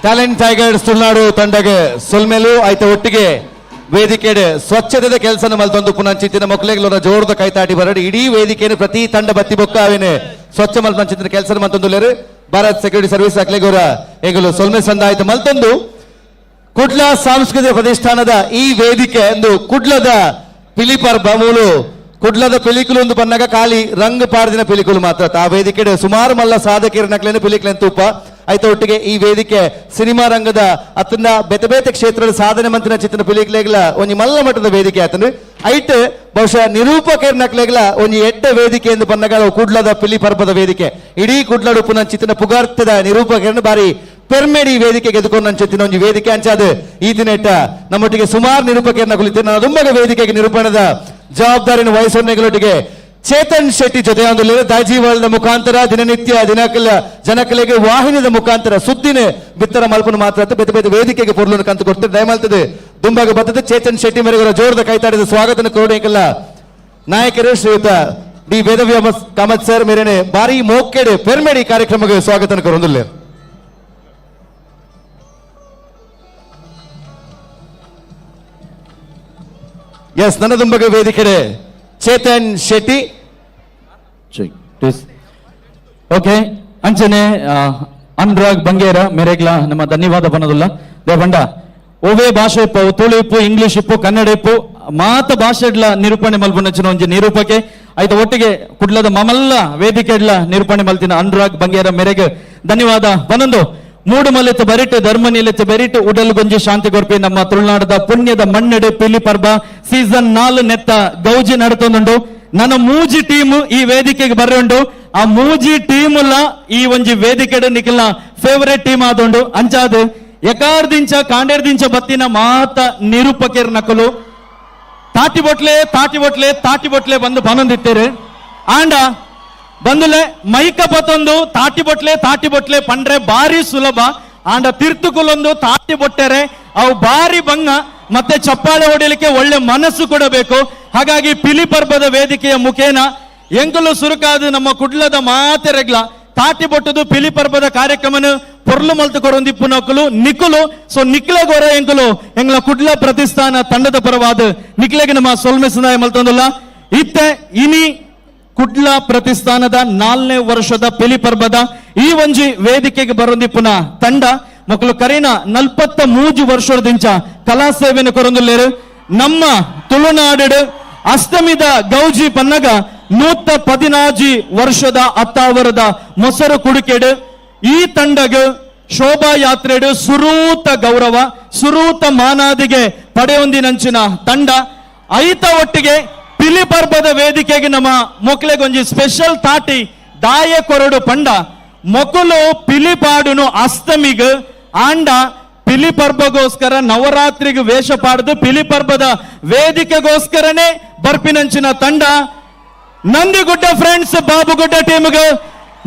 Talent tigers Tulunadu ತಂಡಗೆ ಸೊಲ್ಮೆಲು ಆಯ್ತ ಒಟ್ಟಿಗೆ ವೇದಿಕೆಡ್ ಸ್ವಚ್ಛತೆದ ಕೆಲಸನ ಮಲ್ತೊಂದು ಪುನಂಚಿತ್ತಿನ ಮೊಕ್ಲೆಗ್ಲೊರ ಜೋರದ ಕೈತಾಟಿ ಬರಡು. ಇಡೀ ವೇದಿಕೆಯನ್ನು ಪ್ರತಿ ತಂಡ ಬತ್ತಿ ಬೊಕ್ಕ ಅವೇನೆ ಸ್ವಚ್ಛ ಮಲ್ಪಂಚಿತ್ತಿನ ಕೆಲಸ ಮಲ್ತೊಂದುಲ್ಲೆರ್. ಭಾರತ್ ಸೆಕ್ಯೂರಿಟಿ ಸರ್ವಿಸ್ ಅಕ್ಲೆಗೋರ ಎಂಗುಲು ಸೊಲ್ಮೆ ಸಂದಾಯ್ತು ಮಲ್ತೊಂದು. ಕುಡ್ಲ ಸಾಂಸ್ಕೃತಿಕ ಪ್ರತಿಷ್ಠಾನದ ಈ ವೇದಿಕೆ ಎಂದು ಕುಡ್ಲದ ಪಿಲಿಪರ್ಬ ಮೂಲು ಕುಡ್ಲದ ಪಿಲಿಕುಲು ಒಂದು ಬನ್ನಗ ಖಾಲಿ ರಂಗ್ ಪಾಡ್ದಿನ ಪಿಲಿಕುಲು ಮಾತ್ರ. ಆ ವೇದಿಕೆ ಸುಮಾರು ಮಲ್ಲ ಸಾಧಕಿಯರ ಪಿಲಿಕುಲೆನ್ ತೂಪ. ಐತ ಒಟ್ಟಿಗೆ ಈ ವೇದಿಕೆ ಸಿನಿಮಾ ರಂಗದ ಅತ್ತಂದ ಬೇತೆ ಬೇತೆ ಕ್ಷೇತ್ರದ ಸಾಧನೆ ಮಂತಿನ ಚಿತ್ತಿನ ಪಿಲಿಕ್ಲೆಗ್ಲ ಒಂಜಿ ಮಲ್ಲ ಮಟ್ಟದ ವೇದಿಕೆ ಆತಂದ್ರೆ, ಐಟ್ ಬಹುಶಃ ನಿರೂಪಕರ್ನಕ್ಲೆಗ್ಲ ಒಂಜಿ ಎಡ್ಡೆ ವೇದಿಕೆ ಎಂದು ಬನ್ನಗ ಅವು ಕುಡ್ಲದ ಪಿಲಿ ಪರ್ಬದ ವೇದಿಕೆ. ಇಡೀ ಕುಡ್ಲಡು ಪುನಃ ಚಿತ್ತಿನ ಪುಗಾರ್ತದ ನಿರೂಪಕರನ್ನು ಬಾರಿ ಪೆರ್ಮೆಡಿ ವೇದಿಕೆ ಗೆದ್ದುಕೊಂಡು ಅಂಚಿತ್ತಿನ ಒಂಜಿ ವೇದಿಕೆ ಅಂಚಾದ. ಈ ದಿನ ನಮ್ಮೊಟ್ಟಿಗೆ ಸುಮಾರು ನಿರೂಪಕರನ್ನ ಕುಳಿತು ನಾನು ದುಂಬಗ ವೇದಿಕೆಗೆ ನಿರೂಪಣದ ಜವಾಬ್ದಾರಿಯನ್ನು ವಹಿಸೋನೆಗಳೊಟ್ಟಿಗೆ ಚೇತನ್ ಶೆಟ್ಟಿ ಜೊತೆ ಒಂದು ದಾಜೀವಾಳದ ಮುಖಾಂತರ ದಿನನಿತ್ಯ ದಿನಕಲ ಜನಕಲೆಗೆ ವಾಹಿನಿದ ಮುಖಾಂತರ ಸುದ್ದಿನ ಬಿತ್ತರ ಮಲ್ಪನ ಮಾತ್ರ ಬೇತೆ ಬೇತೆ ವೇದಿಕೆಗೆ ಪೊರ್ಲುನ ಕಂತು ಕೊಡ್ತಾರೆ. ದಯಮಾಲ್ತದೆ ದುಂಬಾಗ ಬರ್ತದೆ. ಚೇತನ್ ಶೆಟ್ಟಿ ಮೇರೆಗರ ಜೋರದ ಕೈತಾಡಿದ ಸ್ವಾಗತನ ಕೊರಡೇಕಲ್ಲ ನಾಯಕರು ಶ್ರೀಯುತ ಡಿ ವೇದವ್ಯಾಸ ಕಾಮತ್ ಸರ್ ಮೇರೆನೆ ಬಾರಿ ಮೋಕೆಡೆ ಪೆರ್ಮೆಡಿ ಕಾರ್ಯಕ್ರಮಕ್ಕೆ ಸ್ವಾಗತನ ಕೊರೊಂದುಲ್ಲೆ. ಎಸ್, ನನ್ನ ದುಂಬಗ ವೇದಿಕೆಡೆ ಚೇತನ್ ಶೆಟ್ಟಿ. ಓಕೆ, ಅಂಚನೆ ಅನುರಾಗ್ ಬಂಗೇರ ಮೇರೆಗ್ಲ ನಮ್ಮ ಧನ್ಯವಾದ ಬನ್ನದುಲ್ಲ. ದೇವಂಡ ಒವೇ ಭಾಷೆ ಇಪ್ಪು, ತುಳು ಇಪ್ಪು, ಇಂಗ್ಲಿಷ್ ಇಪ್ಪು, ಕನ್ನಡ ಇಪ್ಪು, ಮಾತ ಭಾಷೆಡ್ಲ ನಿರೂಪಣೆ ಮಲ್ಪುನಂಚಿನ ಒಂಜಿ ನಿರೂಪಕೆ. ಆಯ್ತ ಒಟ್ಟಿಗೆ ಕುಡ್ಲದ ಮಮಲ್ಲ ವೇದಿಕೆಡ್ಲ ನಿರೂಪಣೆ ಮಲ್ತಿನ ಅನುರಾಗ್ ಬಂಗೇರ ಮೇರೆಗೆ ಧನ್ಯವಾದ. ಬನ್ನೊಂದು ಮೂಡು ಮಲೆತ್ತ ಬರಿಟ್ ಧರ್ಮನಿಲೆತ್ತ ಬೆರಿಟ್ ಉಡಲ್ ಗೊಂಜಿ ಶಾಂತಿ ಕೊರ್ಪಿ ನಮ್ಮ ತುಳುನಾಡದ ಪುಣ್ಯದ ಮಣ್ಣೆಡೆ ಪಿಲಿ ಪರ್ಬ ಸೀಸನ್ 4 ನೆತ್ತ ಗೌಜಿ ನಡತೊಂದುಂಡು. ನನ್ನ ಮೂಜಿ ಟೀಮ್ ಈ ವೇದಿಕೆಗೆ ಬರ್ರುಂಡು. ಆ ಮೂಜಿ ಟೀಮ್ ಈ ಒಂಜಿ ವೇದಿಕೆಡ್ ನಿಖಿಲ್ನ ಫೇವರೇಟ್ ಟೀಮ್ ಆದುಂಡು. ಅಂಚಾದ್ ಎಕಾರ್ ದಿಂಚ ಕಾಂಡೇರ್ ದಿಂಚ ಬತ್ತಿನ ಮಾತ ನಿರೂಪಕೆರ್ ನಕಲು ತಾಟಿ ಬೊಟ್ಲೆ ತಾಟಿ ಬೊಟ್ಲೆ ತಾಟಿ ಬೊಟ್ಲೆ ಬಂದು ಬನೊಂದಿತ್ತೇರು. ಆಂಡ ಬಂದುಲೆ ಮೈಕ ಪತ್ತೊಂದು ತಾಟಿ ಬೊಟ್ಲೆ ತಾಟಿ ಬೊಟ್ಲೆ ಪಂಡ್ರೆ ಬಾರಿ ಸುಲಭ. ಆಂಡ ತಿರ್ತುಕುಲೊಂದು ತಾಟಿ ಬೊಟ್ಟೆರೆ ಅವು ಬಾರಿ ಬಂಗ, ಮತ್ತೆ ಚಪ್ಪಾಳೆ ಹೊಡಿಲಿಕ್ಕೆ ಒಳ್ಳೆ ಮನಸ್ಸು ಕೊಡಬೇಕು. ಹಾಗಾಗಿ ಪಿಲಿ ಪರ್ಬದ ವೇದಿಕೆಯ ಮುಖೇನ ಎಂಕುಲು ಸುರುಕಾದು ನಮ್ಮ ಕುಡ್ಲದ ಮಾತೆರೆಗ್ಲ ತಾಟಿ ಬೊಟ್ಟದು ಪಿಲಿ ಪರ್ಬದ ಕಾರ್ಯಕ್ರಮನ ಪೊರ್ಲು ಮಲ್ತು ಕೊರೊಂದಿಪ್ಪು ನಕುಲು ನಿಕುಲು. ಸೊ ನಿಕ್ಲೆಗೋರ ಎಂಕುಲು ಎಂಗ್ಲ ಕುಡ್ಲ ಪ್ರತಿಷ್ಠಾನ ತಂಡದ ಪರವಾದ ನಿಕ್ಲೆಗೆ ನಮ್ಮ ಸೊಲ್ಮೆ ಸುನಾಯ ಮಲ್ತೊಂದುಲ್ಲ. ಇತ್ತೆ ಇನಿ ಕುಡ್ಲ ಪ್ರತಿಷ್ಠಾನದ 4ನೇ ವರ್ಷದ ಪಿಲಿ ಪರ್ಬದ ಈ ಒಂಜಿ ವೇದಿಕೆಗೆ ಬರೊಂದಿಪ್ಪುನ ತಂಡ ಮಕ್ಕಳು ಕರೀನ 43 ವರ್ಷದಿಂಚ ಕಲಾ ಸೇವೆಯನ್ನು ಕೊರೊಂದುಲ್ಲೇರು. ನಮ್ಮ ತುಳುನಾಡು ಅಷ್ಟಮಿದ ಗೌಜಿ ಪನ್ನಗ 114 ವರ್ಷದ ಅತ್ತಾವರದ ಮೊಸರು ಕುಡುಕೆಡು ಈ ತಂಡಗ ಶೋಭಾಯಾತ್ರೆಡು ಸುರೂತ ಗೌರವ ಸುರೂತ ಮಾನಾದಿಗೆ ಪಡೆಯೊಂದಿನಂಚಿನ ತಂಡ. ಐತ ಒಟ್ಟಿಗೆ ಪಿಲಿ ಪರ್ಬದ ವೇದಿಕೆಗೆ ನಮ್ಮ ಮೊಕ್ಲೆಗೊಂಜಿ ಸ್ಪೆಷಲ್ ತಾಟಿ ದಾಯ ಕೊರಡು ಪಂಡ ಮೊಕುಲು ಪಿಲಿ ಪಾಡುನು ಅಷ್ಟಮಿಗ್, ಆಂಡ ಪಿಲಿ ಪರ್ಬಗೋಸ್ಕರ ನವರಾತ್ರಿಗೆ ವೇಷ ಪಾಡದು ಪಿಲಿ ಪರ್ಬದ ವೇದಿಕೆಗೋಸ್ಕರನೇ ಬರ್ಪಿನಂಚಿನ ತಂಡ ನಂದಿಗುಡ್ಡ ಫ್ರೆಂಡ್ಸ್ ಬಾಬುಗುಡ್ಡ ಟೀಮ್ಗೆ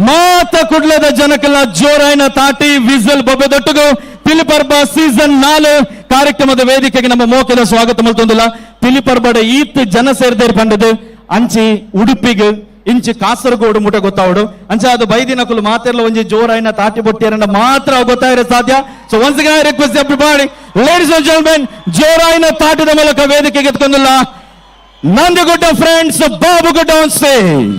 ಮಾತ ಕುಡ್ಲದ ಜನಕ್ಕೆಲ್ಲ ಜೋರಾಯಿನ ತಾಟಿ ವಿಸಲ್ ಬೊಬ್ಬೆದೊಟ್ಟಿಗೂ ಪಿಲಿ ಪರ್ಬ ಸೀಸನ್ 4 ಕಾರ್ಯಕ್ರಮದ ವೇದಿಕೆಗೆ ನಮ್ಮ ಮೋಕೆದ ಸ್ವಾಗತ ಮಲ್ತೊಂದಿಲ್ಲ. ಪಿಲಿ ಪರ್ಬಡ ಈತ್ ಜನ ಸೇರ್ದೇರ್ ಪಂಡದು ಅಂಚಿ ಉಡುಪಿಗೆ ಇಂಚಿ ಕಾಸರಗೋಡು ಮುಟ ಗೊತ್ತಾವಡು. ಅಂಚ ಅದು ಬೈದಿನಕುಲು ಮಾತೆರ್ಲ ಒಂಜಿ ಜೋರಾಯಿನ ತಾಟಿ ಬೊಟ್ಟಿಯರನ್ನ ಮಾತ್ರ ಗೊತ್ತಾಯಿರ ಸಾಧ್ಯ. So once again I request everybody, ladies and gentlemen, ಜೋರಾಯಿನ ತಾಟಿದ ಮೂಲಕ ವೇದಿಕೆಗೆ ಎತ್ಕೊಂಡಿಲ್ಲ Nandigudda friends Babugudda on stage.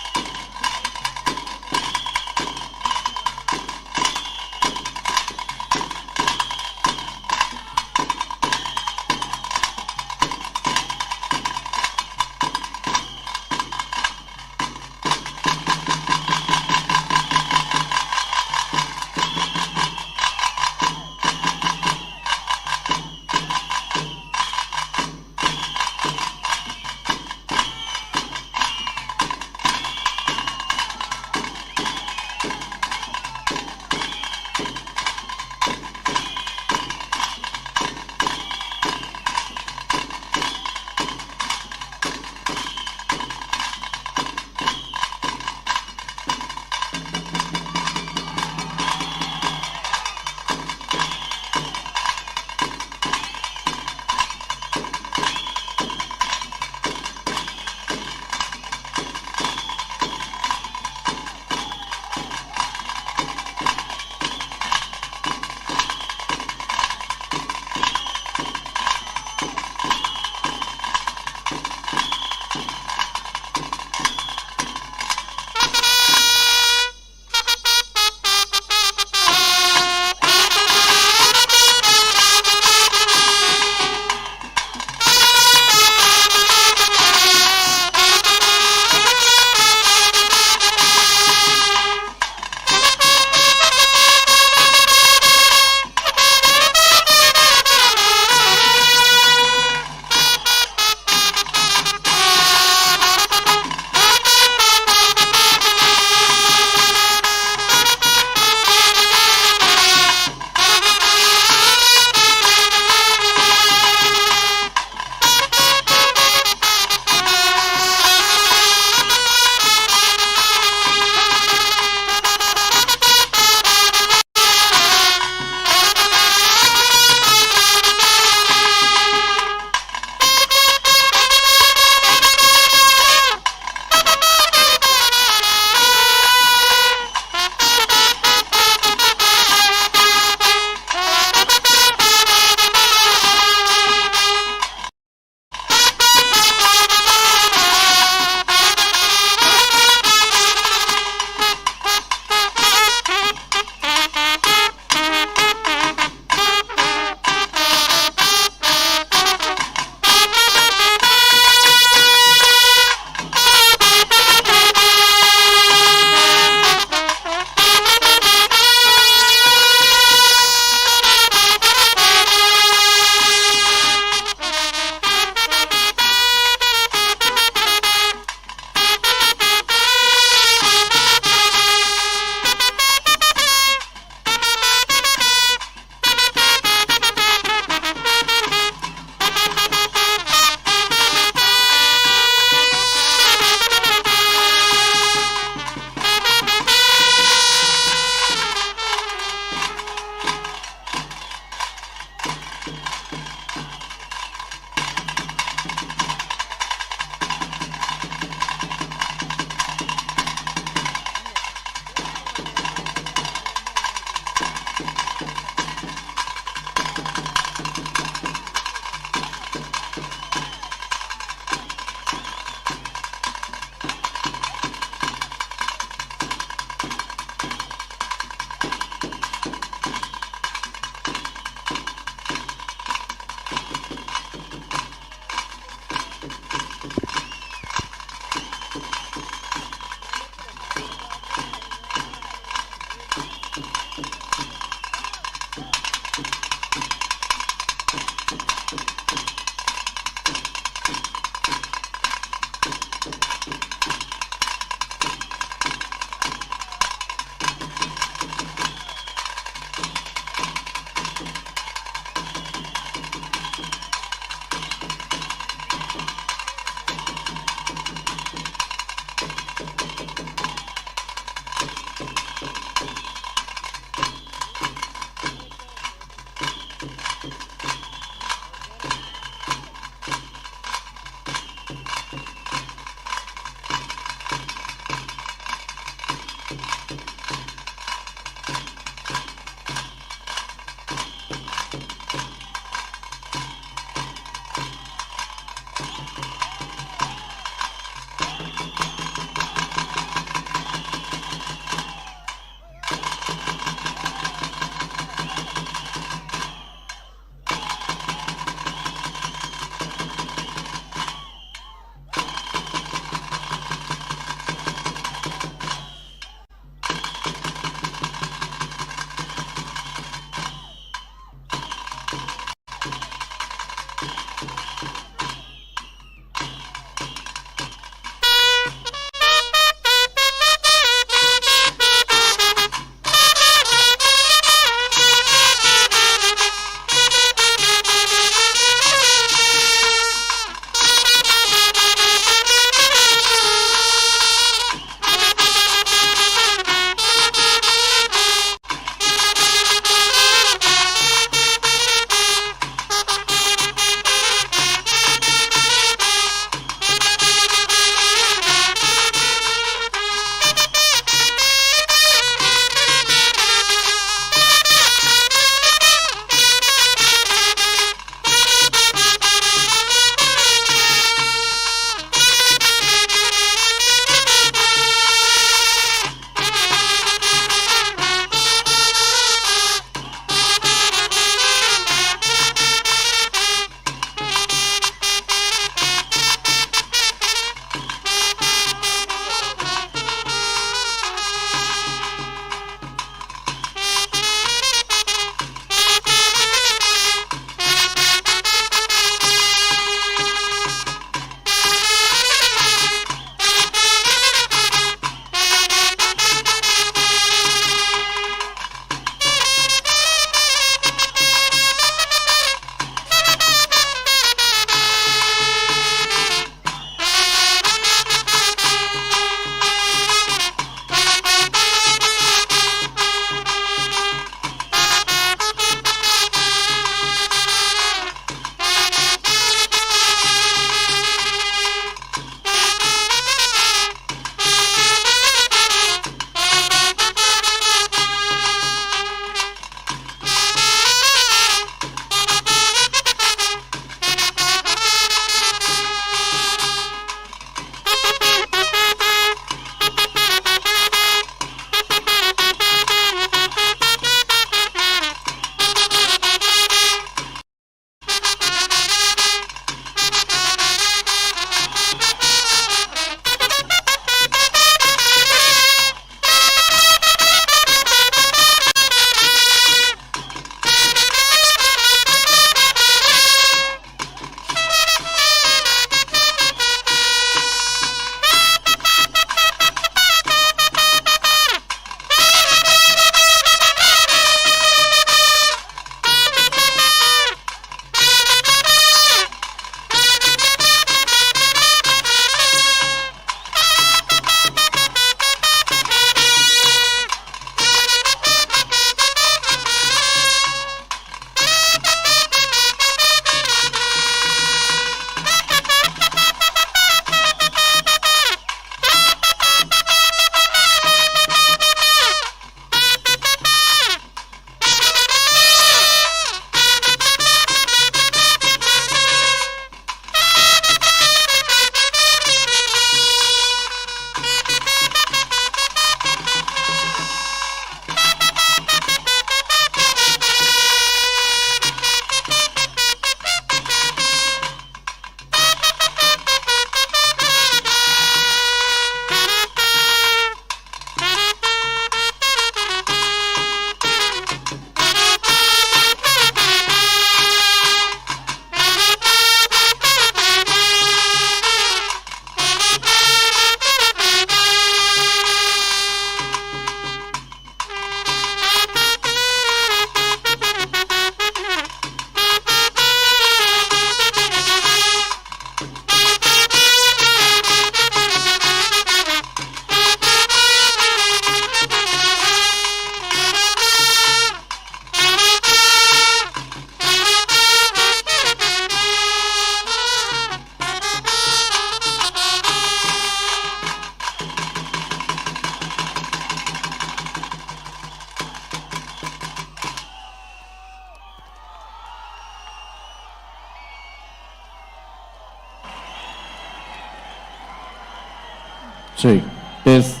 Yes.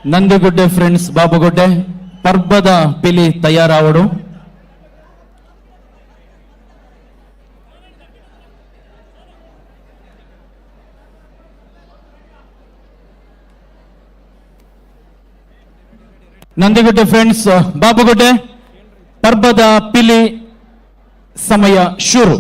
Nandigudde friends Babugudde ಪರ್ಬದ ಪಿಲಿ ತಯಾರಾವಡು. ನಂದಿಗುಡ್ಡೆ ಫ್ರೆಂಡ್ಸ್ ಬಾಬುಗುಡ್ಡೆ ಪರ್ಬದ ಪಿಲಿ ಸಮಯ ಶುರು.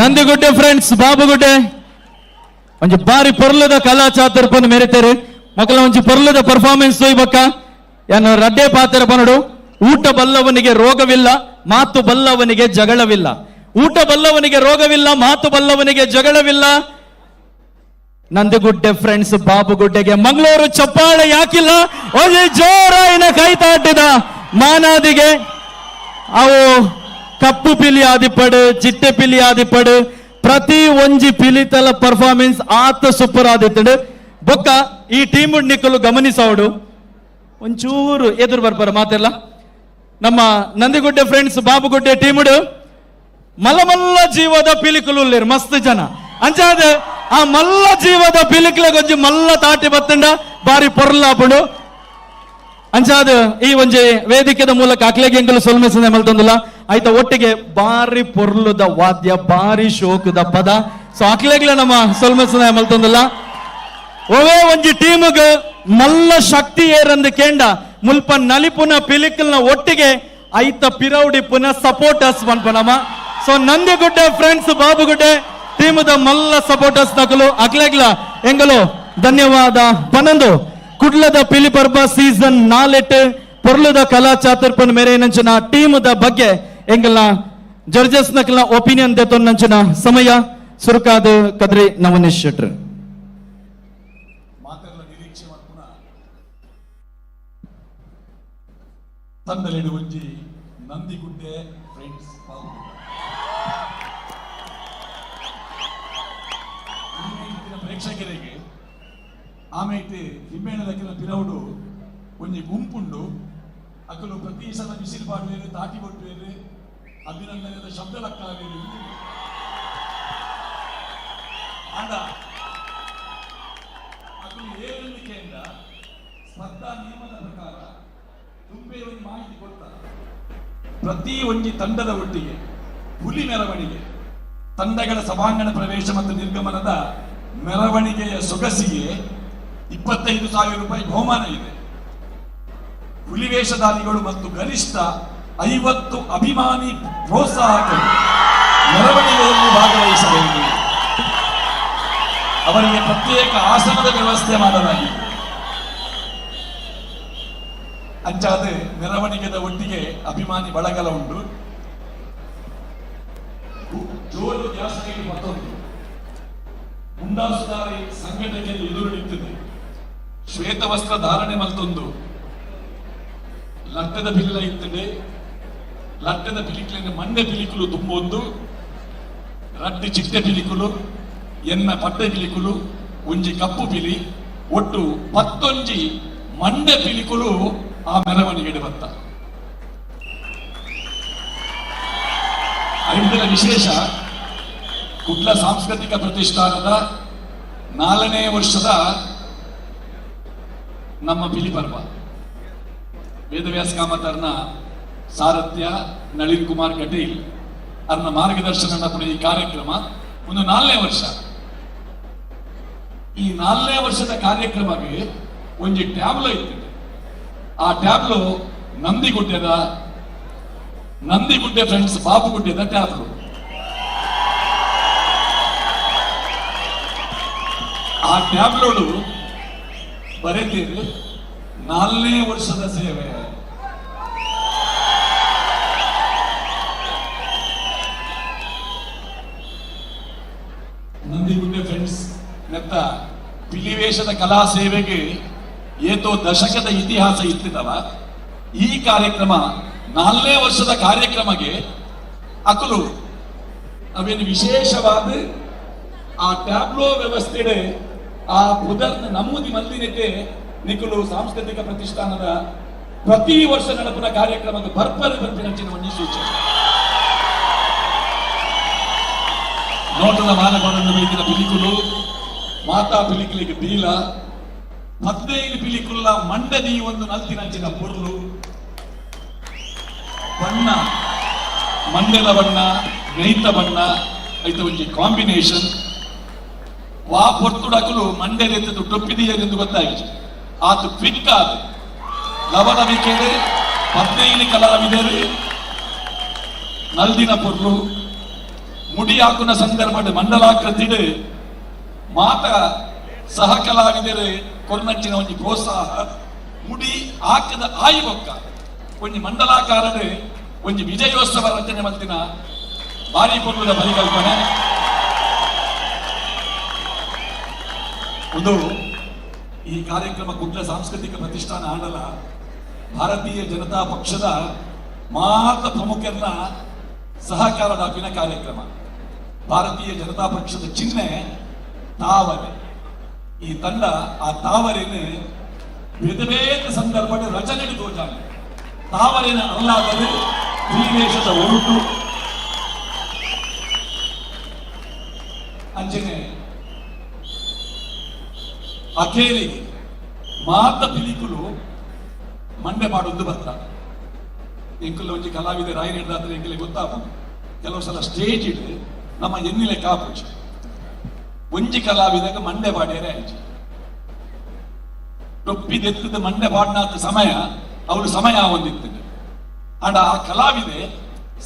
ನಂದಿಗುಡ್ಡೆ ಫ್ರೆಂಡ್ಸ್ ಬಾಬುಗುಡ್ಡೆ ಒಂಜಿ ಬಾರಿ ಪೊರ್ಲದ ಕಲಾ ಚಾತುರ್ಪನ್ ಮೆರೆತೇರು ಮಕ್ಕಳ ಒಂಜಿ ಪೊರ್ಲದ ಪರ್ಫಾರ್ಮೆನ್ಸ್ ಬಕ್ಕ ಯಾನು ರಡ್ಡೆ ಪಾತ್ರ ಪನಡು. ಊಟ ಬಲ್ಲವನಿಗೆ ರೋಗವಿಲ್ಲ, ಮಾತು ಬಲ್ಲವನಿಗೆ ಜಗಳವಿಲ್ಲ. ಊಟ ಬಲ್ಲವನಿಗೆ ರೋಗವಿಲ್ಲ, ಮಾತು ಬಲ್ಲವನಿಗೆ ಜಗಳವಿಲ್ಲ. ನಂದಿಗುಡ್ಡೆ ಫ್ರೆಂಡ್ಸ್ ಬಾಬುಗುಡ್ಡೆಗೆ ಮಂಗಳೂರು ಚಪ್ಪಾಳೆ ಯಾಕಿಲ್ಲ? ಒಂಜಿ ಜೋರಾಯಿನ ಕೈತಾಟಿದ ಮಾನಾದಿಗೆ. ಅವು ಕಪ್ಪು ಪಿಲಿ ಆದಿಪ್ಪಡು, ಚಿಟ್ಟೆ ಪಿಲಿ ಆದಿಪ್ಪಡು, ಪ್ರತಿ ಒಂಜಿ ಪಿಲಿತಲ ಪರ್ಫಾರ್ಮೆನ್ಸ್ ಆತ ಸೂಪರ್ ಆದಿತ್ತಡು. ಬೊಕ್ಕ ಈ ಟೀಮ್ ನಿಕ್ಕಲು ಗಮನಿಸೋಡು ಒಂಚೂರು ಎದುರು ಬರ್ಪಾರ ಮಾತೆಲ್ಲ. ನಮ್ಮ ನಂದಿಗುಡ್ಡೆ ಫ್ರೆಂಡ್ಸ್ ಬಾಬುಗುಡ್ಡೆ ಟೀముಡು ಮಲ್ಲ ಮಲ್ಲ ಜೀವದ ಪಿಲಿಕುಲು ಉಲ್ಲೇರು ಮಸ್ತ್ ಜನ. ಅಂಚಾದ ಆ ಮಲ್ಲ ಜೀವದ ಪಿಲಿಕುಲ ಒಂಜಿ ಮಲ್ಲ ತಾಟಿ ಬತ್ತಂಡ ಬಾರಿ ಪೊರ್ಲಾಪುಂಡು. ಅಂಚಾದ ಈ ಒಂಜಿ ವೇದಿಕೆದ ಮೂಲಕ ಅಕ್ಲೆಗೆ ಎಂಕುಲು ಸೊಲ್ಮೆಸನೆ ಮಲ್ತೊಂದುಲ್ಲ. ಆಯ್ತ ಒಟ್ಟಿಗೆ ಬಾರಿ ಪೊರ್ಲುದ ವಾದ್ಯ, ಬಾರಿ ಶೋಕುದ ಪದ. ಸೊ ಅಕ್ಲೆಗ್ಲ ನಮ್ಮ ಸೊಲ್ಮೆಸನೆ ಮಲ್ತೊಂದುಲ್ಲ. ಒವೇ ಒಂಜಿ ಟೀಮ್ಗ್ ಮಲ್ಲ ಶಕ್ತಿ ಏರಂದು ಕೇಂಡ ಮುಲ್ಪ ನಲಿಪುನ ಪಿಲಿಕಲ್ನ ಒಟ್ಟಿಗೆ ಐತ ಪಿರೌಡಿ ಪುನ ಸಪೋರ್ಟರ್ಸ್ ಪನ್ಪನಮ. ಸೊ ನಂದಿಗುಡ್ಡೆ ಫ್ರೆಂಡ್ಸ್ ಬಾಬುಗುಡ್ಡೆ ಟೀಮದ ಮಲ್ಲ ಸಪೋರ್ಟರ್ಸ್ ನಕಲು ಅಕ್ಲೆಗ್ಲ ಎಂಗಲು ಧನ್ಯವಾದ ಪನಂದು. ಕುಡ್ಲದ ಪಿಲಿಪರ್ಬ ಸೀಸನ್ 4 ಪೊರ್ಲುದ ಕಲಾ ಚಾತುರ್ಪನ್ ಮೇರೆನಂಚಿನ ಟೀಮದ ಬಗ್ಗೆ ಎಂಗಲ್ನ ಜಡ್ಜಸ್ ನಕಲ್ನ ಒಪಿನಿಯನ್ ದೇತೊನ್ನಂಚಿನ ಸಮಯ ಸುರುಕಾದ ಕದ್ರಿ ನವನೀಶ್ ಶೆಟ್ರು. ಮಾತೆಲ್ಲ ನಿರೀಕ್ಷೆ ಮಲ್ಪುನ ತಂಡಲೆಡು ಒಂಜಿ ನಂದಿಗುಡ್ಡೆ ಫ್ರೆಂಡ್ಸ್ ಬಾಬುಗುಡ್ಡೆ. ಇತ್ತಿನ ಪ್ರೇಕ್ಷಕರಿಗೆ ಆಮೇಲೆ ಹಿಮ್ಮೇಳದಕ್ಕಿನ ಪಿರವುಡು ಒಂಜಿ ಗುಂಪುಂಡು. ಅಕಲು ಪ್ರತಿ ಸಲ ಬಿಸಿಲು ಪಾಡುವೇರು, ತಾಟಿ ಕೊಟ್ಟುವೇರು, ಅಭಿನಂದನೆದ ಶಬ್ದ ಲಕ್ಕಾವೇರು. ಆಂಡ ಅಕಲು ಏಳಿಕೆಯಿಂದ ಸ್ಪರ್ಧಾ ನಿಯಮದ ಪ್ರಕಾರ ತುಂಬೆ ಒಂದು ಮಾಹಿತಿ ಕೊಡ್ತಾರೆ. ಪ್ರತಿ ಒಂಜಿ ತಂಡದ ಒಟ್ಟಿಗೆ ಹುಲಿ ಮೆರವಣಿಗೆ, ತಂಡಗಳ ಸಭಾಂಗಣ ಪ್ರವೇಶ ಮತ್ತು ನಿರ್ಗಮನದ ಮೆರವಣಿಗೆಯ ಸೊಗಸಿಗೆ 25,000 ರೂಪಾಯಿ ಬಹುಮಾನ ಇದೆ. ಹುಲಿವೇಷಧಾರಿಗಳು ಮತ್ತು ಗರಿಷ್ಠ 50 ಅಭಿಮಾನಿ ಪ್ರೋತ್ಸಾಹಕರು ಮೆರವಣಿಗೆಯಲ್ಲಿ ಭಾಗವಹಿಸಬಹುದು. ಅವರಿಗೆ ಪ್ರತ್ಯೇಕ ಆಸನದ ವ್ಯವಸ್ಥೆ ಮಾಡಲಾಗಿದೆ. ಅಂಚಾದ ಮೆರವಣಿಗೆದ ಒಟ್ಟಿಗೆ ಅಭಿಮಾನಿ ಬಳಗಲ ಉಂಟು. ಜೋರು ಗ್ಯಾಸರಿಗೆ ಮತ್ತೊಂದು ಮುಂಡಾಸುದಾರಿ ಸಂಘಟನೆಯಲ್ಲಿ ಎದುರು ನಿಂತಿದೆ. ಶ್ವೇತವಸ್ತ್ರ ಧಾರಣೆ ಮಲ್ತೊಂದು ಲಟ್ಟದ ಬಿಲ್ಲ ಇತ್ತದೆ. ಲಟ್ಟದ ಪಿಲಿಕುಲಿನ ಮಂಡೆ ಪಿಲಿಕುಲು ತುಂಬೊಂದು, ರಡ್ಡು ಚಿಟ್ಟೆ ಪಿಲಿಕುಲು, ಎನ್ನ ಪಟ್ಟೆ ಪಿಲಿಕುಲು, ಒಂಜಿ ಕಪ್ಪು ಪಿಲಿ, ಒಟ್ಟು 10 ಮಂಡೆ ಪಿಲಿಕುಲು ಆ ಮೆರವಣಿಗೆ ಬತ್ತ. ಐದರ ವಿಶೇಷ ಕುಡ್ಲ ಸಾಂಸ್ಕೃತಿಕ ಪ್ರತಿಷ್ಠಾನದ 4ನೇ ವರ್ಷದ ನಮ್ಮ ಪಿಲಿ ಪರ್ವ. ವೇದವ್ಯಾಸ ಕಾಮತರ್ನ ಸಾರಥ್ಯ ನಳಿನ್ ಕುಮಾರ್ ಕಟೀಲ್ ಅರ್ನ ಮಾರ್ಗದರ್ಶನ ಈ ಕಾರ್ಯಕ್ರಮ ಒಂದು 4ನೇ ವರ್ಷ. ಈ 4ನೇ ವರ್ಷದ ಕಾರ್ಯಕ್ರಮಕ್ಕೆ ಒಂಜಿ ಟ್ಯಾಬ್ಲೋ ಇತ್ತು. ಆ ಟ್ಯಾಬ್ಲೋ ನಂದಿಗುಡ್ಡೆದ ನಂದಿಗುಡ್ಡೆ ಫ್ರೆಂಡ್ಸ್ ಬಾಬುಗುಡ್ಡೆದ ಟ್ಯಾಬ್ಲೋ. ಆ ಟ್ಯಾಬ್ಲೋಡು ಬರೆತೀರಿ 4ನೇ ವರ್ಷದ ಸೇವೆ. ನಂದಿಗುಡ್ಡೆ ಫ್ರೆಂಡ್ಸ್ ನೆತ್ತ ಪಿಲಿವೇಶದ ಕಲಾ ಸೇವೆಗೆ ಏತೋ ದಶಕದ ಇತಿಹಾಸ ಇತ್ತಿದವ. ಈ ಕಾರ್ಯಕ್ರಮ 4ನೇ ವರ್ಷದ ಕಾರ್ಯಕ್ರಮಕ್ಕೆ ಅಕುಲು ಅವೇನು ವಿಶೇಷವಾದ ಆ ಟ್ಯಾಬ್ಲೋ ವ್ಯವಸ್ಥೆ ಆ ಪುದರ್ನ ನಮೂದಿ ಮಲ್ದಿನಕ್ಕೆ ನಿಕುಲು ಸಾಂಸ್ಕೃತಿಕ ಪ್ರತಿಷ್ಠಾನದ ಪ್ರತಿ ವರ್ಷ ನಡೆಪುನ ಕಾರ್ಯಕ್ರಮಕ್ಕೆ ಬರ್ಪರೆ ಬರ್ಪಿನಂಚಿನ ಒಂಜಿ ಸೂಚನೆ. ನೋಟದ ಮಾನಗೊಂಡು ಬೈದಿನ ಪಿಲಿಕುಲು, ಮಾತಾ ಪಿಲಿಕುಲಿಗೆ ಬೀಲ, 15 ಪಿಲಿಕುಲ್ಲ ಮಂಡದಿ ಒಂದು ನಲ್ತಿನಂಚಿನ ಪೊರ್ಲು ಬಣ್ಣ, ಮಂಡೆದ ಬಣ್ಣ, ನೈತ ಬಣ್ಣ, ಐತ ಒಂಜಿ ಕಾಂಬಿನೇಷನ್. ವಾ ಪೊರ್ತುಡಕುಲು ಮಂಡೆದೆತ್ತದು ಟೊಪ್ಪಿದೆಯೆಂದು ಗೊತ್ತಾಗಿದೆ. ಆತು ಕ್ವಿಕ್ ಆದ ಲವಲವಿಕೆಡೆ 15 ಕಲಾವಿದರು ನಲ್ದಿನ ಪೊರ್ಲು ಮುಡಿ ಹಾಕುನ ಸಂದರ್ಭ ಮಂಡಲಾಕೃತಿಡು ಮಾತ ಸಹ ಕಲಾವಿದರು ಕೊರ್ನಂಚಿನ ಒಂಜಿ ಪ್ರೋತ್ಸಾಹ. ಮುಡಿ ಹಾಕದ ಆಯಿ ಬೊಕ್ಕ ಒಂಜಿ ಮಂಡಲಾಕಾರಡು ಒಂಜಿ ವಿಜಯೋತ್ಸವ ರಚನೆ ಮಲ್ತಿನ ಭಾರಿ ಪೊರ್ಲುದ ಪರಿಕಲ್ಪನೆ. ಒಂದು ಈ ಕಾರ್ಯಕ್ರಮ ಕುಡ್ಲ ಸಾಂಸ್ಕೃತಿಕ ಪ್ರತಿಷ್ಠಾನ ಆಡಲ ಭಾರತೀಯ ಜನತಾ ಪಕ್ಷದ ಮಾತ ಪ್ರಮುಖರನ್ನ ಸಹಕಾರದಾಪಿನ ಕಾರ್ಯಕ್ರಮ. ಭಾರತೀಯ ಜನತಾ ಪಕ್ಷದ ಚಿಹ್ನೆ ತಾವರೆ. ಈ ತಂಡ ಆ ತಾವರೆಯನ್ನು ಬೇರೆ ಬೇರೆ ಸಂದರ್ಭದ ರಚನೆ ತೋಜಾನೆ ತಾವರೆನ ಅಲ್ಲಾದರೆ ಶ್ರೀವೇಶದ ಒರುಟು ಅಂಚನೆ ಅಖೇರಿಗೆ ಮಾತ ಪಿಲಿಕುಲು ಮಂಡೆ ಮಾಡೋದು ಬತ್ತ. ಎಂಕುಲ ಒಂಜಿ ಕಲಾವಿದ ರಾಯನ ಹಿಡ್ದಾದ್ರೆ ಎಂಕುಲೆ ಗೊತ್ತಾಪುಂಡು. ಕೆಲವು ಸಲ ಸ್ಟೇಜ್ ಇಡು ನಮ್ಮ ಎನ್ನಿಲೆ ಕಾಪುಜಿ. ಒಂಜಿ ಕಲಾವಿದಾಗ ಮಂಡೆ ಪಾಡ್ಯರೆ ಆಯ್ತು. ಟೊಪ್ಪಿ ದೆತ್ತದ ಮಂಡೆ ಪಾಡ್ನಾಥ ಸಮಯ ಅವಳು ಸಮಯ ಒಂದಿತ್ತು. ಅಂಡ ಆ ಕಲಾವಿದೆ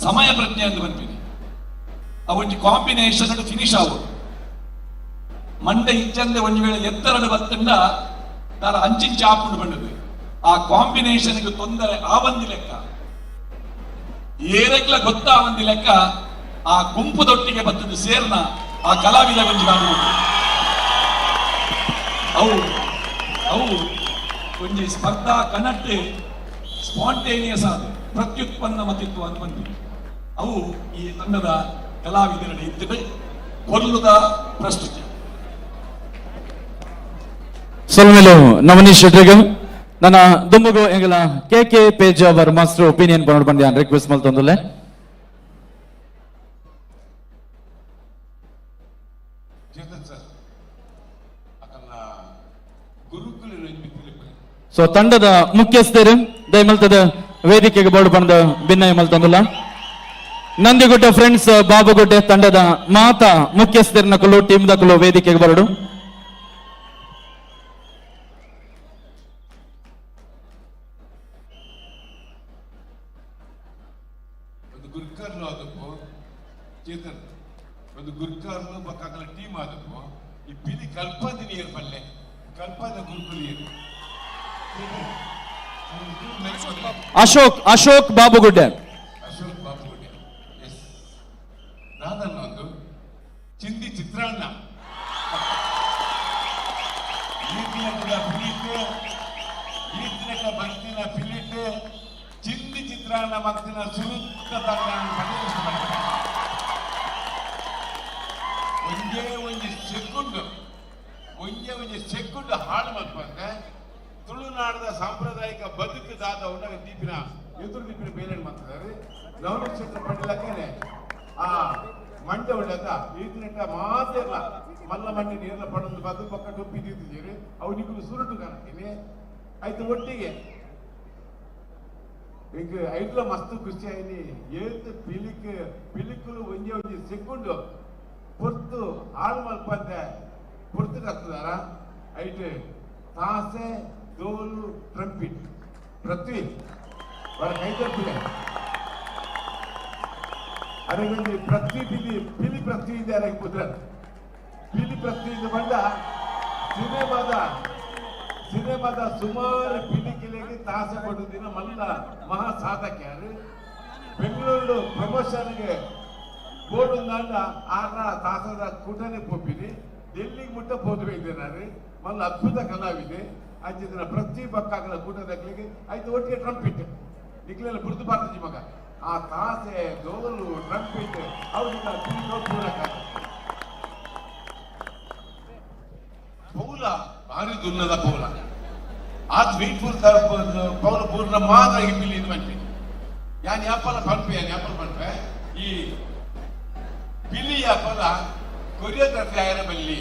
ಸಮಯ ಪ್ರಜ್ಞೆ ಅಂತ ಬಂದಿದೆ. ಆ ಒಂಜಿ ಕಾಂಬಿನೇಷನ್ ಫಿನಿಶ್ ಆಗೋದು. ಮಂಡೆ ಇಜ್ಜಂದೆ ಒಂಜಿ ವೇಳೆ ಎತ್ತರಡು ಬತ್ತಂಡ ತಾರ ಅಂಚಿಂಚಿ ಆಪುಂಡು ಬಂಡದು. ಆ ಕಾಂಬಿನೇಷನ್ ತೊಂದರೆ ಆವಂದಿ ಲೆಕ್ಕ, ಏರೆಗ್ಲ ಗೊತ್ತಾವಂದಿ ಲೆಕ್ಕ ಆ ಗುಂಪುದೊಟ್ಟಿಗೆ ಬತ್ತದ ಸೇರ್ನ ಆ ಕಲಾವಿದ ಒಂಜಿ ನಾನು ಅವು ಅವು ಒಂಜಿ ಸ್ಪರ್ಧಾ ಕನಟ್ಟು ಸ್ಪಾಂಟೇನಿಯಸ್ ಆದ ಪ್ರತ್ಯುತ್ಪನ್ನ ಮತಿತ್ವ ಅಂತ ಬಂದಿದೆ. ಅವು ಈ ತಂಡದ ಕಲಾವಿದರಲ್ಲಿ ಇದ್ದರೆ ಕೊಲ್ಲುದ ಪ್ರಸ್ತುತಿ. ಸೊಲ್ಮೆಲು ನವನೀಶ್ ಶೆಟ್ರಿಗು ನನ್ನ ದುಂಬುಗು ಎಂಗಲ K K page hour master opinion ಪನೋಡ್ ಬಂದೆ ರಿಕ್ವೆಸ್ಟ್ ಮಲ್ತೊಂದುಲ್ಲೆ. ಸೊ ತಂಡದ ಮುಖ್ಯಸ್ಥರು ದಯಮಲ್ತದ ವೇದಿಕೆಗೆ ಬೋರ್ಡ್ ಬಂದ ಭಿನ್ನಯ ಮಲ್ತೊಂದುಲ್ಲ. ನಂದಿಗುಡ್ಡ ಫ್ರೆಂಡ್ಸ್ ಬಾಬುಗುಡ್ಡೆ ತಂಡದ ಮಾತಾ ಮುಖ್ಯಸ್ಥರನ್ನ ಕುಲು ಟೀಮ್ ದಕುಲು ವೇದಿಕೆಗೆ ಬರಡು. ಒಂದು ಗುರ್ಕಾರ್ಲು ಬೊಕ್ಕ ಟೀಮ್ ಆದಪ್ಪು. ಈ ಪಿಲಿ ಕಲ್ಪದಿ ನೀರು ಪಲ್ಲೆ ಕಲ್ಪದ ಗುರುಕುಲಿ. ಅಶೋಕ್, ಅಶೋಕ್ ಬಾಬುಗುಡ್ಡೆ. ಅಶೋಕ್ ಬಾಬುಗುಡ್ಡೆ, ಎಸ್. ದಾದನ್ನ ಒಂದು ಚಿಂದಿ ಚಿತ್ರಾನ್ನ. ಈತಿನಕ್ಕದ ಪಿಲಿಟ್, ಈತಿನಕ್ಕ ಭಕ್ತಿನ ಪಿಲಿಟ್ ಚಿಂದಿ ಚಿತ್ರಾನ್ನ ಭಕ್ತಿನ ಸುರುತ್ತ ತಂಡ. ಒಂಜೇ ಒಂಜಿ ಸೆಕುಂಡ್, ಒಂಜೇ ಒಂಜಿ ಸೆಕುಂಡ್ ಹಾಳು ಮಲ್ಪಂದೆ ತುಳುನಾಡದ ಸಾಂಪ್ರದಾಯಿಕ ಬದುಕು ದಾದ ಉಂಡಾಗ ದೀಪಿನ ಎದುರು ದೀಪಿನ ಬೇರೆ ಮಾಡ್ತಿದ್ದಾರೆ. ನವನಕ್ಷತ್ರ ಪಂಡಲಕ್ಕೇನೆ ಆ ಮಂಡೆ ಉಳ್ಳದ ಈತಿನಟ್ಟ ಮಾತೆಲ್ಲ ಮಲ್ಲ ಮಂಡೆ ನೀರ್ಲ ಪಡೊಂದು ಬದು ಪಕ್ಕ ಟೊಪ್ಪಿ ದೀತಿದ್ದೀರಿ. ಅವು ನಿಗುಲು ಸುರುಟು ಕಾಣ್ತೀನಿ ಆಯ್ತು. ಒಟ್ಟಿಗೆ ಈಗ ಐಟ್ಲ ಮಸ್ತ್ ಖುಷಿ ಆಯ್ನಿ. ಏತ್ ಪಿಲಿಕ್ ಪಿಲಿಕುಲು ಒಂಜೆ ಒಂಜಿ ಸೆಕುಂಡು ಪೊರ್ತು ಹಾಳು ಮಲ್ಪಂದೆ ಪೊರ್ತು ಕತ್ತದಾರ. ಐಟ್ ತಾಸೆ, ಡೋಲು, ಟ್ರಂಪಿಟ್ ಪೃಥ್ವಿ ವರ ಕೈತಪ್ಪಿಲೆ. ಅರೆಗೊಂಜಿ ಪೃಥ್ವಿ ಪಿಲಿ, ಪಿಲಿ ಪೃಥ್ವಿ ಇದೆ. ಅರೆಗೆ ಪುತ್ರ ಪಿಲಿ ಪೃಥ್ವಿ ಇದು ಬಂಡ ಸಿನಿಮಾದ ಸಿನಿಮಾದ ಸುಮಾರು ಪಿಲಿಕಿಲೆಗೆ ತಾಸೆ ಕೊಡುದಿನ ಮಲ್ಲ ಮಹಾ ಸಾಧಕ್ಯಾರು. ಬೆಂಗಳೂರು ಪ್ರಮೋಷನ್ಗೆ ಬೋರ್ಡ್ ಉಂದಾಂಡ ಆರ್ನ ತಾಸದ ಕೂಟನೆ ಪೊಪ್ಪಿನಿ ಡೆಲ್ಲಿಗೆ ಮುಟ್ಟ ಪೋದು ನಾನು. ಮಲ್ಲ ಅದ್ಭುತ ಕಲಾವಿದೆ ಅಂಚಿನ ಪ್ರತಿ ಬಕ್ಕಾಗಲ ಕೂಟದಕ್ಲಿಗೆ ಆಯ್ತು. ಒಟ್ಟಿಗೆ ಟ್ರಂಪಿಟ್ ನಿಕ್ಲೆಲ್ಲ ಬುರ್ದು ಬಾರ್ದು ಮಗ. ಆ ತಾಸೆ, ಡೋಲು, ಟ್ರಂಪಿಟ್ ಅವ್ರಿಗೆ ಪಿಲಿಕೋ ಪೂರಕ. ಪೌಲ ಭಾರಿ ದುನ್ನದ ಪೌಲ. ಆ ಸ್ವೀಟ್ ಪೌಲ ಪೂರ್ಣ ಮಾತ್ರ ಹಿಪ್ಪಿಲಿ ಇದು ಮಂಪಿ ಯಾನ್ ಯಾಪಲ ಪನ್ಪೆ, ಯಾನ್ ಯಾಪಲ ಪನ್ಪೆ. ಈ ಪಿಲಿ ಯಾಪಲ ಕೊರಿಯೋಗ್ರಫಿ ಆಯರ ಬಲ್ಲಿ,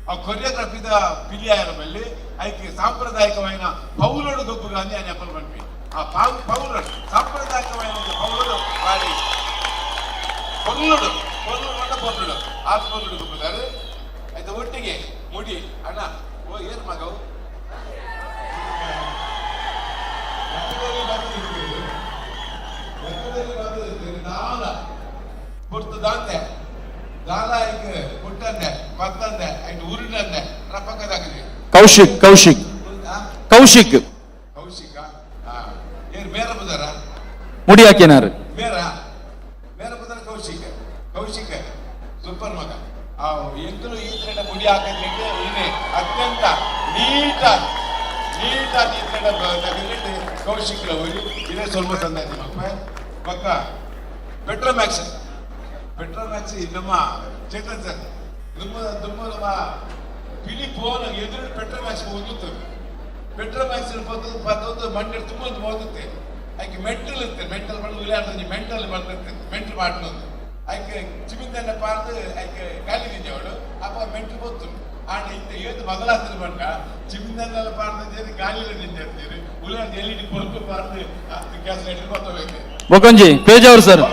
ಆ ಕೊರಿಯೋಗ್ರಫಿದ ಪಿಲಿ ಆಯರ ಬಲ್ಲಿ. ಐಕೆ ಸಾಂಪ್ರದಾಯಿಕమైన ಪೌಲೋಡು ಗೊಬ್ಬು ಗಾಂಧಿ ಯಾನ್ ಯಾಪಲ ಪನ್ಪಿ. ಆ ಪಾವು ಪೌಲೋಡು ಸಾಂಪ್ರದಾಯಿಕమైన ಪೌಲೋಡು ಬಾರಿ ಪೊರ್ಲುಡು, ಪೊರ್ಲುಡು ಮಂಡ ಪೊರ್ಲುಡು ಆತ್ ಪೊರ್ಲುಡು ಗೊಬ್ಬುದಾರು. ಆಯ್ತು, ಒಟ್ಟಿಗೆ ಮುಡಿ ಅಣ್ಣ. ಓ ಏನ್ ಮಗವು ಲೆಕ್ಕದಲ್ಲಿ ಬರ್ತದಿತ್ತು, ಲೆಕ್ಕದಲ್ಲಿ ಬರ್ತದಿತ್ತು. ದಾಲ ಪೊರ್ತು ದಾಂತೆ ದಾಲ ಐಕ್ ಪುಟ್ಟಂದೆ ಪತ್ತಂದೆ ಐಟ್ ಉರುಡಂದೆ ರಪ್ಪಕ್ಕದಾಗಿದೆ. ಕೌಶಿಕ್, ಕೌಶಿಕ್, ಕೌಶಿಕ್. ಕೌಶಿಕ. ಏನ್ ಮೇರ ಬುದಾರ? ಮುಡಿ ಹಾಕಿನಾರು. ಮೇರ ಮೇರ ಬುದಾರ ಕೌಶಿಕ್. ಕೌಶಿಕ್ ಸೂಪರ್ ಮಗ. ಆ ಎಂಕಲು ಈ ತರ ಮುಡಿ ಹಾಕಿದ್ರೆ ಏನೇ ಅತ್ಯಂತ ನೀಟ ನೀಟಾಗಿ ಈ ತರ ತಗೊಂಡಿಟ್ಟು ಕೌಶಿಕ್ ಹೋಗಿ ಇದೇ ಸ್ವಲ್ಪ ಸಂದಾಯ ಮಕ್ಕ ಪಕ್ಕ. ಪೆಟ್ರೋಮ್ಯಾಕ್ಸ್, ಪೆಟ್ರೋಮ್ಯಾಕ್ಸ್ ನಮ್ಮ ಚೇತನ್ ಸರ್. ನಮ್ಮ ತುಂಬ ನಮ್ಮ ಪಿಲಿ ಫೋನ್ ಎದುರು ಪೆಟ್ರೋಮ್ಯಾಕ್ಸ್ ಹೋಗುತ್ತೆ. ಪೆಟ್ರೋಮ್ಯಾಕ್ಸ್ ಪತ್ತೊಂದು ಮಣ್ಣು ತುಂಬ ಓದುತ್ತೆ. ಐಕೆ ಮೆಂಟಲ್ ಇರುತ್ತೆ, ಮೆಂಟಲ್ ಮಾಡಿ ವಿளைಯಾಡ್ತದೆ, ಮೆಂಟಲ್ ಬರ್ತಿರ್ತದೆ, ಮೆಂಟಲ್ ಮಾಡ್ತದೆ. ಐಕೆ ಚಿಮಿಂದನ್ನ ಪಾರ್ದು ಐಕೆ ಗಾಲಿ ಅವಳು ಅಪ್ಪ ಮೆಂಟಲ್ ಗೊತ್ತು. ಆಂಡ ಇಂತ ಏತು ಬದಲಾಗ್ತದೆ ಬಂಡ ಚಿಮಿಂದನ್ನೆಲ್ಲ ಪಾರ್ದು ಗಾಲಿಯಲ್ಲಿ ನಿಂತಿರ್ತೀರಿ ಉಳಿಯಾಡ್ದು ಎಲ್ಲಿ ಕೊರಕು ಪಾರ್ದು ಗ್ಯಾಸ್ ಲೈಟರ್ ಗೊತ್ತಬೇಕು. ಬೊಕೊಂಜಿ ಪೇಜಾವರ್ ಸರ್,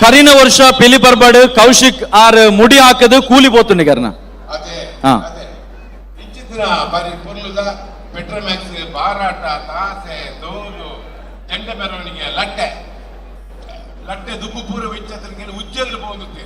ಕರಿನ ವರ್ಷ ಪಿಲಿ ಪರ್ಬಾಡು ಕೌಶಿಕ್ ಆರ್ ಮುಡಿ ಹಾಕದು ಕೂಲಿ ಪೋತುಂಡಿ ಕರ್ನ. ಅದೇ. ಅದೇ ಇಂಚಿತ್ತಿನ ಬಾರಿ ಪೊರ್ಲುದ ಪೆಟ್ರೋಮ್ಯಾಕ್ಸ್ ಬಾರಾಟ, ತಾಸೆ, ದೋಲು, ಚೆಂಡೆ ಮೆರವಣಿಗೆ, ಲಟ್ಟೆ ಲಟ್ಟೆ ದುಬ್ಬು ಪೂರ ವಿಚ್ಚತನಿಗೆ ಉಜ್ಜೆರಡು ಹೋಗುತ್ತೆ.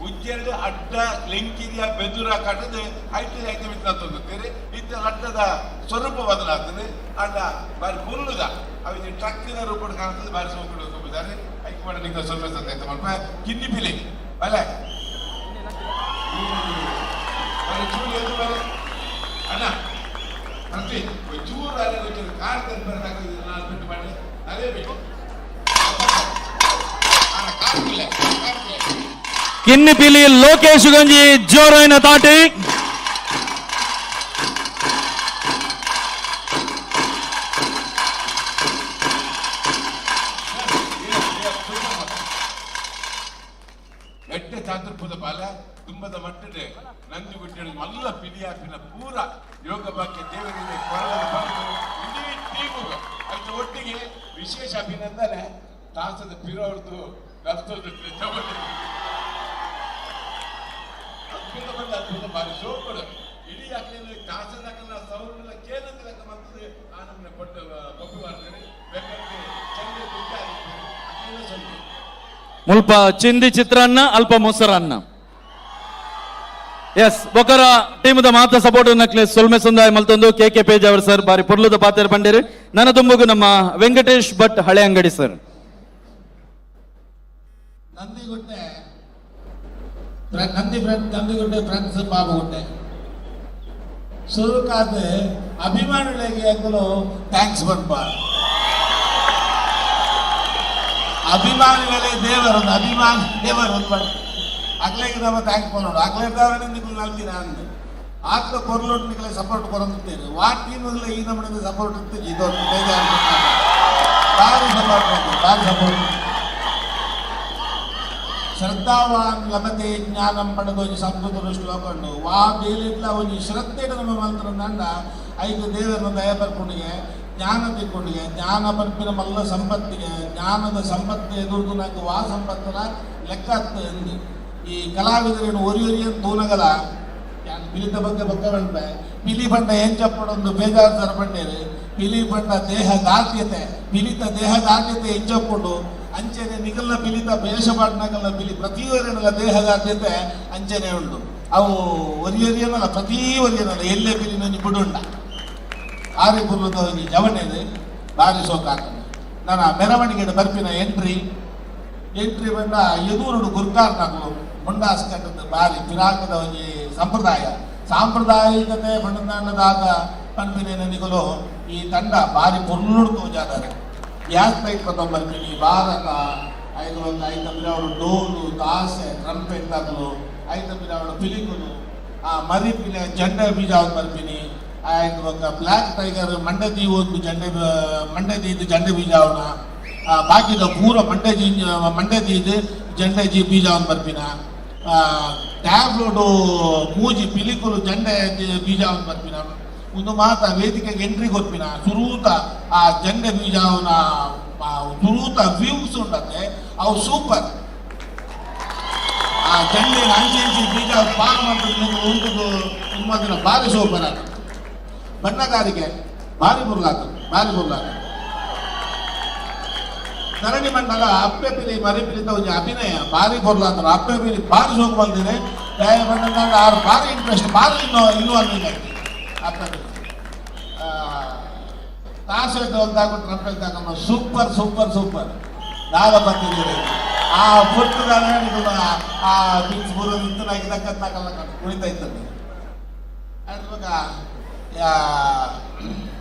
ಉಜ್ಜೆರಡು ಅಡ್ಡ ಲೆಂಕಿರಿಯ ಬೆದುರ ಕಟ್ಟದು ಐಟು ಐತೆ ಮಿತ್ರ ತಂದುತ್ತೀರಿ. ಇತ್ತ ಲಟ್ಟದ ಸ್ವರೂಪ ಬದಲಾಗ್ತದೆ. ಅಡ್ಡ ಬಾರಿ ಪೊರ್ಲುದ ಅವಿನ ಟ್ರಕ್ಕಿನ ರೂಪ ಕಾಣ್ತದೆ. ಬಾರಿ ಸೋಕುಡು ತುಂಬಿದ್ದಾರೆ. ಐಕ್ ಮಾಡಿ ಸ್ವಲ್ಪ ಸಂತ ಮಲ್ಪ ಕಿನ್ನಿ ಪಿಲಿ ಬಲೆ ಬಲೆ ಚೂರು ಎದ್ದು ಬಲೆ ಅಣ್ಣ ಪ್ರತಿ ಚೂರು ಅಲ್ಲೇ ಒಂಚೂರು ಕಾರ್ ತಂದು ಬರೋದಾಗ್ತದೆ. ನಾನು ಬಿಟ್ಟು ಮಾಡಿ ಅದೇ ಬೇಕು. ಅಣ್ಣ ಕಾರ್ ಇಲ್ಲ, ಕಾರ್ ಇಲ್ಲ. ಕಿನ್ನಿ ಪಿಲಿ ಲೋಕೇಶ್ ಗಂಜಿ ಜೋರಾಯಿನ ತಾಟಿ. ಎಡ್ಡೆ ಚಾತುರ್ಪುದ ಬಾಲ ತುಂಬದ ಮಟ್ಟಡೆ ನಂಜುಗುಡ್ಡೆ ಮಲ್ಲ ಪಿಲಿಯಾಪಿನ ಪೂರ ಯೋಗ ಬಾಕ್ಯ ದೇವರಿಗೆ ಕೊರಗದ ಬಂದು ಇಡೀ ಟೀಮು ಆಯ್ತು. ಒಟ್ಟಿಗೆ ವಿಶೇಷ ಅಭಿನಂದನೆ. ತಾಸದ ಪಿರೋರ್ದು ನರ್ತೋದು ಅದ್ಭುತ ಬಂದ ಅದ್ಭುತ ಬಾರಿ ಸೋಪಡು. ಇಡೀ ಅಕ್ಲೇನು ತಾಸದ ಸೌಂಡ್ ಕೇಂದ್ರ ಲೆಕ್ಕ ಬರ್ತದೆ. ಆ ನಮ್ಮನೆ ಕೊಟ್ಟು ಕೊಪ್ಪಿ ಮಾಡ್ತಾರೆ ಬೇಕಾದ್ರೆ ಚಂದ ಗುಡ್ಡ ಅಕ್ಲೇನು ಸ್ವಲ್ಪ. ಮುಲ್ಪ ಚಿಂದಿ ಚಿತ್ರಾನ್ನ, ಅಲ್ಪ ಮೊಸರನ್ನ. ಎಸ್, ಬೊಕರ ಟೀಮ್ದ ಮಾತ ಸಪೋರ್ಟ್ ನಕ್ಲೆ ಸೊಲ್ಮೆ ಸಂದಾಯ ಮಲ್ತೊಂದು K K page ಅವರು ಸರ್ ಬಾರಿ ಪೊರ್ಲುದ ಪಾತೆರ ಪಂಡೇರು. ನನ್ನ ತುಂಬುಗು ನಮ್ಮ ವೆಂಕಟೇಶ್ ಭಟ್ ಹಳೆ ಅಂಗಡಿ sir. Nandigudde Nandi friend, Nandigudde friends Babugudde ಸುರುಕಾದ ಅಭಿಮಾನಿಗಳಿಗೆ ಅಂಕಲು thanks ಬಂಪ. ಅಭಿಮಾನಿಗಳೇ ದೇವರು, ಅಭಿಮಾನಿ ದೇವರು ಒಂದು ಅಗ್ಲೇಗೆ ನಮ್ಮ thanks ಮಾಡೋಣ. ಅಗ್ಲೇದವರೇ ನಿಮ್ಗೆ ನಲ್ದಿನ ಅಂದು ಆತ್ಮ ಕೊರ್ಲೋಟ್ ನಿಗಲೆ ಸಪೋರ್ಟ್ ಕೊರಂತಿದ್ದೇನೆ. ವಾ ಟೀಮ್ಗಳ ಈ ನಮ್ಮನಿಂದ ಸಪೋರ್ಟ್ ಇತ್ತು. ಇದೊಂದು ಬೇಜಾರು, ಭಾರಿ ಸಪೋರ್ಟ್, ಭಾರಿ ಸಪೋರ್ಟ್. ಶ್ರದ್ಧಾವಾನ್ ಲಭತೆ ಜ್ಞಾನಂ ಪಡೆದು ಒಂಜಿ ಸಂಸ್ಕೃತ ಶ್ಲೋಕ ಉಂಡು. ವಾ ಬೇಲಿಟ್ಲ ಒಂಜಿ ಶ್ರದ್ಧೆ ನಮ್ಮ ಮಂತ್ರ ಐದು ದೇವರನ್ನ ದಯ ಬರ್ಕೊಂಡಿಗೆ ಜ್ಞಾನ ತಿಕ್ಕೊಂಡಿಗೆ. ಜ್ಞಾನ ಪನ್ಪಿನ ಮಲ್ಲ ಸಂಪತ್ತಿಗೆ, ಜ್ಞಾನದ ಸಂಪತ್ತು ಎದುರ್ದು ನಂಗೆ ವಾ ಸಂಪತ್ತರ ಲೆಕ್ಕ ಎಂದು. ಈ ಕಲಾವಿದರೇನು ಒರಿ ಒರಿಯನ್ ತೂನಗಲ ಯಾನ್ ಪಿಲಿತ ಬಗ್ಗೆ ಬೊಕ್ಕ ಬಂಡೆ. ಪಿಲಿ ಬಂಡ ಏನ್ ಚಪ್ಪಡೊಂದು ಬೇಜಾರು ಸರ್ ಬಂಡೇರು. ಪಿಲಿ ಬಂಡ ದೇಹ ದಾಟ್ಯತೆ, ಪಿಲಿತ ದೇಹ ದಾಟ್ಯತೆ ಎಂಚಪ್ಪುಂಡು ಅಂಚನೆ ನಿಗಲ್ನ ಪಿಲಿತ ಬೇಷ ಪಾಡ್ನಗಲ್ನ ಪಿಲಿ ಪ್ರತಿಯೊರಿನಲ್ಲ ದೇಹ ದಾಟ್ಯತೆ ಅಂಚನೆ ಉಂಡು. ಅವು ಒರಿಯೊರಿಯನಲ್ಲ, ಪ್ರತಿ ಒರಿಯನಲ್ಲ ಎಲ್ಲೆ ಪಿಲಿ ನಂಜಿ ಬುಡುಂಡ ಆರಿ ಪುಲ್ಲದ ಒಂಜಿ ಜವಣೆದು ಬಾರಿ ಸೋಕಾಗ್ತದೆ. ನನ್ನ ಮೆರವಣಿಗೆ ಬರ್ಪಿನ ಎಂಟ್ರಿ ಎಂಟ್ರಿ ಬಂಡ ಎದೂರುಡು ಗುರ್ಕಾರ್ನಕುಲು ಮುಂಡಾಸ್ ಕಟ್ಟದ ಬಾರಿ ಪಿರಾಕದ ಒಂಜಿ ಸಂಪ್ರದಾಯ ಸಾಂಪ್ರದಾಯಿಕತೆ ಬಂಡದಾಂಡದಾಗ ಪನ್ಪಿನ ನಿಗಲು ಈ ತಂಡ ಬಾರಿ ಪೊರ್ಲುಡು ತೋಜಾದಾರೆ. ಗ್ಯಾಸ್ ಪೈಪ್ ಬರ್ತೀನಿ ಭಾರತ ಐದು ಒಂದು ಐದು ಅವರು ಡೋಲು ದಾಸೆ ಟ್ರಂಪೆಟ್ ತಗಲು ಐದು ಅವಳು ಪಿಲಿಕುಲು ಆ ಮರಿ ಪಿಲೆ ಜಂಡೆ ಬೀಜ ಬರ್ತೀನಿ. ಆಯ್ತು, ಬೊಕ್ಕ ಬ್ಲ್ಯಾಕ್ ಟೈಗರ್ ಮಂಡೆ ಒಂದು ಜಂಡೆ ಮಂಡೆ ದೀದ್ ಜಂಡೆ ಬೀಜ ಅವನ ಬಾಕಿದ ಪೂರ ಮಂಡೆ ಜೀ ಮಂಡೆ ದೀದ್ ಜಂಡೆ ಜಿ ಬೀಜ ಅವನ್ ಬರ್ಪಿನ. ಟ್ಯಾಬ್ಲೋಡು ಮೂಜಿ ಪಿಲಿಕುಲು ಜಂಡೆ ಬೀಜ ಅವನ್ ಬರ್ಪಿನ. ಒಂದು ಮಾತ ವೇದಿಕೆಗೆ ಎಂಟ್ರಿ ಕೊರ್ಪಿನ ಸುರೂತ ಆ ಜಂಡೆ ಬೀಜ ಅವನ ಸುರೂತ ವ್ಯೂಸ್ ಉಂಟಂತೆ ಅವು ಸೂಪರ್. ಆ ಜಂಡೆ ಅಂಚೆ ಅಂಚೆ ಬೀಜ ಪಾರ್ ಮಾಡ್ತದೆ ಉಂಟು ತುಂಬ ಬಾರಿ ಸೂಪರ್. ಅದು ಬಣ್ಣಗಾರಿಕೆ ಬಾರಿ ಬುರ್ಲಾತ, ಬಾರಿ ಬುರ್ಲಾತ. ಧರಣಿ ಮಂಡಲ ಅಪ್ಪೆ ಪಿಲಿ ಮರಿ ಪಿಲಿತ ಒಂಜಿ ಅಭಿನಯ ಬಾರಿ ಬೊರ್ಲಾತರು. ಅಪ್ಪೆ ಪಿಲಿ ಬಾರಿ ಸೋಕು ಬಂದಿದೆ ದಯ ಬಣ್ಣದ ಆರು ಬಾರಿ ಇಂಟ್ರೆಸ್ಟ್ ಬಾರಿ ಇನ್ವಾಲ್ವಿಂಗ್ ಆಯ್ತು. ಅಪ್ಪೆ ಪಿಲಿ ತಾಸು ಒಂದಾಗು ಟ್ರಂಪೆಲ್ ತಾಕಮ್ಮ super super super ದಾದ ಬರ್ತಿದ್ದೀರಿ. ಆ ಪುಟ್ಟದಾನ ಆ ಬೀಚ್ ಬೂರ ನಿಂತು ನಾಕಿದಕ್ಕಂತಾಕಲ್ಲ ಕುಣಿತಾ ಇತ್ತಂತೆ. ಇವಾಗ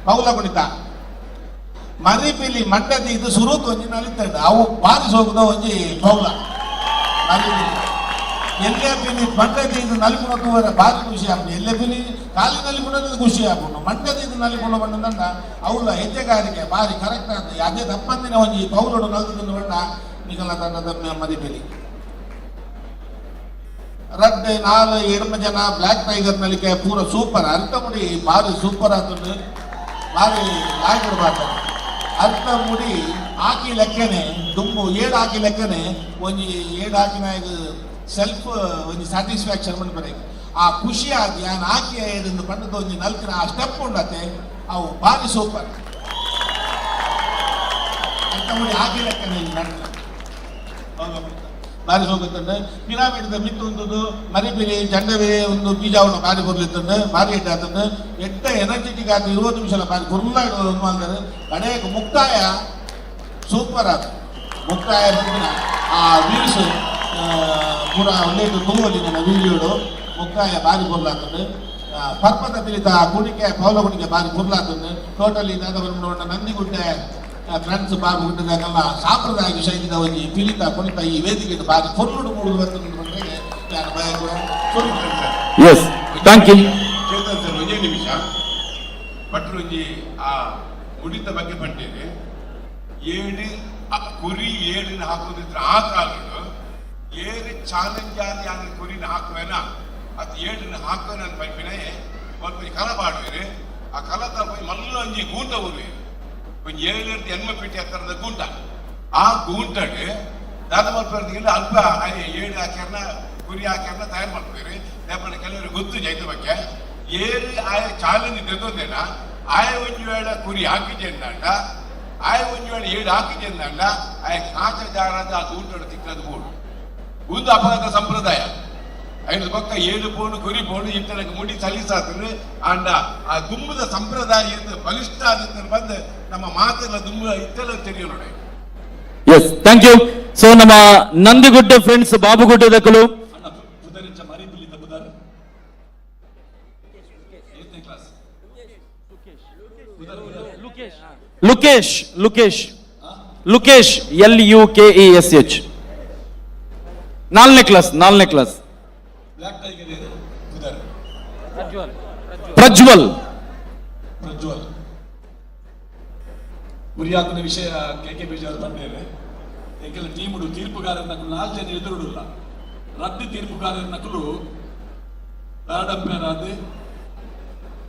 ಪೌಲ ಕುಣಿತ ಮರಿಪಿಲಿ ಮಂಡದಿ ಇದು ಸುರೂತ್ ಒಂಜಿ ನಲಿತಂಡು ಅವು ಬಾರಿ ಸೋಕುದ ಒಂಜಿ ಪೌಲ ಮರಿಪಿಲಿ ಎಲ್ಲೇ ಪಿಲಿ ಮಂಡದಿ ಇದು ನಲಿಪುನ ತೂವರೆ ಬಾರಿ ಖುಷಿ ಆಪುಂಡು. ಎಲ್ಲೇ ಪಿಲಿ ಖಾಲಿ ನಲಿಪುನದ ಖುಷಿ ಆಪುಂಡು. ಮಂಡದಿ ಇದು ನಲಿಪುನ ಬಂಡದಂಡ ಅವಳ ಹೆಜ್ಜೆಗಾರಿಕೆ ಬಾರಿ ಕರೆಕ್ಟ್ ಆದ ಅದೇ ತಪ್ಪಂದಿನ ಒಂಜಿ ಪೌಲಡು ನಲ್ದು ಬಣ್ಣ ನಿಗಲ ತಂಡದ ಮರಿಪಿಲಿ ರಡ್ಡೆ ನಾಲ್ ಎಡ್ಮ ಜನ ಬ್ಲ್ಯಾಕ್ ಟೈಗರ್ ನಲಿಕೆ ಪೂರ ಸೂಪರ್. ಅರ್ಥ ಮುಡಿ ಬಾರಿ ಸೂಪರ್ ಆತುಂಡು, ಬಾರಿ ಲಾಯಕರು ಬಾತಾರೆ. ಅರ್ಥ ಮುಡಿ ಹಾಕಿ ಲೆಕ್ಕನೆ ದುಂಬು ಏಡ್ ಹಾಕಿ ಲೆಕ್ಕನೆ ಒಂಜಿ ಏಡ್ ಹಾಕಿನ ಸೆಲ್ಫ್ ಒಂಜಿ ಸ್ಯಾಟಿಸ್ಫ್ಯಾಕ್ಷನ್ ಬರಬೇಕು. ಆ ಖುಷಿ ಆಗಿ ಯಾನ್ ಹಾಕಿ ಏಡಿಂದು ಪಂಡದ ಒಂಜಿ ನಲ್ಕಿನ ಆ ಸ್ಟೆಪ್ ಉಂಡತೆ ಅವು ಬಾರಿ ಸೂಪರ್. ಅರ್ಥ ಮುಡಿ ಹಾಕಿ ಲೆಕ್ಕನೆ ಇಲ್ಲಿ ನಡ್ಕ ಬಾರಿ ಸೋಗುತ್ತಂಡೆ. ಪಿರಾಮಿಡ್ ಮಿತ್ತು ಒಂದು ಮರಿಪಿಲಿ ಜಂಡವೇ ಒಂದು ಬೀಜವನ್ನು ಬಾರಿ ಬರ್ಲಿತ್ತಂಡೆ, ಬಾರಿ ಎಡ್ಡೆ ಎಟ್ಟ ಎನರ್ಜೆಟಿಕ್ ಆದ 20 ನಿಮಿಷ ಬಾರಿ ಗುರ್ಲ ಮಾಡ್ತಾರೆ. ಕಡೆಗೆ ಮುಕ್ತಾಯ ಸೂಪರ್ ಆದ ಮುಕ್ತಾಯ ಬಂದಿನ ಆ ವೀಲ್ಸ್ ಪೂರ ಒಳ್ಳೆದು ತೂವಲ್ಲಿ ನನ್ನ ವೀಡಿಯೋಡು ಮುಕ್ತಾಯ ಬಾರಿ ಬೊರ್ಲಾತಂಡು. ಪರ್ಪದ ಪಿಲಿತ ಕುಣಿಕೆ ಪೌಲ ಕುಣಿಕೆ ಬಾರಿ ಬೊರ್ಲಾತಂಡು. ಟೋಟಲಿ ದಾದ ಬಂದು ನಂದಿಗುಡ್ಡೆ ಫ್ರೆಂಡ್ಸ್ ಬಾಬು ಗುಡ್ಡದಾಗಲ್ಲ ಸಾಂಪ್ರದಾಯಿಕ ಶೈಲಿದ ಒಂಜಿ ಪಿಲಿತ ಕುಣಿತ ಈ ವೇದಿಕೆ ಬಾರಿ ಪೊರ್ಲುಡು ಮೂಡುದು ಬರ್ತದೆ ಬಂದ್ರೆ ಯಾರು ಭಯ. Yes, thank you. Chetan sir, ಒಂದೇ ನಿಮಿಷ. ಭಟ್ರು ಒಂಜಿ ಆ ಮುಡಿತ ಬಗ್ಗೆ ಪಂಡೇರಿ ಏಳು ಆ ಕುರಿ ಏಳಿನ ಹಾಕೋದಿದ್ರೆ ಆ ಕಾಲಡು ಏಳು ಚಾಲೆಂಜ್ ಆದಿ ಆದ ಕುರಿನ ಹಾಕುವೇನ ಅದು ಏಳಿನ ಹಾಕುವೇನ ಅಂತ ಪೈಪಿನೇ ಒಂಜಿ ಕಲ ಪಾಡುವೇರು. ಆ ಕಲ ತಲ್ಪ ಮಲ್ಲ ಒಂಜಿ ಗೂಂಟ ಊರುವೇರು. ಒಂಜಿ ಏಳು ಎನ್ಮ ಪೀಟಿ ಹತ್ತಿರದ ಗೂಂಟ. ಆ ಗೂಂಟಡ್ ದಾದ ಮಲ್ಪರ್ದಿಗೆಲ್ಲ ಅಲ್ಪ ಏಳು ಹಾಕ್ಯಾರನ ಕುರಿ ಹಾಕ್ಯಾರನ ತಯಾರು ಮಾಡ್ತೀರಿ. ಯಾಕಂದ್ರೆ ಕೆಲವರು ಗೊತ್ತು ಜೈತ ಬಗ್ಗೆ ಏಳು ಆಯ ಚಾಲೆಂಜ್ ತೆಗೆದೇನ ಆಯ ಒಂಜಿ ವೇಳೆ ಕುರಿ ಹಾಕಿದ್ದೆ ಅಂದಾಂಡ. ಆಯ ಒಂಜಿ ವೇಳೆ ಏಳು ಹಾಕಿದ್ದೆಂದಂಡ ಆಯ ಕಾಚದಾರದ ಆ ತೂಟಡು ತಿಕ್ಕದು ಬೋಡು ಒಂದು ಅಪಘಾತ ಸಂಪ್ರದಾಯ ಐದು ಪಕ್ಕ ಏಳು ಪೋಣು ಕುರಿ ಪೋಣು ಇಂತನಕ್ಕೆ ಮುಡಿ ಸಲ್ಲಿಸಾತಂದ್ರೆ ಅಂಡ ಆ ದುಂಬದ ಸಂಪ್ರದಾಯ ಬಲಿಷ್ಠ ಆದಿತ್ತ ಬಂದು ನಮ್ಮ ಮಾತೆಲ್ಲ ದುಂಬ ಇತ್ತೆಲ್ಲ ತಿಳಿಯೋ ನೋಡಿ. Yes, thank you. So ನಮ್ಮ ನಂದಿಗುಡ್ಡೆ ಫ್ರೆಂಡ್ಸ್ ಬಾಬುಗುಡ್ಡೆ ದಕ್ಕಲು ಅಣ್ಣ ಪುದರಿಂಚ ಮರಿ ಪಿಲಿತ ಪುದರ್ ಏತ್ನೇ class? Lukesh, Lukesh, Lukesh, LUKESH, ನಾಲ್ಕನೇ ಕ್ಲಾಸ್, ನಾಲ್ಕನೇ class. Block tiger ಪುದರ್? ಪ್ರಜ್ವಲ್. ಪ್ರಜ್ವಲ್. ಗುರಿಯಾತನ ವಿಷಯ ಕೆ ಕೆ ಬೇಜಾರು ಬಂದೇವೆ. ಏಕೆಲ್ಲ ಟೀಮುಡು ತೀರ್ಪುಗಾರರ ನಕಲು ನಾಲ್ಕು ಜನ ಎದುರುಡುಲ್ಲ. ರದ್ದು ತೀರ್ಪುಗಾರರ ನಕಲು ಥರ್ಡ್ ಅಂಪೈರ್ ಆದ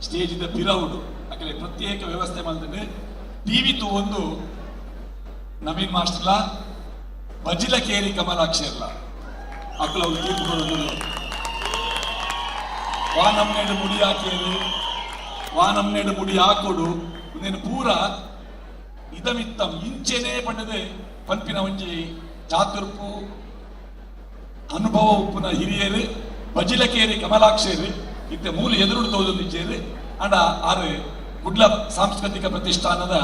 ಸ್ಟೇಜ್ ಇದ್ದ ಪಿರವುಡು ಅಕಲೆ ಪ್ರತ್ಯೇಕ ವ್ಯವಸ್ಥೆ ಮಾಡಿದ್ರೆ ಟಿವಿ ಒಂದು ನವೀನ್ ಮಾಸ್ಟರ್ಲ ಬಜಿಲ ಕೇರಿ ಕಮಲಾಕ್ಷರ್ಲ ಅಕಲ ಅವ್ರು ತೀರ್ಪು ಕೊಡೋದು. ವಾನಮ್ನೇಡು ಮುಡಿ ಹಾಕಿಯರು, ವಾನಮ್ನೇಡು ಮುಡಿ ಹಾಕೊಡು ಒಂದೇನು ಪೂರ ಇದಮಿತ್ತಂ ಇಂಚೆನೇ ಪಂಡದೆ ಪನ್ಪಿನ ಒಂಜಿ ಚಾತುರ್ಪು ಅನುಭವ ಉಪ್ಪುನ ಹಿರಿಯರು ಬಜಿಲಕೇರಿ ಕಮಲಾಕ್ಷೇರು ಇತ್ತೆ ಮೂಲ ಎದುರುಡು ತೋಜೊಂದಿಜ್ಜೇರು. ಅಂಡ ಆರು ಕುಡ್ಲ ಸಾಂಸ್ಕೃತಿಕ ಪ್ರತಿಷ್ಠಾನದ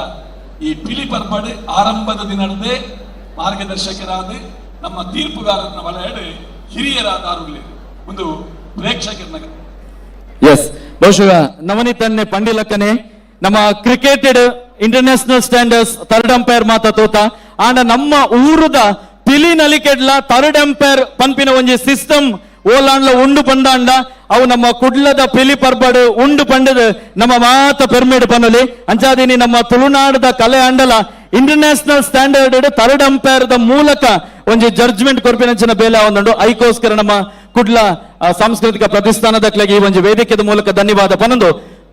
ಈ ಪಿಲಿ ಪರ್ಬಡ್ ಆರಂಭದ ದಿನದೇ ಮಾರ್ಗದರ್ಶಕರಾದ ನಮ್ಮ ತೀರ್ಪುಗಾರನ ವಲಯಡು ಹಿರಿಯರಾದ ಆರುಗಲೇರು ಒಂದು ಪ್ರೇಕ್ಷಕರನ್ನ. ಎಸ್, ಬಹುಶಃ ನವನಿತನ್ನೆ ಪಂಡಿಲಕ್ಕನೆ ನಮ್ಮ cricket international standards third umpire ಮಾತ ತೋತ ಆಂಡ ನಮ್ಮ ಊರುದ ಪಿಲಿ ನಲಿಕೆಡ್ಲ ಥರ್ಡ್ ಅಂಪೈರ್ ಪನ್ಪಿನ ಒಂಜಿ ಸಿಸ್ಟಮ್ ಓಲಾಂಡ್ಲ ಉಂಡು ಪಂದಾಂಡ ಅವು ನಮ್ಮ ಕುಡ್ಲದ ಪಿಲಿ ಪರ್ಬಡು ಉಂಡು ಪಂಡದ ನಮ್ಮ ಮಾತ ಪೆರ್ಮೇಡು ಪನ್ನೊಲಿ. ಅಂಚಾದಿನಿ ನಮ್ಮ ತುಳುನಾಡದ ಕಲೆ ಅಂಡಲ international standard third umpire the ಮೂಲಕ ಒಂಜಿ ಜಡ್ಜ್ಮೆಂಟ್ ಕೊರ್ಪಿನಂಚಿನ ಬೇಲೆ ಒಂದುಂಡು. ಐಕೋಸ್ಕರ ನಮ್ಮ ಕುಡ್ಲ ಸಾಂಸ್ಕೃತಿಕ ಪ್ರತಿಷ್ಠಾನದ ಈ ಒಂಜಿ ವೇದಿಕೆದ ಮೂಲಕ ಧನ್ಯವಾದ ಪನೊಂದು.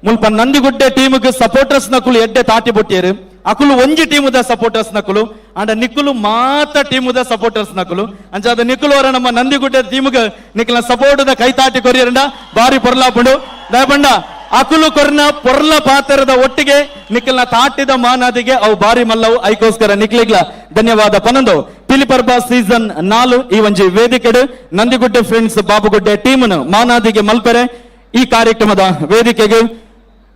ಮುಲ್ಪ ನಂದಿಗುಡ್ಡೆ ಟೀಮ್ಗೆ ಸಪೋರ್ಟರ್ಸ್ ನಕುಲು ಎಡ್ಡೆ ತಾಟಿ ಬೊಟ್ಟಿಯರು. ಅಕುಲು ಒಂಜಿ ಟೀಮುದ ಸಪೋರ್ಟರ್ಸ್ ನಕುಲು ಅಂಡ ನಿಕ್ಕುಲು ಮಾತ ಟೀಮುದ ಸಪೋರ್ಟರ್ಸ್ ನಕುಲು. ಅಂಚಾದ ನಿಕ್ಕುಲು ಅವರ ನಮ್ಮ ನಂದಿಗುಡ್ಡೆ ಟೀಮ್ಗೆ ನಿಕ್ಕಲ ಸಪೋರ್ಟ್ ಕೈ ತಾಟಿ ಕೊರಿಯರಂಡ ಬಾರಿ ಪೊರ್ಲಾಪುಂಡು. ದಯಪಂಡ ಅಕುಲು ಕೊರ್ನ ಪೊರ್ಲ ಪಾತ್ರದ ಒಟ್ಟಿಗೆ ನಿಕ್ಕಲ್ನ ತಾಟಿದ ಮಾನಾದಿಗೆ ಅವು ಬಾರಿ ಮಲ್ಲವು. ಐಕೋಸ್ಕರ ನಿಕ್ಲಿಗ್ಲ ಧನ್ಯವಾದ ಪನೊಂದು. ಪಿಲಿಪರ್ಬ ಸೀಸನ್ 4 ಈ ಒಂಜಿ ವೇದಿಕೆಡು ನಂದಿಗುಡ್ಡೆ ಫ್ರೆಂಡ್ಸ್ ಬಾಬುಗುಡ್ಡೆ ಟೀಮ್ನು ಮಾನಾದಿಗೆ ಮಲ್ಪೆರೆ ಈ ಕಾರ್ಯಕ್ರಮದ ವೇದಿಕೆಗೆ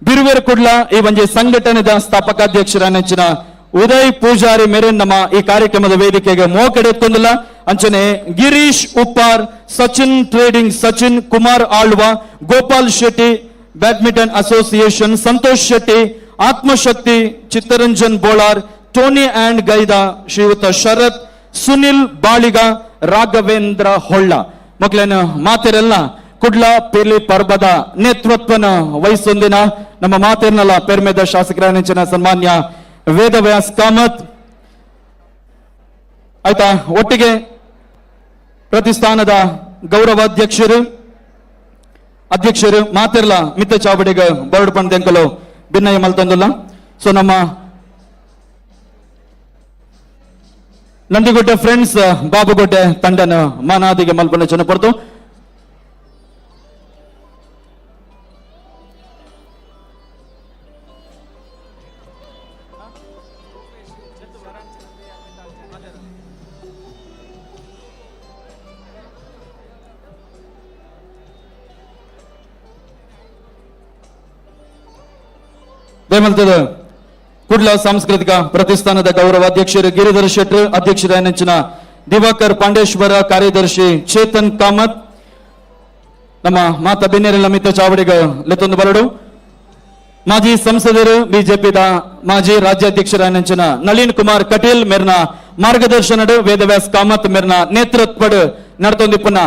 ಬಿರುವೆರು ಕುಡ್ಲ ಈ ಒಂಜಿ ಸಂಘಟನೆದ ಸ್ಥಾಪಕಾಧ್ಯಕ್ಷರ ನೆಚ್ಚಿನ ಉದಯ್ ಪೂಜಾರಿ ಮೇರೆ ನಮ್ಮ ಈ ಕಾರ್ಯಕ್ರಮದ ವೇದಿಕೆಗೆ ಮೋಕಡೆ ಎತ್ತೊಂದಿಲ್ಲ. ಅಂಚನೆ Girish Uppar, Sachin trading, Sachin Kumar Alva, Gopal Shetty badminton association, Santosh Shetty Atmashakti, Chittaranjan Bolar, Tony and Gaida, ಶ್ರೀಯುತ ಶರತ್, ಸುನಿಲ್ ಬಾಳಿಗ, ರಾಘವೇಂದ್ರ ಹೊಳ್ಳ ಮಕ್ಕಳನ್ನ ಮಾತಿರಲ್ಲ ಕುಡ್ಲ ಪಿಲಿ ಪರ್ಬದ ನೇತೃತ್ವನ ವಹಿಸೊಂದಿನ ನಮ್ಮ ಮಾತಿರ್ನಲ್ಲ ಪೆರ್ಮೆದ ಶಾಸಕರ ನೆಂಚಿನ ಸನ್ಮಾನ್ಯ ವೇದವ್ಯಾಸ್ ಕಾಮತ್ ಆಯ್ತಾ. ಒಟ್ಟಿಗೆ ಪ್ರತಿಷ್ಠಾನದ ಗೌರವಾಧ್ಯಕ್ಷರು, ಅಧ್ಯಕ್ಷರು ಮಾತಿರ್ಲ ಮಿತ್ತ ಚಾವಡಿಗ ಬರಡು ಪಂದೆಂಕಲು ಭಿನ್ನಯ ಮಲ್ತೊಂದುಲ್ಲ. ಸೊ ನಮ್ಮ ನಂದಿಗುಡ್ಡೆ ಫ್ರೆಂಡ್ಸ್ ಬಾಬುಗುಡ್ಡೆ ತಂಡನ ಮಾನಾದಿಗೆ ಮಲ್ಪನ ಚೆನ್ನಪಡ್ತು. ದೇಮಲ್ತದ ಕುಡ್ಲ ಸಾಂಸ್ಕೃತಿಕ ಪ್ರತಿಷ್ಠಾನದ ಗೌರವ ಅಧ್ಯಕ್ಷರು ಗಿರಿಧರ್ ಶೆಟ್ಟರ್, ಅಧ್ಯಕ್ಷರ ನೆಂಚಿನ ದಿವಾಕರ್ ಪಾಂಡೇಶ್ವರ, ಕಾರ್ಯದರ್ಶಿ ಚೇತನ್ ಕಾಮತ್, ನಮ್ಮ ಮಾತ ಬೆನ್ನೆರೆಲ್ಲ ಮಿತ್ತ ಚಾವಡಿಗ ಲೆತ್ತೊಂದು ಬರಡು. ಮಾಜಿ ಸಂಸದರು ಬಿಜೆಪಿದ ಮಾಜಿ ರಾಜ್ಯಾಧ್ಯಕ್ಷರ ನೆಂಚಿನ ನಳಿನ್ ಕುಮಾರ್ ಕಟೀಲ್ ಮೇರ್ನ ಮಾರ್ಗದರ್ಶನಡು ವೇದವ್ಯಾಸ್ ಕಾಮತ್ ಮೇರ್ನ ನೇತೃತ್ವಡ್ ನಡತೊಂದಿಪ್ಪುನ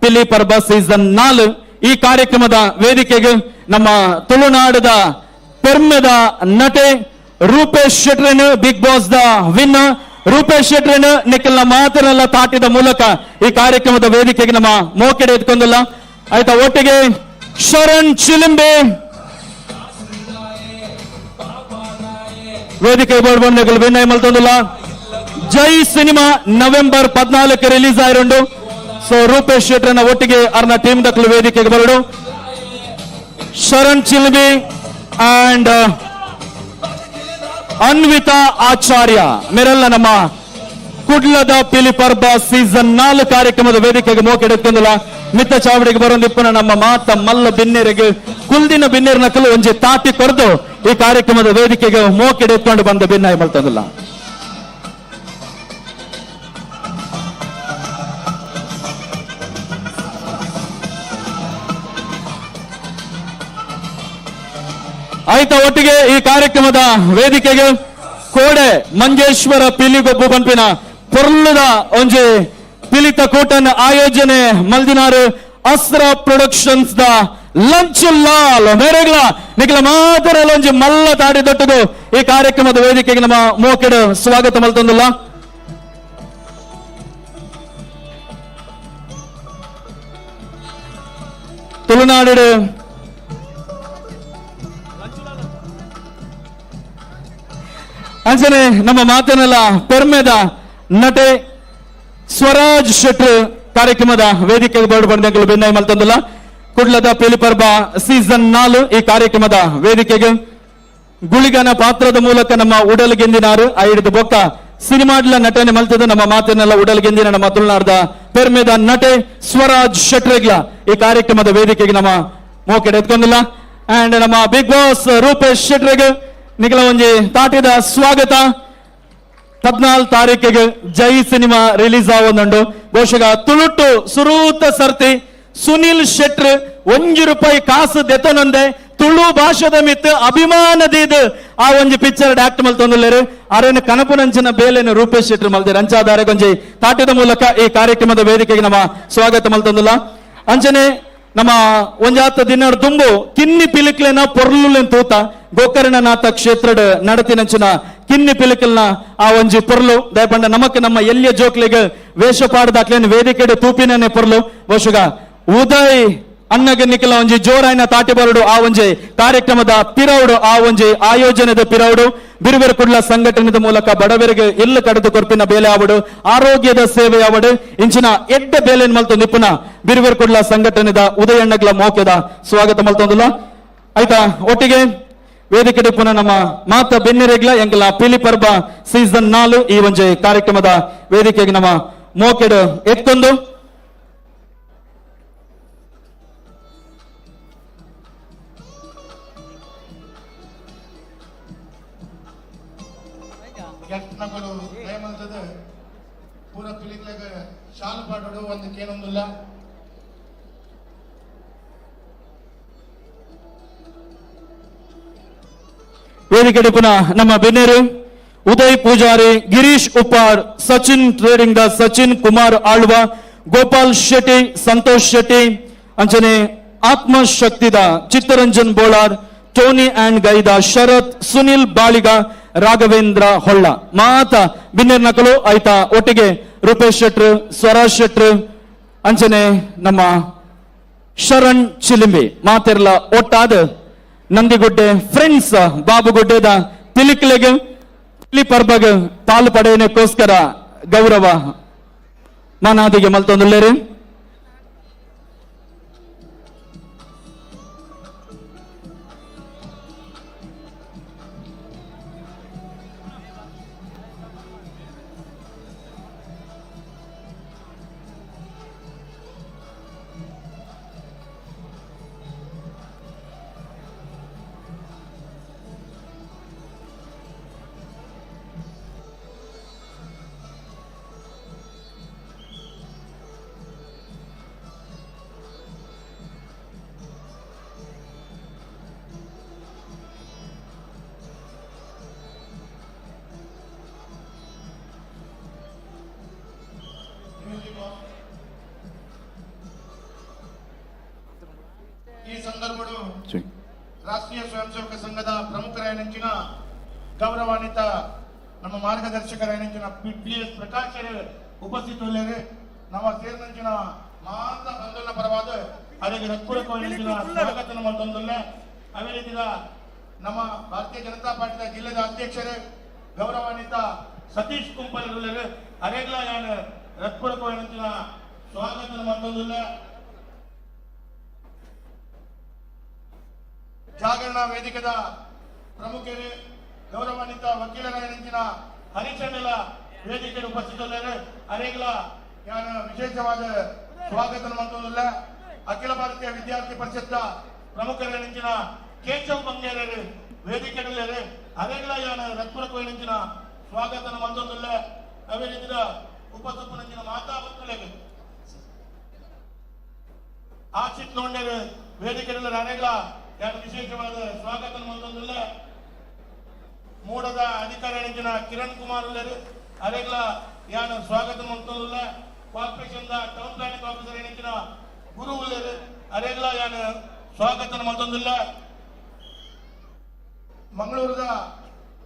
ಪಿಲಿ ಪರ್ಬ ಸೀಸನ್ 4 ಈ ಕಾರ್ಯಕ್ರಮದ ವೇದಿಕೆಗೆ ನಮ್ಮ ತುಳುನಾಡದ ಪೆರ್ಮೆದ ನಟೆ Rupesh ಶೆಟ್ರನ್, big boss the win Rupesh ಶೆಟ್ರನ್ ನಿಖಲ್ನ ಮಾತನೆಲ್ಲ ತಾಟಿದ ಮೂಲಕ ಈ ಕಾರ್ಯಕ್ರಮದ ವೇದಿಕೆಗೆ ನಮ್ಮ ಮೋಕೆಡೆ ಎತ್ಕೊಂದಿಲ್ಲ. ಆಯ್ತಾ, ಒಟ್ಟಿಗೆ ಶರಣ್ ಚಿಲಿಂಬೆ ವೇದಿಕೆ ಬೋರ್ಡ್ ವಿನಯ್ ಮಲ್ತೊಂದಿಲ್ಲ. ಜೈ cinema November 14 release ಆಯಿರುಂಡು. So Rupesh ಶೆಟ್ರನ ಒಟ್ಟಿಗೆ ಅರ್ನ ಟೀಮ್ ದಕ್ಕಲು ವೇದಿಕೆಗೆ ಬರಡು. ಶರಣ್ ಚಿಲಿಂಬಿ ಅಂಡ್ Anvita ಆಚಾರ್ಯ ಮೆರೆಲ್ಲ ನಮ್ಮ ಕುಡ್ಲದ ಪಿಲಿಪರ್ಬ ಸೀಸನ್ 4 ಕಾರ್ಯಕ್ರಮದ ವೇದಿಕೆಗೆ ಮೋಕೆಡೆತ್ತೊಂದುಲ ಮಿತ್ತ ಚಾವಡಿಗೆ ಬರೊಂದಿಪ್ಪುನ ನಮ್ಮ ಮಾತ ಮಲ್ಲ ಬಿನ್ನೆರಿಗೆ ಕುಲ್ದಿನ ಬಿನ್ನೆರ್ ನಕಲು ಒಂಜಿ ತಾಟಿ ಕೊರ್ದು ಈ ಕಾರ್ಯಕ್ರಮದ ವೇದಿಕೆಗೆ ಮೋಕೆಡೆತ್ಕೊಂಡು ಬಂದ ಬಿನ್ನಾಯ ಮಲ್ತೊಂದುಲ್ಲ. ಆಯ್ತಾ ಒಟ್ಟಿಗೆ ಈ ಕಾರ್ಯಕ್ರಮದ ವೇದಿಕೆಗೆ ಕೋಡೆ ಮಂಜೇಶ್ವರ ಪಿಲಿಗೊಬ್ಬು ಪನ್ಪಿನ ಪೊರ್ಲುದ ಒಂಜಿ ಪಿಲಿತ ಕೂಟನ್ ಆಯೋಜನೆ ಮಲ್ದಿನಾರು ಅಸ್ತ್ರ ಪ್ರೊಡಕ್ಷನ್ಸ್ ದ ಲಂಚ್ ಲಾಲ್ ಮೇರೆಗ್ಲ ನಿಖಲ ಮಾತ್ರ ಒಂಜಿ ಮಲ್ಲ ತಾಡಿ ದೊಟ್ಟದು ಈ ಕಾರ್ಯಕ್ರಮದ ವೇದಿಕೆಗೆ ನಮ್ಮ ಮೋಕೆಡು ಸ್ವಾಗತ ಮಲ್ತೊಂದುಲ್ಲ. ತುಳುನಾಡು ಅಂಚನೆ ನಮ್ಮ ಮಾತನೆಲ್ಲ ಪೆರ್ಮೆದ ನಟೆ ಸ್ವರಾಜ್ ಶೆಟ್ರು ಕಾರ್ಯಕ್ರಮದ ವೇದಿಕೆಗೆ ಬೋರ್ಡ್ ಬಂದ ಬೆನ್ನಾಯಿ ಮಲ್ತೊಂದುಲ್ಲ. ಕುಡ್ಲದ ಪಿಲಿಪರ್ಬ ಸೀಸನ್ 4 ಈ ಕಾರ್ಯಕ್ರಮದ ವೇದಿಕೆಗೆ ಗುಳಿಗನ ಪಾತ್ರದ ಮೂಲಕ ನಮ್ಮ ಉಡಲ್ ಗೆಂದಿನಾರು ಐದು ಬೊಕ್ಕ ಸಿನಿಮಾಡ್ಲ ನಟನೆ ಮಲ್ತದ ನಮ್ಮ ಮಾತನ್ನೆಲ್ಲ ಉಡಲ್ ಗೆಂದಿನ ನಮ್ಮ ತುಳುನಾಡ್ದ ಪೆರ್ಮೆದ ನಟೆ ಸ್ವರಾಜ್ ಶೆಟ್ರೆಗ್ಲ ಈ ಕಾರ್ಯಕ್ರಮದ ವೇದಿಕೆಗೆ ನಮ್ಮ ಮೋಕೆಡೆ ಎತ್ಕೊಂಡಿಲ್ಲ. ಅಂಡ್ ನಮ್ಮ ಬಿಗ್ ಬಾಸ್ ರೂಪೇಶ್ ಶೆಟ್ರೆಗ್ ನಿಖಲ ಒಂಜಿ ತಾಟಿದ ಸ್ವಾಗತ. 14 ತಾರೀಕಿಗೆ ಜೈ ಸಿನಿಮಾ ರಿಲೀಸ್ ಆವೊಂದುಂಡು. ಬಹುಶಃ ತುಳುಟು ಸುರೂತ ಸರ್ತಿ ಸುನಿಲ್ ಶೆಟ್ರ್ 1 ರೂಪಾಯಿ ಕಾಸು ದೆತೊನೊಂದೆ ತುಳು ಭಾಷೆದ ಮಿತ್ ಅಭಿಮಾನದೀದ್ ಆ ಒಂಜಿ ಪಿಕ್ಚರ್ ಆಕ್ಟ್ ಮಲ್ತೊಂದುಲ್ಲೆರ್. ಅರೇನು ಕನಪುನಂಚಿನ ಬೇಲೆನು ರೂಪೇಶ್ ಶೆಟ್ರ್ ಮಲ್ದೆರ್. ಅಂಚಾದಾರೆ ಒಂಜಿ ತಾಟಿದ ಮೂಲಕ ಈ ಕಾರ್ಯಕ್ರಮದ ವೇದಿಕೆಗೆ ನಮ್ಮ ಸ್ವಾಗತ ಮಲ್ತೊಂದುಲ್ಲ. ಅಂಚನೆ ನಮ್ಮ ಒಂಜಾತ ದಿನ ದುಂಬು ಕಿನ್ನಿ ಪಿಲಿಕ್ಲೆನ ಪೊರ್ಲುಲೆನ್ ತೂತ ಗೋಕರ್ಣನಾಥ ಕ್ಷೇತ್ರದ ನಡತಿನಂಚಿನ ಕಿನ್ನಿ ಪಿಲಿಕಲ್ನ ಆ ಒಂಜಿ ಪೊರ್ಲು ದಯಪಂಡ ನಮಕ್ ನಮ್ಮ ಎಲ್ಲಿಯ ಜೋಕ್ಲೆಗ್ ವೇಷ ಪಾಡ್ದಾಕ್ಲೇನ್ ವೇದಿಕೆಡ್ ತೂಪಿನೇ ಪೊರ್ಲು. ಬಹುಶಃ ಉದಯ್ ಅಣ್ಣಗ ನಿಖಲ ಒಂಜಿ ಜೋರಾಯಿನ ತಾಟಿ ಬರಡು ಆ ಒಂಜಿ ಕಾರ್ಯಕ್ರಮದ ಪಿರೌಡು ಆ ಒಂಜಿ ಆಯೋಜನೆದ ಪಿರೌಡು ಬಿರುವೆರು ಕುಡ್ಲ ಸಂಘಟನೆದ ಮೂಲಕ ಬಡವರಿಗೆ ಇಲ್ಲು ಕಡಿದು ಕೊರ್ಪಿನ ಬೇಲೆ ಆವಡು ಆರೋಗ್ಯದ ಸೇವೆ ಆವಡು ಇಂಚಿನ ಎಡ್ಡೆ ಬೇಲೆನ್ ಮಲ್ತು ನಿಪುಣ ಬಿರುವೆರು ಕುಡ್ಲ ಸಂಘಟನೆದ ಉದಯಣ್ಣಗ್ಲ ಮೋಕೆದ ಸ್ವಾಗತ ಮಲ್ತೊಂದುಲ್ಲ. ಆಯ್ತಾ ಒಟ್ಟಿಗೆ ವೇದಿಕೆ ಪುನಃ ನಮ್ಮ ಮಾತ ಬೆನ್ನಿರೆಗ್ಲ ಎಂಗಲ ಪಿಲಿಪರ್ಬ ಸೀಸನ್ 4 ಈ ಒಂಜಿ ಕಾರ್ಯಕ್ರಮದ ವೇದಿಕೆಗೆ ನಮ್ಮ ಮೋಕೆಡ್ ಎತ್ತೊಂದು ಗೆಸ್ಟ್ನಗಳು ದಯಮಲ್ತದೆ ಪೂರ ಪಿಲಿಕ್ಲೆಗ್ ಶಾಲು ಪಾಡೋಡು ಒಂದು ಕೇನೊಂದುಲ್ಲ. ವೇದಿಕೆ ಪುನಃ ನಮ್ಮ ಬೆನ್ನೇರು Uday Poojary, Girish Uppar, Sachin trading the Sachin Kumar Alva, Gopal Shetty, Santosh Shetty, ಅಂಚನೆ ಆತ್ಮಶಕ್ತಿದ ಚಿತ್ತರಂಜನ್ ಬೋಳಾರ್, ಟೋನಿ ಅಂಡ್ ಗೈದ ಶರತ್, ಸುನಿಲ್ ಬಾಳಿಗ, ರಾಘವೇಂದ್ರ ಹೊಳ್ಳ ಮಾತ ಬಿನ್ನೇರ್ ನಕಲು. ಆಯ್ತಾ ಒಟ್ಟಿಗೆ ರೂಪೇಶ್ ಶೆಟ್ರು, ಸ್ವರಾಜ್ ಶೆಟ್ರು, ಅಂಚನೆ ನಮ್ಮ ಶರಣ್ ಚಿಲಿಂಬಿ ಮಾತಿರ್ಲ ಒಟ್ಟಾದ ನಂದಿಗುಡ್ಡೆ ಫ್ರೆಂಡ್ಸ್ ಬಾಬುಗುಡ್ಡೆದ ಪಿಲಿಕ್ಲೆಗ್ ಪಿಲಿ ಪರ್ಬಗ್ ಪಾಲು ಪಡೆಯನಕ್ಕೋಸ್ಕರ ಗೌರವ ಮಾನಾದಿಗೆ ಮಲ್ತೊಂದುಲ್ಲೇರು. ಈ ಸಂದರ್ಭಡು ರಾಷ್ಟ್ರೀಯ ಸ್ವಯಂ ಸೇವಕ ಸಂಘದ ಪ್ರಮುಖರಾಯನಂಚಿನ ಗೌರವಾನ್ವಿತ ನಮ್ಮ ಮಾರ್ಗದರ್ಶಕರಾಯನಂಚಿನ ಪಿ ಎಸ್ ಪ್ರಕಾಶ್ ಉಪಸ್ಥಿತರುಳ್ಳೇರು. ನಮ್ಮ ಸೇರಿನಂಚಿನ ಮಾತ ಬಂಧುನ ಪರವಾದ ಅವರಿಗೆ ಹೃತ್ಪೂರ್ವಕವಾದ ಸ್ವಾಗತ ಮತ್ತೊಂದುಲ್ಲ. ಅದೇ ರೀತಿಯ ನಮ್ಮ ಭಾರತೀಯ ಜನತಾ ಪಾರ್ಟಿಯ ಜಿಲ್ಲೆದ ಅಧ್ಯಕ್ಷರೇ ಗೌರವಾನ್ವಿತ ಸತೀಶ್ ಕುಂಪಲ್ ಅರೆಗ್ಲ ಯಾನ್ ಹೃತ್ಪೂರ್ವಕವಾದ ಸ್ವಾಗತ ಮತ್ತೊಂದುಲ್ಲ. ಜಾಗರಣ ವೇದಿಕೆದ ಪ್ರಮುಖರು ಗೌರವಾನ್ವಿತ ವಕೀಲರಾಯನಂಚಿನ ಹರಿಚಂದ್ರ ವೇದಿಕೆ ಉಪಸ್ಥಿತರಿದ್ದಾರೆ. ಅರೆಗ್ಲ ಯಾನ ವಿಶೇಷವಾದ ಸ್ವಾಗತ ಮಂತೊಂದುಲ್ಲ. ಅಖಿಲ ಭಾರತೀಯ ವಿದ್ಯಾರ್ಥಿ ಪರಿಷತ್ ಪ್ರಮುಖರಾಯನಂಚಿನ ಕೇಶವ್ ಬಂಗೇರರು ವೇದಿಕೆಯಲ್ಲಿ ಅರೆಗ್ಲ ಯಾನ ರತ್ಪುರಕೋಯಿನಂಚಿನ ಸ್ವಾಗತ ಮಂತೊಂದುಲ್ಲ. ಅವೇ ರೀತಿಯ ಉಪಸ್ಥಿತನಂಚಿನ ಮಾತಾ ಭಕ್ತರಿಗೆ ಆಶಿತ್ ನೋಂಡೇರು ವೇದಿಕೆಯಲ್ಲಿ ಅರೆಗ್ಲ ಯಾನ ವಿಶೇಷವಾದ ಸ್ವಾಗತ ಮಂತೊಂದುಲ್ಲ. ಮೂಡದ ಅಧಿಕಾರಿ ಕಿರಣ್ ಕುಮಾರ್ ಉಲ್ಲೇರು ಅರೆಗ್ಲ ಯಾನು ಸ್ವಾಗತ ಮಂತೊಂದುಲ್ಲ. Corporation town planning officer ಏನಿನ ಗುರು ಉಲ್ಲೇರು ಅರೆಗ್ಲ ಯಾನು ಸ್ವಾಗತ ಮಂತೊಂದುಲ್ಲ. ಮಂಗಳೂರದ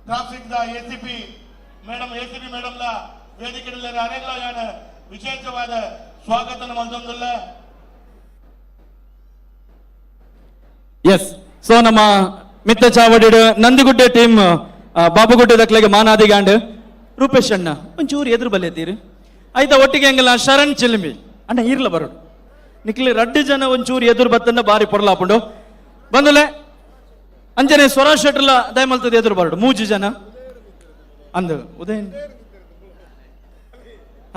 traffic the ACP madam, ACP madam ಲ ವೇದಿಕೆ ಅರೆಗ್ಲ ಯಾನು ವಿಶೇಷವಾದ ಸ್ವಾಗತ ಮಂತೊಂದುಲ್ಲ. ಎಸ್, ಸೊ ನಮ್ಮ ಮಿತ್ತ ಚಾವಡಿಡು ನಂದಿಗುಡ್ಡೆ ಟೀಮ್ ಬಾಬುಗುಡ್ಡೆ ದಕ್ಲೆಗೆ ಮಾನಾದಿಗಾಂಡ್ ರೂಪೇಶ್ ಅಣ್ಣ ಒಂಚೂರು ಎದುರು ಬಲ್ಲೆತ್ತೀರಿ ಆಯ್ತಾ. ಒಟ್ಟಿಗೆ ಹಂಗಲ್ಲ ಶರಣ್ ಚಿಲ್ಮಿ ಅಣ್ಣ ಇರ್ಲ ಬರೋಡು ನಿಕ್ಲಿ ರಡ್ಡು ಜನ ಒಂಚೂರು ಎದುರು ಬತ್ತನ್ನ ಬಾರಿ ಪೊರ್ಲಾಪುಂಡು ಬಂದಲೆ. ಅಂಜನೆ ಸ್ವರಾಜ್ ಶೆಟ್ರಲ ದಯಮಲ್ತದ ಎದುರು ಬರೋಡು ಮೂಜಿ ಜನ ಅಂದು ಉದಯನ್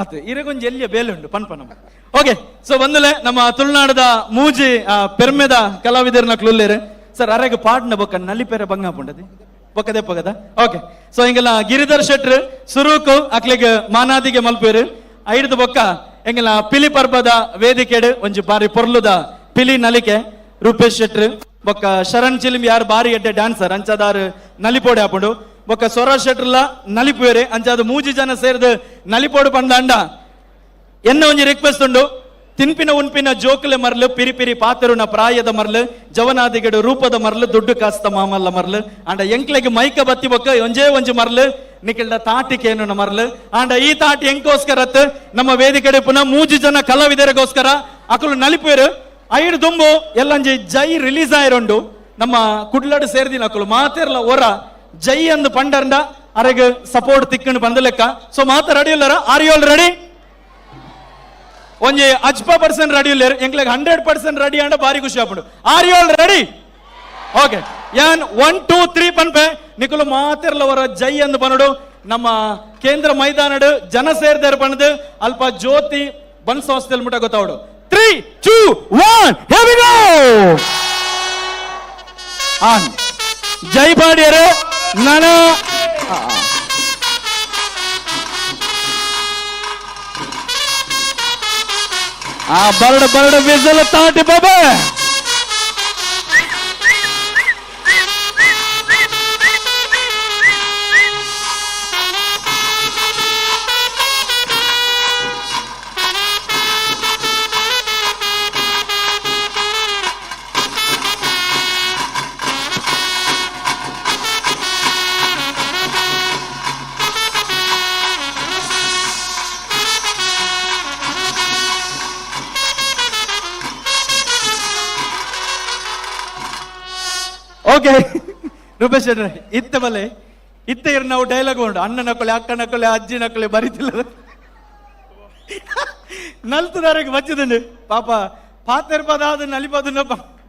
ಆತು ಇರಗೊಂಜಿ ಎಲ್ಲಿಯ ಬೇಲೆ ಉಂಡು ಪನ್ಪ ನಮ್ಮ. ಓಕೆ, ಸೊ ಬಂದಲೆ ನಮ್ಮ ತುಳುನಾಡದ ಮೂಜಿ ಪೆರ್ಮೆದ ಕಲಾವಿದರ್ನ ಕ್ಲುಲ್ಲೇರು ಸರ್ ಅರೆಗ್ ಪಾಡ್ನ ಬೊಕ್ಕ ನಲಿಪೆರೆ ಬಂಗ ಪುಂಡದಿ ಬೊಕ್ಕದೆ ಪಗದ. ಓಕೆ, ಸೊ ಹಿಂಗೆಲ್ಲ ಗಿರಿಧರ್ ಶೆಟ್ರ್ ಸುರೂಕು ಅಕ್ಲೆಗ್ ಮಾನಾದಿಗೆ ಮಲ್ಪೇರು ಐಡ್ದು ಬೊಕ್ಕ ಎಂಗೆಲ್ಲ ಪಿಲಿ ಪರ್ಬದ ವೇದಿಕೆಡು ಒಂಜಿ ಬಾರಿ ಪೊರ್ಲುದ ಪಿಲಿ ನಲಿಕೆ ರೂಪೇಶ್ ಶೆಟ್ರ್ ಬೊಕ್ಕ ಶರಣ್ ಚಿಲಿಂ ಯಾರು ಬಾರಿ ಎಡ್ಡೆ ಡ್ಯಾನ್ಸರ್ ಅಂಚಾದಾರು ನಲಿಪೋಡೆ ಆಪುಂಡು ಬೊಕ್ಕ ಸ್ವರಾಜ್ ಶೆಟ್ರ್ಲ ನಲಿಪುವೇರೆ ಅಂಚಾದ ಮೂಜಿ ಜನ ಸೇರ್ದು ನಲಿಪೋಡು ಪಂದಾಂಡ. ಎನ್ನ ಒಂಜಿ ರಿಕ್ವೆಸ್ಟ್ ಉಂಡು, ತಿನ್ಪಿನ ಉನ್ಪಿನ ಜೋಕುಲೆ ಮರ್ಲು, ಪಿರಿ ಪಿರಿ ಪಾತೆರುನ ಪ್ರಾಯದ ಮರ್ಲು, ಜವನಾದಿಗಡು ರೂಪದ ಮರ್ಲು, ದುಡ್ಡು ಕಾಸ್ತ ಮಾಮಲ್ಲ ಮರ್ಲು, ಆಂಡ ಎಂಕ್ಲೆಗ್ ಮೈಕ ಬತ್ತಿ ಬೊಕ್ಕ ಒಂಜೇ ಒಂಜಿ ಮರ್ಲು ನಿಖಿಲ್ಡ ತಾಟಿಕೇನು ಮರ್ಲು. ಆಂಡ ಈ ತಾಟಿ ಎಂಕೋಸ್ಕರತ್ ನಮ್ಮ ವೇದಿಕೆಡೆ ಪುನಃ ಮೂಜಿ ಜನ ಕಲಾವಿದರಿಗೋಸ್ಕರ ಅಕುಲು ನಲಿಪೇರು ಐಡು ದುಂಬು ಎಲ್ಲಂಜಿ ಜೈ ರಿಲೀಸ್ ಆಯಿರುಂಡು ನಮ್ಮ ಕುಡ್ಲಡು ಸೇರ್ದಿನ ಅಕುಲು ಮಾತೆರ್ಲ ಒರ ಜೈ ಅಂದು ಪಂಡರ್ಂಡ ಅರೆಗ್ ಸಪೋರ್ಟ್ ತಿಕ್ಕಂಡು ಬಂದ ಲೆಕ್ಕ. ಸೊ ಮಾತ ready ಇಲ್ಲರ? Are you all ready? ಒಂಜಿ ಅಜ್ಪ ಪರ್ಸೆಂಟ್ ರೆಡಿ ಇಲ್ಲ, ಎಂಕ್ಲೆಗ್ 100% ರೆಡಿ ಅಂಡ ಬಾರಿ ಖುಷಿ ಆಪುಂಡು. Are you all ready? Okay, ಯಾನ್ 1 2 3 ಪನ್ಪೆ ನಿಕುಲು ಮಾತೆರ್ಲವರ ಜೈ ಅಂದು ಪನಡು. ನಮ್ಮ ಕೇಂದ್ರ ಮೈದಾನಡು ಜನ ಸೇರ್ದಾರ ಪಣದು ಅಲ್ಪ ಜ್ಯೋತಿ ಬನ್ ಸಂಸ್ಥೆಯಲ್ಲಿ ಮುಟ ಗೊತ್ತಾವಡು. 3 2 1 here we go. On ಜೈ ಪಾಡಿಯರು ನನ ಆ ಬರಡು ಬರಡು ವಿಸಲ್ ತಾಟಿ ಬಾಬಾ. ಓಕೆ ರೂಪೇಶ್ ಶೆಟ್ರೆ, ಇತ್ತ ಬಲೆ ಇತ್ತ ಇರ್ ನಾವು ಡೈಲಾಗ್ ಉಂಟು, ಅಣ್ಣ ನಕ್ಕಳೆ ಅಕ್ಕ ನಕ್ಕಳೆ ಅಜ್ಜಿ ನಕ್ಕಳೆ ಬರಿತಿಲ್ಲ ನಲ್ತದಾರಿಗೆ ಬಚ್ಚದುಂಡು ಪಾಪ ಪಾತೆರ್ ಪದಾದ ನಲಿಪದುನ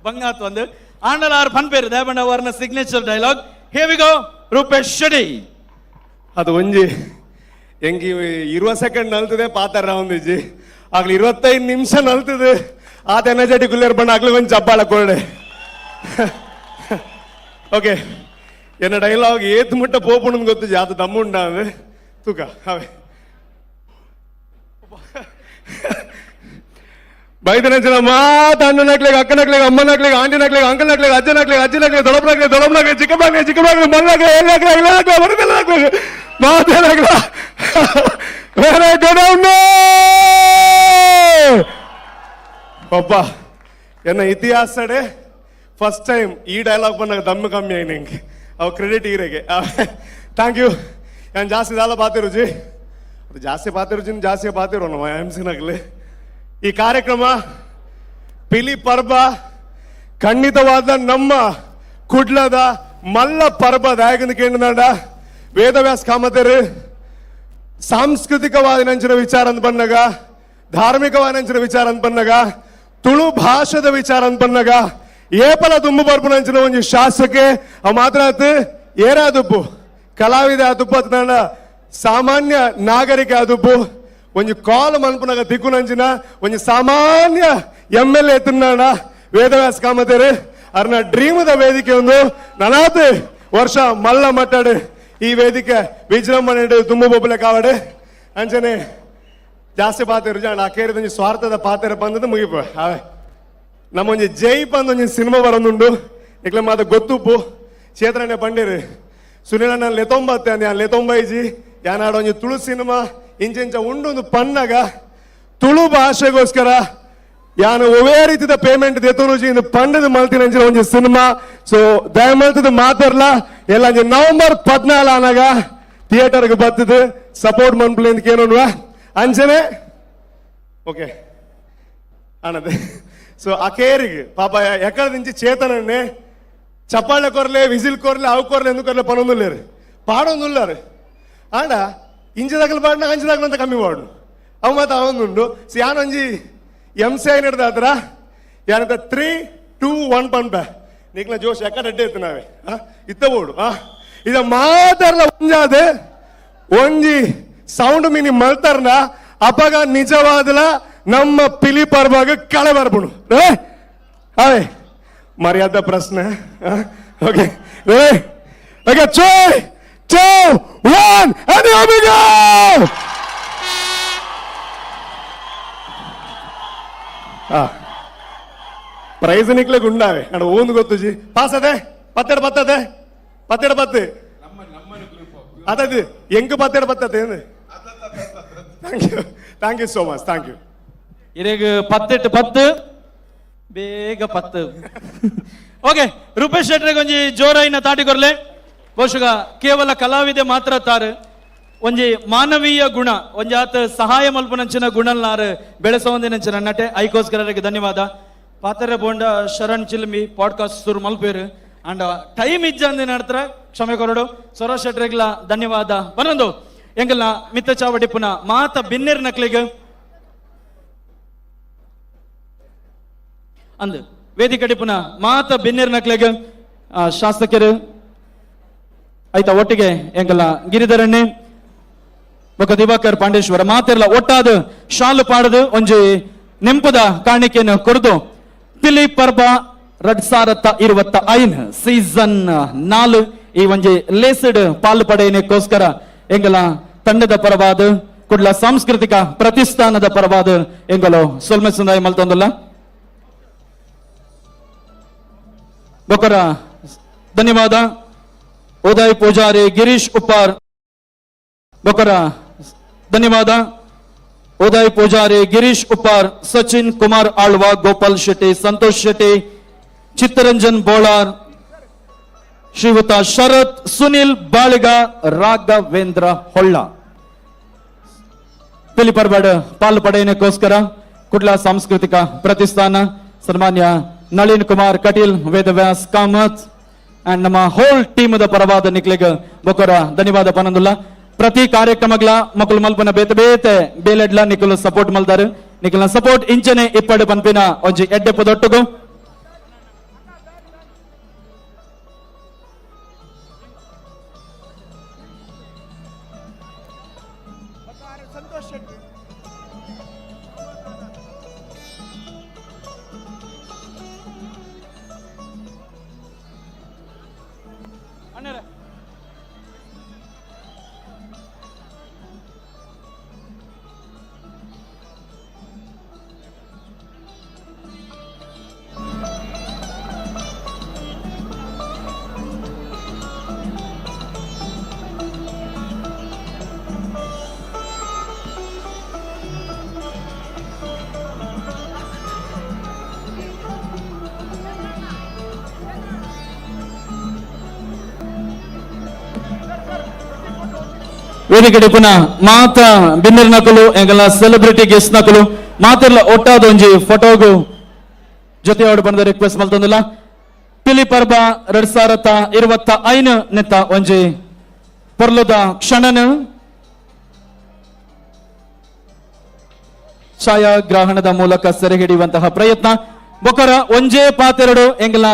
ಬಂಗಾತ್ ಒಂದು ಆಂಡಲ ಆರ್ ಪನ್ಪೇರು ದಯಬಂಡ ಅವರ್ನ signature dialogue. Here we go Rupesh Shetty. ಅದು ಒಂಜಿ ಎಂಗಿ 20 ಸೆಕೆಂಡ್ ನಲ್ತದೆ ಪಾತರ ಒಂದಿಜ್ಜಿ ಆಗ್ಲಿ 25 ನಿಮಿಷ ನಲ್ತದೆ ಆತ ಎನರ್ಜೆಟಿಕ್ ಗುಲ್ಲೇರ್ ಬಣ್ಣ ಆಗ್ಲಿ ಒಂಜಿ ಚಪ್ಪಾಳ ಕೊರಡೆ. ಓಕೆ, ಎನ್ನ ಡೈಲಾಗ್ ಏತ್ ಮುಟ್ಟ ಪೋಪುಂಡು ಗೊತ್ತು ಜಾತ ದಮ್ಮುಂಡ ತೂಕ ಅವೇ ಬೈದನಂಚಿನ ಮಾತ ಅಣ್ಣನಕ್ಲೆಗ್ ಅಕ್ಕನಕ್ಲೆಗ್ ಅಮ್ಮನಕ್ಲೆಗ್ ಆಂಟಿನಕ್ಲೆಗ್ ಅಂಕಲ್ನಕ್ಲೆಗ್ ಅಜ್ಜನಕ್ಲೆಗ್ ಅಜ್ಜಿನಕ್ಲೆಗ್ ದೊಡ್ಡಪ್ಪನಕ್ಲೆಗ್ ದೊಡ್ಡಮ್ಮನಕ್ಲೆಗ್ ಚಿಕ್ಕಮ್ಮನಕ್ಲೆಗ್ ಚಿಕ್ಕಮ್ಮನಕ್ಲೆಗ್ ಮಲ್ಲಕ್ಲೆಗ್ ಎಲ್ಲಕ್ಲೆಗ್ ಇಲ್ಲಕ್ಲೆಗ್ ಬರದಲ್ಲಕ್ಲೆಗ್ ಮಾತೇನಕ್ಲ ವೆರಿ ಗುಡ್. ಪಪ್ಪ ಎನ್ನ ಇತಿಹಾಸಡೆ ಫಸ್ಟ್ ಟೈಮ್ ಈ ಡೈಲಾಗ್ ಬಂದಾಗ ದಮ್ಮು ಕಮ್ಮಿ ಆಗಿ ನಿಂಗೆ ಅವು ಕ್ರೆಡಿಟ್ ಈರೆಗೆ. Thank you. ನಾನು ಜಾಸ್ತಿ ದಾಲ ಪಾತಿರುಜಿ, ಅದು ಜಾಸ್ತಿ ಪಾತಿರುಜಿನ ಜಾಸ್ತಿ ಪಾತಿರು ನಮ್ಮ ಎಮ್ ಸಿನಗ್ಲಿ. ಈ ಕಾರ್ಯಕ್ರಮ ಪಿಲಿ ಪರ್ಬ ಖಂಡಿತವಾದ ನಮ್ಮ ಕುಡ್ಲದ ಮಲ್ಲ ಪರ್ಬ ದಾಯಕನ ಕೇಂದ್ರ ವೇದವ್ಯಾಸ ಕಾಮತರು ಸಾಂಸ್ಕೃತಿಕವಾದ ನಂಚಿನ ವಿಚಾರ ಅಂತ ಬಂದಾಗ, ಧಾರ್ಮಿಕವಾದ ನಂಚಿನ ವಿಚಾರ ಅಂತ ಬಂದಾಗ, ತುಳು ಭಾಷೆದ ವಿಚಾರ ಅಂತ ಬಂದಾಗ ಏಪಲ ದುಂಬು ಬರ್ಪು ನಂಚಿನ ಒಂಜಿ ಶಾಸಕೆ ಅವು ಮಾತ್ರ ಏರಾದುಪ್ಪು ಕಲಾವಿದ ಆದುಪ್ಪು ಸಾಮಾನ್ಯ ನಾಗರಿಕ ಆದುಪ್ಪು ಒಂಜಿ ಕಾಲ್ ಮನ್ಪುನಾಗ ದಿಕ್ಕುನಂಚಿನ ಒಂಜಿ ಸಾಮಾನ್ಯ M L A ತಿನ್ನಣ ವೇದವ್ಯಾಸ ಕಾಮತೇರು ಅರ್ನ ಡ್ರೀಮದ ವೇದಿಕೆ ಒಂದು ನನಾತ್ ವರ್ಷ ಮಲ್ಲ ಮಟ್ಟಾಡು ಈ ವೇದಿಕೆ ವಿಜೃಂಭಣೆ ತುಂಬ ಬೊಬ್ಬಲೆ ಕಾವಡು ಅಂಚನೆ ಜಾಸ್ತಿ ಪಾತೆರು ಜಾಣ ಅಕೇರಿದ ಸ್ವಾರ್ಥದ ಪಾತೆರ ಬಂದದ್ದು ಮುಗಿಪು. ಅವೇ ನಮ್ಮೊಂಜಿ ಜೈ ಪಂದ್ ಒಂಜಿ ಸಿನಿಮಾ ಬರೋದುಂಡು ಇಕ್ಲೆ ಮಾತ ಗೊತ್ತುಪ್ಪು ಚೇತರಣ್ಣ ಪಂಡೇರು ಸುನೀಲಣ್ಣ ಲೆತೊಂಬತ್ತೆ ಅಂದ್ ಯಾನ್ ಲೆತೊಂಬೈಜಿ ಯಾನಾಡ ಒಂಜಿ ತುಳು ಸಿನಿಮಾ ಇಂಚ ಉಂಡು ಒಂದು ಪನ್ನಗ ತುಳು ಭಾಷೆಗೋಸ್ಕರ ಯಾನು ಒವೇ ರೀತಿದ ಪೇಮೆಂಟ್ ದೆತೊನುಜಿ ಇಂದು ಪಂಡದ ಮಲ್ತಿನಂಚಿನ ಒಂಜಿ ಸಿನಿಮಾ. ಸೊ ದಯಮಲ್ತದ ಮಾತಾಡ್ಲ ಎಲ್ಲ ಒಂಜಿ ನವೆಂಬರ್ 14 ಆನಾಗ ಥಿಯೇಟರ್ಗೆ ಬರ್ತದೆ ಸಪೋರ್ಟ್ ಮನ್ಪುಲೆ ಅಂತ ಕೇಳೋಣ ಅಂಚನೆ ಓಕೆ ಅಣ್ಣದೆ. ಸೊ ಆ ಕೇರಿಗೆ ಪಾಪ ಎక్కడ నుంచి చేతనన్నే చప్పాళ్ళ కొరలే విజిల్ కొరలే అవి కొరలే ఎందుకు కొరలే పనొందులేరు పాడొందున్నారు ఆడ ఇంచి దగ్గర పాడినా అంచి దగ్గర అంత కమ్మి పాడు అవి మాత్రం అవొందుండు. సో యానొంజి ఎంసీ అయినట్టు దాతర యానంత 3 2 1 పన్పే నీకు నా జోష్ ఎక్కడ అడ్డే ఎత్తున్నావే ఇత్తబోడు ఇది మాతర్ల ಒಂಜಾದೆ ಒಂಜಿ ಸೌಂಡ್ ಮಿನಿ ಮಲ್ತರ್ನ ಅಪಗ ನಿಜವಾದಲ ನಮ್ಮ ಪಿಲಿ ಪರ್ವಾಗ ಕಳೆ ಬರ್ಪುಣು. ಅವೇ ಮರ್ಯಾದ ಪ್ರಶ್ನೆ. Okay okay 3 2 1 and here we go. Prize ನಿಕ್ಲೆ ಗುಂಡಾವೆ ಅಡ ಓಂದು ಗೊತ್ತುಜಿ ಪಾಸ್ ಅದೇ ಪತ್ತೆರಡು ಪತ್ತದೆ ಪತ್ತೆರಡು ಪತ್ತು അതത് ಎಂಕ್ ಪತ್ತೆರಡು ಪತ್ತತೆ. Thank you thank you so much thank you. ಇರೆಗ್ 10 10 ಬೇಗ 10. ಓಕೆ ರೂಪೇಶ್ ಶೆಟ್ಟರಿಗೆ ಒಂಜಿ ಜೋರಾಯಿನ ತಾಟಿ ಕೊರ್ಲೆ. ಬಹುಶಃ ಕೇವಲ ಕಲಾವಿದೆ ಮಾತ್ರ ತಾರು ಒಂಜಿ ಮಾನವೀಯ ಗುಣ ಒಂಜಿ ಆತ ಸಹಾಯ ಮಲ್ಪನಂಚಿನ ಗುಣಲ್ನಾರು ಬೆಳೆಸೋಂದಿನಂಚಿನ ನಟೆ ಐಕೋಸ್ಕರರಿಗೆ ಧನ್ಯವಾದ. ಪಾತರ ಬೋಂಡ ಶರಣ್ ಚಿಲ್ಮಿ ಪಾಡ್ಕಾಸ್ಟ್ ಸುರು ಮಲ್ಪೇರು ಅಂಡ್ ಟೈಮ್ ಇಜ್ಜಂದಿನ ನಡ್ತರ ಕ್ಷಮೆ ಕೊರಡು. ಸರೋಜ್ ಶೆಟ್ಟರಿಗ್ಲ ಧನ್ಯವಾದ. ಬನ್ನೊಂದು ಎಂಗಲ್ನ ಮಿತ್ತ ಚಾವಡಿ ಪುನಃ ಮಾತ ಬಿನ್ನೆರ್ ನಕ್ಲಿಗ್ ಅಂದ್ ವೇದಿಕೆ ಪುನಃ ಮಾತ ಬಿನ್ನೆರ್ ನಕ್ಲಿಗ್ ಶಾಸಕರು ಆಯ್ತಾ ಒಟ್ಟಿಗೆ ಎಂಗಲ್ಲ ಗಿರಿಧರಣ್ಣೆ ಬೊಕ ದಿವಾಕರ್ ಪಾಂಡೇಶ್ವರ ಮಾತೆರ್ಲ ಒಟ್ಟಾದ ಶಾಲು ಪಾಡದು ಒಂಜಿ ನೆಂಪುದ ಕಾಣಿಕೆಯನ್ನು ಕೊರದು ಪಿಲಿ ಪರ್ಬ 2025 ಸೀಸನ್ 4 ಈ ಒಂಜಿ ಲೇಸಡ್ ಪಾಲು ಪಡೆಯನಕ್ಕೋಸ್ಕರ ಎಂಗಲ ತಂಡದ ಪರವಾದ ಕುಡ್ಲ ಸಾಂಸ್ಕೃತಿಕ ಪ್ರತಿಷ್ಠಾನದ ಪರವಾದ ಎಂಗಲೋ ಸೊಲ್ಮೆ ಸುಂದಾಯ ಮಲ್ತೊಂದುಲ್ಲ. ಬೊಕರ ಧನ್ಯವಾದ ಉದಯ್ ಪೂಜಾರಿ ಗಿರೀಶ್ ಉಪ್ಪಾರ್. ಬೊಕರ ಧನ್ಯವಾದ ಉದಯ್ ಪೂಜಾರಿ ಗಿರೀಶ್ ಉಪ್ಪಾರ್, ಸಚಿನ್ ಕುಮಾರ್ ಆಳ್ವ, ಗೋಪಾಲ್ ಶೆಟ್ಟಿ, ಸಂತೋಷ್ ಶೆಟ್ಟಿ, ಚಿತ್ತರಂಜನ್ ಬೋಳಾರ್, ಶ್ರೀಯುತ ಶರತ್, ಸುನಿಲ್ ಬಾಳಿಗ, ರಾಘವೇಂದ್ರ ಹೊಳ್ಳ. ಪಿಲಿಪರ್ಬಾಡ್ ಪಾಲು ಪಡೆಯನಕ್ಕೋಸ್ಕರ ಕುಡ್ಲ ಸಾಂಸ್ಕೃತಿಕ ಪ್ರತಿಷ್ಠಾನ ಸನ್ಮಾನ್ಯ ನಳಿನ್ ಕುಮಾರ್ ಕಟೀಲ್, ವೇದವ್ಯಾಸ್ ಕಾಮತ್ ಅಂಡ್ ನಮ್ಮ ಹೋಲ್ ಟೀಮದ ಪರವಾದ ನಿಕ್ಲಿಗ್ ಬೊಕೊರ ಧನ್ಯವಾದ ಪನಂದುಲ್ಲ. ಪ್ರತಿ ಕಾರ್ಯಕ್ರಮಗಳ ಮಕ್ಕಳು ಮಲ್ಪನ ಬೇತೆ ಬೇತೆ ಬೇಲೆಡ್ಲ ನಿಕುಲು ಸಪೋರ್ಟ್ ಮಲ್ದಾರು. ನಿಕಲ್ನ ಸಪೋರ್ಟ್ ಇಂಚನೆ ಇಪ್ಪಡು ಪನ್ಪಿನ ಒಂಜಿ ಎಡ್ಡೆ ಪದೊಟ್ಟುಗು. ವೇದಿಕೆಡೆ ಪುನಃ ಮಾತ ಬಿನ್ನರ್ ನಕಲು ಎಂಗಲ ಸೆಲೆಬ್ರಿಟಿ ಗೆಸ್ಟ್ ನಕಲು ಮಾತೆರ್ಲ ಒಟ್ಟಾದ ಒಂಜಿ ಫೋಟೋಗು ಜೊತೆ ಬಂದ ರಿಕ್ವೆಸ್ಟ್ ಮಲ್ತೊಂದುಲ್ಲ. ಪಿಲಿ ಪರ್ಬ 2025 ನೆತ್ತ ಒಂಜಿ ಪೊರ್ಲುದ ಕ್ಷಣನ ಛಾಯಾಗ್ರಹಣದ ಮೂಲಕ ಸೆರೆ ಹಿಡಿಯುವಂತಹ ಪ್ರಯತ್ನ. ಬೊಕರ ಒಂಜೇ ಪಾತೆರಡು ಎಂಗಲ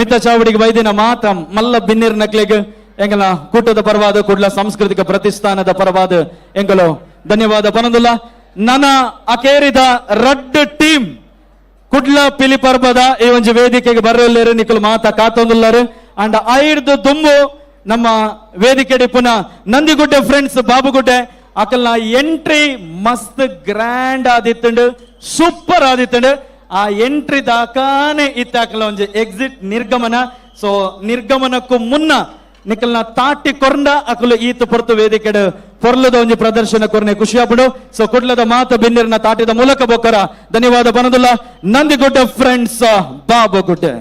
ಮಿತ್ತ ಚಾವಡಿಗೆ ಬೈದಿನ ಮಾತ ಮಲ್ಲ ಬಿನ್ನಿರ್ ನಕ್ಲೆಗ್ ಎಂಗಲ ಕೂಟದ ಪರವಾದ ಕುಡ್ಲ ಸಾಂಸ್ಕೃತಿಕ ಪ್ರತಿಷ್ಠಾನದ ಪರವಾದ ಎಂಗಲು ಧನ್ಯವಾದ ಪನೊಂದುಲ್ಲ. ನನ ಅಕೇರಿದ ರಡ್ಡ್ ಟೀಮ್ ಕುಡ್ಲ ಪಿಲಿ ಪರ್ಬದ ಈ ಒಂಜಿ ವೇದಿಕೆಗೆ ಬರಲ್ಲೇರು, ನಿಕುಲು ಮಾತ ಕಾತೊಂದುಲ್ಲಾರು. ಅಂಡ್ ಐರ್ದು ದುಂಬು ನಮ್ಮ ವೇದಿಕೆ ಪುನಃ ನಂದಿಗುಡ್ಡೆ ಫ್ರೆಂಡ್ಸ್ ಬಾಬುಗುಡ್ಡೆ ಅಕಲ್ನ ಎಂಟ್ರಿ ಮಸ್ತ್ ಗ್ರ್ಯಾಂಡ್ ಆದಿತ್ತುಂಡು, ಸೂಪರ್ ಆದಿತ್ತುಂಡು. ಆ ಎಂಟ್ರಿ ದಾಕಾನೆ ಇತ್ತ ಅಕಲ್ನ ಒಂಜಿ ಎಕ್ಸಿಟ್ ನಿರ್ಗಮನ. ಸೊ ನಿರ್ಗಮನಕ್ಕೂ ಮುನ್ನ ನಿಕಲ್ನ ತಾಟಿ ಕೊರ್ಂಡ ಅಕಲು ಈತ ಪೊರ್ತು ವೇದಿಕೆಡ್ ಪೊರ್ಲದ ಒಂಜಿ ಪ್ರದರ್ಶನ ಕೊರ್ನೆ ಖುಷಿಯಾಪುಡು. ಸೊ ಕುಡ್ಲದ ಮಾತ ಬಿನ್ನಿರ್ನ ತಾಟಿದ ಮೂಲಕ ಬೊಕ್ಕರ ಧನ್ಯವಾದ ಬನದುಲ್ಲ. ನಂದಿಗುಡ್ಡೆ ಫ್ರೆಂಡ್ಸ್ ಬಾಬುಗುಡ್ಡೆ.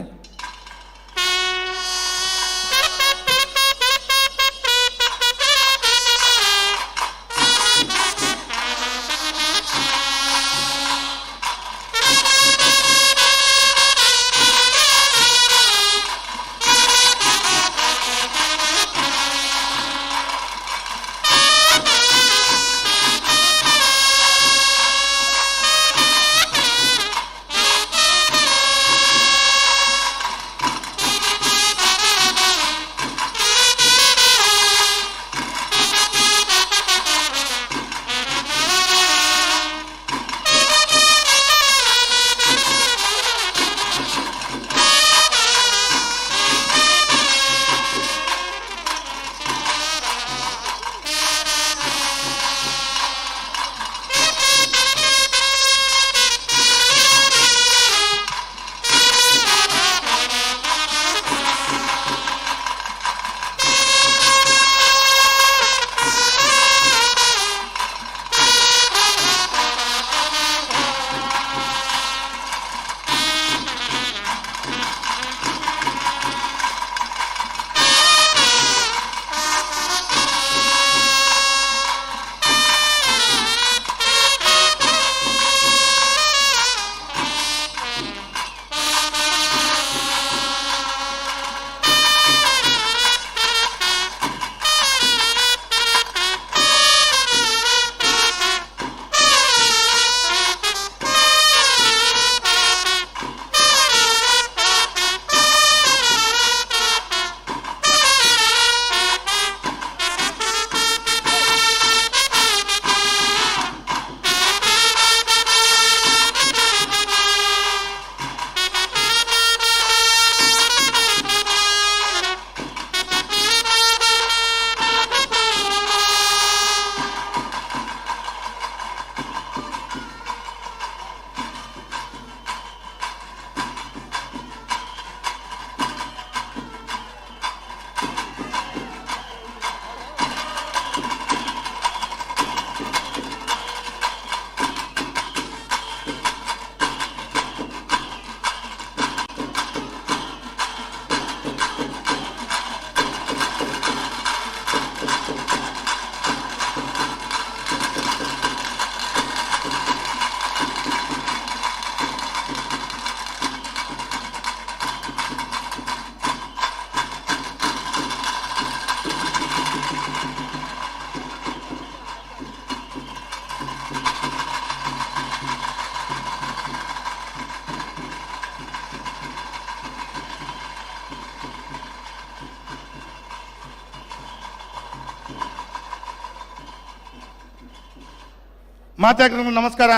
ಮಾತಾಡ್ರಿ. ನಮಸ್ಕಾರ.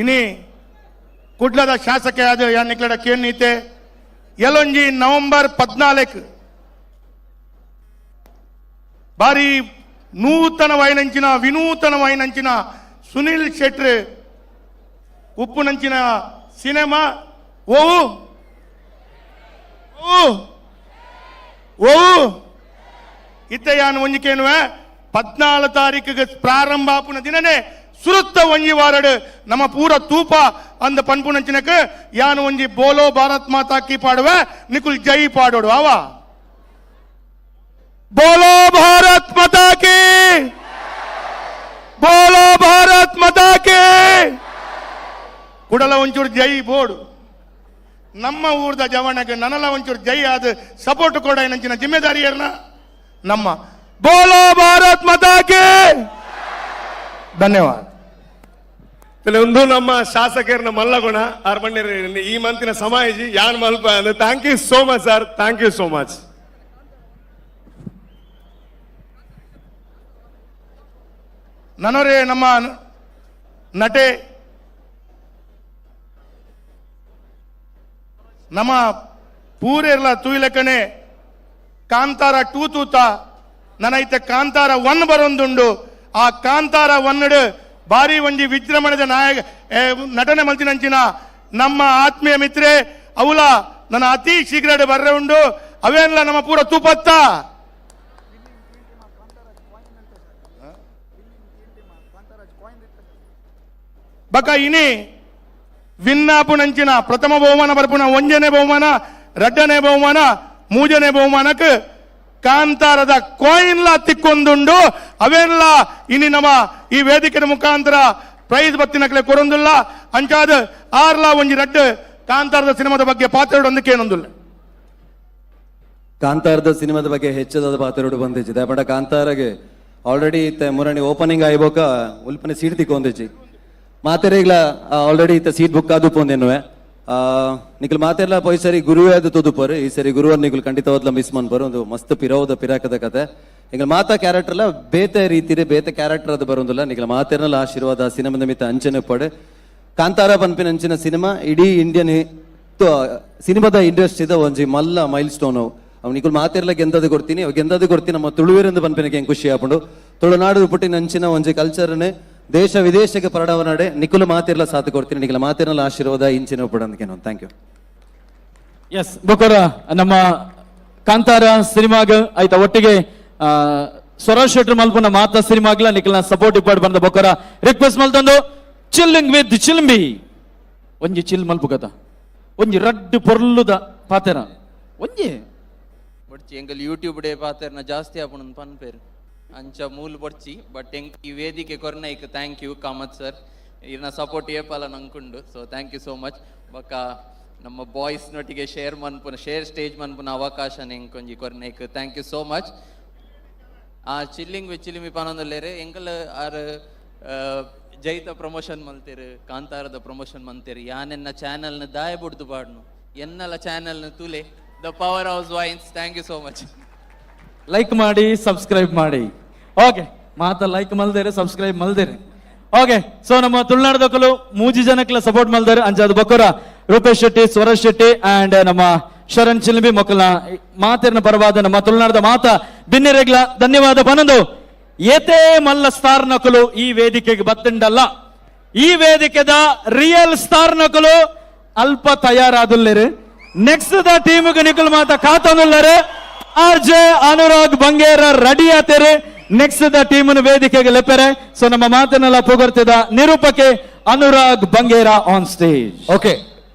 ಇನಿ ಕುಡ್ಲದ ಶಾಸಕ ಆದ ಯಾನ್ ಕೇನ್ನೀತೆ ಎಲ್ಲೊಂಜಿ ನವೆಂಬರ್ 14 ಬಾರಿ ನೂತನವಾಯಿನಂಚಿನ ವಿನೂತನವಾಯಿನಂಚಿನ ಸುನೀಲ್ ಶೆಟ್ರ್ ಉಪ್ಪುನಂಚಿನ ಸಿನಿಮಾ ಓವು ಓ ಓ ಇತ್ತೆ ಯಾನ್ ಒಂಜಿಕೇನುವೆ 14 ತಾರೀಕಿಗೆ ಪ್ರಾರಂಭ ಆಪುನ ದಿನನೇ ಸುರುತ್ತ ಒಂಜಿ ವಾರಡು ನಮ್ಮ ಪೂರ ತೂಪ ಅಂದ ಪನ್ಪುನಂಚಿನಕ್ ಯಾನ್ ಒಂಜಿ ಬೋಲೋ ಭಾರತ್ ಮಾತಾ ಕಿ ಪಾಡುವೆ, ನಿಕುಲ್ ಜೈ ಪಾಡೋಡು. ಆವಾ ಬೋಲೋ ಭಾರತ್ ಮಾತಾ ಕಿ, ಬೋಲೋ ಭಾರತ್ ಮಾತಾ ಕಿ. ಕುಡಲ ಒಂಚೂರು ಜೈ ಬೋಡು. ನಮ್ಮ ಊರ್ದ ಜವಣಗೆ ನನಲ ಒಂಚೂರು ಜೈ ಆದ ಸಪೋರ್ಟ್ ಕೊಡ ನಂಚಿನ ಜಿಮ್ಮೆದಾರಿಯರ್ನ ನಮ್ಮ ಬೋಲೋ ಭಾರತ್ ಮಾತಾ ಕಿ. ಧನ್ಯವಾದ. ಒಂದು ನಮ್ಮ ಶಾಸಕರನ್ನ ಮಲ್ಲಗುಣ ಅರ್ಮಣ್ಯರ ಈ ಮಂತಿನ ಸಮಾಜಿ ಯಾನ್ ಮಲ್ಪ. Thank you so much sir, thank you so much. ನನೊರೆ ನಮ್ಮ ನಟೆ ನಮ್ಮ ಪೂರೆರ್ಲ ತೂಯಿಲಕನೆ ಕಾಂತಾರ 2 ತೂತ ನನೈತೆ ಕಾಂತಾರ 1 ಬರೊಂದುಂಡು. ಆ ಕಾಂತಾರ 1 ಬಾರಿ ಒಂಜಿ ವಿಜೃಂಭಣೆದ ನಾಯಕ ನಟನೆ ಮಲ್ತಿನಂಚಿನ ನಮ್ಮ ಆತ್ಮೀಯ ಮಿತ್ರೆ ಅವಲ ನನ್ನ ಅತಿ ಶೀಘ್ರ ಬರ್ರೆ ಉಂಡು. ಅವೇನ್ಲ ನಮ್ಮ ಪೂರ ತೂಪತ್ತ ಬಕ ಇನಿ ವಿನ್ನಾಪುನಂಚಿನ ಪ್ರಥಮ ಬಹುಮಾನ ಬರ್ಪುನ ಒಂಜನೇ ಬಹುಮಾನ, ರಡ್ಡನೇ ಬಹುಮಾನ, ಮೂಜನೇ ಬಹುಮಾನಕ್ಕೆ ಕಾಂತಾರದ ಕಾಯಿನ್ಲ ತಿಕ್ಕೊಂದುಂಡು. ಅವೆಲ್ಲ ಇನಿ ನಮ್ಮ ಈ ವೇದಿಕೆಯ ಮುಖಾಂತರ ಪ್ರೈಸ್ ಬತ್ತಿನಕ್ಲೆ ಕೊರೊಂದುಲ್ಲ. ಅಂಚಾದ ಆರ್ಲ ಒಂಜಿ ರಡ್ಡು ಕಾಂತಾರದ ಸಿನಿಮಾದ ಬಗ್ಗೆ ಪಾತ್ರಡೊಂದಕ್ಕೆ ಏನೊಂದುಲ್ಲ. ಕಾಂತಾರದ ಸಿನಿಮಾದ ಬಗ್ಗೆ ಹೆಚ್ಚದಾದ ಪಾತ್ರಡು ಬಂದಿಜ್ಜಿ. ಬಟ್ ಕಾಂತಾರಗೆ ಆಲ್ರೆಡಿ ಇತ್ತೆ ಮುರಣಿ ಓಪನಿಂಗ್ ಆಯ್ಬೋಕ ಉಲ್ಪನೆ ಸೀಟ್ ತಿಕ್ಕೊಂದಿಜ್ಜಿ. ಮಾತೆರೆಗ್ಲ ಆಲ್ರೆಡಿ ಇತ್ತ ಸೀಟ್ ಬುಕ್ ಆದು ಪೋಂದೆನ್ನುವೆ. ನಿಖಲ್ ಮಾತೆರ್ಲ ಪೋಯ್ ಸರಿ ಗುರುವೇ ಅದು ತೊದುಪರು. ಈ ಸರಿ ಗುರುವರ್ ನಿಖಲ್ ಖಂಡಿತವಾದ್ಲ ಮಿಸ್ ಮನ್ಪರು. ಒಂದು ಮಸ್ತ್ ಪಿರೋದ ಪಿರಾಕದ ಕತೆ. ಎಂಗಲ್ ಮಾತಾ ಕ್ಯಾರೆಕ್ಟರ್ಲ ಬೇತೆ ರೀತಿರೆ ಬೇತೆ ಕ್ಯಾರೆಕ್ಟರ್ ಅದು ಬರೋದಿಲ್ಲ. ನಿಖಲ್ ಮಾತೆರ್ನಲ ಆಶೀರ್ವಾದ ಸಿನಿಮಾದ ಮಿತ್ತ ಅಂಚನೆ ಪಡೆ. ಕಾಂತಾರ ಪನ್ಪಿನ ಅಂಚಿನ ಸಿನಿಮಾ ಇಡೀ ಇಂಡಿಯನ್ ಸಿನಿಮಾದ ಇಂಡಸ್ಟ್ರಿದ ಒಂಜಿ ಮಲ್ಲ ಮೈಲ್ ಸ್ಟೋನ್. ಅವ್ ನಿಕುಲ್ ಮಾತೆರ್ಲ ಗೆಂದದು ಕೊಡ್ತೀನಿ, ಅವ್ ಗೆಂದದು ಕೊಡ್ತೀನಿ ನಮ್ಮ ತುಳುವೇರೆಂದು ಪನ್ಪಿನಕ್ಕೆ ಹೆಂಗ್ ಖುಷಿ ಆಪುಂಡು. ತುಳುನಾಡು ಪುಟ್ಟಿನ ಅಂಚಿನ ಒಂಜಿ ಕಲ್ಚರ್ನೆ ದೇಶ ವಿದೇಶಕ್ಕೆ ಪರಡವನಾಡೆ ನಿಕುಲು ಮಾತಿರ್ಲ ಸಾಥ್ ಕೊಡ್ತೀನಿ. ನಿಖಲ ಮಾತಿರ್ಲ ಆಶೀರ್ವಾದ ಇಂಚಿನ ಪಡಂದಕ್ಕೆ. Thank you. S ಬೊಕೊರ ನಮ್ಮ ಕಾಂತಾರ ಸಿನಿಮಾಗ ಆಯ್ತಾ ಒಟ್ಟಿಗೆ ಸ್ವರಾಜ್ ಶೆಟ್ರ್ ಮಲ್ಪುನ ಮಾತಾ ಸಿನಿಮಾಗ್ಲ ನಿಖಲ್ನ ಸಪೋರ್ಟ್ ಇಪ್ಪಾಡ್ ಬಂದ ಬೊಕೊರ ರಿಕ್ವೆಸ್ಟ್ ಮಲ್ತೊಂದು ಚಿಲ್ಲಿಂಗ್ ವಿತ್ ಚಿಲ್ಂಬಿ ಒಂಜಿ ಚಿಲ್ ಮಲ್ಪು ಕಥ ಒಂಜಿ ರಡ್ಡು ಪೊರ್ಲುದ ಪಾತೆರ ಒಂಜಿ ಬೊಡ್ಚಿ ಎಂಕಲ್ ಯೂಟ್ಯೂಬ್ ಡೇ ಪಾತೆರ್ನ ಜಾಸ್ತಿ ಆಪುಂಡು ಪನ್ಪೇರು ಅಂಚ ಮೂಲು ಬೊಡ್ಚಿ. ಬಟ್ ಎಂಕ್ ಈ ವೇದಿಕೆ ಕೊರ್ನೈಕ್ thank you Kamath sir. ಇರ್ನ ಸಪೋರ್ಟ್ ಏಪಾಲ ನಂಕುಂಡು. So thank you so much. ಬೊಕ್ಕ ನಮ್ಮ ಬಾಯ್ಸ್ ನೊಟ್ಟಿಗೆ ಶೇರ್ ಮನ್ಪುನ ಶೇರ್ ಸ್ಟೇಜ್ ಮನ್ಪುನ ಅವಕಾಶ ಎಂಕೊಂಜಿ ಕೊರ್ನೈಕ್ thank you so much. ಆ ಚಿಲ್ಲಿಂಗ್ ವಿತ್ ಚಿಲಿಮಿ ಪನೊಂದುಲ್ಲೇರು ಎಂಕಲ್ ಆರ್ ಜೈತ ಪ್ರಮೋಷನ್ ಮಲ್ತೇರು, ಕಾಂತಾರದ ಪ್ರಮೋಷನ್ ಮಲ್ತೇರು. ಯಾನೆನ್ನ ಚಾನೆಲ್ನ ದಾಯ ಬುಡ್ದು ಪಾಡ್ನು ಎನ್ನಲ ಚಾನೆಲ್ನ ತುಲೆ the power house wines. Thank you so much. Like ಮಾಡಿ, ಸಬ್ಸ್ಕ್ರೈಬ್ ಮಾಡಿ. ಓಕೆ, ಮಾತ ಲೈಕ್ ಮಲ್ದೇರೆ, ಸಬ್ಸ್ಕ್ರೈಬ್ ಮಲ್ದೇರೆ. ಓಕೆ, ಸೊ ನಮ್ಮ ತುಳುನಾಡದಕ್ಕಲು ಮೂಜಿ ಜನಕ್ಲ ಸಪೋರ್ಟ್ ಮಲ್ದಾರೆ. ಅಂಚಾದ ಬೊಕೊರ ರೂಪೇಶ್ ಶೆಟ್ಟಿ, ಸ್ವರಾಜ್ ಶೆಟ್ಟಿ ಅಂಡ್ ನಮ್ಮ ಶರಣ್ ಚಿಲ್ಬಿ ಮೊಕ್ಕಲ್ನ ಮಾತಿನ ಪರವಾದ ನಮ್ಮ ತುಳುನಾಡದ ಮಾತ ಬಿನ್ನೆರೆಗ್ಲ ಧನ್ಯವಾದ ಪನಂದು. ಏತೇ ಮಲ್ಲ ಸ್ಟಾರ್ ನಕಲು ಈ ವೇದಿಕೆಗೆ ಬತ್ತಂಡಲ್ಲ, ಈ ವೇದಿಕೆದ ರಿಯಲ್ ಸ್ಟಾರ್ ನಕಲು ಅಲ್ಪ ತಯಾರಾದುಲ್ಲೇರು. ನೆಕ್ಸ್ಟ್ the ಟೀಮ್ಗೆ ನಿಖಲ್ ಮಾತ ಕಾತೊಂದುಲ್ಲಾರೆ. R J Anurag Bangera ready ಆತೇರೆ. Next the team ವೇದಿಕೆಗೆ ಲೆಪ್ಪೆರೆ. ಸೊ ನಮ್ಮ ಮಾತನ್ನೆಲ್ಲ ಪುಗರ್ತಿದ ನಿರೂಪಕೆ Anurag Bangera on stage. Okay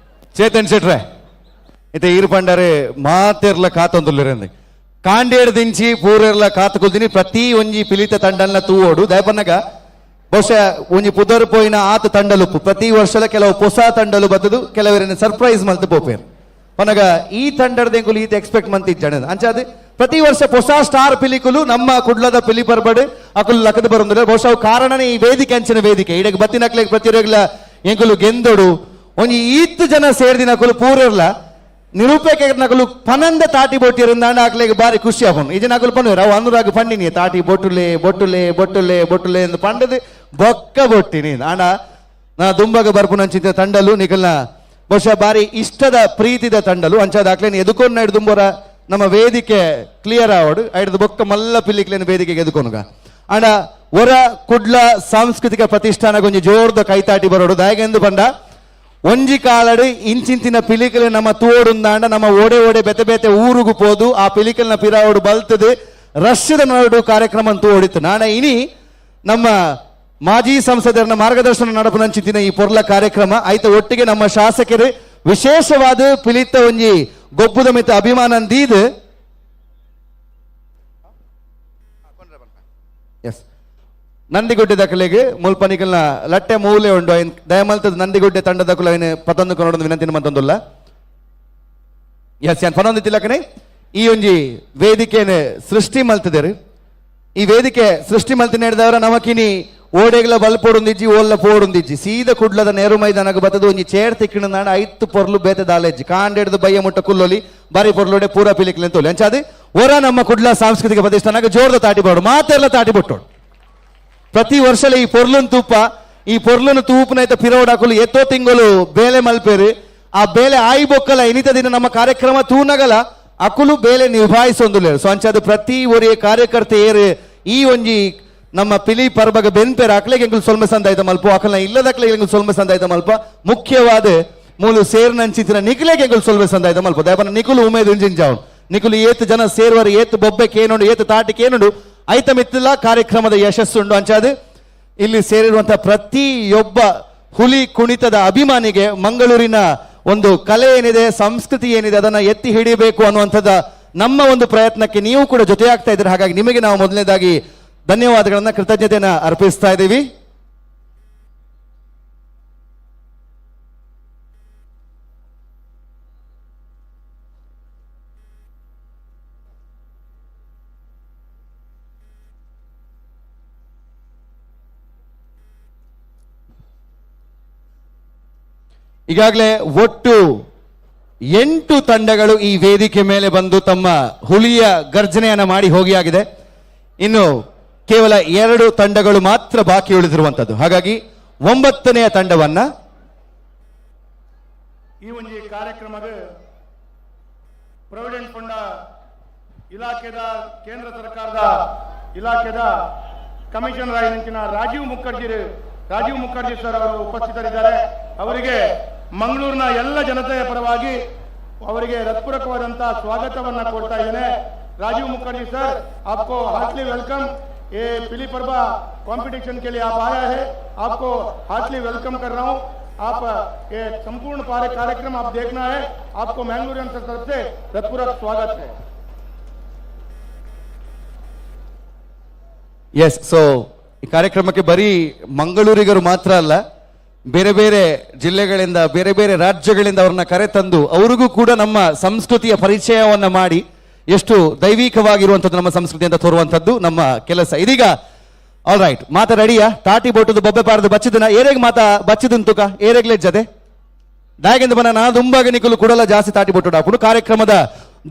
Chetan ಶೆಟ್ರೆ, ಇತ್ತೆ ಈರು ಪಂಡರೆ ಮಾತೆರ್ಲ ಕಾತೊಂದುಲ್ಲೆರಂದೆ ಕಾಂಡೇಡ್ ದಿಂಚಿ ಪೂರೆರ್ಲ ಕಾತುಕೊಲ್ದಿನಿ ಪ್ರತಿ ಒಂಜಿ ಪಿಲಿತ ತಂಡಲ್ನ ತೂವೋಡು. ದಯಪನ್ನಗ ಬಹುಶಃ ಒಂಜಿ ಪುದರ್ ಪೋಯಿನ ಆತ ತಂಡಲುಪ್ಪು ಪ್ರತಿ ವರ್ಷಲ ಕೆಲವು ಹೊಸ ತಂಡಲು ಬತ್ತದು ಕೆಲವರನ್ನ ಸರ್ಪ್ರೈಸ್ ಮಲ್ತು ಪೋಪೇರು. ಪನಗ ಈ ತಂಡದ ಎಂಕುಲು ಈತ ಎಕ್ಸ್ಪೆಕ್ಟ್ ಮಂತಿಜ್ಜಣ. ಅಂಚಾದ ಪ್ರತಿ ವರ್ಷ ಹೊಸ ಸ್ಟಾರ್ ಪಿಲಿಕುಲು ನಮ್ಮ ಕುಡ್ಲದ ಪಿಲಿ ಬರ್ಬಡು ಅಕುಲು ಲಕ್ಕದ ಬರೊಂದಿಲ್ಲ. ಬಹುಶಃ ಕಾರಣನೇ ಈ ವೇದಿಕೆ ಅಂಚಿನ ವೇದಿಕೆ ಇಡಗ್ ಬತ್ತಿನಕ್ಲೆ ಪ್ರತಿಯೊರ್ಗ್ಲ ಎಂಕುಲು ಗೆಂದೊಡು. ಒಂಜಿ ಈತ್ ಜನ ಸೇರ್ದಿನಕುಲು ಪೂರೆರ್ಲ ನಿರೂಪಕ ನಕಲು ಪನಂದ ತಾಟಿ ಬೋಟಿರಂದಾಂಡ ಆಕ್ಲೆಗ್ ಬಾರಿ ಖುಷಿ ಆಪುಂಡು. ಇಜ ನಕಲು ಪನ್ನುವೆರ್ ಅವು ಅನುರಾಗ್ ಪಂಡಿನಿ ತಾಟಿ ಬೊಟ್ಟುಲೆ ಬೊಟ್ಟುಲೆ ಬೊಟ್ಟುಲೆ ಬೊಟ್ಟುಲೆ ಎಂದು ಪಂಡದು ಬೊಕ್ಕ ಬೊಟ್ಟಿನಿ. ಆಂಡ ನಾ ದುಂಬಗ ಬರ್ಪುನಂಚಿತ ತಂಡಲು ನಿಕಲ್ನ ಬಹುಶಃ ಬಾರಿ ಇಷ್ಟದ ಪ್ರೀತಿದ ತಂಡಲು ಅಂಚಾದ ಆಕ್ಲೇನ್ ಎದುಕೊನ್ನ ಹಿಡ್ದು ದುಂಬರ ನಮ್ಮ ವೇದಿಕೆ ಕ್ಲಿಯರ್ ಆವಡು ಐಡ್ದು ಬೊಕ್ಕ ಮಲ್ಲ ಪಿಲ್ಲಿಕ್ಲೇನ ವೇದಿಕೆಗೆ ಎದುಕೊನುಗ. ಆಂಡ ಒರ ಕುಡ್ಲ ಸಾಂಸ್ಕೃತಿಕ ಪ್ರತಿಷ್ಠಾನ ಗೊಂಜಿ ಜೋರ್ದ ಕೈತಾಟಿ ಬರೋಡು. ದಾಯಗೆಂದು ಪಂಡ ಒಂಜಿ ಕಾಲಡು ಇಂಚಿಂತಿನ ಪಿಲಿಕಲ್ ನಮ್ಮ ತೋಡುಂದಾಂಡ ನಮ್ಮ ಓಡೆ ಓಡೆ ಬೆತೆ ಬೆತೆ ಊರುಗು ಪೋದು ಆ ಪಿಲಿಕಲ್ನ ಪಿರಾವಡು ಬಲ್ತದು ರಷ್ಯದ ನಡು ಕಾರ್ಯಕ್ರಮ ತೋಡಿತ್ತು. ನಾಣ ಇನಿ ನಮ್ಮ ಮಾಜಿ ಸಂಸದರನ್ನ ಮಾರ್ಗದರ್ಶನ ನಡಪುನಂಚಿತ್ತಿನ ಈ ಪೊರ್ಲ ಕಾರ್ಯಕ್ರಮ ಆಯ್ತ ಒಟ್ಟಿಗೆ ನಮ್ಮ ಶಾಸಕರು ವಿಶೇಷವಾದ ಪಿಲಿತ ಒಂಜಿ ಗೊಬ್ಬುದ ಮಿತ್ತ ಅಭಿಮಾನ ದೀದ್ ಎಸ್ ನಂದಿಗುಡ್ಡೆ ದಕಲೆಗೆ ಮುಲ್ಪನಿಕಲ್ನ ಲಟ್ಟೆ ಮೂಲೆ ಉಂಡು. ಐನ್ ದಯಮಲ್ತದ ನಂದಿಗುಡ್ಡೆ ತಂಡದ ದಕಲು ಐನ್ ಪತೊಂದು ಕೊನೊಡೊಂದು ವಿನಂತಿನ ಮಂತೊಂದುಲ್ಲ. ಎಸ್ ಯಾನ್ ಪನೊಂದು ತಿಲಕನೆ ಈ ಒಂಜಿ ವೇದಿಕೆನ ಸೃಷ್ಟಿ ಮಲ್ತದೇರು. ಈ ವೇದಿಕೆ ಸೃಷ್ಟಿ ಮಲ್ತಿನ ಹಿಡ್ದವರ ನಮಕಿನಿ ಓಡೆಗ್ಲ ಬಲ್ಪೊಡುಂದಿಜ್ಜಿ ಓಲ್ಲ ಪೋಡುಂದಿಜ್ಜಿ ಸೀದ ಕುಡ್ಲದ ನೇರು ಮೈದಾನಗ ಬತ್ತದ ಒಂಜಿ ಚೇರ್ ತಿಕ್ಕಿನ ಐತ್ತು ಪೊರ್ಲು ಬೇತೆ ದಾಲೆಜ್ಜಿ ಕಾಂಡೆಡ್ದು ಬಯ್ಯ ಮುಟ್ಟ ಕುಲ್ಲೊಲಿ ಬಾರಿ ಪೊರ್ಲುಡೆ ಪೂರ ಪಿಲಿಕ್ಲೆ ತೋಲಿ. ಅಂಚಾದ ಒರ ನಮ್ಮ ಕುಡ್ಲ ಸಾಂಸ್ಕೃತಿಕ ಪ್ರತಿಷ್ಠಾನಗ ಜೋರ್ದ ತಾಟಿ ಬೋಡು ಮಾತೆಲ್ಲ ತಾಟಿ ಬಿಟ್ಟೋಡು. ಪ್ರತಿ ವರ್ಷಲ ಈ ಪೊರ್ಲುನ್ ತೂಪ, ಈ ಪೊರ್ಲುನ್ ತೂಪುನೈತ ಪಿರೋಡಾಕುಲು ಎತ್ತೋ ತಿಂಗಳು ಬೇಲೆ ಮಲ್ಪೇರು. ಆ ಬೇಲೆ ಆಯಿ ಬೊಕ್ಕಲ ಇನಿತ ದಿನ ನಮ್ಮ ಕಾರ್ಯಕ್ರಮ ತೂನಗಲ ಅಕುಲು ಬೇಲೆ ನಿಭಾಯಿಸೊಂದುಲ್ಲೇರು. ಸೊ ಅಂಚಾದ ಪ್ರತಿ ಒರಿಯ ಕಾರ್ಯಕರ್ತೆ ಏರು ಈ ಒಂಜಿ ನಮ್ಮ ಪಿಲಿ ಪರ್ಬಗ ಬೆನ್ಪೇರು ಅಕ್ಲೆಗೆ ಎಂಕುಲು ಸೊಲ್ಮೆ ಸಂದಾಯ್ತ ಮಲ್ಪ, ಅಕಲ್ನ ಇಲ್ಲದಕ್ಲೆ ಎಂಕುಲು ಸೊಲ್ಮೆ ಸಂದಾಯ್ತ ಮಲ್ಪ. ಮುಖ್ಯವಾದ ಮೂಲು ಸೇರ್ನಂಚಿತ್ತಿನ ನಿಕುಲೆಗೆ ಎಂಕುಲು ಸೊಲ್ಮೆ ಸಂದಾಯ್ತ ಮಲ್ಪ. ದಯಪನ ನಿಕುಲು ಉಮೇದ್ ಇಂಜಿಂಜಾವ್ ನಿಕುಲು ಏತ್ ಜನ ಸೇರುವರು, ಏತ್ ಬೊಬ್ಬೆ ಕೇನುಂಡು, ಏತ್ ತಾಟಿ ಕೇನುಂಡು, ಐತ ಮಿತ್ತಿಲ್ಲ ಕಾರ್ಯಕ್ರಮದ ಯಶಸ್ಸುಂಡು. ಅಂಚಾದ ಇಲ್ಲಿ ಸೇರಿರುವಂತಹ ಪ್ರತಿಯೊಬ್ಬ ಹುಲಿ ಕುಣಿತದ ಅಭಿಮಾನಿಗೆ ಮಂಗಳೂರಿನ ಒಂದು ಕಲೆ ಏನಿದೆ, ಸಂಸ್ಕೃತಿ ಏನಿದೆ, ಅದನ್ನ ಎತ್ತಿ ಹಿಡಿಬೇಕು ಅನ್ನುವಂಥದ್ದು ನಮ್ಮ ಒಂದು ಪ್ರಯತ್ನಕ್ಕೆ ನೀವು ಕೂಡ ಜೊತೆಯಾಗ್ತಾ ಇದ್ದೀರಿ. ಹಾಗಾಗಿ ನಿಮಗೆ ನಾವು ಮೊದಲನೇದಾಗಿ ಧನ್ಯವಾದಗಳನ್ನ, ಕೃತಜ್ಞತೆಯನ್ನ ಅರ್ಪಿಸ್ತಾ ಇದ್ದೀವಿ. ಈಗಾಗಲೇ ಒಟ್ಟು 8 ತಂಡಗಳು ಈ ವೇದಿಕೆ ಮೇಲೆ ಬಂದು ತಮ್ಮ ಹುಲಿಯ ಗರ್ಜನೆಯನ್ನ ಮಾಡಿ ಹೋಗಿ ಆಗಿದೆ. ಇನ್ನು ಕೇವಲ 2 ತಂಡಗಳು ಮಾತ್ರ ಬಾಕಿ ಉಳಿದಿರುವಂತದ್ದು. ಹಾಗಾಗಿ 9ನೇ ತಂಡವನ್ನ ಈ ಒಂದು ಕಾರ್ಯಕ್ರಮದ ಪ್ರಾವಿಡೆಂಟ್ ಫಂಡ್ ಇಲಾಖೆದ ಕೇಂದ್ರ ಸರ್ಕಾರದ ಇಲಾಖೆದ ಕಮಿಷನರ್ ಆಗಿನ ರಾಜೀವ್ ಮುಖರ್ಜಿ ಸರ್ ಅವರು ಉಪಸ್ಥಿತರಿದ್ದಾರೆ. ಅವರಿಗೆ ಮಂಗಳೂರಿನ ಎಲ್ಲ ಜನತೆಯ ಪರವಾಗಿ ಅವರಿಗೆ ಹೃತ್ಪೂರ್ವಕವಾದಂತಹ ಸ್ವಾಗತವನ್ನ ಕೊಡ್ತಾ ಇದ್ದೇನೆ. ರಾಜೀವ್ ಮುಖರ್ಜಿ ಸರ್, आपको हार्टली welcome. ये पिली परबा कंपटीशन के लिए आप आया है, आपको हार्टली welcome कर रहा हूँ। आप ये संपूर्ण कार्यक्रम आप देखना है, आपको मैंगलोरियन तरफ से हृत्पूर्वक स्वागत है। ಎಸ್, ಸೊ ಈ ಕಾರ್ಯಕ್ರಮಕ್ಕೆ ಬರೀ ಮಂಗಳೂರಿಗರು ಮಾತ್ರ ಅಲ್ಲ, ಬೇರೆ ಬೇರೆ ಜಿಲ್ಲೆಗಳಿಂದ, ಬೇರೆ ಬೇರೆ ರಾಜ್ಯಗಳಿಂದ ಅವ್ರನ್ನ ಕರೆತಂದು ಅವ್ರಿಗೂ ಕೂಡ ನಮ್ಮ ಸಂಸ್ಕೃತಿಯ ಪರಿಚಯವನ್ನ ಮಾಡಿ ಎಷ್ಟು ದೈವಿಕವಾಗಿರುವಂಥದ್ದು ನಮ್ಮ ಸಂಸ್ಕೃತಿ ಅಂತ ತೋರುವಂಥದ್ದು ನಮ್ಮ ಕೆಲಸ. ಇದೀಗ ಆಲ್ ರೈಟ್, ಮಾತ ರೆಡಿಯಾ? ತಾಟಿ ಬೋಟದು ಬೊಬ್ಬೆ ಪಾರದು ಬಚ್ಚಿದನ ಏರೆಗ್ ಮಾತ ಬಚ್ಚಿದಂತುಕ ಏರೆಗ್ಲೆ ಜದೆ ದಾಯಗೆಂದು ಬನ ನಾ ದುಂಬಾಗ ನಿಕುಲು ಕೂಡಲ ಜಾಸ್ತಿ ತಾಟಿ ಬೋಟು ಡಾಪುಡು ಕಾರ್ಯಕ್ರಮದ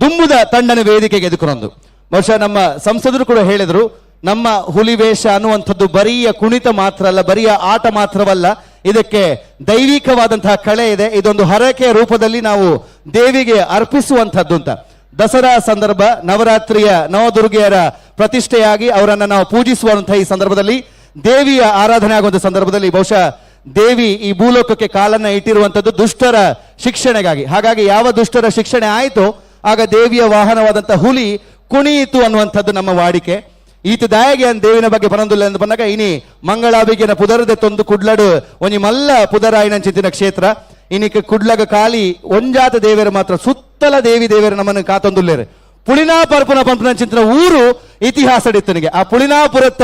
ದುಂಬುದ ತಂಡನ ವೇದಿಕೆಗೆ ಎದುಕೊಂದು. ಬಹುಶಃ ನಮ್ಮ ಸಂಸದರು ಕೂಡ ಹೇಳಿದ್ರು, ನಮ್ಮ ಹುಲಿ ವೇಷ ಅನ್ನುವಂಥದ್ದು ಬರಿಯ ಕುಣಿತ ಮಾತ್ರ ಅಲ್ಲ, ಬರಿಯ ಆಟ ಮಾತ್ರವಲ್ಲ, ಇದಕ್ಕೆ ದೈವಿಕವಾದಂತಹ ಕಳೆ ಇದೆ. ಇದೊಂದು ಹರಕೆಯ ರೂಪದಲ್ಲಿ ನಾವು ದೇವಿಗೆ ಅರ್ಪಿಸುವಂಥದ್ದು ಅಂತ. ದಸರಾ ಸಂದರ್ಭ, ನವರಾತ್ರಿಯ ನವದುರ್ಗೆಯರ ಪ್ರತಿಷ್ಠೆಯಾಗಿ ಅವರನ್ನು ನಾವು ಪೂಜಿಸುವಂತಹ ಈ ಸಂದರ್ಭದಲ್ಲಿ, ದೇವಿಯ ಆರಾಧನೆ ಆಗುವಂತಹ ಸಂದರ್ಭದಲ್ಲಿ ಬಹುಶಃ ದೇವಿ ಈ ಭೂಲೋಕಕ್ಕೆ ಕಾಲನ್ನ ಇಟ್ಟಿರುವಂಥದ್ದು ದುಷ್ಟರ ಶಿಕ್ಷಣೆಗಾಗಿ. ಹಾಗಾಗಿ ಯಾವ ದುಷ್ಟರ ಶಿಕ್ಷಣೆ ಆಯಿತೋ ಆಗ ದೇವಿಯ ವಾಹನವಾದಂತಹ ಹುಲಿ ಕುಣಿಯಿತು ಅನ್ನುವಂಥದ್ದು ನಮ್ಮ ವಾಡಿಕೆ. ಈತ ದಾಯಗೆ ಅನ್ ದೇವಿನ ಬಗ್ಗೆ ಪನೊಂದುಲ್ಲ ಎಂದು ಬಂದಾಗ ಇನಿ ಮಂಗಳಾಬಿಗೆನ ಪುದರದೆ ತೊಂದು ಕುಡ್ಲಡು ಒಂಜಿ ಮಲ್ಲ ಪುದರಾಯಿನಂಚಿತ್ತಿನ ಕ್ಷೇತ್ರ. ಇನಿಕ ಕುಡ್ಲಗ ಖಾಲಿ ಒಂಜಾತ ದೇವಿಯರು ಮಾತ್ರ, ಸುತ್ತಲ ದೇವಿ ದೇವಿಯರು ನಮ್ಮನ್ನು ಕಾತೊಂದುಲ್ಲೇರು. ಪುಳಿನಾ ಪರ್ಪುನ ಪಂಪನಂಚಿತ್ತಿನ ಊರು ಇತಿಹಾಸ ಇತ್ತನಿಗೆ. ಆ ಪುಳಿನಾಪುರತ್ತ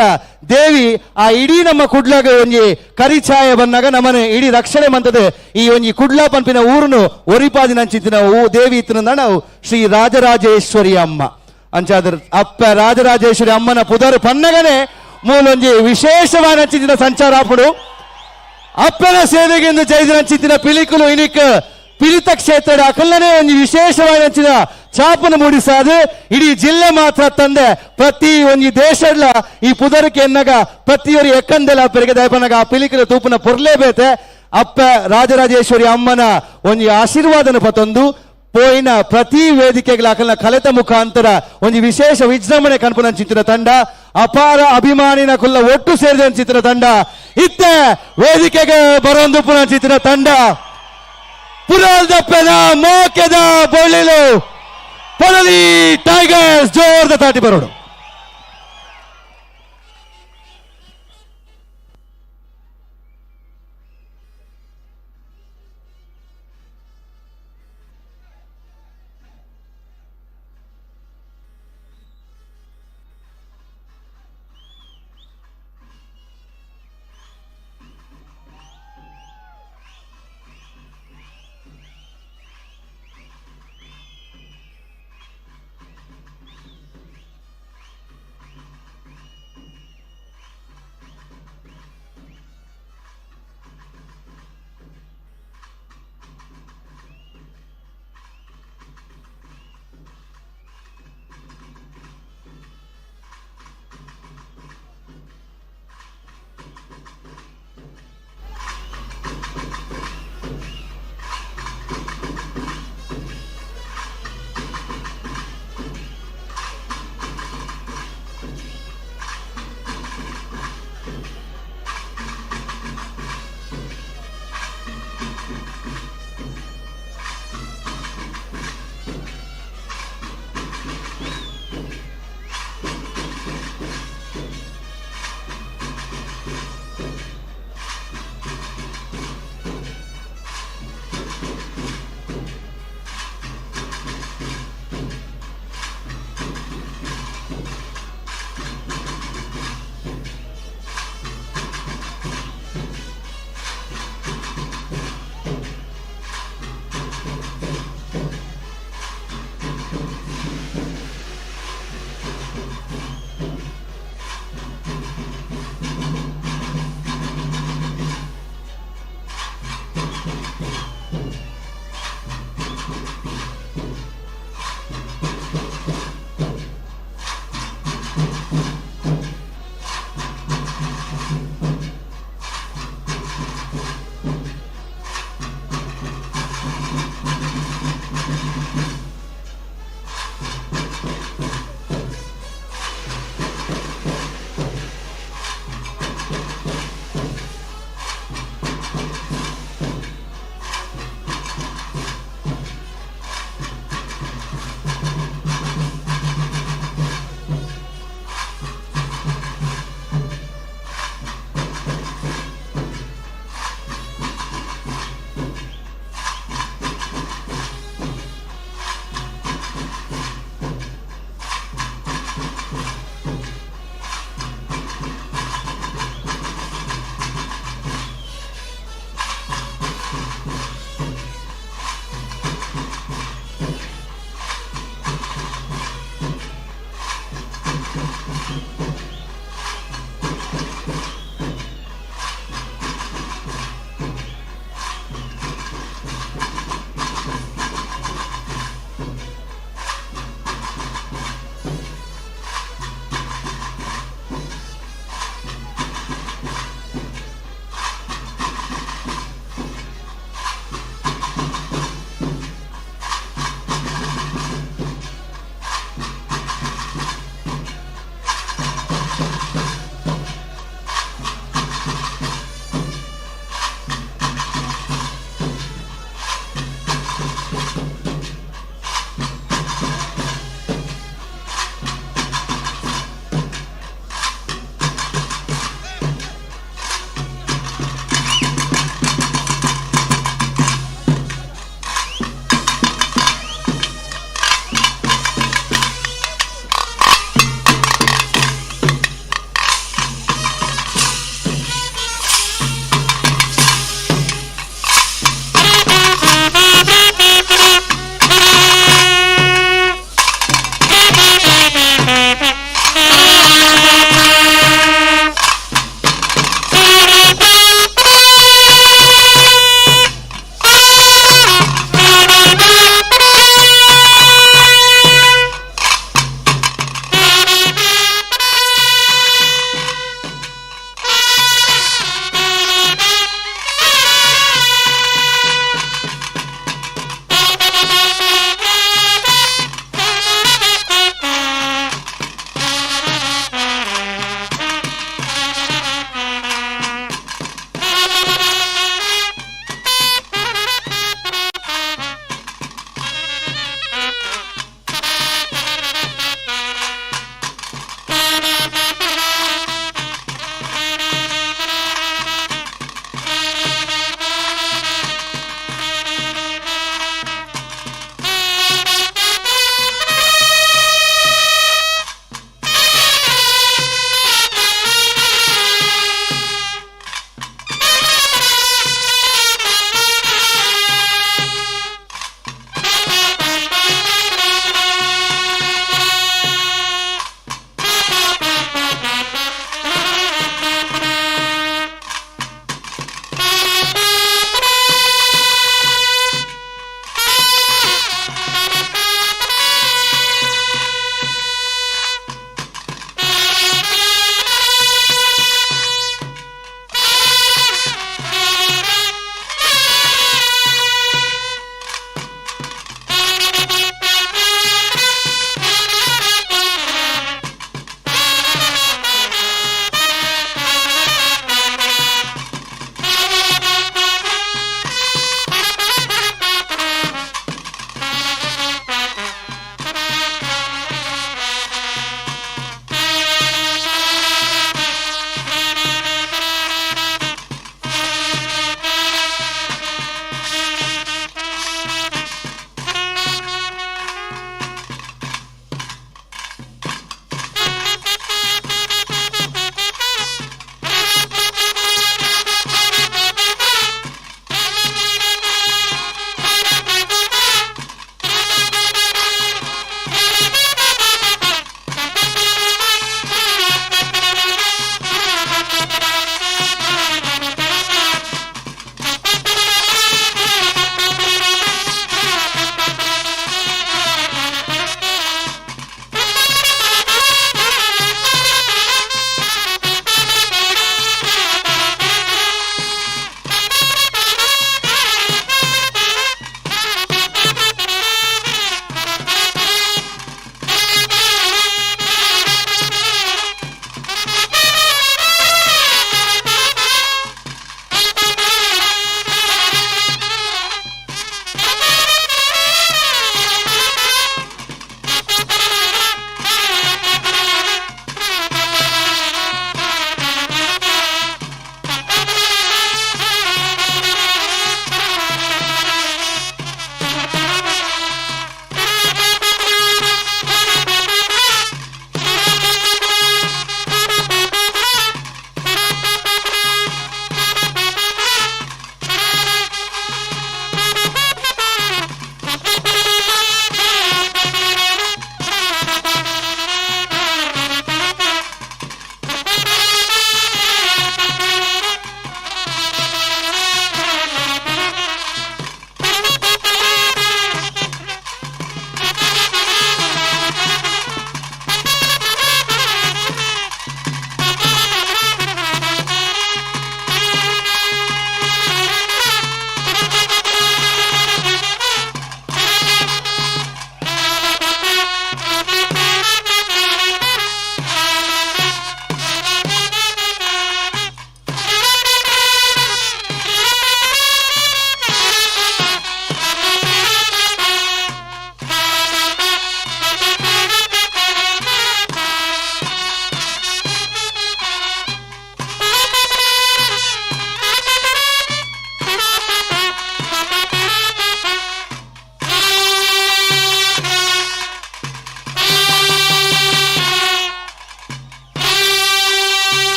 ದೇವಿ ಆ ಇಡೀ ನಮ್ಮ ಕುಡ್ಲಗ ಒಂಜಿ ಕರಿಛಾಯ ಬಂದಾಗ ನಮ್ಮನೆ ಇಡೀ ರಕ್ಷಣೆ ಮಂತದೆ. ಈ ಒಂಜಿ ಕುಡ್ಲ ಪಂಪಿನ ಊರುನು ಒರಿಪಾದಿನಂಚಿತ್ತಿನ ದೇವಿ ಇತ್ತನ ನಾವು ಶ್ರೀ ರಾಜರಾಜೇಶ್ವರಿ ಅಮ್ಮ ಅಂಚಾದ್ರ ಅಪ್ಪ ರಾಜರಾಜೇಶ್ವರಿ ಅಮ್ಮನ ಪುದರು ಪನ್ನಗನೆ ಮೂಲೊಂಜಿ ವಿಶೇಷವಾದ ಚಿಂತಿನ ಸಂಚಾರ ಆಪುಡು. ಅಪ್ಪನ ಸೇವೆಗೆಂದು ಜೈದಿನ ಚಿಂತಿನ ಪಿಲಿಕುಲು ಇನಿಕ್ ಪಿಲಿತ ಕ್ಷೇತ್ರದ ಅಕಲ್ಲನೆ ಒಂದು ವಿಶೇಷವಾದ ಅಂಚಿನ ಛಾಪನ್ನು ಮೂಡಿಸಾದು ಇಡೀ ಜಿಲ್ಲೆ ಮಾತ್ರ ತಂದೆ ಪ್ರತಿ ಒಂಜಿ ದೇಶಡ್ಲ ಈ ಪುದರಕ್ಕೆ ಎನ್ನಗ ಪ್ರತಿಯೊರಿ ಎಕ್ಕಂದೆಲ ಪೆರಿಗೆ ದಯಪನಗ ಆ ಪಿಲಿಕುಲ ತೂಪುನ ಪೊರ್ಲೇಬೇತೆ. ಅಪ್ಪ ರಾಜರಾಜೇಶ್ವರಿ ಅಮ್ಮನ ಒಂಜಿ ಆಶೀರ್ವಾದನ ಪತೊಂದು ಪೋಯಿನ ಪ್ರತಿ ವೇದಿಕೆಗಳ ಅಕಲ್ನ ಕಲೆತ ಮುಖಾಂತರ ಒಂಜಿ ವಿಶೇಷ ವಿಜೃಂಭಣೆ ಕನ್ಪುನ ಚಿತ್ರ ತಂಡ, ಅಪಾರ ಅಭಿಮಾನಿನ ಕುಲ್ಲ ಒಟ್ಟು ಸೇರಿದ ಚಿತ್ರ ತಂಡ ಇತ್ತೆ ವೇದಿಕೆಗೆ ಬರೊಂದು ಪುನಃ ಚಿತ್ರ ತಂಡ ಪುರಾಲ್ದಪ್ಪನ ಮೋಕೆದ ಬೊಳ್ಳಿಲು ಪೊಳಲಿ ಟೈಗರ್ಸ್ ಜೋರ್ದ ತಾಟಿ ಬರೋಡು.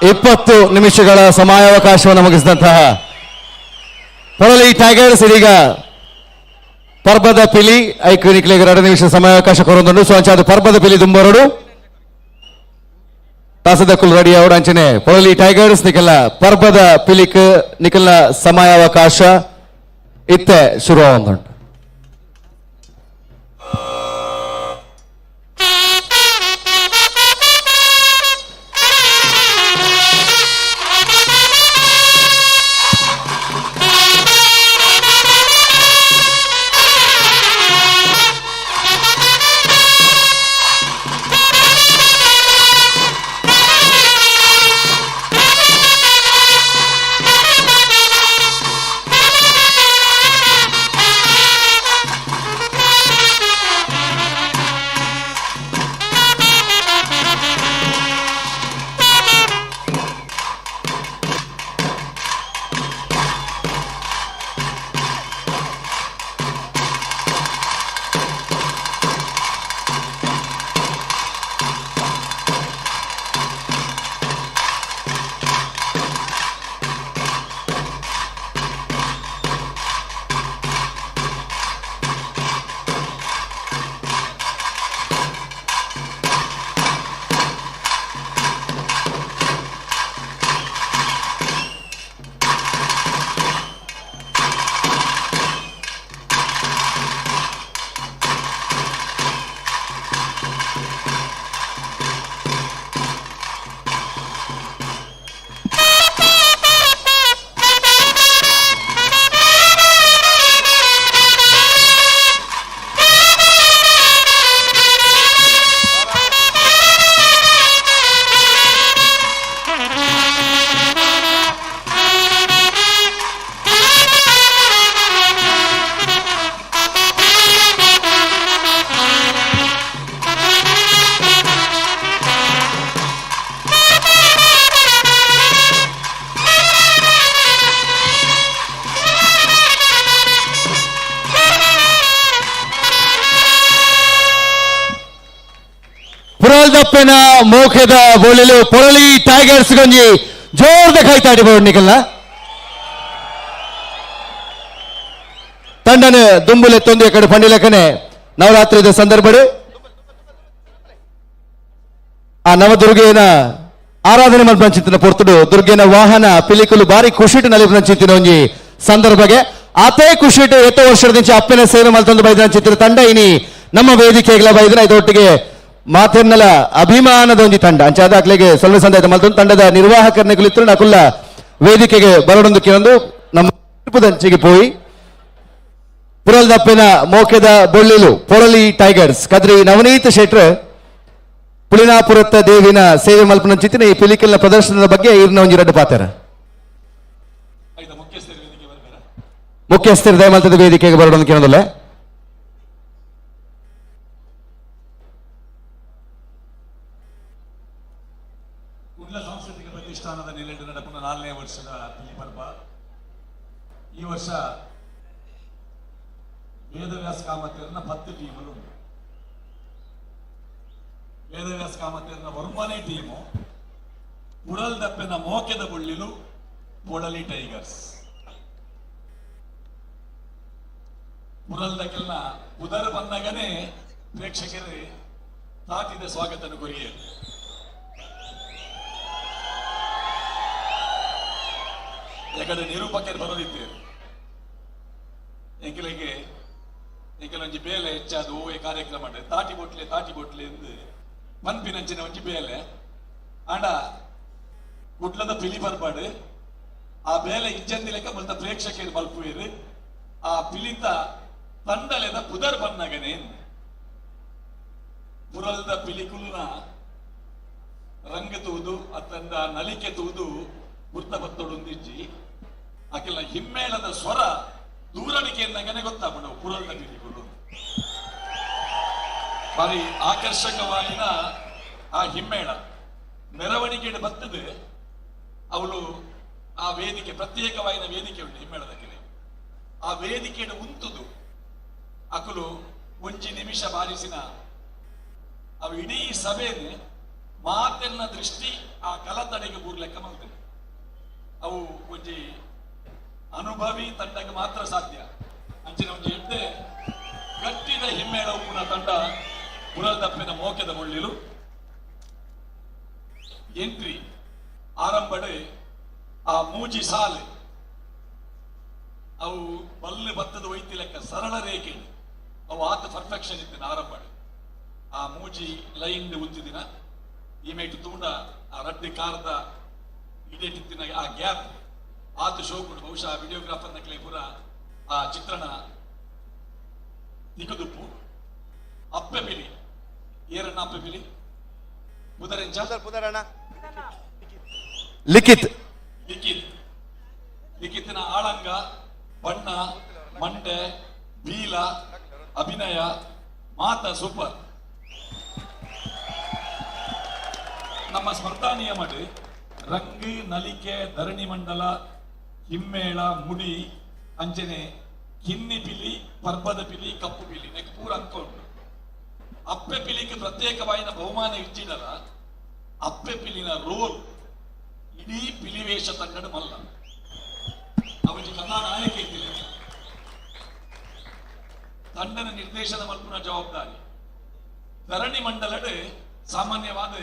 20 ನಿಮಿಷಗಳ ಸಮಯಾವಕಾಶವನ್ನು ಮುಗಿಸಿದಂತಹ ಪೊಳಲಿ ಟೈಗರ್ಸ್ ಇದೀಗ ಪರ್ಬದ ಪಿಲಿ ಐಕ್ವಿನಿಕ್ಲಿಗೆ 2 ನಿಮಿಷ ಸಮಯಾವಕಾಶ ಕೊರೊಂದುಂಡು. ಸೊ ಅಂಚಾದ ಪರ್ಬದ ಪಿಲಿ ದುಂಬರಡು ತಾಸದಕ್ಕುಲ್ ರೆಡಿ ಅವಡು. ಅಂಚನೆ ಪೊಳಲಿ ಟೈಗರ್ಸ್ ನಿಕಲ್ನ ಪರ್ಬದ ಪಿಲಿಕ್ ನಿಕಲ್ನ ಸಮಯಾವಕಾಶ ಇತ್ತೆ ಶುರು ಆವೊಂದುಂಡು. ಪುರಲ್ದಪ್ಪನ ಮೋಖದ ಬೋಳಿಲು ಪೊರಳಿ ಟೈಗರ್ಸ್ ಗೊಂಜಿ ಜೋರ್ದ ಕೈತಾಡಿ ಬೋರ್ಡ್ ನಿಕಲ್ನ ತಂಡನ ದುಂಬುಲೆತ್ತೊಂದು ಕಡೆ ಪಂಡಿಲಕನೆ ನವರಾತ್ರಿದ ಸಂದರ್ಭಡು ಆ ನವದುರ್ಗೆಯನ ಆರಾಧನೆ ಮಲ್ಪಂಚಿತ್ತಿನ ಪೊರ್ತುಡು ದುರ್ಗೆನ ವಾಹನ ಪಿಲಿಕುಲು ಬಾರಿ ಖುಷಿಟು ನಲಿಪಂಚಿತ್ತಿನ ಒಂಜಿ ಸಂದರ್ಭಗೆ ಆತೇ ಖುಷಿಟು ಎತ್ತ ವರ್ಷದ ಅಪ್ಪನ ಸೇವೆ ಮಲ್ತೊಂದು ಬೈದಿನ ಚಿತ್ರ ತಂಡ ಇನಿ ನಮ್ಮ ವೇದಿಕೆಗಳ ಬೈದಿನ ಇದೊಟ್ಟಿಗೆ ಮಾತೆರ್ನಲ ಅಭಿಮಾನದ ಒಂಜಿ ತಂಡ ಅಂಚಾದ ಅಕ್ಲೆಗೆ ಸೊಲ್ವೆ ಸಂದಾಯತ ಮಲ್ತೊಂದು ತಂಡದ ನಿರ್ವಾಹಕರನ್ನ ಕುಲಿತ್ರು ನಕುಲ್ಲ ವೇದಿಕೆಗೆ ಬರಡೊಂದು ಕೇಳೊಂದು ನಮ್ಮ ದಂಚಿಗೆ ಪೋಯಿ ಪುರಲ್ದಪ್ಪನ ಮೋಕೆದ ಬೊಳ್ಳಿಲು ಪೊರಳಿ ಟೈಗರ್ಸ್ ಕದ್ರಿ ನವನೀತ ಶೆಟ್ರ್ ಪುಳಿನಾಪುರತ್ತ ದೇವಿನ ಸೇವೆ ಮಲ್ಪನ ಚಿತ್ತಿನ ಈ ಪಿಲಿಕಲ್ನ ಪ್ರದರ್ಶನದ ಬಗ್ಗೆ ಇರ್ನ ಒಂಜಿ ರಡ್ಡು ಪಾತ್ರ ಮುಖ್ಯಸ್ಥರು ದಯಮಲ್ತದ ವೇದಿಕೆಗೆ ಬರಡೊಂದು ಕೇಳೋದಿಲ್ಲ. ಕುಡ್ಲ ಸಾಂಸ್ಕೃತಿಕ ಪ್ರತಿಷ್ಠಾನದ ನೆಲೆಡು ನಡೆಪುನ 4ನೇ ವರ್ಷದ ಪಿಲಿ ಪರ್ಬ. ಈ ವರ್ಷ ವೇದವ್ಯಾಸ ಕಾಮತಿಯರನ್ನ 10 ಟೀಮುಲು ಉಂಟು. ವೇದವ್ಯಾಸ ಕಾಮತಿಯರನ್ನ 9ನೇ ಟೀಮು ಉಡಲ್ದಪ್ಪೆನ ಮೋಕೆದ ಬುಳ್ಳಿಲು ಪೊಳಲಿ ಟೈಗರ್ಸ್. ಉಡಲ್ದಕ್ಕೆಲ್ಲ ಉದರ ಬಂದಾಗನೇ ಪ್ರೇಕ್ಷಕರು ತಾಟಿದ ಸ್ವಾಗತನ ಕೊರಿಯರು. ಯಾಕಂದ್ರೆ ನಿರೂಪಕರು ಬರೋದಿದ್ದೇವೆ ಎಂಕಲಿಗೆ ಎಂಕೆಲೊಂಜಿ ಬೇಲೆ ಹೆಚ್ಚಾದ ಓವೆ ಕಾರ್ಯಕ್ರಮ ತಾಟಿ ಬೊಟ್ಲೆ ತಾಟಿ ಬೊಟ್ಲೆ ಎಂದು ಪನ್ಪಿನಂಚಿನ ಒಂಜಿ ಬೇಲೆ ಆಂಡ ಕುಡ್ಲದ ಪಿಲಿ ಬರ್ಪಾಡು ಆ ಬೇಲೆ ಇಜ್ಜಂದಿ ಲೆಕ್ಕ ಮುಲ್ತ ಪ್ರೇಕ್ಷಕರು ಮಲ್ಪುವೇರು ಆ ಪಿಲಿತ ತಂಡಲೆದ ಪುದರ್ ಬನ್ನಗನೆ ಪುರಲ್ದ ಪಿಲಿಕುಲ್ನ ರಂಗ ತೂದು ಅತ್ತಂದ ನಲಿಕೆ ತೂದು ಗುರ್ತ ಬತ್ತೊಡೊಂದಿಜ್ಜಿ ಅಕೆಲ್ಲ ಹಿಮ್ಮೇಳದ ಸ್ವರ ದೂರಣಿಕೆ ಎಂದಂಗನೆ ಗೊತ್ತಾಪುಂಡು ಪುರಲ್ದ ಪಿಲಿಕುಲು ಬಾರಿ ಆಕರ್ಷಕವಾಯಿನ ಆ ಹಿಮ್ಮೇಳ ಮೆರವಣಿಗೆ ಬರ್ತದೆ. ಅವಳು ಆ ವೇದಿಕೆ ಪ್ರತ್ಯೇಕವಾಯಿನ ವೇದಿಕೆ ಉಂಟು ಹಿಮ್ಮೇಳದ ಕೆರೆ. ಆ ವೇದಿಕೆಯನ್ನು ಉಂತುದು ಅಕುಲು ಒಂಜಿ ನಿಮಿಷ ಬಾರಿಸಿನ ಅವು ಇಡೀ ಸಭೆಯನ್ನು ಮಾತೆರ್ನ ದೃಷ್ಟಿ ಆ ಕಲತಡೆಗೆ ಬೂರ್ಲೆಕ್ಕ ಮಲ್ತದೆ. ಅವು ಒಂಜಿ ಅನುಭವಿ ತಂಡಕ್ಕೆ ಮಾತ್ರ ಸಾಧ್ಯ. ಅಂಚಿನ ಒಂಜಿ ಎಡ್ಡೆ ಗಟ್ಟಿದ ಹಿಮ್ಮೇಳ ಉಪ್ಪುನ ತಂಡ ಪುರಲ್ದಪ್ಪಿನ ಮೋಕೆದ ಮುಳ್ಳಿಲು. ಎಂಟ್ರಿ ಆರಂಭಡೆ ಆ ಮೂಜಿ ಸಾಲು ಅವು ಬಲ್ಲು ಬತ್ತದ ಒಯ್ತಿ ಲೆಕ್ಕ ಸರಳ ರೇಖೆ, ಅವು ಆತ ಪರ್ಫೆಕ್ಷನ್ ಇತ್ತಿನ ಆರಂಭಡೆ. ಆ ಮೂಜಿ ಲೈನ್ ಉಂತಿದಿನ ಈ ಮೇಟು ತೂಂಡ ಆ ರಡ್ಡಿ ಕಾರ್ದ ಇಡೇಟಿತ್ತಿನ ಆ ಗ್ಯಾಪ್ ಆತ ಶೋಕುಡು. ಬಹುಶಃ ವಿಡಿಯೋಗ್ರಾಫರ್ ನಕ್ಲೆ ಪೂರ ಆ ಚಿತ್ರಣ ತಿಕ್ಕುದುಪ್ಪು. ಅಪ್ಪೆ ಪಿಲಿ ಏರಣ್ಣ ಅಪ್ಪೆ ಪಿಲಿ ಪುದರೆಂಚ ಪುದರಣ್ಣ ಲಿಖಿತ್. ಲಿಖಿತ್. ಲಿಖಿತಿನ ಆಳಂಗ, ಬಣ್ಣ, ಮಂಡೆ, ಬೀಲ, ಅಭಿನಯ ಮಾತ ಸೂಪರ್. ನಮ್ಮ ಸ್ಪರ್ಧಾ ನಿಯಮಡ್ ರಂಗ್, ನಲಿಕೆ, ಧರಣಿ ಮಂಡಲ, ಹಿಮ್ಮೇಳ, ಮುಡಿ, ಅಂಚನೆ ಕಿನ್ನಿ ಪಿಲಿ, ಪರ್ಬದ ಪಿಲಿ, ಕಪ್ಪು ಪಿಲಿ ನೆಕ್ ಪೂರ ಅಂಕ ಉಂಟು. ಅಪ್ಪೆ ಪಿಲಿಗೆ ಪ್ರತ್ಯೇಕವಾಯಿನ ಬಹುಮಾನ ಇಚ್ಚಿಡಲ ಅಪ್ಪೆ ಪಿಲಿನ ರೋಲ್ ಇಡೀ ಪಿಲಿವೇಷ ತಂಡದ ಮಲ್ಲ ಅವಜಿ ಕಥಾನಾಯಕ ಇದ್ದಿಲ್ಲ. ತಂಡನ ನಿರ್ದೇಶನ ಮಲ್ಪುನ ಜವಾಬ್ದಾರಿ ಧರಣಿ ಮಂಡಲಡ್ ಸಾಮಾನ್ಯವಾದ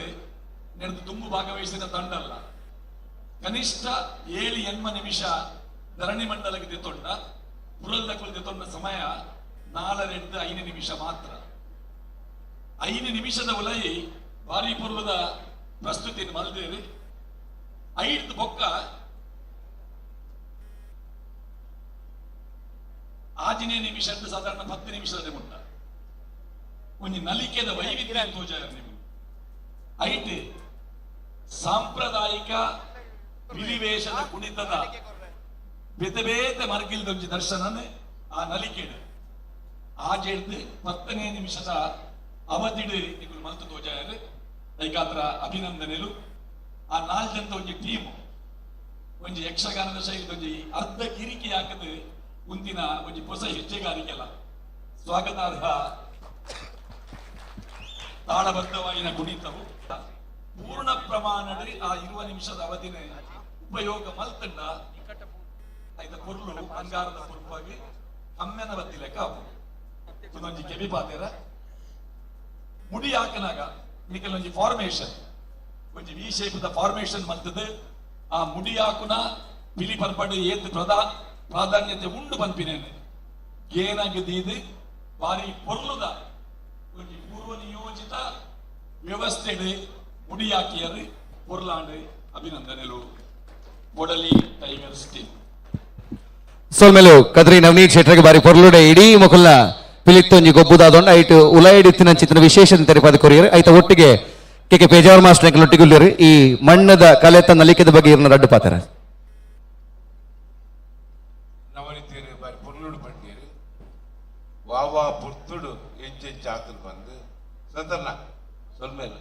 ನಡೆದು ತುಂಬು ಭಾಗವಹಿಸಿದ ತಂಡ ಅಲ್ಲ. ಕನಿಷ್ಠ 7-8 ನಿಮಿಷ ಧರಣಿ ಮಂಡಲಕ್ಕೆ ತೊಂಡ ಪುರಲ್ದಕುಲ್ ತೊಂಡ ಸಮಯ 4-5 ನಿಮಿಷ ಮಾತ್ರ. 5 ನಿಮಿಷದ ಉಲೈ ಭಾರಿ ಪೂರ್ವದ ಪ್ರಸ್ತುತಿಯನ್ನು ಮಲ್ದೇರಿ. 5 ಬೊಕ್ಕ ಆಜಿನೇ ನಿಮಿಷ ಸಾಧಾರಣ 10 ನಿಮಿಷದ ಮುಟ್ಟ ಒಂಜಿ ನಲಿಕೆದ ವೈವಿಧ್ಯ ತೋಜಾಯ ನೀವು. ಐಟ್ ಸಾಂಪ್ರದಾಯಿಕ ಪಿಲಿವೇಶದ ಕುಣಿತದ ಬೇತೆ ಬೇತೆ ಮರ್ಗಿಲ್ದೊಂಜಿ ದರ್ಶನನೆ ಆ ನಲಿಕೆಡ್ ಆಜೆಡ್ದು 10ನೇ ನಿಮಿಷದ ಅವಧಿಡ್ ನಿಗುಲು ಮಲ್ತು ತೋಜಾಯರು. ಐಕಾತ್ರ ಅಭಿನಂದನೆಲು. ಆ 4 ಜನದ ಒಂಜಿ ಟೀಮ್ ಒಂಜಿ ಯಕ್ಷಗಾನದ ಶೈಲಿ ಒಂಜಿ ಅರ್ಧ ಕಿರಿಕಿ ಹಾಕದು ಉಂತಿನ ಒಂಜಿ ಹೊಸ ಹೆಜ್ಜೆಗಾರಿಕೆಲ್ಲ ಸ್ವಾಗತಾರ್ಹ ತಾಳಬದ್ಧವಾಯಿನ ಕುಣಿತವು ಪೂರ್ಣ ಪ್ರಮಾಣದ ಆ 20 ನಿಮಿಷದ ಅವಧಿನ ಉಪಯೋಗ ಮಲ್ತಂಡ ಐತ ಪೊರ್ಲು ಬಂಗಾರದ ಪೊರ್ಪಾಗಿ ಕಮ್ಮೆನ ಬತ್ತಿ ಲೆಕ್ಕ ಒಂಜಿ ಕೆಬಿ ಪಾತೆರ ಮುಡಿ ಹಾಕನಾಗ ನಿಕಲೊಂಜಿ ಫಾರ್ಮೇಶನ್ ಒಂಜಿ ವಿ ಶೇಪ್ the formation ಮಲ್ತದೆ. ಆ ಮುಡಿ ಹಾಕುನ ಪಿಲಿ ಪರ್ಪಡು ಏತ್ ಪ್ರಾಧಾನ್ಯತೆ ಉಂಡು ಪನ್ಪಿನೇನೆ ಗೇನಾಗ ದೀದು ಬಾರಿ ಪೊರ್ಲುದ ಒಂಜಿ ಪೂರ್ವ ನಿಯೋಜಿತ ವ್ಯವಸ್ಥೆಡ್ ಮುಡಿ ಹಾಕಿಯರು ಪೊರ್ಲಾಂಡ್ ಅಭಿನಂದನೆಲು ಮೊಡಲಿ ಟೈಗರ್ಸ್ ಟೀಮ್. ಸೋಲ್ಮೇಲು ಕದ್ರಿ ನವನೀತ್ ಶೆಟ್ಟರ್ಗೆ ಬಾರಿ ಪೊರ್ಲುಡೆ ಇಡೀ ಮೊಕಲ್ನ ಪಿಲಿತ್ತೊಂಜಿ ಗೊಬ್ಬುದಾದೊಂಡು ಐಟ್ ಉಲೈಡಿತ್ತಿನ ಚಿತ್ರ ವಿಶೇಷ ತೆರಿಪಾದ ಕೊರಿಯರ್. ಐತ ಒಟ್ಟಿಗೆ ಕೆ ಕೆ ಪೇಜಾವರ್ ಮಾಸ್ಟರ್ ಒಟ್ಟಿಗೆ ಈ ಮಣ್ಣದ ಕಲೆತ ನಲಿಕೆದ ಬಗ್ಗೆ ಇರ್ನ ರಡ್ಡು ಪಾತ್ರ. ನವನಿತೇರು ಬಾರಿ ಪೊರ್ಲುಡು ಪಂಡೇರು ವಾವಾ ಪುರ್ತುಡು ಎಂಚೆಂಚ ಆತುಲು ಬಂದು ಸಂತರ್ನ ಸೊಲ್ಮೇಲು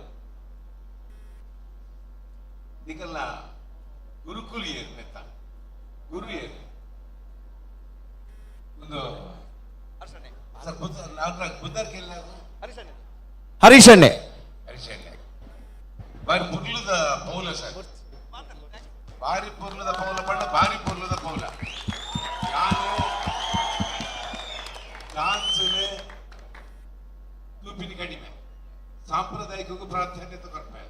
ನಿಕಲ್ನ ಗುರುಕುಲ್ ಏರು ಮೆತ್ತ ಗುರು ಏರು ಒಂದು ಹರೀಶಣ್ಣೆ. ಹರೀಶಣ್ಣೆ ಬಾರಿ ಪುರ್ಲುದ ಪೌಲ ಸರ್, ಬಾರಿ ಪುರ್ಲುದ ಪೌಲ ಪಂಡ ಬಾರಿ ಪುರ್ಲುದ ಪೌಲ. ನಾನು ಡಾನ್ಸ್ ತೂಪಿನ ಕಡಿಮೆ ಸಾಂಪ್ರದಾಯಿಕಕ್ಕೂ ಪ್ರಾಧಾನ್ಯತೆ ಕೊಡ್ಪೆ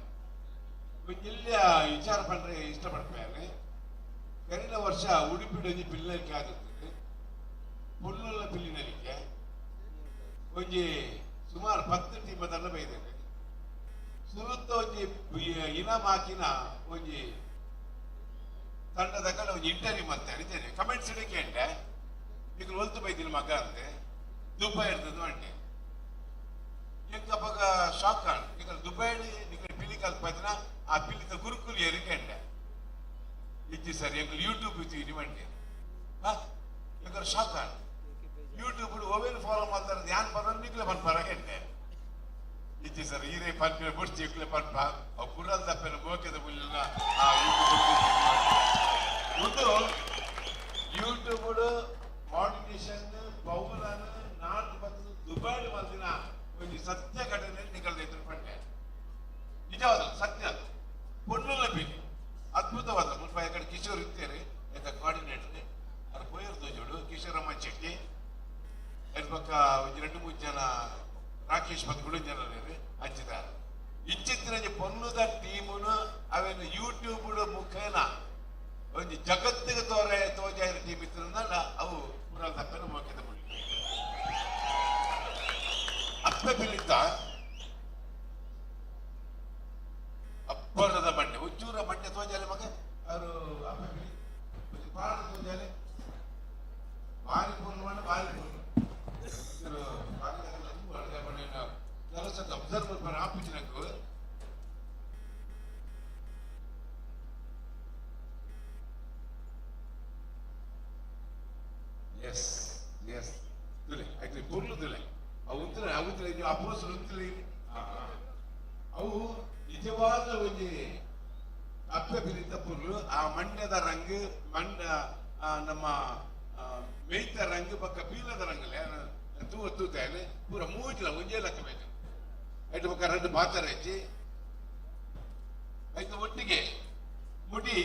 ಒಂಜೆಲ್ಲ ವಿಚಾರ ಪಂಡ್ರೆ ಇಷ್ಟಪಡ್ಪೇನೆ. ಕರಿನ ವರ್ಷ ಉಡುಪಿ ಒಂಜಿ ಪಿಲ್ಲರಿಕೆ ಆಗುತ್ತದೆ ಪುಲ್ಲುಲ್ಲ ಪಿಲ್ಲಿನಲಿಕೆ ಒಂಜಿ ಸುಮಾರು 10 ಟೀಮ್ ತಂಡ ಬೈದೇನೆ. ಸುರುತ್ತ ಒಂಜಿ ಇನಾಮ್ ಹಾಕಿನ ಒಂಜಿ ತಂಡದ ಕಡೆ ಒಂಜಿ ಇಂಟರ್ವ್ಯೂ ಮತ್ತೆ ಅರಿತೇನೆ ಕಮೆಂಟ್ಸ್ ಇಡಕ್ಕೆ ಅಂಟೆ ನಿಕುಲು ಒಲ್ತು ಬೈದಿನ ಮಗ ಅಂತೆ ದುಬೈ ಇರ್ತದೆ ಅಂಟೆ. ಎಂಕ್ ಅಪಗ ಶಾಕ್ ಆಂಡ್ ನಿಕಲ್ ದುಬೈ ನಿಕಲ್ ಪಿಲಿ ಕಲ್ಪದಿನ ಆ ಪಿಲಿತ ಗುರುಕುಲ್ ಎರಿಕೆ ಅಂಟೆ. ಇಜ್ಜಿ ಸರ್ ಎಂಕುಲು ಯೂಟ್ಯೂಬ್ ಇತ್ತೀನಿ ಮಂಡೆ ಎಂಕಲ್ ಶಾಕ್ ಆಂಡ್ ಯೂಟ್ಯೂಬ್ ಒವೇನು ಫಾಲೋ ಮಾಡ್ತಾರೆ ಧ್ಯಾನ್ ಬರೋದು ನಿಕ್ಲೆ ಪನ್ಪಾರ ಎಂಟೆ. ಇಜ್ಜಿ ಸರ್ ಈರೇ ಪನ್ಪಿನ ಬುಡ್ಚಿ ಇಕ್ಲೆ ಪನ್ಪ ಅವು ಕುರಲ್ ದಪ್ಪೆನ ಗೋಕೆದ ಬುಲ್ಲಿನ ಆ ಯೂಟ್ಯೂಬ್ ಒಂದು ಯೂಟ್ಯೂಬ್ ಮಾಡ್ಯುಲೇಷನ್ ಪೌಲನ್ ನಾಲ್ಕು ಬತ್ತದ ದುಬೈ ಮಲ್ದಿನ ಒಂಜಿ ಸತ್ಯ ಘಟನೆ ನಿಕಲ್ದ ಎದುರು ಪಂಡೆ. ನಿಜ ನಿಜವಾದ ಸತ್ಯ ಪೊಣ್ಣುಲ ಪಿಲಿ ಅದ್ಭುತವಾದ ಮುಲ್ಪ ಕಡೆ ಕಿಶೋರ್ ಇತ್ತೇರಿ ಯಾಕ ಕೋಆರ್ಡಿನೇಟರ್ ಅದು ಪೋಯರ್ ತೋಜೋಡು ಕಿಶೋರಮ್ಮ ಶೆಟ್ಟಿ ಪಕ್ಕ ಒಂಜಿ ಎರಡು ಮೂರು ಜನ ರಾಕೇಶ್ ಮತ್ತು ಗುಡು ಜನ ಹಂಚಿದ್ದಾರೆ ಇಂಚಿತ್ತಿನ ಪೊನ್ನುದ ಟೀಮುನು ಅವೇನು ಯೂಟ್ಯೂಬ್ ಮುಖೇನ ಒಂಜಿ ಜಗತ್ತಿಗೆ ತೋರೆ ತೋಜಾಯಿನ ಟೀಮ್ ಇತ್ತಿನ ಅವು ಪುರಾಣ ತಪ್ಪನು ಮೋಕೆದ ಮುಡಿ ಅಪ್ಪೆ ಪಿಲಿತ ಅಪ್ಪರದ ಮಂಡೆ ಉಜ್ಜೂರ ಮಂಡೆ ತೋಜಾಲೆ ಮಗ ಅವರು ಅಪ್ಪೆ ಪಿಲಿ ಪಾಡ ತೋಜಾಲೆ ಬಾರಿ ಪೂರ್ಣ ಮಂಡೆ ಬಾರಿ ಪೂರ್ಣ ಅಬ್ಸರ್ವ್ ಆಪಿಚಿನకు ಎಸ್ ಎಸ್ ತುಲೆ ಆಕ್ಚುಲಿ ಪುರ್ಲು ತುಲೆ ಅವು ಉಂತಲೆ ಅವು ಉಂತಲೆ ಅಪೋಸ್ ಉಂತಲೆ ಅವು ನಿಜವಾದ ಒಂಜಿ ಅಪ್ಪೆ ಬಿರಿತ ಪುರ್ಲು ಆ ಮಂಡ್ಯದ ರಂಗು ಮಂಡ ನಮ್ಮ ಮೇಯ್ತ ರಂಗು ಪಕ್ಕ ಪೀಲದ ರಂಗಲೆ ತೂ ತೂತಾಯಲೆ ಪೂರ ಮೂಜಿಲ ಒಂಜೇ ಲೆಕ್ಕ ಬೇಕು ಐದು ಪಕ್ಕ రెండు ಪಾತ್ರ ಹೆಚ್ಚಿ ಐದು ಒಟ್ಟಿಗೆ ಮುಡಿ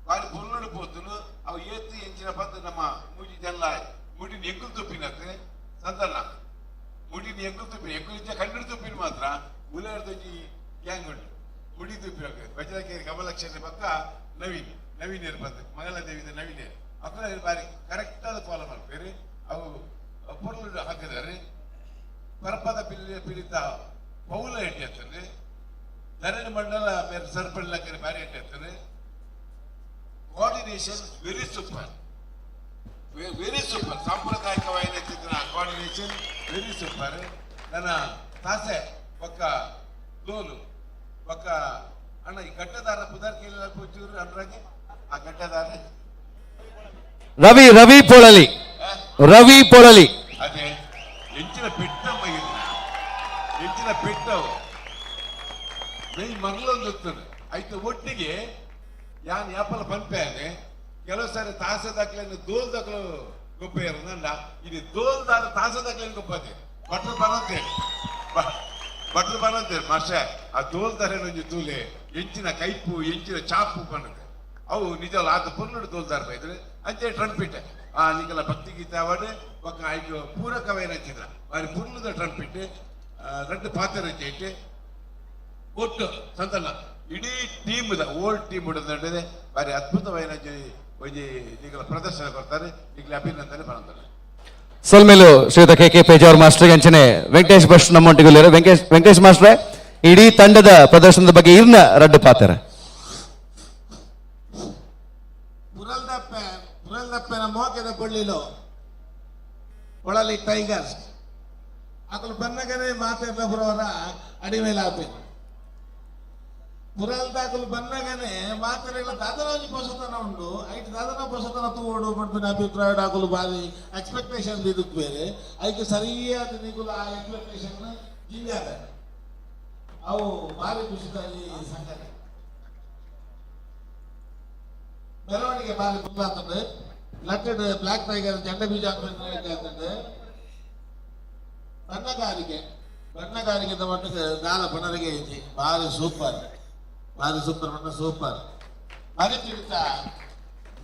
ಬಾರಿ ಪುರ್ಲುಡು ಪೋತುನು ಅವು ಏತು ಎಂಚಿನ ಪಂತ ನಮ್ಮ ಮೂಜಿ ಜನ ಮುಡಿನ ಎಂಕುಲು ತುಪ್ಪಿನತ್ತೆ ಸಂತಣ್ಣ ಮುಡಿನ ಎಂಕುಲು ತುಪ್ಪಿನ ಎಂಕುಲು ಇచ్చ ಕಣ್ಣು ತುಪ್ಪಿನ ಮಾತ್ರ ಉಲಾರ್ದೊಂಜಿ ಗ್ಯಾಂಗ್ ಉಂಟು ಮುಡಿ ತುಪ್ಪಿನ ವಜ್ರಕೇರಿ ಕಮಲಕ್ಷರ ಪಕ್ಕ ನವೀನ್ ನವೀನ್ ಬಂದು ಮಂಗಲದೇವಿದ ನವೀನ್ ಅಕ್ಕನ ಬಾರಿ ಕರೆಕ್ಟ್ ಆದ ಫಾಲೋ ಮಾಡ್ತೀರಿ ಅವು ಪೊರ್ಲು ಹಾಕಿದ್ದಾರೆ ಪರಪದ ಪಿಲಿ ಪಿಲಿತ ಪೌಲ ಎಟ್ಟಿ ಆಗ್ತದೆ ಧರಣಿ ಮಂಡಲ ಬೇರೆ ಸರ್ಪಳ್ಲಕ್ಕರೆ ಬಾರಿ ಎಟ್ಟಿ ಆಗ್ತದೆ. Coordination very super, very super. ಸಾಂಪ್ರದಾಯಿಕವಾಗಿ ಕೋಆರ್ಡಿನೇಷನ್ ವೆರಿ ಸೂಪರ್. ನನ್ನ ತಾಸೆ ಪಕ್ಕ ದೋಲು ಪಕ್ಕ ಅಣ್ಣ ಈ ಗಡ್ಡದಾರ ಪುದಾರ್ ಕೇಳಿಲ್ಲ ಪೂಚೂರು ಅನ್ರಾಗೆ ಆ ಗಡ್ಡದಾರ ರವಿ ರವಿ ಪೊಳಲಿ ರವಿ ಪೊಳಲಿ ಅದೇ ಎಂಚಿನ ಪೆಟ್ಟಮ್ಮ ಇದು ಎಂಚಿನ ಪೆಟ್ಟವು ಮೈ ಮರಲೊಂದು ಆಯ್ತು ಒಟ್ಟಿಗೆ ಯಾನ್ ಯಾಪಲ ಪನ್ಪೆ ಕೆಲವು ಸಾರಿ ತಾಸೆ ದಾಖಲೆಯನ್ನು ದೋಲ್ ದಾಖಲು ಗೊಬ್ಬ ಇರೋದಲ್ಲ ಇದು ದೋಲ್ದಾರ ತಾಸೆ ದಾಖಲೆಯನ್ನು ಗೊಬ್ಬತೆ ಭಟ್ರು ಬರಂತೆ ಭಟ್ರು ಬರಂತೆ ಮಾಸ್ಟರ್ ಆ ದೋಲ್ದಾರ ಒಂಜಿ ತೂಲೆ ಎಂಚಿನ ಕೈಪು ಎಂಚಿನ ಚಾಪು ಬನ್ನದೆ ಅವು ನಿಜ ಆತ ಪೊರ್ಲುಡು ದೋಲ್ದಾರ ಬೈದ್ರೆ ಅಂಚೆ ಟ್ರಂಪಿಟ್ ಆ ನಿಕಲ ಭಕ್ತಿ ಗೀತೆ ಅವಾರ್ಡ್ ಬೊಕ್ಕ ಐಕ್ ಪೂರಕವೈನ ಚಿತ್ರ ಬಾರಿ ಪುರ್ಲುದ ಟ್ರಂಪಿಟ್ ರಡ್ಡು ಪಾತ್ರ ರಚೆ ಒಟ್ಟು ಸಂತಣ್ಣ ಇಡೀ ಟೀಮ್ ಓಲ್ಡ್ ಟೀಮ್ ನಡುವೆ ಬಾರಿ ಅದ್ಭುತವಾದ ಒಂಜಿ ನಿಕಲ ಪ್ರದರ್ಶನ ಕೊಡ್ತಾರೆ. ಈಗಲೇ ಅಭಿನಂದನೆ ಬರಂತಾರೆ. ಸೊಲ್ಮೇಲು ಶ್ರೀಯುತ ಕೆ ಕೆ ಪೇಜಾವರ್ ಮಾಸ್ಟರ್ ಅಂಚನೆ ವೆಂಕಟೇಶ್ ಭಟ್ ನಮ್ಮೊಟ್ಟಿಗೆ ವೆಂಕಟೇಶ್ ವೆಂಕಟೇಶ್ ಮಾಸ್ಟ್ರೆ ಇಡೀ ತಂಡದ ಪ್ರದರ್ಶನದ ಬಗ್ಗೆ ಇರ್ನ ರಡ್ಡು ಪಾತ್ರ. ಪುರಲ್ದಪ್ಪೆ ಪುರಲ್ದಪ್ಪೆನ ಮೋಕೆದ ಪೊಳ್ಳಿಲು ಪೊಳಲಿ ಟೈಗರ್ಸ್ ಅಕಲು ಬನ್ನಗನೆ ಮಾತೆರ್ನ ಬರೋರ ಅಡಿಮೇಲೆ ಆಪೆ ಪುರಲ್ದಾಕಲು ಬನ್ನಗನೆ ಮಾತೆರೆಲ್ಲ ದಾದನ ಪೊಸತನ ಉಂಡು ಐಟ್ ದಾದನ ಪೊಸತನ ತೂವೋಡು ಪನ್ಪಿನ ಅಭಿಪ್ರಾಯ ಆಕಲು ಬಾರಿ ಎಕ್ಸ್ಪೆಕ್ಟೇಷನ್ ಇದಕ್ಕೆ ಬೇರೆ ಐಕ್ ಸರಿಯಾದ ನಿಗುಲ ಆ ಎಕ್ಸ್ಪೆಕ್ಟೇಷನ್ ಜಿಂಜಾದ ಅವು ಭಾರಿ ಖುಷಿತ ಈ ಸಂಗತಿ. ಮೆರವಣಿಗೆ ಭಾರಿ ಫುಲ್ ಲಟ್ಟೆಡ್ ಬ್ಲಾಕ್ ಟೈಗರ್ ಜಂಡ ಬೀಜ ಆತಂಡು ಬಣ್ಣಗಾರಿಕೆ ಬಣ್ಣಗಾರಿಕೆ ಮಟ್ಟಕ್ಕೆ ದಾಲ ಬಣ್ಣರಿಗೆ ಐತಿ ಭಾರಿ ಸೂಪರ್ ಭಾರಿ ಸೂಪರ್ ಬಣ್ಣ ಸೂಪರ್ ಭಾರಿ ತಿಳಿತ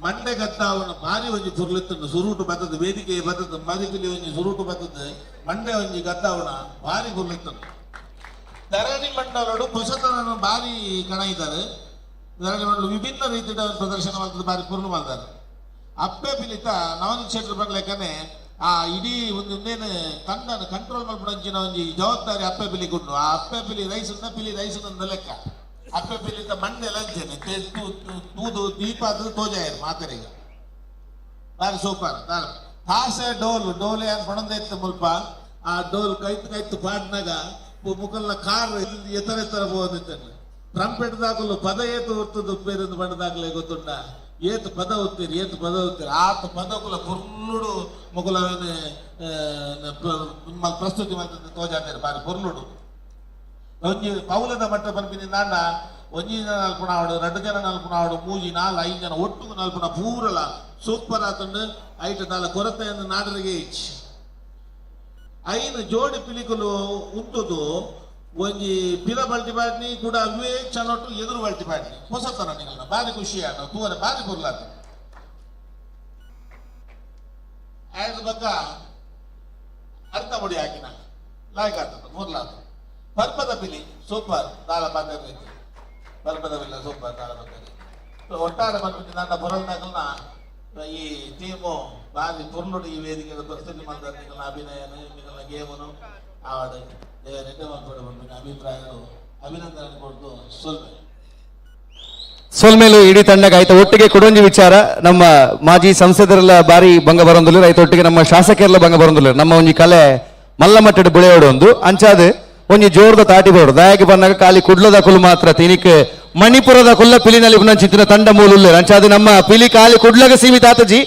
ಮಂಡೆ ಗತ್ತಾವನ ಭಾರಿ ಒಂಜಿ ತುರ್ಲಿತ್ತಂಡು ಸುರುಟು ಬತ್ತದ ವೇದಿಕೆ ಬತ್ತದ ಮರಿಪಿಲಿ ಒಂಜಿ ಸುರುಟು ಬತ್ತದ ಮಂಡೆ ಒಂಜಿ ಗತ್ತಾವನ ಭಾರಿ ಕುರ್ಲಿತ್ತಂಡು ಧರಣಿ ಮಂಡಲಡು ಹೊಸತನನ್ನು ಭಾರಿ ಕಣ ಇದ್ದಾರೆ. ಧರಣಿ ಮಂಡಲ ವಿಭಿನ್ನ ರೀತಿಯ ಪ್ರದರ್ಶನ ಮಾಡ್ತದೆ ಭಾರಿ ಪೂರ್ಣ ಮಾಡ್ತಾರೆ. ಅಪ್ಪೆ ಪಿಲಿತ ನವನೀತ್ ಶೆಟ್ಟರ್ ಬಂಡ್ಲೆಕ್ಕನೆ ಆ ಇಡೀ ಒಂದು ಇನ್ನೇನು ತಂಡನ ಕಂಟ್ರೋಲ್ ಮಲ್ಪುನಂಚಿನ ಒಂಜಿ ಜವಾಬ್ದಾರಿ ಅಪ್ಪೆ ಪಿಲಿ ಗುಂಡು. ಆ ಅಪ್ಪೆ ಪಿಲಿ ರೈಸ್ ಪಿಲಿ ರೈಸ್ ನಂದ ಲೆಕ್ಕ ಅಪ್ಪೆ ಪಿಲಿತ ಮಂಡೆ ಲಂಚನೆ ತೂದು ದೀಪ ಅದು ತೋಜಾಯರು ಮಾತರಿಗೆ ಬಾರಿ ಸೂಪರ್. ತಾಸೆ ಡೋಲ್ ಡೋಲೆ ಅನ್ ಪಣಂದೈತ ಮುಲ್ಪ ಆ ಡೋಲ್ ಕೈತು ಕೈತು ಪಾಡ್ನಾಗ ಮುಕಲ್ನ ಕಾರ್ ಎತ್ತರ ಎತ್ತರ ಹೋದಿತ್ತನ್ನು ಟ್ರಂಪೆಟ್ ದಾಕಲು ಪದ ಏತು ಉರ್ತದ ಬೇರೆಂದು ಬಣ್ಣದಾಗಲೇ ಗೊತ್ತುಂಡ ಏತು ಪದ ಉತ್ತೀರಿ ಏತು ಪದ ಉತ್ತೀರಿ ಆತ ಪದಕುಲ ಪುರ್ಲುಡು ಮುಕುಲವೇನೆ ಪ್ರಸ್ತುತಿ ಮಾಡ್ತದೆ ತೋಜಾತೇರು ಬಾರಿ ಪುರ್ಲುಡು. ಒಂಜಿ ಪೌಲದ ಮಟ್ಟ ಪನ್ಪಿನಿ ನಾಂಡ ಒಂಜಿ ಜನ ನಲ್ಪುಣ ಆವಡು ಎರಡು ಜನ ನಲ್ಪುಣ ಆವಡು ಮೂಜಿ ನಾಲ್ ಐದು ಜನ ಒಟ್ಟುಗು ನಲ್ಪುಣ ಪೂರಲ ಸೂಪರ್ ಆತಂಡು ಐಟ್ ನಾಲ್ ಕೊರತೆ ನಾಡರಿಗೆ ಇಚ್ ಐನು ಜೋಡಿ ಪಿಲಿಕುಲು ಉಂತುದು ಒಂಜಿ ಪಿರ ಬಲ್ಟಿ ಪಾಡ್ನಿ ಕೂಡ ಅವೇ ಕ್ಷಣೊಟ್ಟು ಎದುರು ಬಲ್ಟಿ ಪಾಡ್ನಿ ಹೊಸತನ ನಿಗಲ್ನ ಬಾರಿ ಖುಷಿ ಆಂಡ ತೂವರೆ ಬಾರಿ ಪೊರ್ಲಾತ ಆಯ್ದ ಬಕ್ಕ ಅರ್ಥ ಮುಡಿ ಹಾಕಿನ ಲಾಯ್ಕ್ ಆತದ ಪೊರ್ಲಾತ ಪರ್ಪದ ಪಿಲಿ ಸೂಪರ್ ದಾಲ ಪಾತೆರ್ ಪರ್ಪದ ಪಿಲ್ಲ ಸೂಪರ್ ದಾಲ ಪಾತೆರ್ ಒಟ್ಟಾರೆ ಪನ್ಪಿನ ನನ್ನ ಪೊರಲ್ನಕಲ್ನ ಈ ಟೀಮು ಬಾರಿ ಪೊರ್ಲುಡು ಈ ವೇದಿಕೆ ಪ್ರಸ್ತುತಿ ಮಂದ ನಿಗಲ್ನ ಅಭಿನಯನು ನಿಗಲ್ನ ಗೇಮನು ಆವಾಡು ದೇವರೆಡ್ಡೆ ಮಲ್ಪಡು ಪನ್ಪಿನ ಅಭಿಪ್ರಾಯಗಳು ಅಭಿನಂದನೆ ಕೊಡ್ತು ಸೊಲ್ಮೆ. ಸೊಲ್ಮೇಲು ಇಡೀ ತಂಡಕ್ಕೆ ಆಯ್ತು. ಒಟ್ಟಿಗೆ ಕೊಡೊಂಜಿ ವಿಚಾರ, ನಮ್ಮ ಮಾಜಿ ಸಂಸದರೆಲ್ಲ ಬಾರಿ ಭಂಗ ಬರೊಂದಿಲ್ಲ, ರೈತ ಒಟ್ಟಿಗೆ ನಮ್ಮ ಶಾಸಕರೆಲ್ಲ ಭಂಗ ಬರೊಂದಿಲ್ಲ. ನಮ್ಮ ಒಂಜಿ ಕಲೆ ಮಲ್ಲ ಮಟ್ಟದ ಬುಳೆಯೋಡು ಒಂದು ಅಂಚಾದ ಒಂಜಿ ಜೋರದ ತಾಟಿ ಬೋಡು ದಾಯಕ ಬಂದಾಗ ಖಾಲಿ ಕುಡ್ಲದ ಕುಲು ಮಾತ್ರ ತಿನಿಕ್ ಮಣಿಪುರದ ಕುಲ್ಲ ಪಿಲಿನಲ್ಲಿ ಚಿಂತಿನ ತಂಡ ಮೂಲುಲ್ಲ. ಅಂಚಾದ ನಮ್ಮ ಪಿಲಿ ಖಾಲಿ ಕುಡ್ಲಗ ಸೀಮಿತ ಆತಜಿ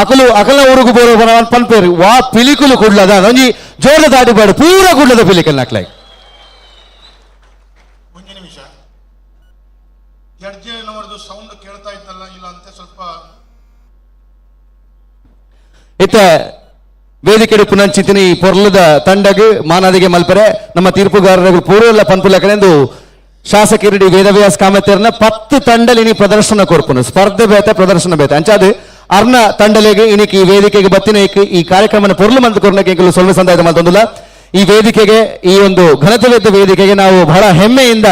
ಅಕಲು ಅಕಲ ಊರುಗು ಬೋರೋ ಪನ್ಪೇರು ವಾ ಪಿಲಿಕುಲು ಕುಡ್ಲದ ಒಂಜಿ ಜೋರದ ತಾಟಿ ಬೋಡು ಪೂರ ಕುಡ್ಲದ ಪಿಲಿಕಲ್ ನಕ್ಲಾಯ್. ಒಂದು ನಿಮಿಷ, ಜಡ್ಜಿನವರದು ಸೌಂಡ್ ಕೇಳ್ತಾ ಇದ್ದಲ್ಲ ಇಲ್ಲ ಅಂತ ಸ್ವಲ್ಪ ಇತ್ತ ವೇದಿಕೆ ಪುನಂಚಿತಿನಿ ಪೊರ್ಲದ ತಂಡಗ್ ಮಾನಾದಿಗೆ ಮಲ್ಪರೆ ನಮ್ಮ ತೀರ್ಪುಗಾರರು ಪೂರ್ವಲ್ಲ ಪನ್ಪುಲ ಕಡೆಂದು ಶಾಸಕರಿಡಿ ವೇದವ್ಯಾಸ್ ಕಾಮತ್ತೇರ್ನ 10 ತಂಡಲಿನಿ ಪ್ರದರ್ಶನ ಕೊರ್ಪುನು ಸ್ಪರ್ಧೆ ಬೇತೆ ಪ್ರದರ್ಶನ ಬೇತೆ ಅಂಚಾದ ಅರ್ನ ತಂಡಲೆಗೆ ಇನಿಕ್ ಈ ವೇದಿಕೆಗೆ ಬತ್ತಿನ ಈ ಕಾರ್ಯಕ್ರಮನ ಪೊರ್ಲು ಮಂತ್ ಕೊರ್ನಕ್ಕೆ ಎಂಕುಲು ಸೊಲ್ಮೆ ಸಂದಾಯದ ಮಲ್ತೊಂದುಲ್ಲ. ಈ ವೇದಿಕೆಗೆ ಈ ಒಂದು ಘನತೆವೆದ್ದ ವೇದಿಕೆಗೆ ನಾವು ಬಹಳ ಹೆಮ್ಮೆಯಿಂದ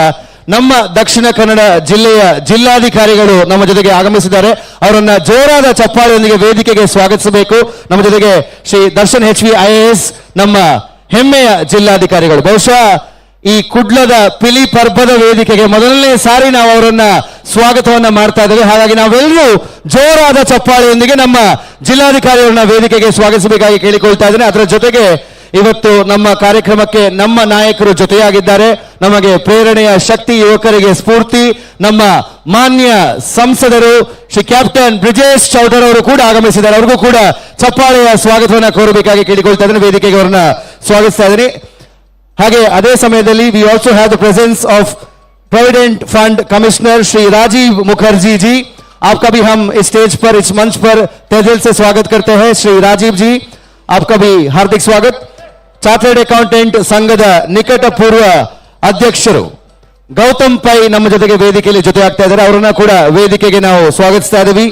ನಮ್ಮ ದಕ್ಷಿಣ ಕನ್ನಡ ಜಿಲ್ಲೆಯ ಜಿಲ್ಲಾಧಿಕಾರಿಗಳು ನಮ್ಮ ಜೊತೆಗೆ ಆಗಮಿಸಿದ್ದಾರೆ. ಅವರನ್ನ ಜೋರಾದ ಚಪ್ಪಾಳೆಯೊಂದಿಗೆ ವೇದಿಕೆಗೆ ಸ್ವಾಗತಿಸಬೇಕು. ನಮ್ಮ ಜೊತೆಗೆ ಶ್ರೀ ದರ್ಶನ್ HV IAS ನಮ್ಮ ಹೆಮ್ಮೆಯ ಜಿಲ್ಲಾಧಿಕಾರಿಗಳು. ಬಹುಶಃ ಈ ಕುಡ್ಲದ ಪಿಲಿ ಪರ್ಬದ ವೇದಿಕೆಗೆ ಮೊದಲನೇ ಸಾರಿ ನಾವು ಅವರನ್ನ ಸ್ವಾಗತವನ್ನ ಮಾಡ್ತಾ ಇದ್ದೇವೆ. ಹಾಗಾಗಿ ನಾವೆಲ್ಲರೂ ಜೋರಾದ ಚಪ್ಪಾಳೆಯೊಂದಿಗೆ ನಮ್ಮ ಜಿಲ್ಲಾಧಿಕಾರಿಯವರನ್ನ ವೇದಿಕೆಗೆ ಸ್ವಾಗತಿಸಬೇಕಾಗಿ ಕೇಳಿಕೊಳ್ತಾ ಇದ್ದೇನೆ. ಅದರ ಜೊತೆಗೆ ಇವತ್ತು ನಮ್ಮ ಕಾರ್ಯಕ್ರಮಕ್ಕೆ ನಮ್ಮ ನಾಯಕರು ಜೊತೆಯಾಗಿದ್ದಾರೆ. ನಮಗೆ ಪ್ರೇರಣೆಯ ಶಕ್ತಿ, ಯುವಕರಿಗೆ ಸ್ಫೂರ್ತಿ, ನಮ್ಮ ಮಾನ್ಯ ಸಂಸದರು ಶ್ರೀ ಕ್ಯಾಪ್ಟನ್ ಬ್ರಿಜೇಶ್ ಚೌಟರ್ ಅವರು ಕೂಡ ಆಗಮಿಸಿದ್ದಾರೆ. ಅವ್ರಿಗೂ ಕೂಡ ಚಪ್ಪಾಳೆಯ ಸ್ವಾಗತವನ್ನು ಕೋರಬೇಕಾಗಿ ಕೇಳಿಕೊಳ್ತಾ ಇದ್ದೇನೆ. ವೇದಿಕೆಗೆ ಅವರನ್ನ ಸ್ವಾಗತಿಸ್ತಾ ಇದ್ದೀನಿ. ಹಾಗೆ ಅದೇ ಸಮಯದಲ್ಲಿ we also have the presence of provident fund commissioner Shri Rajiv Mukherjee ji. आपका भी हम इस स्टेज पर, इस मंच पर तहे दिल से स्वागत करते हैं. श्री राजीव जी, आपका भी हार्दिक स्वागत. ಚಾರ್ಟರ್ಡ್ ಅಕೌಂಟೆಂಟ್ ಸಂಘದ ನಿಕಟ ಪೂರ್ವ ಅಧ್ಯಕ್ಷರು ಗೌತಮ್ ಪೈ ನಮ್ಮ ಜೊತೆಗೆ ವೇದಿಕೆಯಲ್ಲಿ ಜೊತೆ ಆಗ್ತಾ ಇದ್ದಾರೆ. ಅವರನ್ನ ಕೂಡ ವೇದಿಕೆಗೆ ನಾವು ಸ್ವಾಗತಿಸ್ತಾ ಇದ್ದೀವಿ.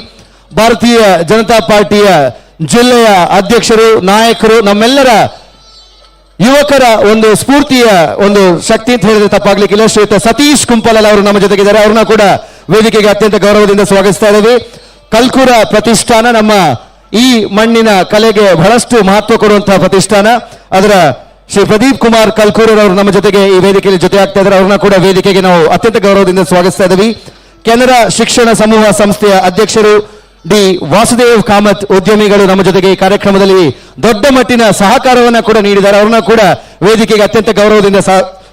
ಭಾರತೀಯ ಜನತಾ ಪಾರ್ಟಿಯ ಜಿಲ್ಲೆಯ ಅಧ್ಯಕ್ಷರು, ನಾಯಕರು, ನಮ್ಮೆಲ್ಲರ ಯುವಕರ ಒಂದು ಸ್ಫೂರ್ತಿಯ ಒಂದು ಶಕ್ತಿ ಅಂತ ಹೇಳಿದ್ರೆ ತಪ್ಪಾಗ್ಲಿಕ್ಕಿಲ್ಲ. ಶ್ರೀಯುತ ಸತೀಶ್ ಕುಂಪಲಲ್ ಅವರು ನಮ್ಮ ಜೊತೆಗಿದ್ದಾರೆ. ಅವ್ರನ್ನ ಕೂಡ ವೇದಿಕೆಗೆ ಅತ್ಯಂತ ಗೌರವದಿಂದ ಸ್ವಾಗತಿಸ್ತಾ ಇದ್ದೀವಿ. ಕಲ್ಕೂರ ಪ್ರತಿಷ್ಠಾನ ನಮ್ಮ ಈ ಮಣ್ಣಿನ ಕಲೆಗೆ ಬಹಳಷ್ಟು ಮಹತ್ವ ಕೊಡುವಂತಹ ಪ್ರತಿಷ್ಠಾನ. ಅದರ ಶ್ರೀ ಪ್ರದೀಪ್ ಕುಮಾರ್ ಕಲ್ಕೂರವರು ನಮ್ಮ ಜೊತೆಗೆ ಈ ವೇದಿಕೆಯಲ್ಲಿ ಜೊತೆ ಆಗ್ತಾ ಇದ್ದಾರೆ. ಅವ್ರನ್ನ ಕೂಡ ವೇದಿಕೆಗೆ ನಾವು ಅತ್ಯಂತ ಗೌರವದಿಂದ ಸ್ವಾಗತಿಸ್ತಾ ಇದ್ದೀವಿ. ಕೆನರಾ ಶಿಕ್ಷಣ ಸಮೂಹ ಸಂಸ್ಥೆಯ ಅಧ್ಯಕ್ಷರು ಡಿ ವಾಸುದೇವ್ ಕಾಮತ್ ಉದ್ಯಮಿಗಳು ನಮ್ಮ ಜೊತೆಗೆ ಈ ಕಾರ್ಯಕ್ರಮದಲ್ಲಿ ದೊಡ್ಡ ಮಟ್ಟಿನ ಸಹಕಾರವನ್ನ ಕೂಡ ನೀಡಿದ್ದಾರೆ. ಅವ್ರನ್ನ ಕೂಡ ವೇದಿಕೆಗೆ ಅತ್ಯಂತ ಗೌರವದಿಂದ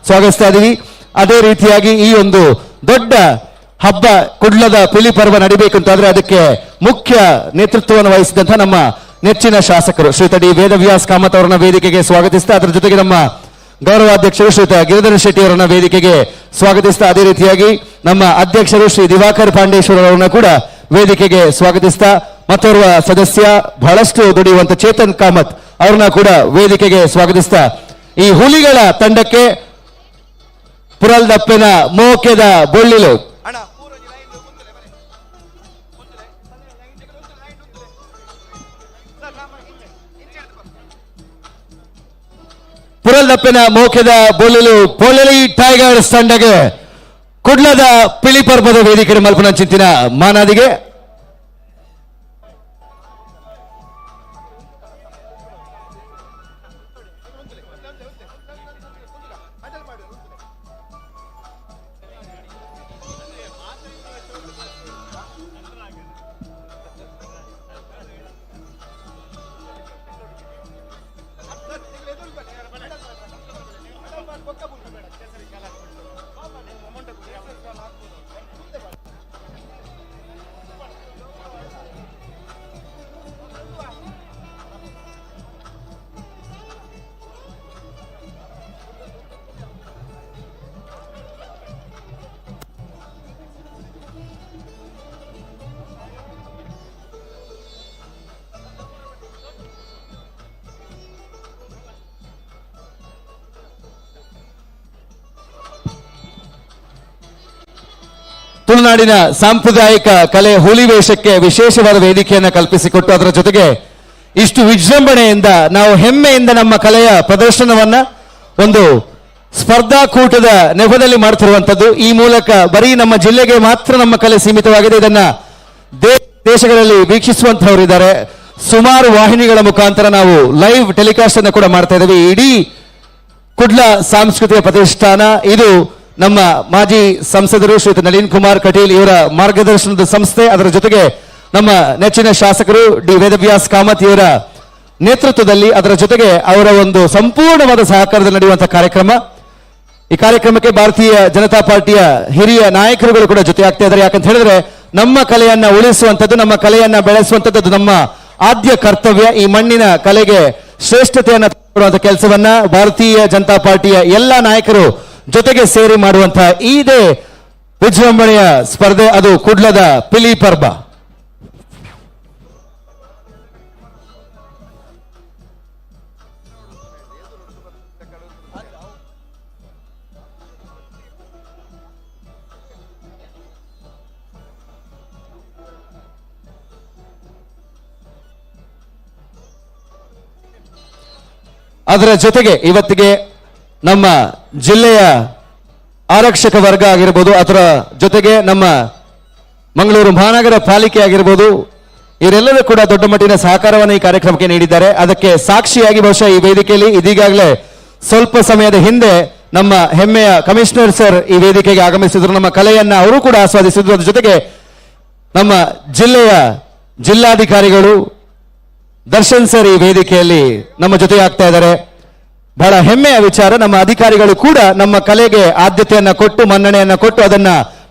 ಸ್ವಾಗತಿಸ್ತಾ ಇದ್ದೀವಿ. ಅದೇ ರೀತಿಯಾಗಿ ಈ ಒಂದು ದೊಡ್ಡ ಹಬ್ಬ ಕುಡ್ಲದ ಪಿಲಿ ಪರ್ವ ನಡಿಬೇಕು ಅಂತಂದ್ರೆ ಅದಕ್ಕೆ ಮುಖ್ಯ ನೇತೃತ್ವವನ್ನು ವಹಿಸಿದಂತಹ ನಮ್ಮ ನೆಚ್ಚಿನ ಶಾಸಕರು ಶ್ರೀಯುತ ಡಿ ವೇದವ್ಯಾಸ್ ಕಾಮತ್ ಅವರನ್ನ ವೇದಿಕೆಗೆ ಸ್ವಾಗತಿಸ್ತಾ, ಅದರ ಜೊತೆಗೆ ನಮ್ಮ ಗೌರವಾಧ್ಯಕ್ಷರು ಶ್ರೀಯುತ ಗಿರಿಧರ ಶೆಟ್ಟಿ ಅವರನ್ನ ವೇದಿಕೆಗೆ ಸ್ವಾಗತಿಸ್ತಾ, ಅದೇ ರೀತಿಯಾಗಿ ನಮ್ಮ ಅಧ್ಯಕ್ಷರು ಶ್ರೀ ದಿವಾಕರ್ ಪಾಂಡೇಶ್ವರ ಅವರನ್ನ ಕೂಡ ವೇದಿಕೆಗೆ ಸ್ವಾಗತಿಸ್ತಾ, ಮತ್ತೋರ್ವ ಸದಸ್ಯ ಬಹಳಷ್ಟು ದುಡಿಯುವಂತ ಚೇತನ್ ಕಾಮತ್ ಅವ್ರನ್ನ ಕೂಡ ವೇದಿಕೆಗೆ ಸ್ವಾಗತಿಸ್ತಾ, ಈ ಹುಲಿಗಳ ತಂಡಕ್ಕೆ ಪುರಲ್ದಪ್ಪೆನ ಮೋಕೆದ ಬೊಳ್ಳಿಲು ಪುರಲ್ದಪ್ಪೆನ ಮೋಕೆದ ಬೊಳ್ಳಿಲು ಪೊಳಲಿ ಟೈಗರ್ಸ್ ತಂಡಗೆ ಕುಡ್ಲದ ಪಿಲಿ ಪರ್ಬದ ವೇದಿಕೆ ಮಲ್ಪನ ಚಿಂತಿನ ಮಾನಾದಿಗೆ. ತುಳುನಾಡಿನ ಸಾಂಪ್ರದಾಯಿಕ ಕಲೆ ಹುಲಿ ವೇಷಕ್ಕೆ ವಿಶೇಷವಾದ ವೇದಿಕೆಯನ್ನು ಕಲ್ಪಿಸಿಕೊಟ್ಟು ಅದರ ಜೊತೆಗೆ ಇಷ್ಟು ವಿಜೃಂಭಣೆಯಿಂದ ನಾವು ಹೆಮ್ಮೆಯಿಂದ ನಮ್ಮ ಕಲೆಯ ಪ್ರದರ್ಶನವನ್ನ ಒಂದು ಸ್ಪರ್ಧಾಕೂಟದ ನೆಪದಲ್ಲಿ ಮಾಡ್ತಿರುವಂಥದ್ದು. ಈ ಮೂಲಕ ಬರೀ ನಮ್ಮ ಜಿಲ್ಲೆಗೆ ಮಾತ್ರ ನಮ್ಮ ಕಲೆ ಸೀಮಿತವಾಗಿದೆ, ಇದನ್ನ ದೇಶಗಳಲ್ಲಿ ವೀಕ್ಷಿಸುವಂತಹವರಿದ್ದಾರೆ. ಸುಮಾರು ವಾಹಿನಿಗಳ ಮುಖಾಂತರ ನಾವು ಲೈವ್ ಟೆಲಿಕಾಸ್ಟ್ ಅನ್ನು ಕೂಡ ಮಾಡ್ತಾ ಇದ್ದೇವೆ. ಇಡೀ ಕುಡ್ಲ ಸಾಂಸ್ಕೃತಿಕ ಪ್ರತಿಷ್ಠಾನ ಇದು ನಮ್ಮ ಮಾಜಿ ಸಂಸದರು ಶ್ರೀಯುತ ನಳಿನ್ ಕುಮಾರ್ ಕಟೀಲ್ ಇವರ ಮಾರ್ಗದರ್ಶನದ ಸಂಸ್ಥೆ. ಅದರ ಜೊತೆಗೆ ನಮ್ಮ ನೆಚ್ಚಿನ ಶಾಸಕರು ಡಿ ವೇದವ್ಯಾಸ್ ಕಾಮತ್ ಇವರ ನೇತೃತ್ವದಲ್ಲಿ, ಅದರ ಜೊತೆಗೆ ಅವರ ಒಂದು ಸಂಪೂರ್ಣವಾದ ಸಹಕಾರದಲ್ಲಿ ನಡೆಯುವಂತಹ ಕಾರ್ಯಕ್ರಮ. ಈ ಕಾರ್ಯಕ್ರಮಕ್ಕೆ ಭಾರತೀಯ ಜನತಾ ಪಾರ್ಟಿಯ ಹಿರಿಯ ನಾಯಕರುಗಳು ಕೂಡ ಜೊತೆ ಆಗ್ತಾ ಇದ್ದಾರೆ. ಯಾಕಂತ ಹೇಳಿದ್ರೆ ನಮ್ಮ ಕಲೆಯನ್ನ ಉಳಿಸುವಂಥದ್ದು, ನಮ್ಮ ಕಲೆಯನ್ನ ಬೆಳೆಸುವಂಥದ್ದು ಅದು ನಮ್ಮ ಆದ್ಯ ಕರ್ತವ್ಯ. ಈ ಮಣ್ಣಿನ ಕಲೆಗೆ ಶ್ರೇಷ್ಠತೆಯನ್ನ ಕೊಡುವಂತ ಕೆಲಸವನ್ನ ಭಾರತೀಯ ಜನತಾ ಪಾರ್ಟಿಯ ಎಲ್ಲ ನಾಯಕರು ಜೊತೆಗೆ ಸೇರಿ ಮಾಡುವಂತಹ ಇದೇ ವಿಜೃಂಭಣೆಯ ಸ್ಪರ್ಧೆ, ಅದು ಕುಡ್ಲದ ಪಿಲಿ ಪರ್ಬ. ಅದರ ಜೊತೆಗೆ ಇವತ್ತಿಗೆ ನಮ್ಮ ಜಿಲ್ಲೆಯ ಆರಕ್ಷಕ ವರ್ಗ ಆಗಿರ್ಬೋದು, ಅದರ ಜೊತೆಗೆ ನಮ್ಮ ಮಂಗಳೂರು ಮಹಾನಗರ ಪಾಲಿಕೆ ಆಗಿರ್ಬೋದು, ಇವರೆಲ್ಲರೂ ಕೂಡ ದೊಡ್ಡ ಮಟ್ಟಿನ ಸಹಕಾರವನ್ನು ಈ ಕಾರ್ಯಕ್ರಮಕ್ಕೆ ನೀಡಿದ್ದಾರೆ. ಅದಕ್ಕೆ ಸಾಕ್ಷಿಯಾಗಿ ಬಹುಶಃ ಈ ವೇದಿಕೆಯಲ್ಲಿ ಇದೀಗಾಗಲೇ ಸ್ವಲ್ಪ ಸಮಯದ ಹಿಂದೆ ನಮ್ಮ ಹೆಮ್ಮೆಯ ಕಮಿಷನರ್ ಸರ್ ಈ ವೇದಿಕೆಗೆ ಆಗಮಿಸಿದ್ರು. ನಮ್ಮ ಕಲೆಯನ್ನ ಅವರು ಕೂಡ ಆಸ್ವಾದಿಸಿದ್ರು. ಅದ್ರ ಜೊತೆಗೆ ನಮ್ಮ ಜಿಲ್ಲೆಯ ಜಿಲ್ಲಾಧಿಕಾರಿಗಳು ದರ್ಶನ್ ಸರ್ ಈ ವೇದಿಕೆಯಲ್ಲಿ ನಮ್ಮ ಜೊತೆ ಆಗ್ತಾ ಇದ್ದಾರೆ. ಬಹಳ ಹೆಮ್ಮೆಯ ವಿಚಾರ, ನಮ್ಮ ಅಧಿಕಾರಿಗಳು ಕೂಡ ನಮ್ಮ ಕಲೆಗೆ ಆದ್ಯತೆಯನ್ನ ಕೊಟ್ಟು, ಮನ್ನಣೆಯನ್ನ ಕೊಟ್ಟು ಅದನ್ನ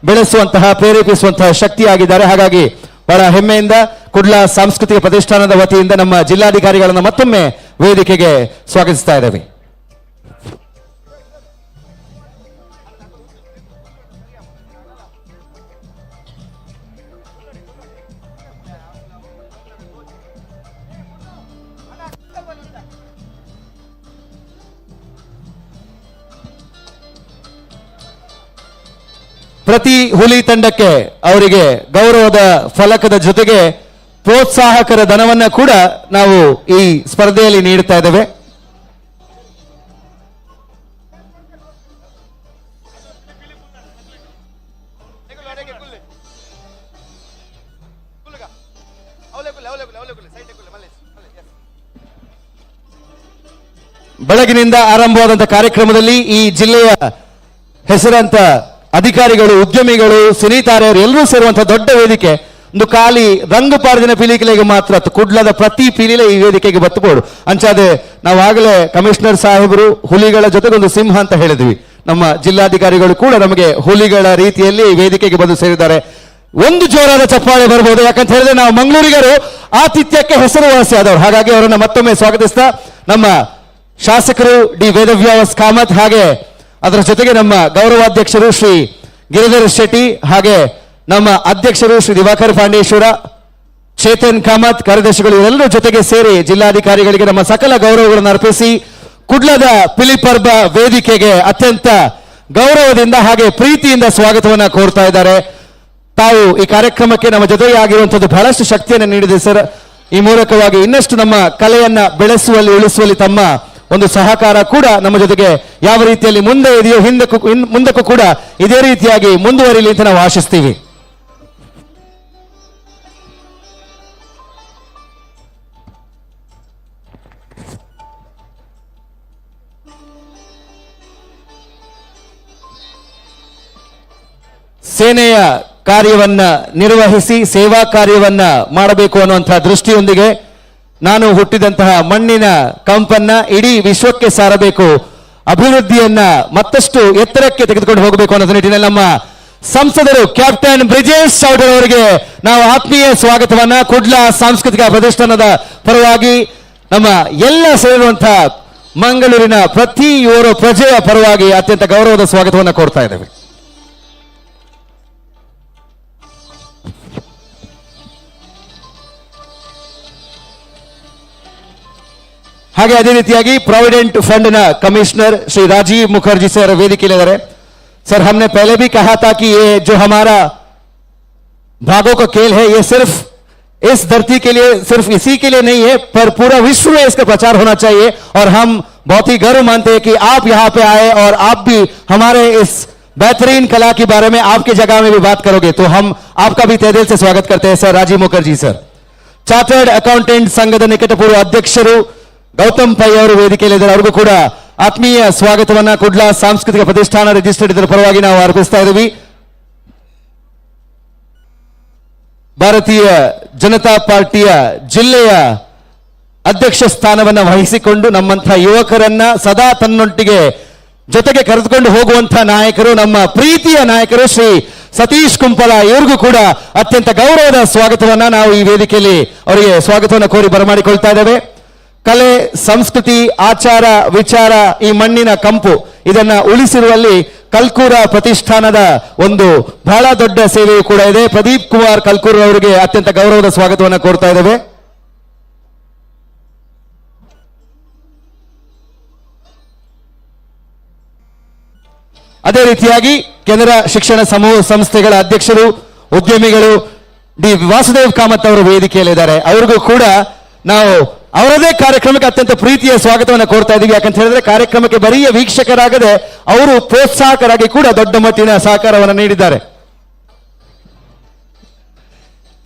ಬೆಳೆಸುವಂತಹ, ಪ್ರೇರೇಪಿಸುವಂತಹ ಶಕ್ತಿಯಾಗಿದ್ದಾರೆ. ಹಾಗಾಗಿ ಬಹಳ ಹೆಮ್ಮೆಯಿಂದ ಕುಡ್ಲ ಸಾಂಸ್ಕೃತಿಕ ಪ್ರತಿಷ್ಠಾನದ ವತಿಯಿಂದ ನಮ್ಮ ಜಿಲ್ಲಾಧಿಕಾರಿಗಳನ್ನು ಮತ್ತೊಮ್ಮೆ ವೇದಿಕೆಗೆ ಸ್ವಾಗತಿಸ್ತಾ ಇದ್ದೇವೆ. ಪ್ರತಿ ಹುಲಿ ತಂಡಕ್ಕೆ ಅವರಿಗೆ ಗೌರವದ ಫಲಕದ ಜೊತೆಗೆ ಪ್ರೋತ್ಸಾಹಕರ ಧನವನ್ನ ಕೂಡ ನಾವು ಈ ಸ್ಪರ್ಧೆಯಲ್ಲಿ ನೀಡುತ್ತಾ ಇದ್ದೇವೆ. ಬೆಳಗಿನಿಂದ ಆರಂಭವಾದಂತಹ ಕಾರ್ಯಕ್ರಮದಲ್ಲಿ ಈ ಜಿಲ್ಲೆಯ ಹೆಸರಾಂತ ಅಧಿಕಾರಿಗಳು, ಉದ್ಯಮಿಗಳು, ಸಿನಿತಾರೆಯರು ಎಲ್ಲರೂ ಸೇರುವಂತಹ ದೊಡ್ಡ ವೇದಿಕೆ. ಒಂದು ಖಾಲಿ ರಂಗು ಪಾರದಿನ ಪೀಳಿಗೆಗೆ ಮಾತ್ರ ಕುಡ್ಲದ ಪ್ರತಿ ಪೀಳಿಗೆ ಈ ವೇದಿಕೆಗೆ ಬತ್ತಬೋಡು. ಅಂಚಾದೆ ನಾವಾಗಲೇ ಕಮಿಷನರ್ ಸಾಹೇಬರು ಹುಲಿಗಳ ಜೊತೆಗೆ ಒಂದು ಸಿಂಹ ಅಂತ ಹೇಳಿದ್ವಿ. ನಮ್ಮ ಜಿಲ್ಲಾಧಿಕಾರಿಗಳು ಕೂಡ ನಮಗೆ ಹುಲಿಗಳ ರೀತಿಯಲ್ಲಿ ಈ ವೇದಿಕೆಗೆ ಬಂದು ಸೇರಿದ್ದಾರೆ. ಒಂದು ಜೋರಾದ ಚಪ್ಪಾಳೆ ಬರ್ಬೋದು, ಯಾಕಂತ ಹೇಳಿದ್ರೆ ನಾವು ಮಂಗಳೂರಿಗರು ಆತಿಥ್ಯಕ್ಕೆ ಹೆಸರುವಾಸಿ ಆದವರು. ಹಾಗಾಗಿ ಅವರನ್ನು ಮತ್ತೊಮ್ಮೆ ಸ್ವಾಗತಿಸ್ತಾ ನಮ್ಮ ಶಾಸಕರು ಡಿ ವೇದವ್ಯಾಸ್ ಕಾಮತ್, ಹಾಗೆ ಅದರ ಜೊತೆಗೆ ನಮ್ಮ ಗೌರವಾಧ್ಯಕ್ಷರು ಶ್ರೀ ಗಿರಿಧರ್ ಶೆಟ್ಟಿ, ಹಾಗೆ ನಮ್ಮ ಅಧ್ಯಕ್ಷರು ಶ್ರೀ ದಿವಾಕರ್ ಪಾಂಡೇಶ್ವರ, ಚೇತನ್ ಕಾಮತ್, ಕಾರ್ಯದರ್ಶಿಗಳು ಇವರೆಲ್ಲರ ಜೊತೆಗೆ ಸೇರಿ ಜಿಲ್ಲಾಧಿಕಾರಿಗಳಿಗೆ ನಮ್ಮ ಸಕಲ ಗೌರವಗಳನ್ನು ಅರ್ಪಿಸಿ ಕುಡ್ಲದ ಪಿಲಿಪರ್ಬ ವೇದಿಕೆಗೆ ಅತ್ಯಂತ ಗೌರವದಿಂದ ಹಾಗೆ ಪ್ರೀತಿಯಿಂದ ಸ್ವಾಗತವನ್ನ ಕೋರ್ತಾ ಇದ್ದಾರೆ. ತಾವು ಈ ಕಾರ್ಯಕ್ರಮಕ್ಕೆ ನಮ್ಮ ಜೊತೆಯಾಗಿರುವಂತದ್ದು ಬಹಳಷ್ಟು ಶಕ್ತಿಯನ್ನು ನೀಡಿದೆ ಸರ್. ಈ ಮೂಲಕವಾಗಿ ಇನ್ನಷ್ಟು ನಮ್ಮ ಕಲೆಯನ್ನ ಬೆಳೆಸುವಲ್ಲಿ, ಉಳಿಸುವಲ್ಲಿ ತಮ್ಮ ಒಂದು ಸಹಕಾರ ಕೂಡ ನಮ್ಮ ಜೊತೆಗೆ ಯಾವ ರೀತಿಯಲ್ಲಿ ಮುಂದೆ ಇದೆಯೋ ಮುಂದಕ್ಕೂ ಕೂಡ ಇದೇ ರೀತಿಯಾಗಿ ಮುಂದುವರಿಲಿ ಅಂತ ನಾವು ಆಶಿಸ್ತೀವಿ. ಸೇನೆಯ ಕಾರ್ಯವನ್ನ ನಿರ್ವಹಿಸಿ ಸೇವಾ ಕಾರ್ಯವನ್ನ ಮಾಡಬೇಕು ಅನ್ನುವಂತಹ ದೃಷ್ಟಿಯೊಂದಿಗೆ ನಾನು ಹುಟ್ಟಿದಂತಹ ಮಣ್ಣಿನ ಕಂಪನ್ನ ಇಡೀ ವಿಶ್ವಕ್ಕೆ ಸಾರಬೇಕು, ಅಭಿವೃದ್ಧಿಯನ್ನ ಮತ್ತಷ್ಟು ಎತ್ತರಕ್ಕೆ ತೆಗೆದುಕೊಂಡು ಹೋಗಬೇಕು ಅನ್ನೋದ್ರ ನಿಟ್ಟಿನಲ್ಲಿ ನಮ್ಮ ಸಂಸದರು ಕ್ಯಾಪ್ಟನ್ ಬ್ರಿಜೇಶ್ ಚೌಡರ್ ಅವರಿಗೆ ನಾವು ಆತ್ಮೀಯ ಸ್ವಾಗತವನ್ನ ಕುಡ್ಲ ಸಾಂಸ್ಕೃತಿಕ ಪ್ರತಿಷ್ಠಾನದ ಪರವಾಗಿ, ನಮ್ಮ ಎಲ್ಲ ಸೇರಿರುವಂತಹ ಮಂಗಳೂರಿನ ಪ್ರತಿಯೊಬ್ಬ ಪ್ರಜೆಯ ಪರವಾಗಿ ಅತ್ಯಂತ ಗೌರವದ ಸ್ವಾಗತವನ್ನ ಕೋರ್ತಾ ಇದ್ದೇವೆ. ಹಾಗೆ ಅದೇ ರೀತಿಯಾಗಿ ಪ್ರಾವಿಡೆಂಟ್ ಫಂಡ್ ನ ಕಮಿಷನರ್ ಶ್ರೀ ರಾಜೀವ್ ಮುಖರ್ಜಿ ಸರ್ ವೇದಿಕೆಯಲ್ಲಿದ್ದಾರೆ. ಸರ್, हमने पहले भी कहा था कि ये जो हमारा भागों का खेल है। ये सिर्फ इस धरती के लिए, सिर्फ इसी के लिए नहीं है, पर पूरा विश्व में इसका प्रचार होना चाहिए। और हम बहुत ही गर्व मानते हैं कि आप यहां पे आए और आप भी हमारे इस बेहतरीन कला के बारे में आपकी जगह में भी बात करोगे, तो हम आपका भी तहे दिल से स्वागत करते हैं sir. Rajiv Mukherjee sir, chartered accountant ಸಂಘದ ನಿಕಟಪೂರ್ವ ಅಧ್ಯಕ್ಷರು ಗೌತಮ್ ಪೈ ಅವರು ವೇದಿಕೆಯಲ್ಲಿದ್ದಾರೆ. ಅವ್ರಿಗೂ ಕೂಡ ಆತ್ಮೀಯ ಸ್ವಾಗತವನ್ನ ಕುಡ್ಲ ಸಾಂಸ್ಕೃತಿಕ ಪ್ರತಿಷ್ಠಾನ ರಿಜಿಸ್ಟರ್ಡ್ ಇದರ ಪರವಾಗಿ ನಾವು ಅರ್ಪಿಸ್ತಾ ಇದ್ದೀವಿ. ಭಾರತೀಯ ಜನತಾ ಪಾರ್ಟಿಯ ಜಿಲ್ಲೆಯ ಅಧ್ಯಕ್ಷ ಸ್ಥಾನವನ್ನು ವಹಿಸಿಕೊಂಡು ನಮ್ಮಂಥ ಯುವಕರನ್ನ ಸದಾ ತನ್ನೊಟ್ಟಿಗೆ ಜೊತೆಗೆ ಕರೆದುಕೊಂಡು ಹೋಗುವಂಥ ನಾಯಕರು, ನಮ್ಮ ಪ್ರೀತಿಯ ನಾಯಕರು ಶ್ರೀ ಸತೀಶ್ ಕುಂಪಲ ಇವರಿಗೂ ಕೂಡ ಅತ್ಯಂತ ಗೌರವದ ಸ್ವಾಗತವನ್ನ ನಾವು ಈ ವೇದಿಕೆಯಲ್ಲಿ ಅವರಿಗೆ ಸ್ವಾಗತವನ್ನು ಕೋರಿ ಬರಮಾಡಿಕೊಳ್ತಾ ಇದ್ದೇವೆ. ಕಲೆ, ಸಂಸ್ಕೃತಿ, ಆಚಾರ ವಿಚಾರ, ಈ ಮಣ್ಣಿನ ಕಂಪು ಇದನ್ನ ಉಳಿಸಿರುವಲ್ಲಿ ಕಲ್ಕೂರ ಪ್ರತಿಷ್ಠಾನದ ಒಂದು ಬಹಳ ದೊಡ್ಡ ಸೇವೆಯು ಕೂಡ ಇದೆ. ಪ್ರದೀಪ್ ಕುಮಾರ್ ಕಲ್ಕೂರ್ ಅವರಿಗೆ ಅತ್ಯಂತ ಗೌರವದ ಸ್ವಾಗತವನ್ನು ಕೋರ್ತಾ ಇದ್ದೇವೆ. ಅದೇ ರೀತಿಯಾಗಿ ಕೆನರಾ ಶಿಕ್ಷಣ ಸಮೂಹ ಸಂಸ್ಥೆಗಳ ಅಧ್ಯಕ್ಷರು, ಉದ್ಯಮಿಗಳು ಡಿ ವಾಸುದೇವ್ ಕಾಮತ್ ಅವರು ವೇದಿಕೆಯಲ್ಲಿದ್ದಾರೆ. ಅವ್ರಿಗೂ ಕೂಡ ನಾವು ಅವರದೇ ಕಾರ್ಯಕ್ರಮಕ್ಕೆ ಅತ್ಯಂತ ಪ್ರೀತಿಯ ಸ್ವಾಗತವನ್ನು ಕೋರ್ತಾ ಇದ್ದೀವಿ. ಯಾಕಂತ ಹೇಳಿದ್ರೆ ಕಾರ್ಯಕ್ರಮಕ್ಕೆ ಬರೀ ವೀಕ್ಷಕರಾಗದೆ ಅವರು ಪ್ರೋತ್ಸಾಹಕರಾಗಿ ಕೂಡ ದೊಡ್ಡ ಮಟ್ಟಿನ ಸಹಕಾರವನ್ನು ನೀಡಿದ್ದಾರೆ.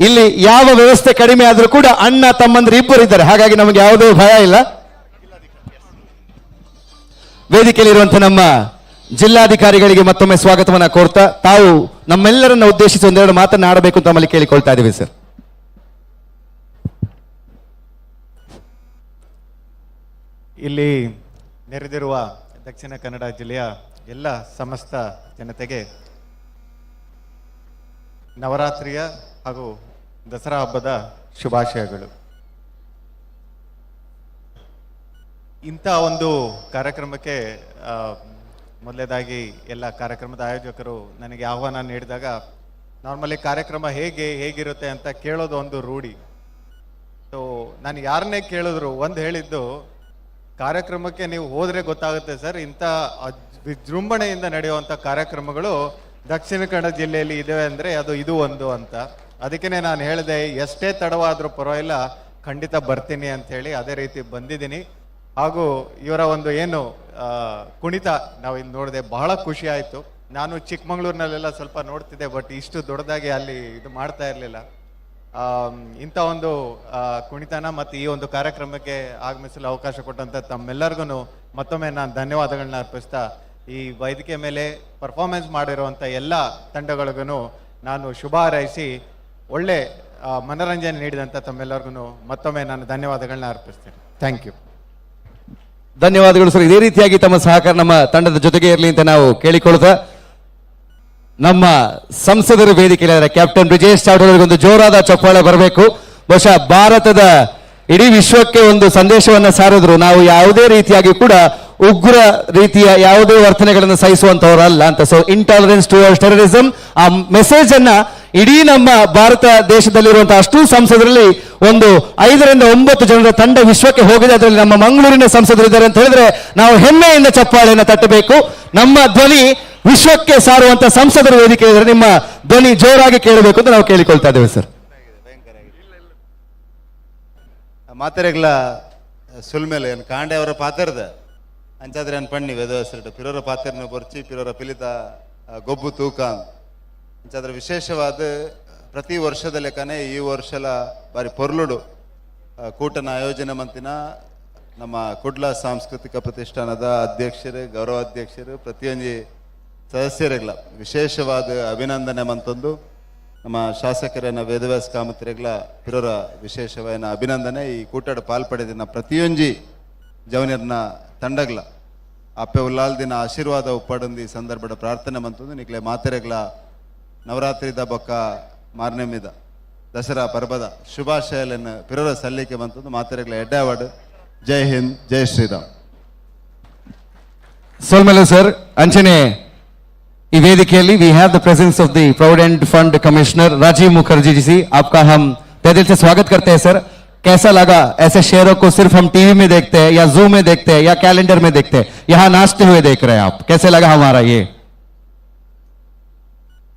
ಇಲ್ಲಿ ಯಾವ ವ್ಯವಸ್ಥೆ ಕಡಿಮೆ ಆದರೂ ಕೂಡ ಅಣ್ಣ ತಮ್ಮಂದ್ರೆ ಇಬ್ಬರು ಇದ್ದಾರೆ, ಹಾಗಾಗಿ ನಮಗೆ ಯಾವುದೇ ಭಯ ಇಲ್ಲ. ವೇದಿಕೆಯಲ್ಲಿರುವಂತಹ ನಮ್ಮ ಜಿಲ್ಲಾಧಿಕಾರಿಗಳಿಗೆ ಮತ್ತೊಮ್ಮೆ ಸ್ವಾಗತವನ್ನ ಕೋರ್ತಾ ತಾವು ನಮ್ಮೆಲ್ಲರನ್ನ ಉದ್ದೇಶಿಸಿ ಒಂದೆರಡು ಮಾತನ್ನ ಆಡಬೇಕು ಅಂತ ನಮ್ಮಲ್ಲಿ ಕೇಳಿಕೊಳ್ತಾ ಇದ್ದೀವಿ ಸರ್. ಇಲ್ಲಿ ನೆರೆದಿರುವ ದಕ್ಷಿಣ ಕನ್ನಡ ಜಿಲ್ಲೆಯ ಎಲ್ಲ ಸಮಸ್ತ ಜನತೆಗೆ ನವರಾತ್ರಿಯ ಹಾಗೂ ದಸರಾ ಹಬ್ಬದ ಶುಭಾಶಯಗಳು. ಇಂಥ ಒಂದು ಕಾರ್ಯಕ್ರಮಕ್ಕೆ ಮೊದಲನೇದಾಗಿ ಎಲ್ಲ ಕಾರ್ಯಕ್ರಮದ ಆಯೋಜಕರು ನನಗೆ ಆಹ್ವಾನ ನೀಡಿದಾಗ ನಾರ್ಮಲಿ ಕಾರ್ಯಕ್ರಮ ಹೇಗಿರುತ್ತೆ ಅಂತ ಕೇಳೋದು ಒಂದು ರೂಢಿ. ಸೊ ನಾನು ಯಾರನ್ನೇ ಕೇಳಿದ್ರು ಒಂದು ಹೇಳಿದ್ದು, ಕಾರ್ಯಕ್ರಮಕ್ಕೆ ನೀವು ಹೋದರೆ ಗೊತ್ತಾಗುತ್ತೆ ಸರ್, ಇಂಥ ವಿಜೃಂಭಣೆಯಿಂದ ನಡೆಯುವಂಥ ಕಾರ್ಯಕ್ರಮಗಳು ದಕ್ಷಿಣ ಕನ್ನಡ ಜಿಲ್ಲೆಯಲ್ಲಿ ಇದಾವೆ ಅಂದರೆ ಅದು ಇದು ಒಂದು ಅಂತ. ಅದಕ್ಕೇ ನಾನು ಹೇಳಿದೆ, ಎಷ್ಟೇ ತಡವಾದರೂ ಪರವಾಗಿಲ್ಲ ಖಂಡಿತ ಬರ್ತೀನಿ ಅಂಥೇಳಿ ಅದೇ ರೀತಿ ಬಂದಿದ್ದೀನಿ. ಹಾಗೂ ಇವರ ಒಂದು ಏನು ಕುಣಿತ ನಾವು ಇಲ್ಲಿ ನೋಡಿದೆ, ಬಹಳ ಖುಷಿ ಆಯಿತು. ನಾನು ಚಿಕ್ಕಮಂಗ್ಳೂರಿನಲ್ಲೆಲ್ಲ ಸ್ವಲ್ಪ ನೋಡ್ತಿದ್ದೆ, ಬಟ್ ಇಷ್ಟು ದೊಡ್ಡದಾಗಿ ಅಲ್ಲಿ ಇದು ಮಾಡ್ತಾ ಇರಲಿಲ್ಲ. ಇಂಥ ಒಂದು ಕುಣಿತನ ಮತ್ತು ಈ ಒಂದು ಕಾರ್ಯಕ್ರಮಕ್ಕೆ ಆಗಮಿಸಲು ಅವಕಾಶ ಕೊಟ್ಟಂಥ ತಮ್ಮೆಲ್ಲರಿಗೂ ಮತ್ತೊಮ್ಮೆ ನಾನು ಧನ್ಯವಾದಗಳನ್ನ ಅರ್ಪಿಸ್ತಾ, ಈ ವೇದಿಕೆ ಮೇಲೆ ಪರ್ಫಾರ್ಮೆನ್ಸ್ ಮಾಡಿರುವಂಥ ಎಲ್ಲ ತಂಡಗಳಿಗೂ ನಾನು ಶುಭ ಹಾರೈಸಿ ಒಳ್ಳೆ ಮನರಂಜನೆ ನೀಡಿದಂಥ ತಮ್ಮೆಲ್ಲರಿಗೂ ಮತ್ತೊಮ್ಮೆ ನಾನು ಧನ್ಯವಾದಗಳನ್ನ ಅರ್ಪಿಸ್ತೇನೆ. Thank you. ಧನ್ಯವಾದಗಳು ಸರ್. ಇದೇ ರೀತಿಯಾಗಿ ತಮ್ಮ ಸಹಕಾರ ನಮ್ಮ ತಂಡದ ಜೊತೆಗೆ ಇರಲಿ ಅಂತ ನಾವು ಕೇಳಿಕೊಳ್ತಾ, ನಮ್ಮ ಸಂಸದರ ವೇದಿಕೆಯಲ್ಲಿ ಕ್ಯಾಪ್ಟನ್ ಬ್ರಿಜೇಶ್ ಚಾವ್ಡಾ ಅವರಿಗೆ ಒಂದು ಜೋರಾದ ಚಪ್ಪಾಳೆ ಬರಬೇಕು. ಬಹುಶಃ ಭಾರತದ ಇಡೀ ವಿಶ್ವಕ್ಕೆ ಒಂದು ಸಂದೇಶವನ್ನು ಸಾರಿದ್ರು, ನಾವು ಯಾವುದೇ ರೀತಿಯಾಗಿ ಕೂಡ ಉಗ್ರ ರೀತಿಯ ಯಾವುದೇ ವರ್ತನೆಗಳನ್ನು ಸಹಿಸುವಂತವರಲ್ಲ ಅಂತ. So intolerance towards terrorism, ಆ ಮೆಸೇಜ್ ಅನ್ನ ಇಡೀ ನಮ್ಮ ಭಾರತ ದೇಶದಲ್ಲಿರುವಂತಹ ಅಷ್ಟೂ ಸಂಸದರಲ್ಲಿ ಒಂದು 5 ರಿಂದ 9 ಜನರ ತಂಡ ವಿಶ್ವಕ್ಕೆ ಹೋಗಿದೆ. ಅದರಲ್ಲಿ ನಮ್ಮ ಮಂಗಳೂರಿನ ಸಂಸದರಿದ್ದಾರೆ ಅಂತ ಹೇಳಿದ್ರೆ ನಾವು ಹೆಮ್ಮೆಯಿಂದ ಚಪ್ಪಾಳೆಯನ್ನು ತಟ್ಟಬೇಕು. ನಮ್ಮ ಧ್ವನಿ ವಿಶ್ವಕ್ಕೆ ಸಾರುವಂತ ಸಂಸದರ ವೇದಿಕೆ ಇದ್ರೆ ನಿಮ್ಮ ಧ್ವನಿ ಜೋರಾಗಿ ಕೇಳಬೇಕು ಅಂತ ನಾವು ಕೇಳಿಕೊಳ್ತಾ ಇದ್ದೇವೆ ಸರ್. ಮಾತೆರೆಗ್ಲ ಸುಲ್ಮೇಲೆ ಏನು ಕಾಂಡೆ ಅವರ ಪಾತ್ರದ ಅಂಚಾದ್ರೆ ಏನು ಪಣ್ಣಿ ವೇದವ್ಯಾಸರು ಪಿರೋರ ಪಾತ್ರನ ಬೊರ್ಚಿ ಪಿರೋರ ಪಿಲಿತ ಗೊಬ್ಬು ತೂಕ ಅಂಚಾದ್ರೆ ವಿಶೇಷವಾದ ಪ್ರತಿ ವರ್ಷದ ಲೆಕ್ಕನೆ ಈ ವರ್ಷಲ ಬಾರಿ ಪೊರ್ಲುಡು ಕೂಟನ ಆಯೋಜನೆ ಮಂತಿನ ನಮ್ಮ ಕುಡ್ಲ ಸಾಂಸ್ಕೃತಿಕ ಪ್ರತಿಷ್ಠಾನದ ಅಧ್ಯಕ್ಷರು, ಗೌರವಾಧ್ಯಕ್ಷರು, ಪ್ರತಿಯೊಂದು ಸದಸ್ಯರಿಗ್ಲ ವಿಶೇಷವಾದ ಅಭಿನಂದನೆ ಮಂತೊಂದು ನಮ್ಮ ಶಾಸಕರನ್ನ ವೇದವ್ಯಾಸ ಕಾಮತ್ರಿಗಳ ಪಿರೋರ ವಿಶೇಷವಾದ ಅಭಿನಂದನೆ. ಈ ಕೂಟದ ಪಾಲ್ಪಡೆದಿನ ಪ್ರತಿಯೊಂಜಿ ಜವನಿಯರ್ನ ತಂಡಗ್ಲ ಅಪ್ಪೆ ಉಲ್ಲಾಲ್ ದಿನ ಆಶೀರ್ವಾದ ಉಪ್ಪಡಂದು ಈ ಸಂದರ್ಭದ ಪ್ರಾರ್ಥನೆ ಮಂತೊಂದು ನಿಕ್ಲೆ ಮಾತೆರೆಗ್ಲ ನವರಾತ್ರಿದ ಬೊಕ್ಕ ಮಾರ್ನೆಮಿದ ದಸರಾ ಪರ್ಬದ ಶುಭಾಶಯలను ಪಿರೋರ ಸಲ್ಲಿಕೆ ಮಂತೊಂದು ಮಾತೆರೆಗ್ಲ ಎಡ್ಡಾವಡ್. ಜೈ ಹಿಂದ್, ಜೈ ಶ್ರೀರಾಮ್. ಸೋಲ್ಮೇಲೆ ಸರ್, ಅಂಚನೆ ಈ ವೇದಿಕೆಯಲ್ಲಿ we have the presence of the provident fund commissioner Rajiv Mukherjee ji. आपका हम तहे दिल से स्वागत करते हैं सर. कैसा लगा ऐसे शेरों को सिर्फ हम टीवी में देखते हैं या जू में देखते हैं या कैलेंडर में देखते हैं, यहाँ नाचते हुए देख रहे हैं आप, कैसे लगा हमारा ये?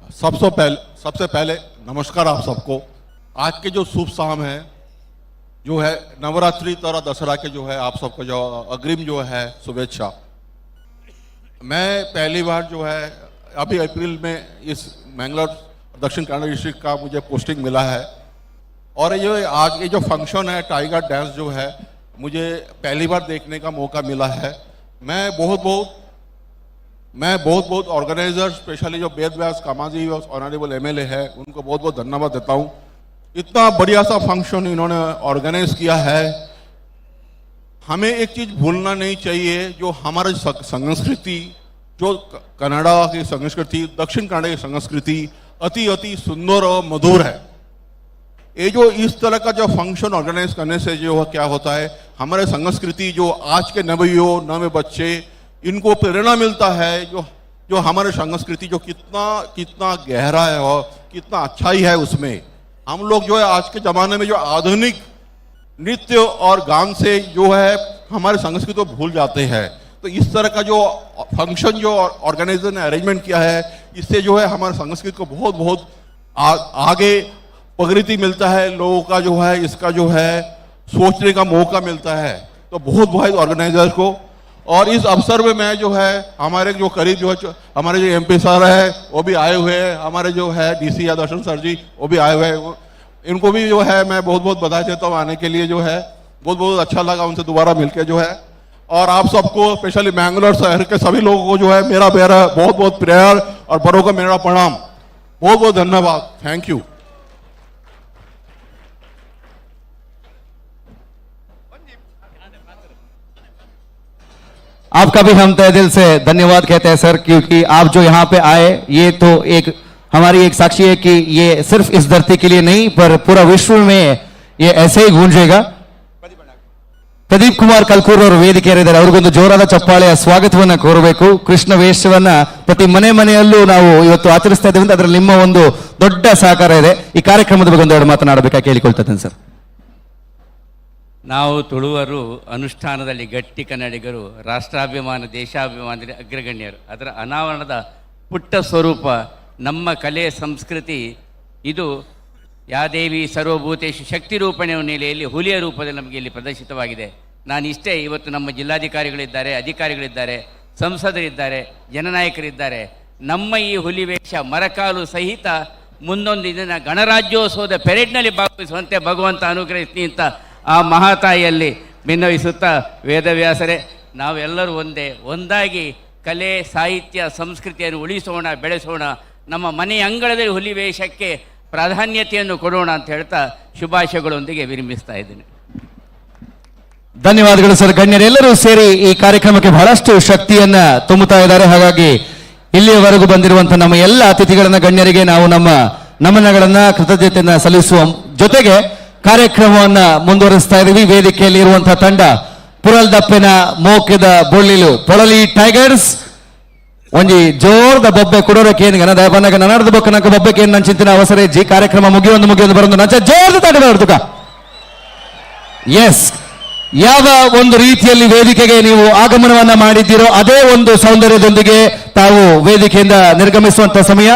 सबसे पहले नमस्कार आप सबको। आज के जो शुभ शाम है, जो है नवरात्रि और दशहरा के जो है, आप सबको जो अग्रिम जो है शुभेच्छा। मैं पहली बार जो है अभी अप्रैल में इस मैंगलोर दक्षिण कन्नड़ डिस्ट्रिक्ट का मुझे पोस्टिंग मिला है और ये आज ये जो फंक्शन है, टाइगर डांस जो है, मुझे पहली बार देखने का मौका मिला है। मैं बहुत बहुत ऑर्गेनाइजर, स्पेशली जो वेद व्यास कामाजी ऑनरेबल एमएलए है, उनको बहुत बहुत धन्यवाद देता हूँ। इतना बढ़िया सा फंक्शन इन्होंने ऑर्गेनाइज किया है। हमें एक चीज़ भूलना नहीं चाहिए, जो हमारे संस्कृति, जो कन्नड़ा की संस्कृति, दक्षिण कन्नड़ की संस्कृति अति अति सुंदर और मधुर है। ये जो इस तरह का जो फंक्शन ऑर्गेनाइज करने से जो क्या होता है, हमारे संस्कृति जो आज के नवयुवक, नवे बच्चे, इनको प्रेरणा मिलता है, जो जो हमारे संस्कृति जो कितना कितना गहरा है और कितना अच्छा ही है। उसमें हम लोग जो है आज के ज़माने में जो आधुनिक नृत्य और गान से जो है हमारे संस्कृति को भूल जाते हैं। तो इस तरह का जो फंक्शन जो ऑर्गेनाइजर ने अरेंजमेंट किया है, इससे जो है हमारे संस्कृति को बहुत बहुत आगे प्रगति मिलता है। लोगों का जो है इसका जो है सोचने का मौका मिलता है। तो बहुत बहुत ऑर्गेनाइजर को और इस अवसर में मैं जो है हमारे जो करीब जो है हमारे जो एमपी सर है, वो भी आए हुए हैं। हमारे जो है डीसी या दर्शन सर जी, वो भी आए हुए हैं। इनको भी जो है मैं बहुत बहुत बधाई देता हूँ आने के लिए। जो है बहुत बहुत अच्छा लगा उनसे दोबारा मिलके जो है। और आप सबको, स्पेशली मैंगलोर शहर के सभी लोगों को जो है मेरा मेरा बहुत बहुत प्रेयर और बड़ों को मेरा प्रणाम। बहुत बहुत धन्यवाद। Thank you. आपका भी हम तहे दिल से धन्यवाद कहते हैं सर, क्योंकि आप जो यहाँ पे आए, ये तो एक हमारी एक साक्षी है कि ये सिर्फ इस धरती के लिए नहीं, पर पूरा विश्व में ये ऐसे ही गूंजेगा। ಪ್ರದೀಪ್ ಕುಮಾರ್ ಕಲ್ಕೂರ್ ಅವರು ವೇದಿಕೆಯಲ್ಲಿದ್ದಾರೆ. ಅವ್ರಿಗೊಂದು ಜೋರಾದ ಚಪ್ಪಾಳೆಯ ಸ್ವಾಗತವನ್ನ ಕೋರಬೇಕು. ಕೃಷ್ಣ ವೇಷವನ್ನ ಪ್ರತಿ ಮನೆ ಮನೆಯಲ್ಲೂ ನಾವು ಇವತ್ತು ಆಚರಿಸ್ತಾ ಇದ್ದೇವೆ ಅಂದ್ರೆ ಅದರಲ್ಲಿ ನಿಮ್ಮ ಒಂದು ದೊಡ್ಡ ಸಹಕಾರ ಇದೆ. ಈ ಕಾರ್ಯಕ್ರಮದ ಬಗ್ಗೆ ಒಂದೆರಡು ಮಾತನಾಡಬೇಕಾಗಿ ಕೇಳಿಕೊಳ್ತಾ ಇದ್ದೇನೆ ಸರ್. ನಾವು ತುಳುವರು ಅನುಷ್ಠಾನದಲ್ಲಿ ಗಟ್ಟಿ ಕನ್ನಡಿಗರು, ರಾಷ್ಟ್ರಾಭಿಮಾನ ದೇಶಾಭಿಮಾನದಲ್ಲಿ ಅಗ್ರಗಣ್ಯರು. ಅದರ ಅನಾವರಣದ ಪುಟ್ಟ ಸ್ವರೂಪ ನಮ್ಮ ಕಲೆ ಸಂಸ್ಕೃತಿ ಇದು. ಯಾದೇವಿ ಸರ್ವಭೂತೇಶು ಶಕ್ತಿ ರೂಪಣೆಯ ನೆಲೆಯಲ್ಲಿ ಹುಲಿಯ ರೂಪದಲ್ಲಿ ನಮಗೆ ಇಲ್ಲಿ ಪ್ರದರ್ಶಿತವಾಗಿದೆ. ನಾನು ಇಷ್ಟೇ, ಇವತ್ತು ನಮ್ಮ ಜಿಲ್ಲಾಧಿಕಾರಿಗಳಿದ್ದಾರೆ, ಅಧಿಕಾರಿಗಳಿದ್ದಾರೆ, ಸಂಸದರಿದ್ದಾರೆ, ಜನನಾಯಕರಿದ್ದಾರೆ. ನಮ್ಮ ಈ ಹುಲಿ ವೇಷ ಮರಕಾಲು ಸಹಿತ ಮುಂದೊಂದು ದಿನ ಗಣರಾಜ್ಯೋತ್ಸವದ ಪೆರೇಡ್ನಲ್ಲಿ ಭಾಗವಹಿಸುವಂತೆ ಭಗವಂತ ಅನುಗ್ರಹಿಸ್ಲಿ ಅಂತ ಆ ಮಹಾತಾಯಿಯಲ್ಲಿ ಭಿನ್ನವಿಸುತ್ತಾ, ವೇದವ್ಯಾಸರೇ, ನಾವೆಲ್ಲರೂ ಒಂದೇ. ಒಂದಾಗಿ ಕಲೆ, ಸಾಹಿತ್ಯ, ಸಂಸ್ಕೃತಿಯನ್ನು ಉಳಿಸೋಣ, ಬೆಳೆಸೋಣ. ನಮ್ಮ ಮನೆಯ ಅಂಗಳದಲ್ಲಿ ಹುಲಿ ವೇಷಕ್ಕೆ ಪ್ರಾಧಾನ್ಯತೆಯನ್ನು ಕೊಡೋಣ ಅಂತ ಹೇಳ್ತಾ ಶುಭಾಶಯಗಳೊಂದಿಗೆ ವಿರಮಿಸ್ತಾ ಇದ್ದೇನೆ. ಧನ್ಯವಾದಗಳು ಸರ್. ಗಣ್ಯರೆಲ್ಲರೂ ಸೇರಿ ಈ ಕಾರ್ಯಕ್ರಮಕ್ಕೆ ಬಹಳಷ್ಟು ಶಕ್ತಿಯನ್ನ ತುಂಬುತ್ತಾ ಇದ್ದಾರೆ. ಹಾಗಾಗಿ ಇಲ್ಲಿಯವರೆಗೂ ಬಂದಿರುವಂತಹ ನಮ್ಮ ಎಲ್ಲ ಅತಿಥಿಗಳನ್ನ, ಗಣ್ಯರಿಗೆ ನಾವು ನಮ್ಮ ನಮನಗಳನ್ನ, ಕೃತಜ್ಞತೆಯನ್ನ ಸಲ್ಲಿಸುವ ಜೊತೆಗೆ ಕಾರ್ಯಕ್ರಮವನ್ನ ಮುಂದುವರಿಸ್ತಾ ಇದ್ದೀವಿ. ವೇದಿಕೆಯಲ್ಲಿ ಇರುವಂತಹ ತಂಡ ಪುರಲ್ದಪ್ಪಿನ ಮೋಕೆದ ಬೊಳ್ಳಿಲು, ಪೊಳಲಿ ಟೈಗರ್ಸ್. ಒಂಜಿ ಜೋರ್ದ ಬೊಬ್ಬೆ ಕುಡೋರಕ್ಕೆ ಏನು ಗನ ದಯಬನ್ನಗ ನನಾಡ್ದ ಬೊಕ್ಕ ನಂಕ ಬೊಬ್ಬೆಗೆ ಏನು ನಂಚಿಂತಿನ ಅವಸರ ಜಿ. ಕಾರ್ಯಕ್ರಮ ಮುಗಿಯೊಂದು ಮುಗಿಯೊಂದು ಬರೊಂದು ನಂಚ ಜೋರ್ದ ತಾಟ ಬರ್ತುಕ. ಎಸ್, ಯಾವ ಒಂದು ರೀತಿಯಲ್ಲಿ ವೇದಿಕೆಗೆ ನೀವು ಆಗಮನವನ್ನ ಮಾಡಿದ್ದೀರೋ, ಅದೇ ಒಂದು ಸೌಂದರ್ಯದೊಂದಿಗೆ ತಾವು ವೇದಿಕೆಯಿಂದ ನಿರ್ಗಮಿಸುವಂತ ಸಮಯ.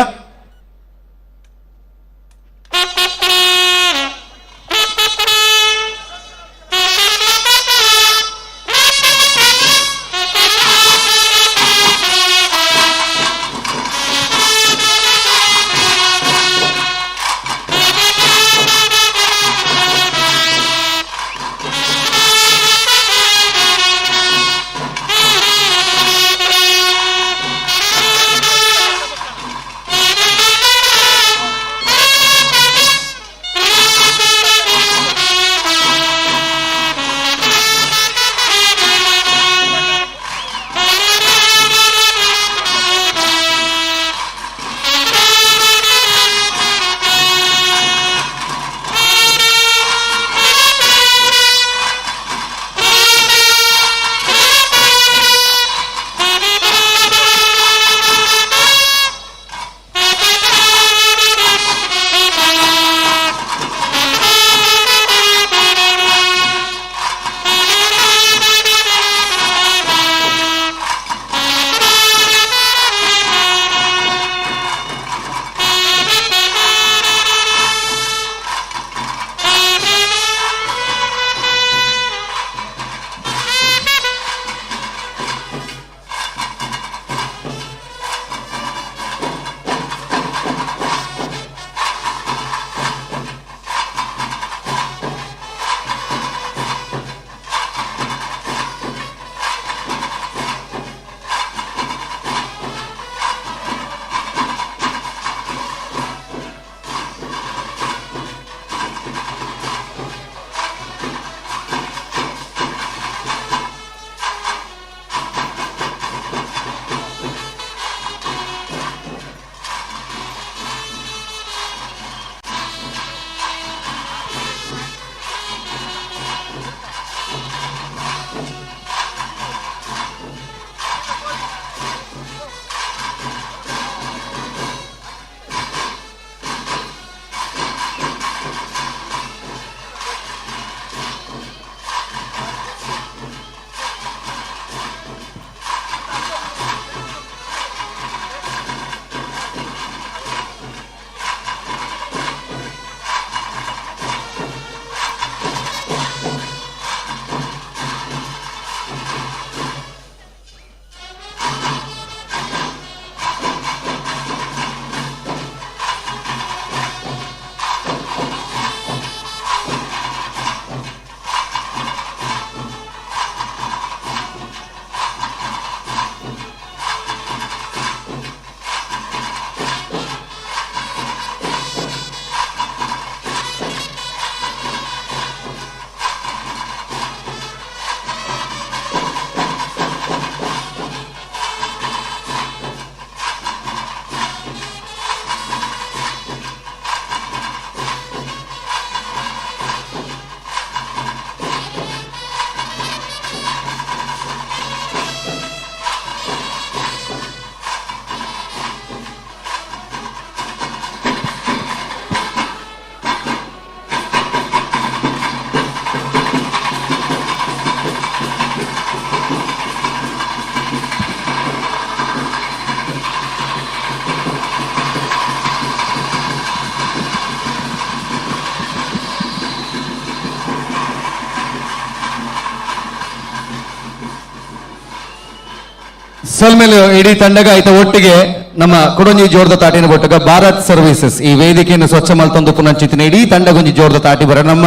ಸೊಲ್ಮೆಲು ಇಡೀ ತಂಡಗ ಆಯ್ತ ಒಟ್ಟಿಗೆ ನಮ್ಮ ಕೊಡೊಂಜಿ ಜೋರ್ದ ತಾಟಿನ ಒಟ್ಟಗ ಭಾರತ್ ಸರ್ವಿಸಸ್ ಈ ವೇದಿಕೆಯನ್ನು ಸ್ವಚ್ಛ ಮಲ್ತೊಂದು ಪುನಂಚಿತ್ತಿನ ಇಡೀ ತಂಡಗೊಂಜಿ ಜೋರ್ದ ತಾಟಿ ಬರ ನಮ್ಮ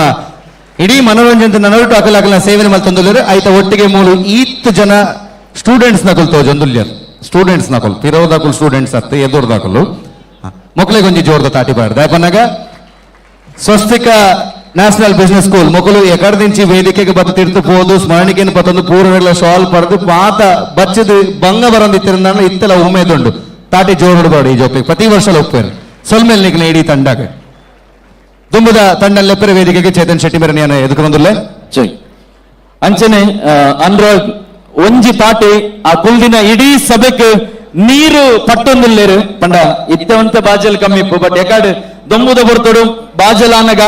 ಇಡೀ ಮನೋರಂಜನೆ ನಡುಟು ಅಕಲ ಅಕಲ ಸೇವನೆ ಮಲ್ತೊಂದುಲ್ಲೇರು ಆಯ್ತ ಒಟ್ಟಿಗೆ ಮೂಲು ಈತ್ ಜನ ಸ್ಟೂಡೆಂಟ್ಸ್ ನಕುಲ್ ತೋಜೊಂದುಲ್ಯರ್ ಸ್ಟೂಡೆಂಟ್ಸ್ ನಕುಲ್ ಪಿರೋದಕುಲ್ ಸ್ಟೂಡೆಂಟ್ಸ್ ಅತ್ತ ಎದುರ್ದಾಕುಲು ಮೊಕ್ಲೆಗೊಂಜಿ ಜೋರ್ದ ತಾಟಿ ಬಾರ್ದ ಯಾಕನ್ನಾಗ ಸ್ವಸ್ತಿಕ national business school ಮೊಕಲು ಎಕಡ నుంచి ವೇದಿಕೆಗೆ ಬತ್ತ ತಿರ್ತು ಪೋದು ಸ್ಮರಣಿಕೆಯನ್ನು ಪತ್ತೊಂದು ಪೂರ್ವಗಳ ಶಾಲ್ ಪಡೆದು ಪಾತ ಬಚ್ಚದು ಬಂಗ ಬರಂದು ಇತ್ತಿರಂದಾನ ಇತ್ತೆಲ್ಲ ಉಮೇದುಂಡು ತಾಟಿ ಜೋರು ಈ ಜೋಕ್ಲಿಗೆ ಪ್ರತಿ ವರ್ಷ ಒಪ್ಪೇರು ಸೊಲ್ಮೇಲ್ ನಿಗ್ಲ ಇಡೀ ತಂಡಾಗ ದುಂಬುದ ತಂಡಲ್ಲೆಪ್ಪರೆ ವೇದಿಕೆಗೆ ಚೇತನ್ ಶೆಟ್ಟಿ ಮೇರೆ ನಾನು ಎದುಕೊಂದುಲ್ಲೆ ಜೈ ಅಂಚನೆ ಅನುರಾಗ್ ಒಂಜಿ ತಾಟಿ ಆ ಕುಲ್ದಿನ ಇಡೀ ಸಭೆಕ್ ನೀರು ಪಟ್ಟೊಂದಿಲ್ಲೇರು ಪಂಡ ಇತ್ತವಂತ ಬಾಜಲ್ ಕಮ್ಮಿ ಬಟ್ ಎಕಾಡ್ ದೊಂಬುದ ಬರ್ತೋಡು ಬಾಜಲ್ ಆನಗ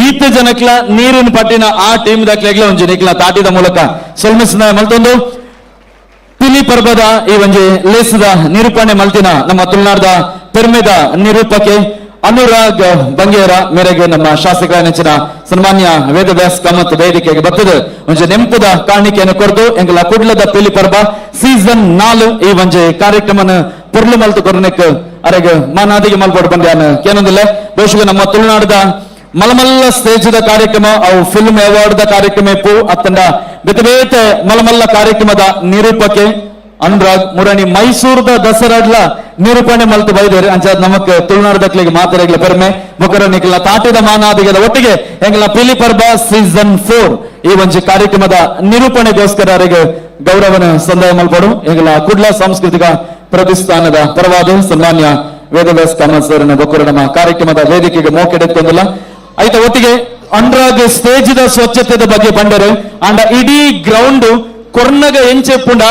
ಈತ ಜನಕ್ಲ ನೀರಿನ ಪಟ್ಟಿನ ಆ ಟೀಮ್ ದಾಕ್ಲೆಗ್ಲ ಒಂಜಿ ನಿಕ್ಲ ತಾಟಿದ ಮೂಲಕ ಸೊಲ್ಮಿಸ್ನ ಮಲ್ತೊಂದು ಪಿಲಿ ಪರ್ಬದ ಈ ಒಂಜಿ ಲೇಸದ ನಿರೂಪಣೆ ಮಲ್ತಿನ ನಮ್ಮ ತುಳುನಾಡದ ಪೆರ್ಮೆದ ನಿರೂಪಕೆ ಅನುರಾಗ್ ಬಂಗೇರ ಮೇರೆಗೆ ನಮ್ಮ ಶಾಸಕರ ನೆಚ್ಚಿನ ಸನ್ಮಾನ್ಯ ವೇದವ್ಯಾಸ್ ಕಾಮತ್ ವೇದಿಕೆಗೆ ಬರ್ತದೆ. ಒಂಜಿ ನೆಂಪುದ ಕಾಣಿಕೆಯನ್ನು ಕೊರದು ಎಂಗಲ ಕುಡ್ಲದ ಪಿಲಿ ಪರ್ಬ ಸೀಸನ್ 4 ಈ ಒಂಜಿ ಕಾರ್ಯಕ್ರಮನ ಪೊರ್ಲು ಮಲ್ತು ಕೊರನೆಕ್ ಅರೆಗ್ ಮಾನಾದಿಗೆ ಮಲ್ಪೋಡು ಬಂದ್ಯಾನ ಕೇನೊಂದಿಲ್ಲ. ಬಹುಶಃ ನಮ್ಮ ತುಳುನಾಡದ ಮಲಮಲ್ಲ ಸ್ಟೇಜದ ಕಾರ್ಯಕ್ರಮ ಅವು ಫಿಲ್ಮ್ ಅವಾರ್ಡ್ the ಕಾರ್ಯಕ್ರಮ ಇಪ್ಪು ಅತ್ತಂಡ ಬೇತೆ ಬೇತೆ ಮಲಮಲ್ಲ ಕಾರ್ಯಕ್ರಮದ ನಿರೂಪಕೆ ಅನುರಾಗ್ ಮುರಣಿ ಮೈಸೂರದ ದಸರಾಡ್ಲ ನಿರೂಪಣೆ ಮಲ್ತು ಬೈದೇರು ಅಂಚಾದ್ ನಮಕ್ ತುಳುನಾಡದಕ್ಲಿಗೆ ಮಾತಾಡಗ್ಲ ಪೆರ್ಮೆ ಮುಖರ ನಿಕ್ಲ ತಾಟಿದ ಮಾನಾದಿಗದ ಒಟ್ಟಿಗೆ ಎಂಗಲ ಪಿಲಿ ಪರ್ಬ ಸೀಸನ್ 4 ಈ ಒಂಜಿ ಕಾರ್ಯಕ್ರಮದ ನಿರೂಪಣೆಗೋಸ್ಕರ ಅವರಿಗೆ ಗೌರವನ ಸಂದಾಯ ಮಲ್ಪಡು ಎಂಗಲ ಕುಡ್ಲ ಸಾಂಸ್ಕೃತಿಕ ಪ್ರತಿಷ್ಠಾನದ ಪರವಾದ ಸನ್ಮಾನ್ಯ ವೇದವ್ಯಾಸ್ ಕಾಮತ್ ಸರ್ ಬೊಕ್ಕರು ನಮ್ಮ ಕಾರ್ಯಕ್ರಮದ ವೇದಿಕೆಗೆ ಮೋಕೆಡೆತ್ತೊಂದಿಲ್ಲ. ಆಯ್ತ ಒಟ್ಟಿಗೆ ಅನುರಾಗ್ ಸ್ಟೇಜ್ದ ಸ್ವಚ್ಛತೆದ ಬಗ್ಗೆ ಬಂಡರು ಅಂಡ ಇಡೀ ಗ್ರೌಂಡ್ ಕೊರ್ನಗ ಎಂಚೆಪ್ಪುಂಡ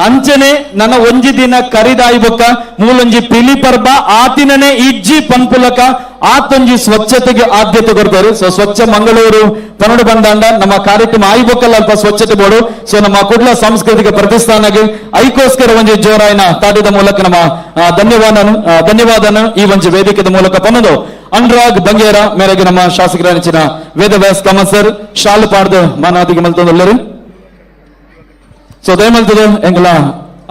ಅಂಚನೆ ನನ್ನ ಒಂಜಿ ದಿನ ಕರಿದಾಯಿ ಬೊಕ್ಕ ಮೂಲೊಂಜಿ ಪಿಲಿ ಪರ್ಬ ಆತಿನನೆ ಇಜ್ಜಿ ಪನ್ಪುಲಕ ಆತೊಂಜಿ ಸ್ವಚ್ಛತೆಗೆ ಆದ್ಯತೆ ಕೊಡ್ತಾರೆ. ಸೊ ಸ್ವಚ್ಛ ಮಂಗಳೂರು ಪನ್ನಡು ಬಂದಾಂಡ ನಮ್ಮ ಕಾರ್ಯಕ್ರಮ ಆಯ್ಬೊಕ್ಕಲ್ಲ ಅಲ್ಪ ಸ್ವಚ್ಛತೆ ಬೋಡು. ಸೊ ನಮ್ಮ ಕುಡ್ಲ ಸಾಂಸ್ಕೃತಿಕ ಪ್ರತಿಷ್ಠಾನಗೆ ಐಕೋಸ್ಕರ ಒಂಜಿ ಜೋರಾಯನ ತಾಟಿದ ಮೂಲಕ ನಮ್ಮ ಧನ್ಯವಾದನ ಈ ಒಂಜಿ ವೇದಿಕೆದ ಮೂಲಕ ಪನ್ನದು ಅನುರಾಗ್ ಬಂಗೇರ ಮೇರೆಗೆ ನಮ್ಮ ಶಾಸಕರ ನೆಚ್ಚಿನ ವೇದವ್ಯಾಸ್ ಕಾಮತ್ ಸರ್ ಶಾಲು ಪಾಡ್ದು ಮಾನಾದಿಗೆ ಮಲ್ತೊಂದುಲ್ಲೆರ್. ಸೊ ದಯಮಲ್ತದ ಎಂಗಲ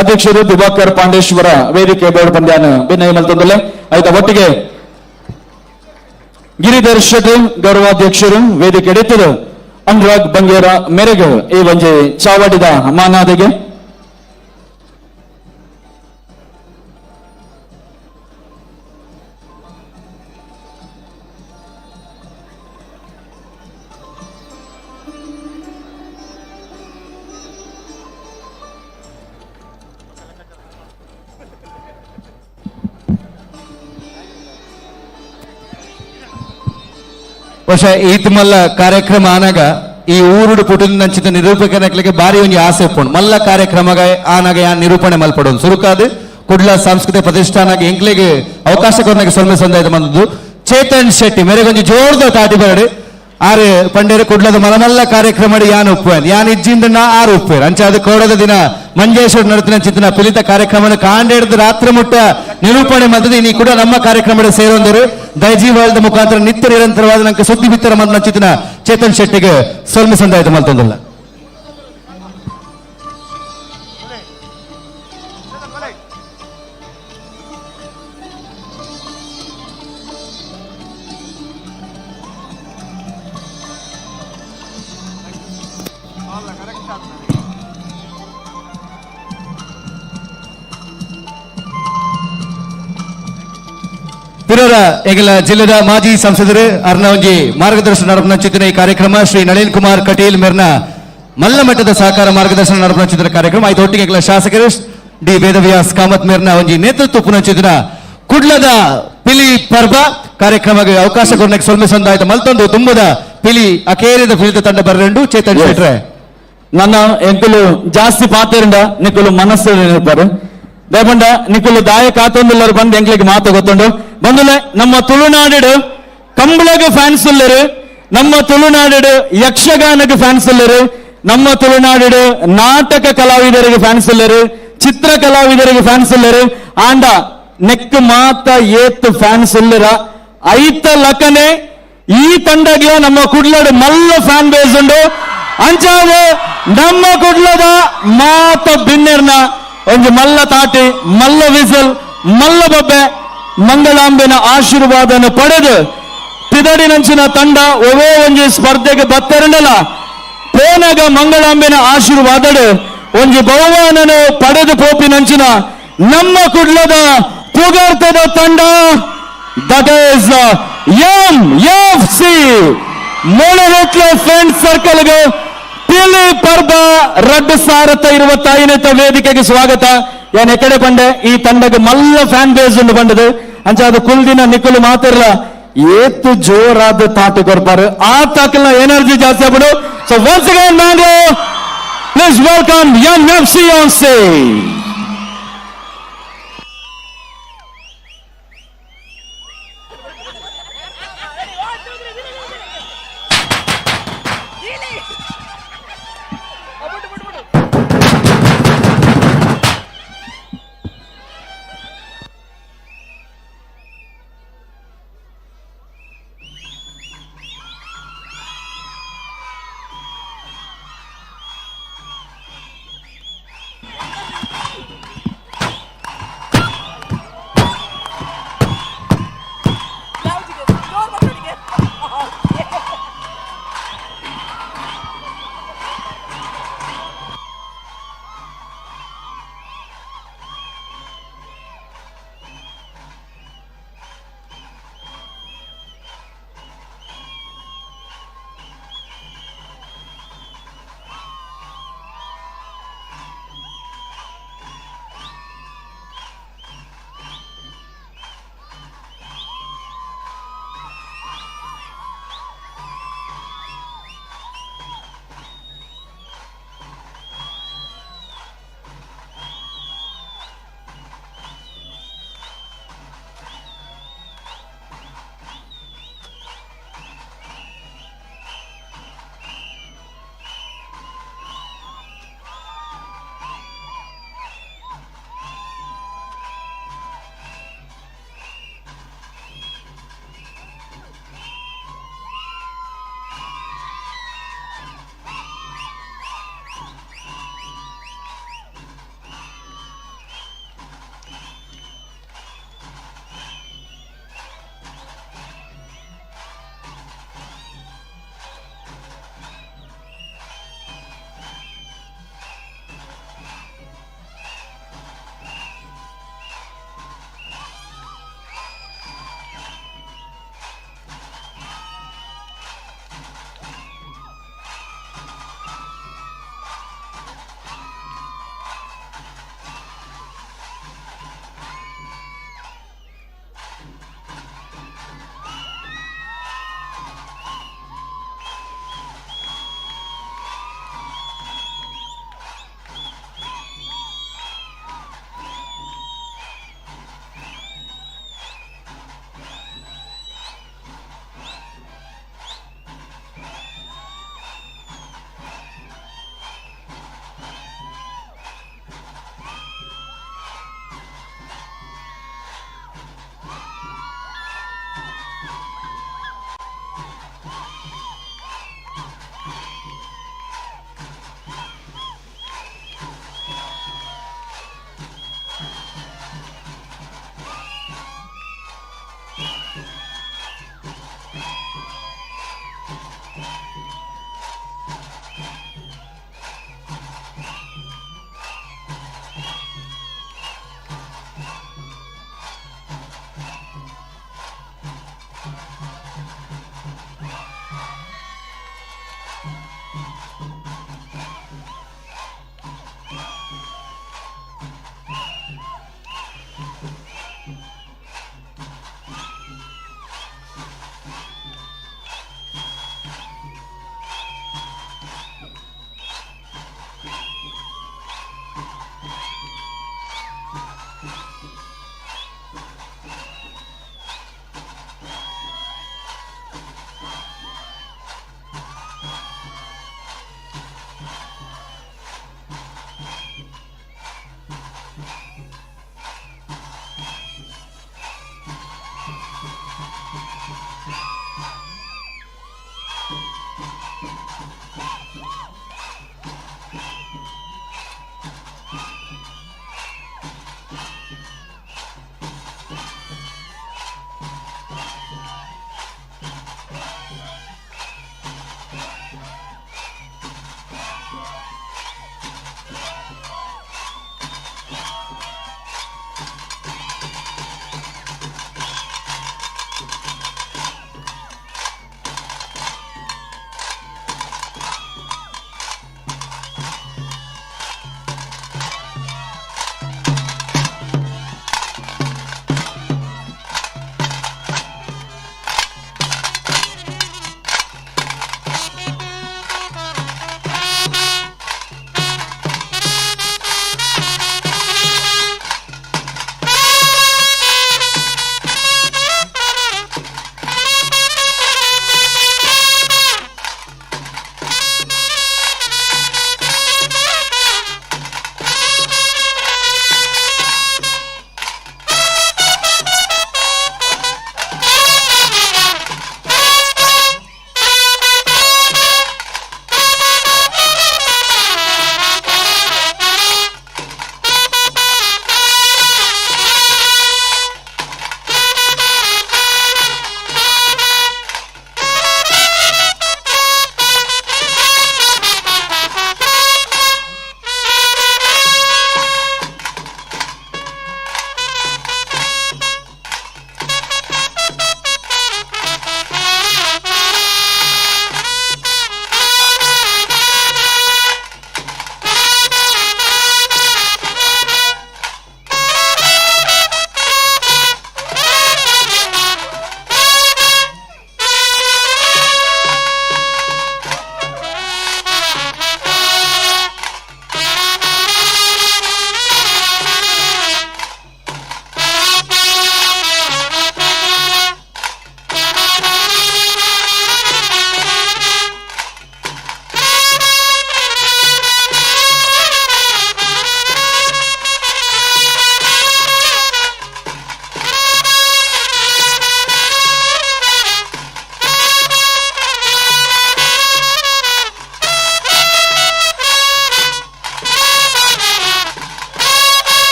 ಅಧ್ಯಕ್ಷರು ದಿವಾಕರ್ ಪಾಂಡೇಶ್ವರ ವೇದಿಕೆ ಬೇಡ ಪಂದ್ಯಾನ ಬಿನ್ನಯ ಮಲ್ತೊಂದುಲ್ಲೆ. ಆಯ್ತಾ ಒಟ್ಟಿಗೆ ಗಿರಿಧರ್ ಶೆಟ್ಟಿ ಗೌರವಾಧ್ಯಕ್ಷರು ವೇದಿಕೆ ಎಡೆತದು ಅನುರಾಗ್ ಬಂಗೇರ ಮೇರೆಗೆ ಈ ಒಂಜಿ ಚಾವಡಿದ ಮಾನಾದಿಗೆ. ಬಹುಶಃ ಈತ್ ಮಲ್ಲ ಕಾರ್ಯಕ್ರಮ ಆನಾಗ ಈ ಊರುಡು ಪುಟಿನ ನಿರೂಪಕನಕ್ಲಿಗೆ ಬಾರಿ ಒಂಜಿ ಆಸೆ ಉಪ್ಪುಂಡು ಮಲ್ಲ ಕಾರ್ಯಕ್ರಮ ಆನಾಗ ಯಾ ನಿರೂಪಣೆ ಮಲ್ಪಡೋದು ಸುರುಕಾದ್ ಕುಡ್ಲ ಸಾಂಸ್ಕೃತಿಕ ಪ್ರತಿಷ್ಠಾನ ಎಂಕ್ಲೆಗೆ ಅವಕಾಶ ಕೊರ್ನಗೆ ಸೊಲ್ಮೆ ಸಂದಾಯದ ಬಂದದ್ದು ಚೇತನ್ ಶೆಟ್ಟಿ ಮೇರೆಗೊಂಜಿ ಜೋರ್ದ ತಾಟಿ ಬರಡು ಆರು ಪಂಡೇರು ಕುಡ್ಲದ ಮಲಮಲ್ಲ ಕಾರ್ಯಕ್ರಮ ಯಾನ್ ಉಪ್ಪುವೇನ್ ಯಾನ್ ಇಜ್ಜಿಂದ ನಾ ಆರು ಉಪ್ಪುವೇರ್ ಅಂಚ ಅದು ಕೋಡದ ದಿನ ಮಂಜೇಶ್ವರ ನಡತಿನ ಚಿಂತನ ಪಿಲಿತ ಕಾರ್ಯಕ್ರಮ ಕಾಂಡೇಡ್ದು ರಾತ್ರಿ ಮುಟ್ಟ ನಿರೂಪಣೆ ಮಲ್ತದೆ. ನೀ ಕೂಡ ನಮ್ಮ ಕಾರ್ಯಕ್ರಮದ ಸೇರೊಂದರು ದೈಜೀವಾಳದ ಮುಖಾಂತರ ನಿತ್ಯ ನಿರಂತರವಾದ ನಂಗೆ ಸುದ್ದಿ ಬಿತ್ತರ ಮಲ್ಪನ ಚಿಂತನ ಚೇತನ್ ಶೆಟ್ಟಿಗೆ ಸೊಲ್ಮೆ ಸಂದಾಯತ ಮಲ್ತೊಂದಿಲ್ಲ. ಪಿರರ ಎಂಗಲ ಜಿಲ್ಲೆದ ಮಾಜಿ ಸಂಸದರು ಅರ್ನವಂಜಿ ಮಾರ್ಗದರ್ಶನ ನಡಪನ ಚಿಂತನೆ ಈ ಕಾರ್ಯಕ್ರಮ ಶ್ರೀ ನಳಿನ್ ಕುಮಾರ್ ಕಟೀಲ್ ಮೇರ್ನ ಮಲ್ಲ ಮಟ್ಟದ ಸಹಕಾರ ಮಾರ್ಗದರ್ಶನ ನಡಪನ ಚಿಂತನೆ ಕಾರ್ಯಕ್ರಮ ಆಯ್ತು. ಒಟ್ಟಿಗೆ ಎಂಗಲ ಶಾಸಕರು ಡಿ ವೇದವ್ಯಾಸ್ ಕಾಮತ್ ಮೇರ್ನ ಒಂಜಿ ನೇತೃತ್ವ ಪುನಂಚಿತನ ಕುಡ್ಲದ ಪಿಲಿ ಪರ್ಬ ಕಾರ್ಯಕ್ರಮಕ್ಕೆ ಅವಕಾಶ ಕೊಡಕ್ಕೆ ಸೊಲ್ಮೆ ಸಂದಾಯ್ತು ಮಲ್ತೊಂದು ತುಂಬದ ಪಿಲಿ ಅಕೇರಿದ ಪಿಲಿತ ತಂಡ ಬರ್ರೆಂಡು ಚೇತನ್ ಶೆಟ್ರೆ. ನನ್ನ ಎಂಕುಲು ಜಾಸ್ತಿ ಪಾತೆರಿಂದ ನಿಕುಲು ಮನಸ್ಸು ನೆನಪಾರು ದಯಪಂಡ ನಿಕುಲು ದಾಯಕ ಆತೊಂದುಲ್ಲರು ಬಂದು ಎಂಕ್ಲಿಗೆ ಮಾತು ಗೊತ್ತುಂಡು ಬಂದುಲೆ. ನಮ್ಮ ತುಳುನಾಡು ಕಂಬಳಗ ಫ್ಯಾನ್ಸ್ ಉಲ್ಲರು, ನಮ್ಮ ತುಳುನಾಡು ಯಕ್ಷಗಾನಕ್ಕೆ ಫ್ಯಾನ್ಸ್ ಉಲ್ಲರು, ನಮ್ಮ ತುಳುನಾಡು ನಾಟಕ ಕಲಾವಿದರಿಗೆ ಫ್ಯಾನ್ಸ್ ಉಲ್ಲರು, ಚಿತ್ರ ಕಲಾವಿದರಿಗೆ ಫ್ಯಾನ್ಸ್ ಉಲ್ಲರು. ಆಂಡ ನೆಕ್ ಮಾತ ಏತ್ ಫ್ಯಾನ್ಸ್ ಉಲ್ಲರ ಐತ ಲಕನೆ ಈ ತಂಡಗೆ ನಮ್ಮ ಕುಡ್ಲಡು ಮಲ್ಲ ಫ್ಯಾನ್ ಬೇಸ್ ಉಂಡು. ಅಂಚಾದ ನಮ್ಮ ಕುಡ್ಲದ ಮಾತ ಬಿನ್ನೆರ್ನ ಒಂಜಿ ಮಲ್ಲ ತಾಟಿ, ಮಲ್ಲ ವಿಸಲ್, ಮಲ್ಲ ಬೊಬ್ಬೆ, ಮಂಗಳಾಂಬೆನ ಆಶೀರ್ವಾದನ ಪಡೆದು ಪಿದಡಿನಂಚಿನ ತಂಡ ಒವೇ ಒಂಜಿ ಸ್ಪರ್ಧೆಗೆ ಬತ್ತೆರಂಡಲ ಪೋನಗ ಮಂಗಳಾಂಬೆನ ಆಶೀರ್ವಾದಡು ಒಂಜಿ ಬಹುಮಾನನು ಪಡೆದು ಪೋಪಿನಂಚಿನ ನಮ್ಮ ಕುಡ್ಲದ ಪುಗರ್ತದ ತಂಡ, that is MFC ಮೂಳರೆಟ್ಲ friend ಸರ್ಕಲ್ಗೆ ಪಿಲಿ ಪರ್ಬ 2025ನೇ ವೇದಿಕೆಗೆ ಸ್ವಾಗತ. ಏನ್ ಎಕಡೆ ಪಂಡೆ ಈ ತಂಡಗೆ ಮಲ್ಲ ಫ್ಯಾನ್ ಬೇಸ್ ಉಂಡು ಬಂಡದು. ಅಂಚ ಅದು ಕುಲ್ದಿನ ನಿಕ್ಕಲು ಮಾತಿರ್ಲ ಏತು ಜೋರಾದ ತಾಟಿ ಕೊರ್ಪಾರು, ಆ ತಾಕಲ್ನ ಎನರ್ಜಿ ಜಾಸ್ತಿ ಆಗ್ಬಿಡು. So once again Mangalore, please welcome MFC on stage.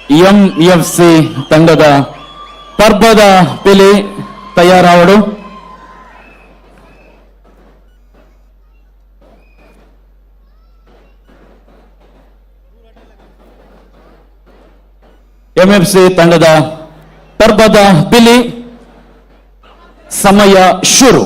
MFC ತಂಡದ ಪರ್ಬದ ಪಿಲಿ ತಯಾರಾವಡು. ಎಂಎಫ್ಸಿ ತಂಡದ ಪರ್ಬದ ಪಿಲಿ, ಸಮಯ ಶುರು.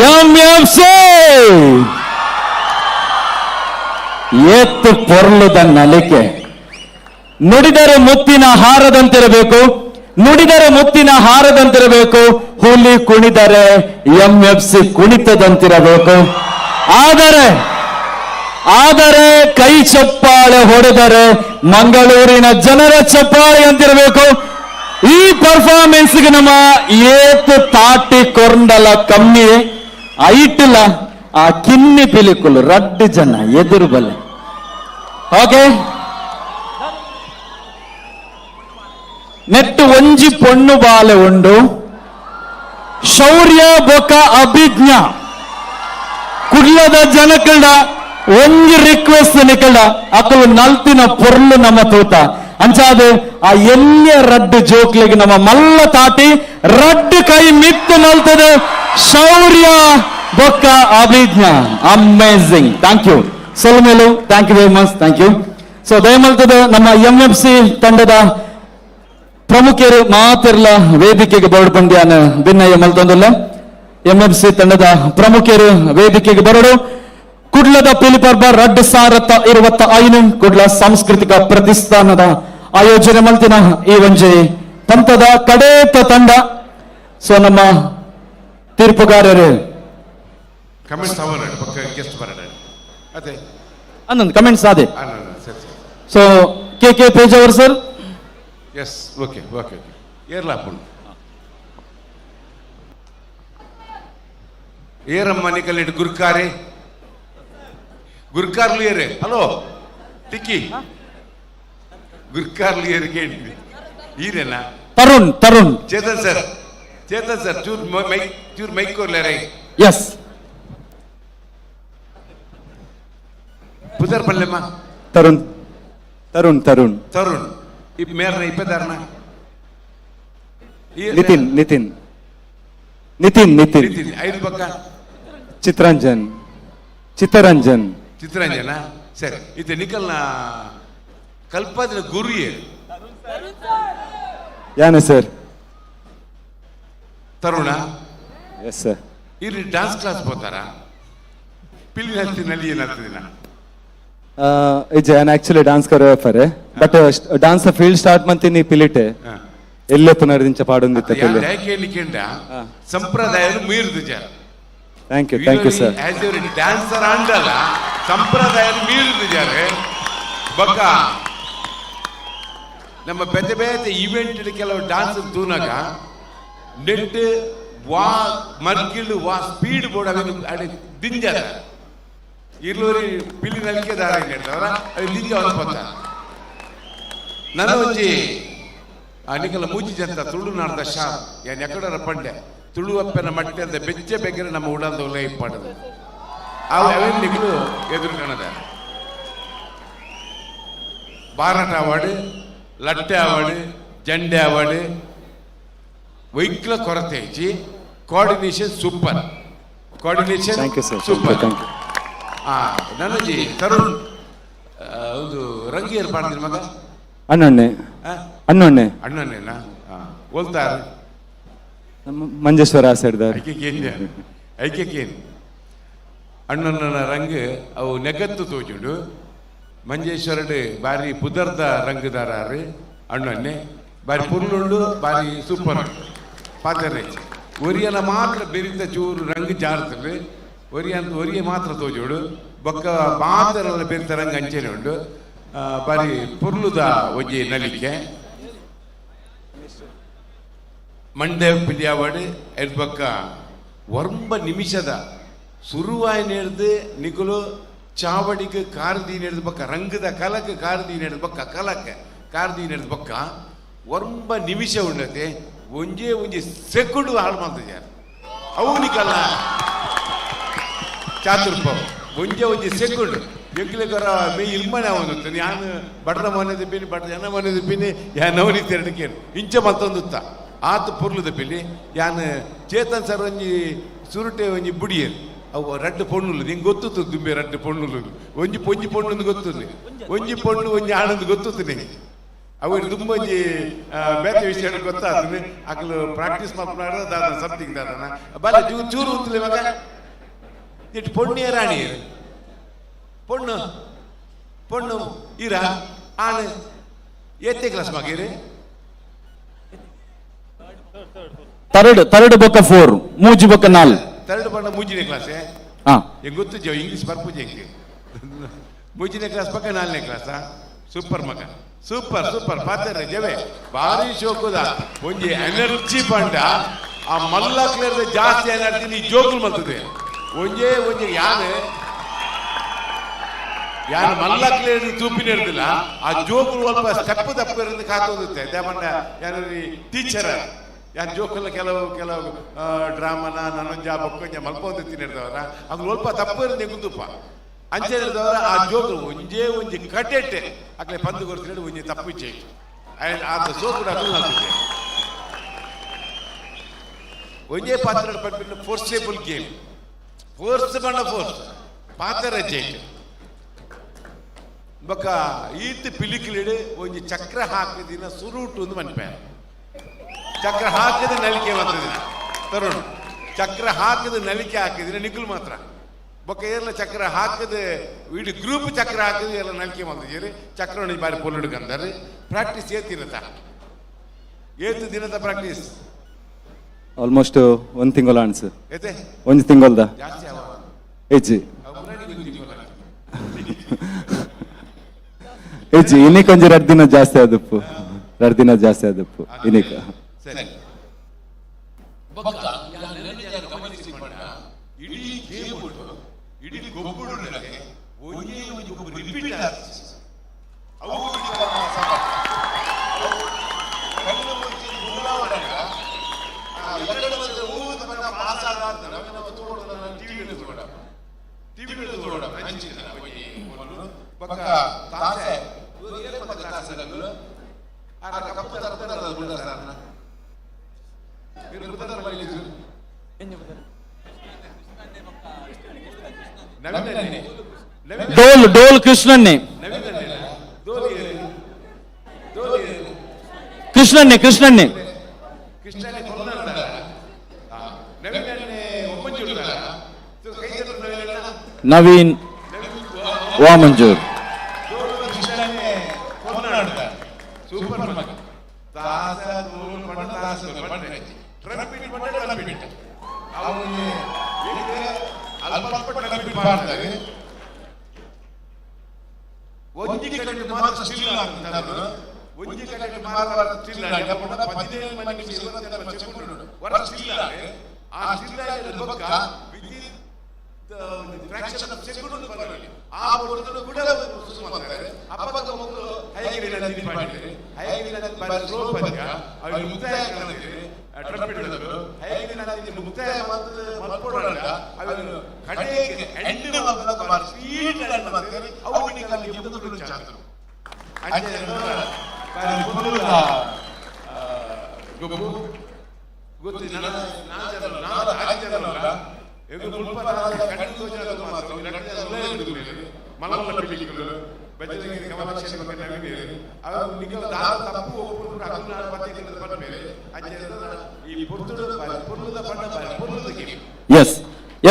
ಎಂಎಫ್ಸಿ ಏತ್ತು ಪೊರ್ಲುದ ನಲಿಕೆ. ನುಡಿದರೆ ಮುತ್ತಿನ ಹಾರದಂತಿರಬೇಕು, ನುಡಿದರೆ ಮುತ್ತಿನ ಹಾರದಂತಿರಬೇಕು, ಹುಲಿ ಕುಣಿದರೆ ಎಂಎಫ್ಸಿ ಕುಣಿತದಂತಿರಬೇಕು. ಆದರೆ ಆದರೆ ಕೈ ಚಪ್ಪಾಳೆ ಹೊಡೆದರೆ ಮಂಗಳೂರಿನ ಜನರ ಚಪ್ಪಾಳೆ ಅಂತಿರಬೇಕು. ಈ ಪರ್ಫಾರ್ಮೆನ್ಸ್ಗೆ ನಮ್ಮ ಏತು ತಾಟಿ ಕೊರಂಡಲ ಕಮ್ಮಿ ಐಟಿಲ್ಲ. ಆ ಕಿನ್ನಿ ಪಿಲಿಕುಲು ರಡ್ಡು ಜನ ಎದುರು ಬಲೆ. ಓಕೆ, ನೆಟ್ಟು ಒಂಜಿ ಪೊಣ್ಣು ಬಾಲೆ ಉಂಡು. ಶೌರ್ಯ ಬೊಕ ಅಭಿಜ್ಞ ಕುಡ್ಲದ ಜನಕಲ್ಡ ಒಂಜಿ ರಿಕ್ವೆಸ್ಟ್ ನಿಕಲ್ಡ ಅಕಲು ನಲ್ತಿನ ಪೊರ್ಲು ನಮ್ಮ ತೂತ ಅಂಚಾದ ಆ ಎಲ್ಯ ರಡ್ಡು ಜೋಕ್ಲಿಗೆ ನಮ್ಮ ಮಲ್ಲ ತಾಟಿ ರಡ್ಡು ಕೈ ಮಿತ್ತು ನಲ್ತದೆ. ಶೌರ್ಯ ಬೊಕ್ಕ ಅಭಿಜ್ಞ ಅಮೇಸಿಂಗ್. Thank you ಸೊಲ್ಮೇಲು, thank you very much, thank you. So ದಯಮಲ್ತದ ನಮ್ಮ ಎಂಎಫ್ಸಿ ತಂಡದ ಪ್ರಮುಖರು ಮಾತಿರ್ಲ ವೇದಿಕೆಗೆ ಬರಡು ಬಂದ್ಯಾನ ಭಿನ್ನಯ್ಯ ಮಲ್ತೊಂದುಲ್ಲ. ಎಂಎಫ್ಸಿ ತಂಡದ ಪ್ರಮುಖರು ವೇದಿಕೆಗೆ ಬರಡು. ಕುಡ್ಲದ ಪಿಲಿಪರ್ಬ ರಡ್ಡು ಸಾರತ್ತ ಇರುವತ್ತ ಐನು ಕುಡ್ಲ ಸಾಂಸ್ಕೃತಿಕ ಪ್ರತಿಷ್ಠಾನದ ಆಯೋಜನೆ ಮಲ್ತಿನ ಈ ಒಂಜಿ ಪಂಥದ ಕಡೇತ ತಂಡ. ಸೊ ನಮ್ಮ ತೀರ್ಪುಗಾರರು ಕಮೆಂಟ್ಸ್ ಅವರ ಪಕ್ಕ ಗೆಸ್ಟ್ ಬರಡ ಅದೇ ಅನ್ನೊಂದು ಕಮೆಂಟ್ಸ್ ಅದೇ. ಸರಿ ಸರಿ. ಸೊ K K Pejavar sir. Yes, okay okay okay. ಏರ್ಲಾಪುಂಡು ಏರಮ್ಮ ನಿಕಲ್ ಗುರ್ಕಾರೆ ಗುರ್ಕಾರ್ಲು ಏರೆ. ಹಲೋ ಟಿಕ್ಕಿ ಗುರ್ಕಾರ್ಲು ಏರು ಕೇಳಿದ್ವಿ ಈರೇನಾ? ತರುಣ್ ತರುಣ್. ಚೇತನ್ ಸರ್, ಚೇತನ್ ಸರ್ ಚೂರ್ ಮೈಕ್, ಚೂರ್ ಮೈಕ್ ಕೊರ್ಲೇರೆ. ಎಸ್. ಪುದರ್ ಪಲ್ಲೆಮ್ಮ. ತರುಣ್ ತರುಣ್ ತರುಣ್. ತರುಣ್ ಇಪ್ ಮೇರ್ನ ಇಪ್ಪದಾರನ? ನಿತಿನ್ ನಿತಿನ್ ನಿತಿನ್ ನಿತಿನ್. ನಿತಿನ್ ಐದು ಪಕ್ಕ. ಚಿತ್ರಂಜನ್ ಚಿತ್ತರಂಜನ್. ಚಿತ್ತರಂಜನ ಸರಿ. ಇತ್ತೆ ನಿಕಲ್ನ ಕಲ್ಪಾದಿನ ಗುರು ಯಾನೆ ಸರ್? ತರುಣ. Yes sir. ಇಲ್ಲಿ ಡಾನ್ಸ್ ಕ್ಲಾಸ್ ಹೋಗ್ತಾರಾ? ಪಿಲಿ ನಲ್ತಿ ನಲ್ಲಿನ ಇಜ್ಜೆ ನಾನು actually dance choreographer, but dance field start ಮಂತೀನಿ ಪಿಲಿಟೆ ಎಲ್ಲೆ ಪುನರ್ದಿಂಚ ಪಾಡೊಂದಿತ್ತ ಪಿಲಿ. ಕೇಳಿಕೆಂಡ ಸಂಪ್ರದಾಯ ಮೀರ್ದು ಜ. Thank you, thank you sir. As your dancer ಆಂಡಲ ಸಂಪ್ರದಾಯ ಮೀರ್ದು ಜಾರೆ. ಬೊಕ್ಕ ನಮ್ಮ ಬೇತೆ ಬೇತೆ ಇವೆಂಟ್ ಕೆಲವು ಡಾನ್ಸ್ ತೂನಾಗ ನೆಟ್ ವಾ ಮರ್ಗಿಲು ವಾ ಸ್ಪೀಡ್ ಬೋರ್ಡ್ ಅವೆನ್ ಅಡೆ ದಿಂಜದ ಇರ್ಲೂರಿ ಪಿಲಿ ನಲಿಕೆ ದಾರ ಹೇಳ್ತಾವ್ರ ಅದು ದಿಂಜ ಅನ್ಪತ್ತ. ನನ್ನ ಒಂಜಿ ನಿಕಲ ಮೂಜಿ ಜಂತ ತುಳುನಾಡ್ದ ಶಾಪ್ ಯಾನ್ ಎಕಡರ ಪಂಡೆ ತುಳುವಪ್ಪನ ಮಟ್ಟೆ ಅಂತ ಬೆಚ್ಚೆ ಬೆಗ್ಗರೆ ನಮ್ಮ ಉಡಂದ ಇಪ್ಪಾಡದು ಅವೇನು ನಿಕಲು ಎದುರು ಕಾಣದ. ಬಾರಾಟ ಅವಾರ್ಡ್, ಲಟ್ಟೆ ಅವಾರ್ಡ್, ಜಂಡೆ ಅವಾರ್ಡ್, ವೈಕ್ಲ ಕೊರತೆ ಹೆಚ್ಚಿ. Coordination super, coordination thank you sir, super. Thank you. ನನ್ನಜಿ Tarun ಒಂದು ರಂಗಿಯರ್ ಪಾಡ್ದಿನ ಮಗ. ಅಣ್ಣಣ್ಣೆ, ಅಣ್ಣಣ್ಣೆ, ಅಣ್ಣನೇನಾ? ಓಲ್ತಾರ ನಮ್ಮ ಮಂಜೇಶ್ವರ ಆ ಸೈಡ್ದಾರ್. ಐಕೆ ಐಕೆಕೇನು ಅಣ್ಣನ ರಂಗ್ ಅವು ನೆಗತ್ತು ತೋಜುಂಡು. ಮಂಜೇಶ್ವರಡು ಬಾರಿ ಪುದರ್ದ ರಂಗುದಾರಾರು ಅಣ್ಣನ್ನೇ, ಬಾರಿ ಪುರ್ಲುಂಡು, ಬಾರಿ ಸೂಪರ್ ಪಾತ್ರೆ. ಒರಿಯನ ಮಾತ್ರ ಬೆರಿತ ಚೂರು ರಂಗ್ ಜಾರ್ತದೆ, ಒರಿಯ ಅಂತ ಒರಿಯ ಮಾತ್ರ ತೋಜೋಡು. ಬೊಕ್ಕ ಮಾತ್ರ ಬೆರಿತ ರಂಗ್ ಅಂಚೆನೆ ಉಂಡು. ಬಾರಿ ಪುರ್ಲುದ ಒಂಜಿ ನಲಿಕೆ. ಮಂಡೆ ಪಿಲಿಯಾವಡು ಎಡ್ ಬೊಕ್ಕ ಒಂಬ ನಿಮಿಷದ ಸುರುವಾಯಿ ನೇರ್ದು ನಿಕುಲು ಚಾವಡಿಗೆ ಕಾರ್ದಿ ನೇರ್ದು ಬೊಕ್ಕ ರಂಗದ ಕಲಕ್ ಕಾರ್ದಿ ನೇರ್ದು ಬೊಕ್ಕ ಕಲಕ್ ಕಾರ್ದಿ ನೇರ್ದು ಬೊಕ್ಕ ಒಂಬ ನಿಮಿಷ ಉಂಡತೆ ಒಂಜೇ ಒಂಜಿ ಸೆಕೆಂಡ್ ಹಾಳು ಮಾಡ್ತಿದ್ದಾರೆ ಅವು ನಿಕಲ್ಲ ಚಾತುರ್ಪ. ಒಂಜೇ ಒಂಜಿ ಸೆಕೆಂಡ್ ಎಂಕ್ಲೆಗರ ಮೇ ಇಲ್ಮನೆ ಅವನು ಯಾನು ಬಡದ ಮನೆದ ಪಿನಿ ಬಡ ಜನ ಮನೆದ ಪಿನಿ ಯಾನ್ ಅವನಿ ತೆರಡಿಕೇನು ಇಂಚ ಮತ್ತೊಂದುತ್ತ ಆತ ಪೊರ್ಲುದ ಪಿಲಿ. ಯಾನ್ ಚೇತನ್ ಸರ್ ಒಂಜಿ ಸುರುಟೆ ಒಂಜಿ ಬುಡಿಯರು ಅವು ರಡ್ಡು ಪೊಣ್ಣುಲು ನಿಂಗೆ ಗೊತ್ತು ದುಂಬೆ ರಡ್ಡು ಪೊಣ್ಣುಲು ಒಂಜಿ ಪೊಂಜಿ ಪೊಣ್ಣು ಗೊತ್ತುಂದು ಒಂಜಿ ಪೊಣ್ಣು ಒಂಜಿ ಆನಂದ್ ಗೊತ್ತು ನಿಂಗೆ ಅವು ದುಂಬ ಒಂಜಿ ಬೇತೆ ವಿಷಯ ಗೊತ್ತಾಗ್ತದೆ. ಅಕಲು ಪ್ರಾಕ್ಟೀಸ್ ಮಾಡ್ಕೊಂಡ್ರೆ ದಾದ ಸಮಥಿಂಗ್ ದಾದನ ಬಲ ಚೂರು ಉತ್ತಲೆ ಮಗ ಇಟ್ಟು ಪೊಣ್ಣಿಯ ರಾಣಿಯರು ಪೊಣ್ಣು ಪೊಣ್ಣು ಇರ ಆಣ್ ಏತ್ತೆ ಕ್ಲಾಸ್ ಮಗೀರಿ? ತರ್ಡ್, ತರ್ಡ್ ಬೊಕ್ಕ ಫೋರ್, ಮೂಜಿ ಬೊಕ್ಕ ನಾಲ್. ತರ್ಡ್ ಪಂಡ ಮೂಜಿನೇ ಕ್ಲಾಸ್? ಹಾ. ಹೆಂಗ್ ಗೊತ್ತು ಜೋ ಇಂಗ್ಲೀಷ್ ಬರ್ಪುಜಿ ಹೆಂಗೆ. ಮೂಜಿನೇ ಕ್ಲಾಸ್ ಪಕ್ಕ ನಾಲ್ನೇ ಕ್ಲಾಸಾ? ಸೂಪರ್ ಮಗ, ಸೂಪರ್ ಸೂಪರ್ ಪಾತ್ರೆ ಜವೆ ಭಾರಿ ಶೋಕುದ ಒಂಜಿ ಎನರ್ಜಿ ಪಂಡ ಆ ಮಲ್ಲಕ್ಲೇರ್ದ ಜಾಸ್ತಿ ಎನರ್ಜಿ ನೀ ಜೋಕುಲು ಮಲ್ತದೆ. ಒಂಜೇ ಒಂಜಿ ಯಾನ್ ಯಾನ್ ಮಲ್ಲಕ್ಲೇರ್ ತೂಪಿನ ಇರ್ದಿಲ್ಲ ಆ ಜೋಕುಲು ಸ್ವಲ್ಪ ಸ್ಟೆಪ್ ತಪ್ಪು ಇರೋದು ಕಾತೋದುತ್ತೆ. ದೇಮಂಡ ಯಾರು ಟೀಚರ್ ಯಾನ್ ಜೋಕುಲ ಕೆಲವು ಕೆಲವು ಡ್ರಾಮನ ನಾನೊಂಜ ಬೊಕ್ಕೊಂಜ ಮಲ್ಪೊಂದು ತಿನ್ನಿರ್ದವರ ಅದು ಸ್ವಲ್ಪ ತಪ್ಪು ಇರೋದು ಗುಂದುಪ್ಪ ಅಂಚೆ ಇರ್ದವರ ಆ ಜೋಕುಲು ಒಂಜೇ ಒಂಜಿ ಕಟೆಟ್ಟೆ ಅಕ್ಲೆ ಪಂದು ಕೊಡ್ತೀನಿ ಒಂಜಿ ತಪ್ಪು ಇಚ್ಛೆ ಆತ ಸೋಕುಡು ಅದು ಆಗ್ತದೆ. ಒಂಜೇ ಪಾತ್ರ ಪಂಪಿನ ಫೋರ್ಸೇಬಲ್ ಗೇಮ್, ಫೋರ್ಸ್ ಬಣ್ಣ ಫೋರ್ಸ್ ಪಾತ್ರ ಜೈಟ್ ಬೊಕ್ಕ ಈತ್ ಪಿಲಿಕಿಲಿಡು ಒಂಜಿ ಚಕ್ರ ಹಾಕಿದಿನ ಸುರುಟು ಒಂದು ಮನ್ಪೆ. ಚಕ್ರ ಹಾಕಿದ ನಲಿಕೆ ಬರ್ತದೆ ತರುಣ್, ಚಕ್ರ ಹಾಕಿದ ನಲಿಕೆ ಹಾಕಿದ್ರೆ ನಿಖುಲ್ ಮಾತ್ರ. ಬೊಕ್ಕ ಏರ್ಲ ಚಕ್ರ ಹಾಕಿದ ಇಡೀ ಗ್ರೂಪ್ ಚಕ್ರ ಹಾಕಿದ ಎಲ್ಲ ನಲಿಕೆ ಮಾಡ್ತಿದ್ದೀರಿ. ಚಕ್ರ ಬಾರಿ ಪೊಲ್ಲುಡ್ಕಂತಾರೆ. ಪ್ರಾಕ್ಟೀಸ್ ಏತಿರತ್ತ ಏತು ದಿನದ ಪ್ರಾಕ್ಟೀಸ್? ಆಲ್ಮೋಸ್ಟ್ ಒಂದು ತಿಂಗಳ ಅನ್ಸು. ಏತೆ? ಒಂದು ತಿಂಗಳದ ಜಾಸ್ತಿ ಆವ? ಹೆಚ್ಚಿ ಹೆಚ್ಚಿ ಇನ್ನಿಕ್ ಒಂಜಿ 2 ದಿನ ಜಾಸ್ತಿ ಆದಪ್ಪು, 2 ದಿನ ಜಾಸ್ತಿ ಆದಪ್ಪು ಇನ್ನಿಕ್. ಸರಿ ಬೊಕ್ಕ ಗಮನಿಸಿ ಇಡೀ ಗೇಮ್ ಇಡೀ ಗೊಬ್ಬುಡು ಒಂಜೇ ಒಂಜಿ ಗೊಬ್ಬು ರಿಪೀಟ್ ಆಗ್ತದೆ. ಅವು ಕಣ್ಣು ಮುಚ್ಚಿ ಗುಲಾವಣಗ ಎಕಡೆ ಬಂದ್ರೆ ಊದು ಬಣ್ಣ ಪಾಸ್ ಆದ ಟಿವಿ ತೋಡ ಟಿವಿ ತೋಡ ಅಂಚಿನ ಒಂಜಿ ಬೊಕ್ಕ ತಾಸೆ ತಾಸೆ ಆರ ಕಪ್ಪು ತರ ತರ ಗುಂಡ ಸಾರನ ಡೋಲ್ ಡೋಲ್ ಕೃಷ್ಣನ್ನೇ, ಕೃಷ್ಣನ್ನೇ, ಕೃಷ್ಣನ್ನೇ. Naveen Vamanjoor. Super ಮಗ ದಾಸ ದೋಲು ಪಂಡ ದಾಸ ಪಂಡ ಟ್ರಂಪಿಟ್ ಪಂಡ ಟ್ರಂಪಿಟ್ ಅವನಿಗೆ ಅಲ್ಪ ಅಲ್ಪ ಟ್ರಂಪಿಟ್ ಪಾಡ್ತಾರೆ. ಒಂಜಿ ಕಡೆ ಮಾತ್ರ ಸ್ಟಿಲ್ ಆಗ್ತದೆ, ಒಂಜಿ ಕಡೆ ಮಾತ್ರ ಸ್ಟಿಲ್ ಆಗಿ ಪಂಡ 17 ಮಂದಿ 27 ಸೆಕೆಂಡ್ ವರ ಸ್ಟಿಲ್ ಆಗಿ ಆ ಸ್ಟಿಲ್ ಆಗಿ ಬೊಕ್ಕ ವಿದಿನ್ ಫ್ರಾಕ್ಷನ್ ಆಫ್ ಸೆಕೆಂಡ್ ಬರಲಿ ಆ ಪೊರ್ತುಡು ಕೂಡ ಸುಸು ಮಾಡ್ತಾರೆ. ಅಪ್ಪಗ ಮಕ್ಕಳು ಹೈಗಿರಿ ನಂದಿ ಪಾಡಿರಿ, ಹೈಗಿರಿ ನಂದಿ ಬಾರಿ ಸ್ಲೋ ಪದ್ಯ ಅವ್ರು ಮುಕ್ತಾಯ ಕನದಿರಿ ಟ್ರಂಪಿಟ್ ಹಿಡಿದ್ರು ಹೈಗಿರಿ ನಂದಿ ಮುಕ್ತಾಯ ಮಾತ್ರ ಮಲ್ಪೊಡಲ್ಲ ಅವನು ಕಡೆಗೆ ಎಂಡ್ ಮಾತ್ರ ಬಾರಿ ಸ್ಪೀಡ್ ಎಂಡ್ ಮಾಡ್ತಾರೆ. ಅವು ನಿಕಲ್ಲಿ ಗೆದ್ದು ಚಾತರು ಅಂಚೆ ಬಾರಿ ಪೊರ್ಲುದ ಗೊಬ್ಬು ಗೊತ್ತು. ನಾನು ಆಚರಲ್ಲ ಎದು ಮುಲ್ಪ ಕಣ್ಣು ತೋಜದ ಮಾತ್ರ ಮಲಮಲ್ಲ ಪಿಲಿಕುಲು ಬಜರಂಗಿ ಕಮಲಾಕ್ಷಿ ನವೀನೇರು ಅವರು ನಿಕಲ ದಾರ ತಪ್ಪು ಒಪ್ಪುಂಡು ಅಕುಲು ಪತ್ತೆ ಪನ್ಪೇರು ಅಂಚೆ ಈ ಪೊರ್ತುಡು ಪೊರ್ಲುದ ಬಣ್ಣ ಬಾರಿ ಪೊರ್ಲುದ game. S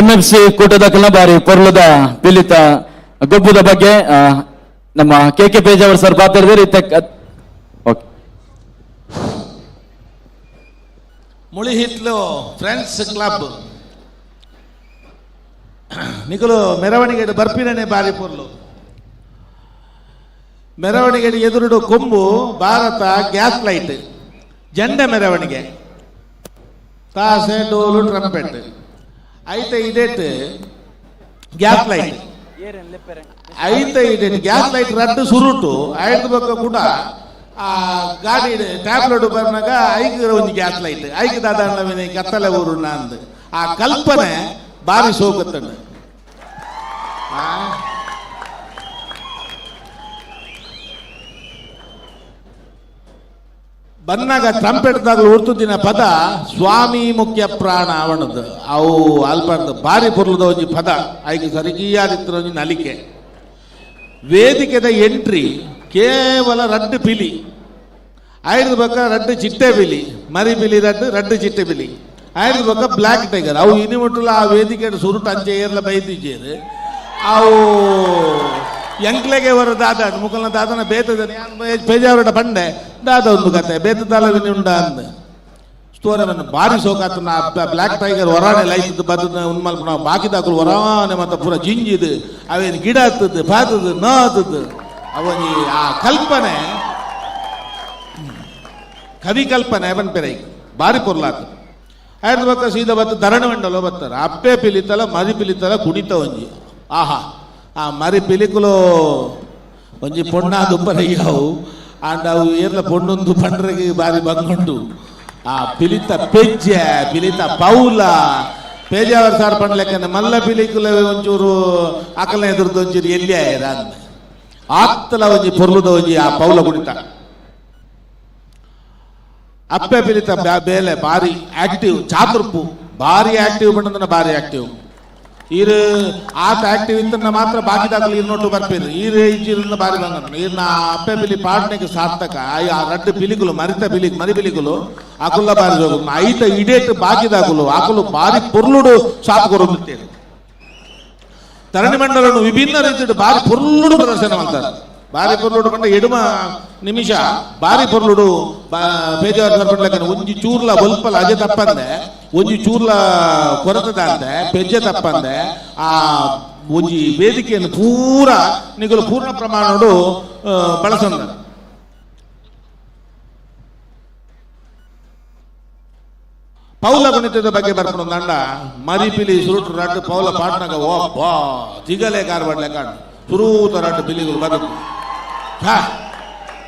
MFC ಕೂಟದ ಬಾರಿ ಪೊರ್ಲುದ ಪಿಲಿತ ಗೊಬ್ಬುದ ಬಗ್ಗೆ ನಮ್ಮ ಕೆ ಕೆ ಪೇಜಾವರ್ ಸರ್ ಪಾತ್ರಿದ್ದಾರೆ. ಓಕೆ. ಮುಳಿಹಿತ್ಲು ಫ್ರೆಂಡ್ಸ್ ಕ್ಲಬ್ ನಿಕಲು ಮೆರವಣಿಗೆ ಬರ್ಪಿನೇ ಬಾರಿ ಪೊರ್ಲು. ಮೆರವಣಿಗೆ ಎದುರುಡು ಕೊಂಬು ಭಾರತ ಗ್ಯಾಸ್ ಲೈಟ್ ಜಂಡ ಮೆರವಣಿಗೆ ತಾಸೆ ಡೋಲು ಟ್ರಂಪೆಟ್ ಐತೆ ಇದೇಟ್ ಗ್ಯಾಸ್ ಲೈಟ್ ಐತೆ ಇದೇಟ್ ಗ್ಯಾಸ್ ಲೈಟ್ ರಡ್ಡು ಸುರುಟು ಐದು ಬೊಕ್ಕ ಕೂಡ ಆ ಗಾಡಿ ಟ್ಯಾಬ್ಲೆಟ್ ಬರ್ನಾಗ ಐಕ್ ಒಂಜಿ ಗ್ಯಾಸ್ ಲೈಟ್ ಐಕ್ ದಾದ ಕತ್ತಲೆ ಊರು ಅಂದ್ ಆ ಕಲ್ಪನೆ ಬಾರಿ ಸೋಕತ್ತಂಡು. ಬನ್ನಾಗ ಟ್ರಂಪೆಟ್ದಾಗಲು ಉರ್ತುದಿನ ಪದ ಸ್ವಾಮಿ ಮುಖ್ಯ ಪ್ರಾಣ ಅವಣದ್ದು ಅವು ಅಲ್ಪಂದು ಬಾರಿ ಪೊರ್ಲುದ ಒಂಜಿ ಪದ ಐಕ್ ಸರಿಗಿಯಾದಿತ್ತಿನ ಒಂಜಿ ನಲಿಕೆ. ವೇದಿಕೆದ ಎಂಟ್ರಿ ಕೇವಲ ರಡ್ಡು ಪಿಲಿ ಐದು ಬೊಕ್ಕ ರಡ್ಡು ಚಿಟ್ಟೆ ಪಿಲಿ ಮರಿ ಪಿಲಿ ರಡ್ಡು ರಡ್ಡು ಚಿಟ್ಟೆ ಪಿಲಿ ಐದು ಬೊಕ್ಕ ಬ್ಲ್ಯಾಕ್ ಟೈಗರ್ ಅವು ಇನಿಮುಟ್ಟುಲ ಆ ವೇದಿಕೆ ಸುರುಟು ಅಂಚೆ ಏರ್ಲ ಬೈದಿಜ್ಜೇರು ಅವು ಎಂಕ್ಲೆಗೆ ವರ ದಾದ ಮುಕಲ್ನ ದಾದನ ಬೇತದ ಪೇಜಾವರಡ ಬಂಡೆ ದಾದ ಒಂದು ಕತೆ ಬೇತದಾಲ ಉಂಡ ಅಂದ್ ಸ್ತೋರವನ್ನು ಬಾರಿ ಸೋಕಾತನ ಬ್ಲ್ಯಾಕ್ ಟೈಗರ್ ಹೊರಾಣೆ ಲೈತದ್ದು ಬದ್ದದ ಉನ್ಮಲ್ಪನ ಬಾಕಿದಾಕಲು ಹೊರಾಣೆ ಮತ್ತೆ ಪೂರ ಜಿಂಜಿದು ಅವೇನು ಗಿಡ ಹತ್ತದ್ದು ಪಾತದ್ದು ನೋ ಹತ್ತದ್ದು ಅವನಿ ಆ ಕಲ್ಪನೆ ಕವಿ ಕಲ್ಪನೆ ಅವನ್ ಪೆರೈ ಬಾರಿ ಪೊರ್ಲಾತು. ಆಯ್ತು ಬಕ್ಕ ಸೀದಾ ಬತ್ತ ಧರಣಿ ಮಂಡಲ ಬತ್ತಾರೆ ಅಪ್ಪೆ ಪಿಲಿತಲ ಮರಿ ಪಿಲಿತಲ ಕುಣಿತ ಒಂಜಿ ಆಹಾ ಆ ಮರಿ ಪಿಲಿಕುಲು ಒಂಜಿ ಪೊಣ್ಣ ದುಪ್ಪರಯ್ಯವು ಅಂಡ್ ಅವು ಏರ್ಲ ಪೊಣ್ಣೊಂದು ಪಂಡ್ರಿಗೆ ಬಾರಿ ಬಂಗುಂಡು ಆ ಪಿಲಿತ ಪೆಜ್ಜೆ ಪಿಲಿತ ಪೌಲ ಪೇಜಾವರ್ ಸಾರ್ ಪಂಡ್ಲೆಕ್ಕನೆ ಮಲ್ಲ ಪಿಲಿಕುಲ ಒಂಚೂರು ಅಕಲ ಎದುರ್ದು ಒಂಚೂರು ಎಲ್ಲಿ ಆಯರ ಅಂದ ಆತ್ತಲ ಒಂಜಿ ಪೊರ್ಲುದ ಒಂಜಿ ಆ ಪೌಲ ಕುಣಿತ ಅಪ್ಪೆ ಪಿಲಿತ ಬೇಲೆ ಬಾರಿ ಆಕ್ಟಿವ್ ಚಾತುರ್ಪು ಬಾರಿ ಆಕ್ಟಿವ್ ಬಂದನ ಬಾರಿ ಆಕ್ಟಿವ್ ಈರು ಆತ ಆಕ್ಟಿವ್ ಇತ್ತನ್ನ ಮಾತ್ರ ಬಾಕಿದಾಗಲು ಈರು ನೋಟು ಬರ್ಪೇರು ಈರು ಇಜ್ಜಿರನ್ನ ಬಾರಿ ಬಂದ ಈರ್ನ ಅಪ್ಪೆ ಪಿಲಿ ಪಾಡ್ನೆಗೆ ಸಾರ್ಥಕ ಆ ರಡ್ಡು ಪಿಲಿಕುಲು ಮರಿತ ಪಿಲಿ ಮರಿ ಪಿಲಿಕುಲು ಅಕುಲ್ಲ ಬಾರಿ ಜೋಗು ಐತ ಇಡೇಟ್ ಬಾಕಿದಾಗುಲು ಅಕುಲು ಬಾರಿ ಪೊರ್ಲುಡು ಸಾತ್ ಕೊರೊಂದಿತ್ತೇರು. ತರಣಿ ಮಂಡಲನು ವಿಭಿನ್ನ ರೀತಿಯ ಬಾರಿ ಪೊರ್ಲುಡು ಪ್ರದರ್ಶನ ಮಾಡ್ತಾರೆ. ಬಾರಿ ಪೊರ್ಲುಡು ಪಂಡ ಎಡುಮ ನಿಮಿಷ ಬಾರಿ ಪೊರ್ಲುಡು ಪೇಜಾವರ ಪಂಡ್ಲಕನ ಒಂಜಿ ಚೂರ್ಲ ಒಲ್ಪಲ ಅಜೆ ತಪ್ಪಂದೆ ಒಂಜಿ ಚೂರ್ಲ ಕೊರತದಂತೆ ಪೆಜ್ಜೆ ತಪ್ಪಂದೆ ಆ ಒಂಜಿ ವೇದಿಕೆಯನ್ನು ಪೂರ ನಿಗಲು ಪೂರ್ಣ ಪ್ರಮಾಣಡು ಬಳಸಂದ. ಪೌಲ ಗಣಿತದ ಬಗ್ಗೆ ಬರ್ಕೊಂಡು ದಂಡ ಮರಿಪಿಲಿ ಸುರುಟು ರಡ್ಡು ಪೌಲ ಪಾಟ್ನಾಗ ಓ ಬಾ ತಿಗಲೆ ಕಾರ್ಬಡ್ಲೆ ಕಾಣು ಸುರೂತ ರಡ್ಡು ಪಿಲಿಗಳು ಬದುಕು ಹಾ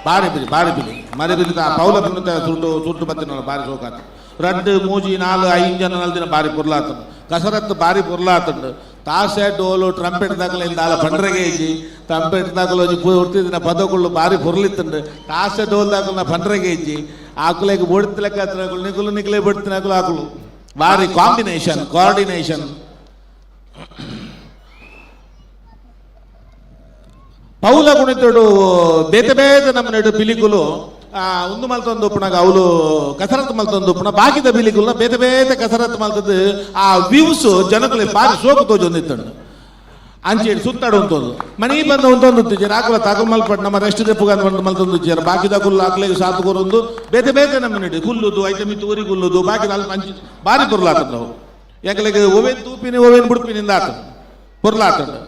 ಬಾರಿ ಬಿಲಿ ಬಾರಿ ಬಿಲಿ ಮರಿ ಬಿಲಿ ಆ ಪೌಲ ಗಣಿತ ಸುರುಟು ಸುರುಟು ಬತ್ತಿನ ಬಾರಿ ಸೋಕಾತ ರಡ್ಡು ಮೂಜಿ ನಾಲು ಐದು ಜನ ನಾಲ್ಕು ದಿನ ಬಾರಿ ಪೊರ್ಲಾತಂಡು ಕಸರತ್ತು ಬಾರಿ ಪೊರ್ಲಾತಂಡು ತಾಸೆ ಡೋಲು ಟ್ರಂಪೆಟ್ ದಾಖಲೆ ಇಂದಾಲ ಪಂಡ್ರಗೇಜಿ ಟ್ರಂಪೆಟ್ ದಾಖಲು ಒಂಜಿ ಪೂರ್ತಿ ಪದಗಳು ಬಾರಿ ಪೊರ್ಲಿತ್ತಂಡು ತಾಸೆ ಡೋಲ್ ದಾಖಲ ಪಂಡ್ರಗೇಜಿ ಆಕುಲೆಗ್ ಬೊಡ್ತಿಲೆಕ್ಕ ನಿಕುಲು ನಿಕಲೆ ಬೊಡ್ತಿನಕುಲು ಆಕುಲು ಬಾರಿ ಕಾಂಬಿನೇಷನ್ ಕೋಆರ್ಡಿನೇಷನ್. ಪೌಲ ಕುಣಿತಡು ಬೇತೆ ಬೇತೆ ನಮ್ಮ ನೆಡು ಪಿಲಿಕುಲು ಉಂದು ಮಲ್ತೊಂದು ಉಪ್ಪುನಾಗ ಅವಳು ಕಸರತ್ತು ಮಲ್ತೊಂದು ಉಪ್ಪುನ ಬಾಕಿದ ಬಿಲಿಕುಲ್ನ ಬೇತೆ ಬೇತೆ ಕಸರತ್ತು ಮಲ್ತದ್ದು ಆ ವ್ಯೂಸ್ ಜನಕುಲೆ ಬಾರಿ ಸೋಕು ತೋಜೊಂದಿತ್ತಂಡು. ಅಂಚೆ ಸುತ್ತಾಡು ಅಂತೊಂದು ಮನಿ ಬಂದ ಒಂದೊಂದು ಆಕಲ ತಾಕಲ್ ಮಲ್ಪಟ್ಟು ನಮ್ಮ ರೆಸ್ಟ್ ದೆಪ್ಪುಗ ಅಂತ ಮಲ್ತೊಂದು ಇಜ್ಜಾರ. ಬಾಕಿದ ಕುಲ್ಲು ಆಕ್ಲೆಗ್ ಸಾತು ಕೊರೊಂದು ಬೇತೆ ಬೇತೆ ನಮ್ಮ ನಡಿ ಕುಲ್ಲುದು ಐತೆ ಮಿತ್ತು ಊರಿ ಕುಲ್ಲುದು ಬಾಕಿ ಅಲ್ಪ ಅಂಚಿ ಬಾರಿ ಪೊರ್ಲಾತಂಡು ನಾವು. ಎಂಕಲೆಗ್ ಒವೇನ್ ತೂಪಿನಿ ಒವೇನ್ ಬುಡ್ಪಿನಿಂದ ಆತ ಪೊರ್ಲಾತಂಡು.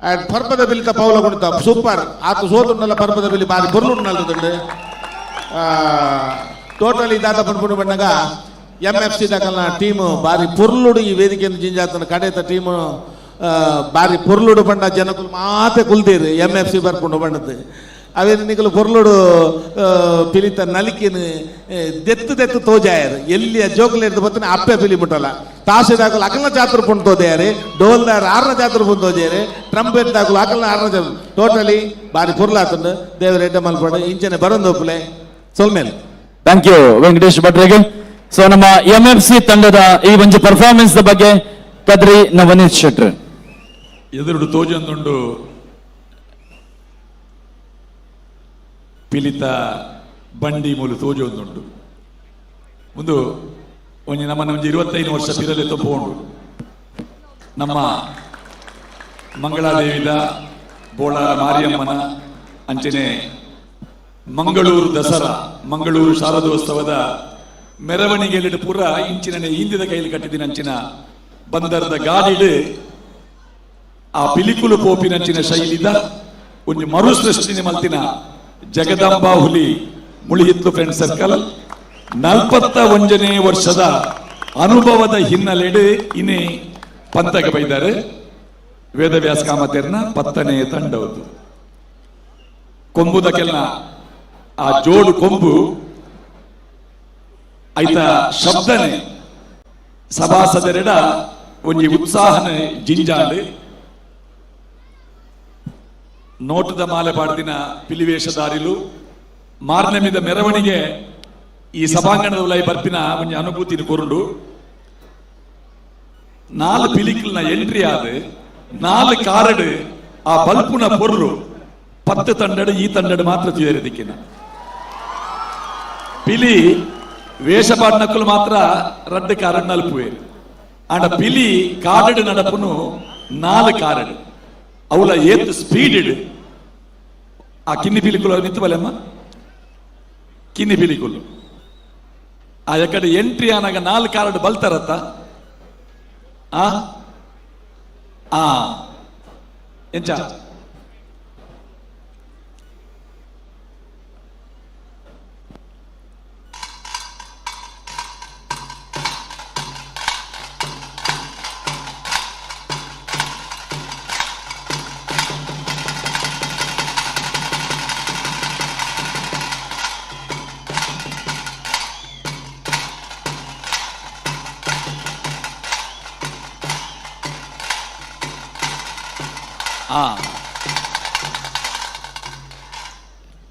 ಆ್ಯಂಡ್ ಪರ್ಬದ ಬಿಲಿತ ಪೌಲ ಕುಣಿತ ಸೂಪರ್ ಆತ ಸೋತುಂಡಲ್ಲ ಪರ್ಬದ ಬಿಲಿ ಬಾರಿ ಪೊರ್ಲುಂಡು ನಲ್ತುಂಡು. ಟೋಟಲಿ ದಾದ ಪನ್ಪುಂಡು ಬಣ್ಣಗ ಎಂ ಎಫ್ ಸಿ ದಕಲ್ನ ಟೀಮ್ ಬಾರಿ ಪೊರ್ಲುಡು ಈ ವೇದಿಕೆಯನ್ನು ಜಿಂಜಾತನ ಕಡೆತ ಟೀಮ್ ಬಾರಿ ಪೊರ್ಲುಡು ಪಂಡ ಜನಕುಲು ಮಾತೆ ಕುಲ್ದೇರು ಎಂ ಎಫ್ ಸಿ ಬರ್ಪುಂಡು ಬಣ್ಣದ್ದು. ಅವೇನು ನಿಕಲು ಪೊರ್ಲುಡು ಪಿಲಿತ ನಲಿಕಿನ ದೆತ್ತು ದೆತ್ತು ತೋಜಾಯರು ಎಲ್ಲಿ ಜೋಕುಲು ಬತ್ತನೆ ಅಪ್ಪೆ ಪಿಲಿ ಮುಟ್ಟಲ್ಲ. ತಾಸೆದಾಕಲು ಅಕಲ್ನ ಜಾತ್ರೆ ಪುಂಡು ತೋದೆಯಾರೆ, ಡೋಲ್ದಾರ್ ಆರ್ನ ಜಾತ್ರೆ ಪುಂಡು ತೋಜಾರೆ, ಟ್ರಂಪೆಟ್ ದಾಕಲು ಅಕಲ್ನ ಆರ್ನ ಜಾತ್ರೆ. ಟೋಟಲಿ ಬಾರಿ ಪೊರ್ಲಾತಂಡು. ದೇವರ ಎಡ್ಡೆ ಮಲ್ಪಡು ಇಂಚನೆ ಬರೊಂದು ಒಪ್ಪಲೆ ಸೊಲ್ಮೇಲೆ. Thank you Venkatesh ಭಟ್ರಿಗೆ. ಸೊ ನಮ್ಮ ಎಂ ಎಫ್ ಸಿ ತಂಡದ ಈ ಒಂದು ಪರ್ಫಾರ್ಮೆನ್ಸ್ ಬಗ್ಗೆ ಕದ್ರಿ ನವನೀತ್ ಶೆಟ್ರ್. ಎದುರುಡು ತೋಜೊಂದುಂಡು ಪಿಲಿತ ಬಂಡಿ ಮೂಲು ತೋಜೊಂದುಂಡು. ಒಂದು ಒಂಜಿ ನಮ್ಮನ್ನ ಒಂಜಿ 25 ವರ್ಷ ಪಿರಲೆ ತಪ್ಪುಂಡು. ನಮ್ಮ ಮಂಗಳಾದೇವಿದ ಬೋಳಾರ ಮಾರಿಯಮ್ಮನ ಅಂಚನೆ ಮಂಗಳೂರು ದಸರಾ ಮಂಗಳೂರು ಶಾರದೋತ್ಸವದ ಮೆರವಣಿಗೆಯಲ್ಲಿ ಪೂರ ಇಂಚಿನ ಹಿಂದಿನ ಕೈಲಿ ಕಟ್ಟಿದಿನ ಅಂಚಿನ ಬಂದರದ ಗಾಡಿಡು ಆ ಪಿಲಿಕುಲು ಪೋಪಿನಂಚಿನ ಶೈಲಿದ ಒಂಜಿ ಮರು ಸೃಷ್ಟಿನಿ ಮಲ್ತಿನ ಜಗದಾಂಬಾ ಹುಲಿ ಮುಳಿಹಿತ್ಲು ಫ್ರೆಂಡ್ ಸರ್ಕಲ್ 41ನೇ ವರ್ಷದ ಅನುಭವದ ಹಿನ್ನೆಲೆಡು ಇನಿ ಪಂತಕ ಬೈದಾರೆ ವೇದವ್ಯಾಸ ಕಾಮತೇರ್ನ 10ನೇ ತಂಡವದು. ಕೊಂಬುದ ಕೆಲ್ನ ಆ ಜೋಡು ಕೊಂಬು ಐತ ಶಬ್ದನೆ ಸಭಾಸದರೆಡ ಒಂಜಿ ಉತ್ಸಾಹನೆ ಜಿಂಜಾಂಡ್. ನೋಟದ ಮಾಲೆ ಪಾಡ್ದಿನ ಪಿಲಿವೇಷಧಾರಿಲು ಮಾರ್ನಮಿದ ಮೆರವಣಿಗೆ ಈ ಸಭಾಂಗಣದ ಉಲೈ ಬರ್ಪಿನ ಒಂಜಿ ಅನುಭೂತಿನ ಕೊರುಂಡು. 4 ಪಿಲಿಕಲ್ನ ಎಂಟ್ರಿ ಆದ 4 ಕಾರಡು ಆ ಬಲ್ಪುನ ಪೊರ್ಲು 10 ತಂಡಡು ಈ ತಂಡಡು ಮಾತ್ರ ತೀರಿದಿಕ್ಕಿನ ಪಿಲಿ ವೇಷ ಪಾಡ್ನಕ್ಕಲು ಮಾತ್ರ ರಡ್ಡು ಕಾರಡ್ ನಲ್ಪುವೇರು. ಆಂಡ ಪಿಲಿ ಕಾಡಡು ನಡಪುನು 4 ಕಾರಡು ಅವಲ ಏತ್ ಸ್ಪೀಡ್ ಆ ಕಿನ್ನಿ ಪಿಲಿಕುಲು ನಿಂತು ಬಲೆಮ್ಮ ಕಿನ್ನಿ ಪಿಲಿಕುಲು ಆ ಎಕಡೆ ಎಂಟ್ರಿ ಆನಾಗ 4 ಕಾರಡ್ ಬಲ್ತಾರತ್ತ ಆ ಆ ಎಂಚ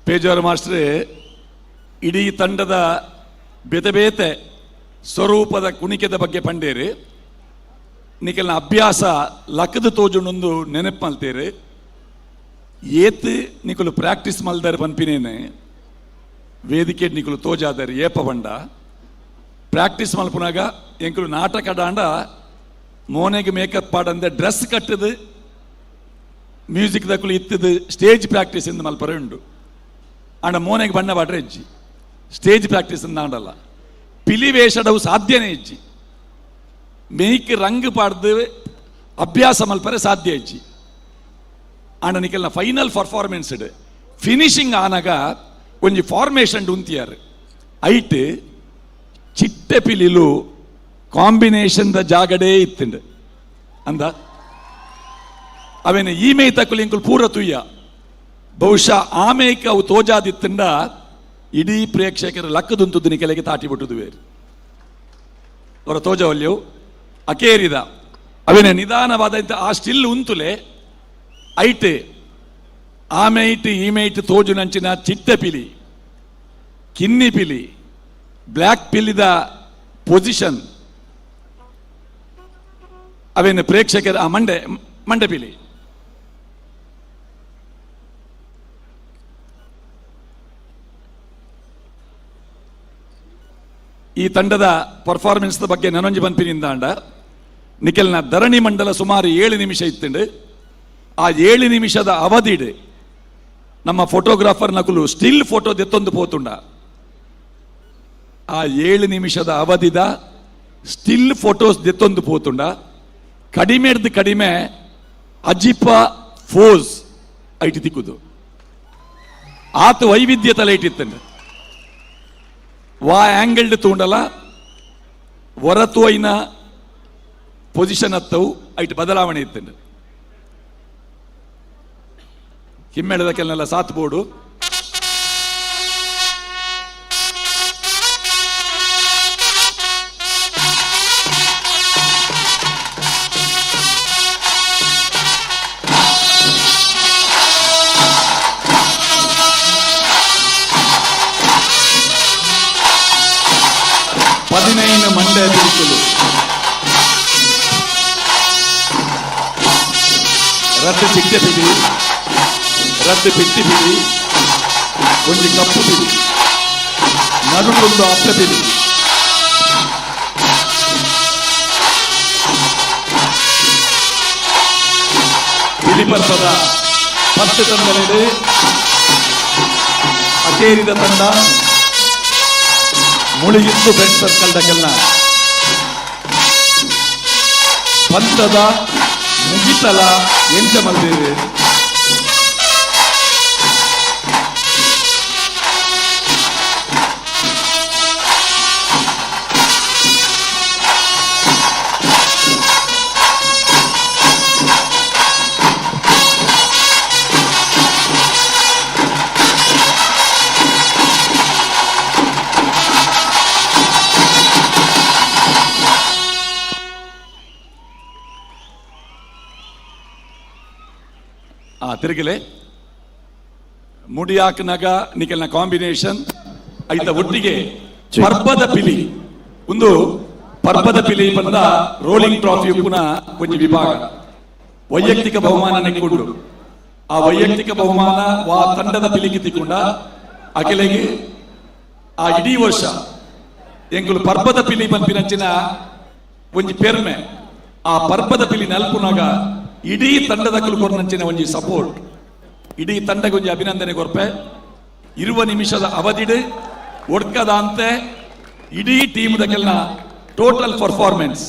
ಪೇಜಾವರ ಮಾಸ್ಟ್ರೆ ಇಡೀ ತಂಡದ ಬೇತೆ ಬೇತೆ ಸ್ವರೂಪದ ಕುಣಿಕೆದ ಬಗ್ಗೆ ಪಂಡೇರಿ ನಿಕಲ್ನ ಅಭ್ಯಾಸ ಲಕ್ಕದ ತೋಜುಂಡೊಂದು ನೆನಪು ಮಲ್ತೇರಿ. ಏತ್ ನಿಕುಲು ಪ್ರಾಕ್ಟೀಸ್ ಮಲ್ದಾರೆ ಪನ್ಪಿನೇನೆ ವೇದಿಕೆ ನಿಕುಲು ತೋಜಾದಾರೆ ಏಪ ಬಂಡ ಪ್ರಾಕ್ಟೀಸ್ ಮಲ್ಪುನಾಗ ಎಂಕುಲು ನಾಟಕ ಡಾಂಡ ಮೋನೆಗೆ ಮೇಕಪ್ ಪಾಡಂದೆ ಡ್ರೆಸ್ ಕಟ್ಟದು ಮ್ಯೂಸಿಕ್ ದಕ್ಕಲು ಇತ್ತದು ಸ್ಟೇಜ್ ಪ್ರಾಕ್ಟೀಸ್ ಇಂದ ಮಲ್ಪರೆ ಉಂಡು. ಆಂಡ ಮೋನೆಗೆ ಬಣ್ಣ ಪಾಡ್ರೆ ಇಜ್ಜಿ ಸ್ಟೇಜ್ ಪ್ರಾಕ್ಟೀಸ್ ಅಂದ ಪಿಲಿ ವೇಷಡವು ಸಾಧ್ಯನೇ ಇಜ್ಜಿ. ಮೇಯ್ಕ್ ರಂಗ್ ಪಾಡ್ದು ಅಭ್ಯಾಸ ಮಲ್ಪರೆ ಸಾಧ್ಯ ಇಜ್ಜಿ. ಆಂಡ ನಿಕಲ್ನ ಫೈನಲ್ ಪರ್ಫಾರ್ಮೆನ್ಸ್ ಫಿನಿಶಿಂಗ್ ಆನಾಗ ಒಂಜಿ ಫಾರ್ಮೇಷನ್ ಉಂತಿಯಾರು ಐಟ್ ಚಿಟ್ಟೆ ಪಿಲಿಲು ಕಾಂಬಿನೇಷನ್ the ಜಾಗಡೇ ಇತ್ತುಂಡು ಅಂದ ಅವೇನು ಈ ಮೇ ತಕ್ಕಲು ಇಂಕುಲು ಪೂರ ತುಯ್ಯ ಬಹುಶಃ ಆಮೇಕ ಅವು ತೋಜಾದಿತ್ತಂಡ ಇಡೀ ಪ್ರೇಕ್ಷಕರ ಲಕ್ಕದುಂತುದ್ದು ನಿಕೆಲೆಗೆ ತಾಟಿ ಬಿಟ್ಟುದು ಬೇರೆ ಅವರ ತೋಜವಲ್ಯವು ಅಕೇರಿದ ಅವೇನೆ ನಿಧಾನವಾದ ಆ ಸ್ಟಿಲ್ ಉಂತುಲೆ ಐಟ್ ಆಮೇಟ್ ಈಮೇಟ್ ತೋಜುನಂಚಿನ ಚಿಟ್ಟೆ ಪಿಲಿ ಕಿನ್ನಿ ಪಿಲಿ ಬ್ಲ್ಯಾಕ್ ಪಿಲಿದ ಪೊಸಿಷನ್ ಅವೇನು ಪ್ರೇಕ್ಷಕರ ಆ ಮಂಡೆ ಮಂಡೆ ಪಿಲಿ ಈ ತಂಡದ ಪರ್ಫಾರ್ಮೆನ್ಸ್ ಬಗ್ಗೆ ನನೊಂಜಿ ಪನ್ಪಿನಿಂದಾಂಡ ನಿಖಲ್ನ ಧರಣಿ ಮಂಡಲ ಸುಮಾರು 7 ನಿಮಿಷ ಇತ್ತುಂಡು. ಆ 7 ನಿಮಿಷದ ಅವಧಿಡ್ ನಮ್ಮ ಫೋಟೋಗ್ರಾಫರ್ ನಕುಲು ಸ್ಟಿಲ್ ಫೋಟೋ ದೆತ್ತೊಂದು ಪೋತುಂಡ. ಆ 7 ನಿಮಿಷದ ಅವಧಿದ ಸ್ಟಿಲ್ ಫೋಟೋಸ್ ದೆತ್ತೊಂದು ಪೋತುಂಡ ಕಡಿಮೆಡ್ದು ಕಡಿಮೆ ಅಜಿಪ ಫೋಸ್ IT ತಿಕ್ಕುದು. ಆತ ವೈವಿಧ್ಯ ತಲೆ ಇಟ್ಟಿತ್ತಂಡ ವಾ ಆಂಗಲ್ಡ್ ತೂಂಡಲ ಹೊರತು ಐನ ಪೊಸಿಷನ್ ಅತ್ತವು ಐಟ್ ಬದಲಾವಣೆ ಇತ್ತಂಡ. ಹಿಮ್ಮೇಳದ ಕೆಲನೆಲ್ಲ ಸಾತ್ ಬೋರ್ಡು. 15 ಮಂಡೆ ಬಿರುಕುಲು ರದ್ದು ಚಿಟ್ಟೆ ಪಿಡಿ, ರದ್ದು ಪಿಟ್ಟಿ ಪಿಡಿ, ಒಂಜಿ ಕಪ್ಪು ಪಿಡಿ, ನಡುಟೊಂದು ಅಪ್ಪ ಪಿಡಿ. ಪಿಲಿಪರ್ಪದ 10 ತಂಡಗಳು ಅಕೇರಿದ ತಂಡ ಮುಳುಗಿತ್ತು ಫ್ರೆಂಡ್ ಸರ್ಕಲ್ ದಕ್ಕೆಲ್ಲ ಪಂತದ ಮುಗಿತಲ ಎಂಚ ಮಲ್ದೇವೆ. ತಿರುಗಲೆ ಮುಡಿಯಾಕ್ನಾಗ ನಿಖಲ್ನ ಕಾಂಬಿನೇಷನ್ ಐತ ಒಟ್ಟಿಗೆ ಪರ್ಬದ ಪಿಲಿ ಒಂದು ಪರ್ಬದ ಪಿಲಿ ಬಂದ ರೋಲಿಂಗ್ ಟ್ರಾಫಿ ಪುನಃ ಒಂಜಿ ವಿಭಾಗ ವೈಯಕ್ತಿಕ ಬಹುಮಾನ ನೆಕ್ಕೊಂಡು ಆ ವೈಯಕ್ತಿಕ ಬಹುಮಾನ ವಾ ತಂಡದ ಪಿಲಿಗೆ ತಿಕ್ಕೊಂಡ ಅಖಿಲೆಗೆ ಆ ಇಡೀ ವರ್ಷ ಎಂಕುಲು ಪರ್ಬದ ಪಿಲಿ ಪನ್ಪಿನಂಚಿನ ಒಂಜಿ ಪೆರ್ಮೆ ಆ ಪರ್ಬದ ಪಿಲಿ ನಲ್ಪುನಾಗ ಇಡೀ ತಂಡದ ಕೊರ್ನಂಚಿನ ಒಂಜಿ ಸಪೋರ್ಟ್ ಇಡೀ ತಂಡಕ್ಕೆ ಒಂಜಿ ಅಭಿನಂದನೆ ಕೊರ್ಪೆ. 20 ನಿಮಿಷದ ಅವಧಿಡ್ ಒಡ್ಕದಾಂತೆ ಇಡೀ ಟೀಮ್ ದಕ್ಕೆಲ್ಲ ಟೋಟಲ್ ಪರ್ಫಾರ್ಮೆನ್ಸ್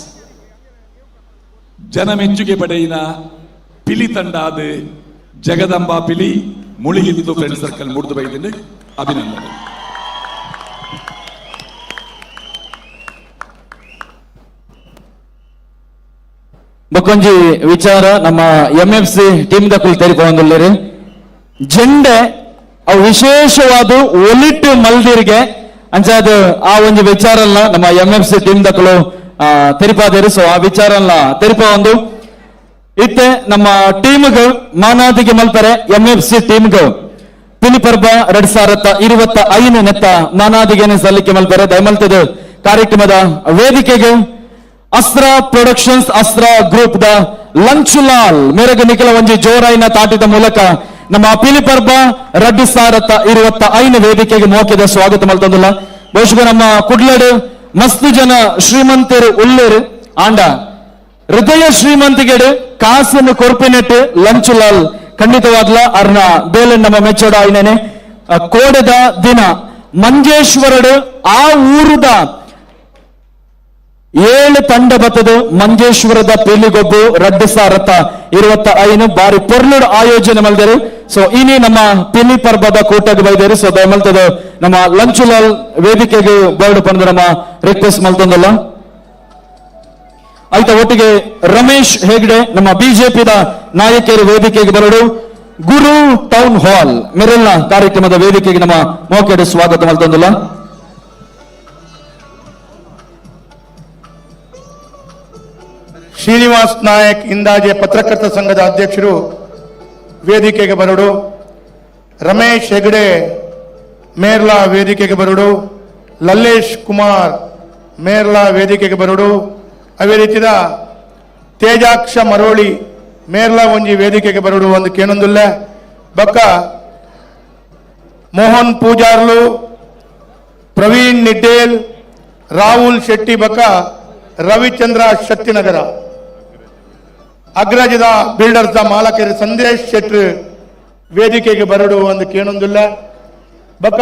ಜನ ಮೆಚ್ಚುಗೆ ಪಡೆಯಿನ ಪಿಲಿ ತಂಡ ಅದು ಜಗದಂಬಾ ಪಿಲಿ ಮುಳುಗಿದ್ದು ಫ್ರೆಂಡ್ ಸರ್ಕಲ್ ಮುಡಿದು ಬೈದಿಂದ ಅಭಿನಂದನೆ. ಬೊಕ್ಕೊಂಜಿ ವಿಚಾರ ನಮ್ಮ M F C team ದಕ್ಕುಲು ತೆರಿಪೊಂದುಲ್ಲೆರ್ Jende ಅವು ವಿಶೇಷವಾದ ಒಲಿಟ್ಟು ಮಲ್ದಿರ್ಗೆ ಅಂಚಾದ ಆ ಒಂಜಿ ವಿಚಾರಲ್ಲ ನಮ್ಮ M F C team ದಕ್ಕುಲು ತೆರಿಪಾದೇರು. So ಆ ವಿಚಾರಲ್ಲ ತೆರಿಪ ಒಂದು ಇತ್ತೆ ನಮ್ಮ ಟೀಮ್ಗೆ ಮಾನಾದಿಗೆ ಮಲ್ಪರೆ M F C ಟೀಮ್ಗೆ ಪಿಲಿಪರ್ಬ 2025 ನೆತ್ತ ಮಾನಾದಿಗೆನೆ ಸಲ್ಲಿಕೆ ಮಲ್ಪರೆ ದಯಮಲ್ತದ ಕಾರ್ಯಕ್ರಮದ ವೇದಿಕೆಗೆ ಅಸ್ತ್ರ ಪ್ರೊಡಕ್ಷನ್ಸ್ ಅಸ್ತ್ರ ಗ್ರೂಪ್ the ಲಂಚುಲಾಲ್ ಮೇರೆಗೆ ನಿಖಿಲ ಒಂಜಿ ಜೋರಾಯಿನ ತಾಟಿದ ಮೂಲಕ ನಮ್ಮ ಪಿಲಿಪರ್ಬ 2025 ವೇದಿಕೆಗೆ ಮೋಕಿದ ಸ್ವಾಗತ ಮಲ್ತೊಂದುಲ್ಲ. ಬಹುಶಃ ನಮ್ಮ ಕುಡ್ಲಡು ಮಸ್ತು ಜನ ಶ್ರೀಮಂತರು ಉಳ್ಳೇರು ಆಂಡ ಹೃದಯ ಶ್ರೀಮಂತಿಗೆಡು ಕಾಸನ್ನು ಕೊರ್ಪಿನೆಟ್ಟು ಲಂಚುಲಾಲ್ ಖಂಡಿತವಾದ್ಲ ಅರ್ನ ಬೇಲೆ ನಮ್ಮ ಮೆಚ್ಚೋಡ ಆಯ್ನೇನೆ. ಕೋಡೆದ ದಿನ ಮಂಜೇಶ್ವರಡು ಆ ಊರುದ 7 ತಂಡ ಬತ್ತದು ಮಂಜೇಶ್ವರದ ಪಿಲಿಗೊಬ್ಬು 2025 ಬಾರಿ ಪೊರ್ಲುಡು ಆಯೋಜನೆ ಮಲ್ದರು. ಸೊ ಇನಿ ನಮ್ಮ ಪಿಲಿ ಪರ್ಬದ ಕೂಟಕ್ಕೆ ಬೈದೇರು. ಸೊ ದಯಮಲ್ತದ ನಮ್ಮ ಲಂಚುಲಾಲ್ ವೇದಿಕೆಗೆ ಬೋರ್ಡ್ ಪಂದು ನಮ್ಮ ರಿಕ್ವೆಸ್ಟ್ ಮಲ್ತೊಂದಲ್ಲ. ಆಯ್ತಾ ಒಟ್ಟಿಗೆ ರಮೇಶ್ ಹೆಗ್ಡೆ ನಮ್ಮ ಬಿಜೆಪಿದ ನಾಯಕಿಯರು ವೇದಿಕೆಗೆ ಬರಡು. ಗುರು ಟೌನ್ ಹಾಲ್ ಮೆರೆಲ್ನ ಕಾರ್ಯಕ್ರಮದ ವೇದಿಕೆಗೆ ನಮ್ಮ ಮೋಕೆಡೆ ಸ್ವಾಗತ ಮಲ್ತೊಂದಲ್ಲ. ಶ್ರೀನಿವಾಸ್ ನಾಯಕ್ ಇಂದಾಜೆ ಪತ್ರಕರ್ತ ಸಂಘದ ಅಧ್ಯಕ್ಷರು ವೇದಿಕೆಗೆ ಬರಡು. ರಮೇಶ್ ಹೆಗಡೆ ಮೇರ್ಲಾ ವೇದಿಕೆಗೆ ಬರಡು. ಲಲ್ಲೇಶ್ ಕುಮಾರ್ ಮೇರ್ಲಾ ವೇದಿಕೆಗೆ ಬರಡು. ಅದೇ ರೀತಿಯ ತೇಜಾಕ್ಷ ಮರೋಳಿ ಮೇರ್ಲಾ ಒಂಜಿ ವೇದಿಕೆಗೆ ಬರಡು ಒಂದು ಕೇನೊಂದುಲ್ಲ. ಬಕ್ಕ ಮೋಹನ್ ಪೂಜಾರ್ಲು, ಪ್ರವೀಣ್ ನಿಡ್ಡೇಲ್, ರಾಹುಲ್ ಶೆಟ್ಟಿ ಬಕ್ಕ ರವಿಚಂದ್ರ ಶಕ್ತಿನಗರ. ಅಗ್ರಜದ ಬಿಲ್ಡರ್ಸ್ ಮಾಲಕರು ಸಂದೇಶ್ ಶೆಟ್ರು ವೇದಿಕೆಗೆ ಬರಡು ಒಂದು ಕೇಳೊಂದಿಲ್ಲ. ಬಕ್ಕ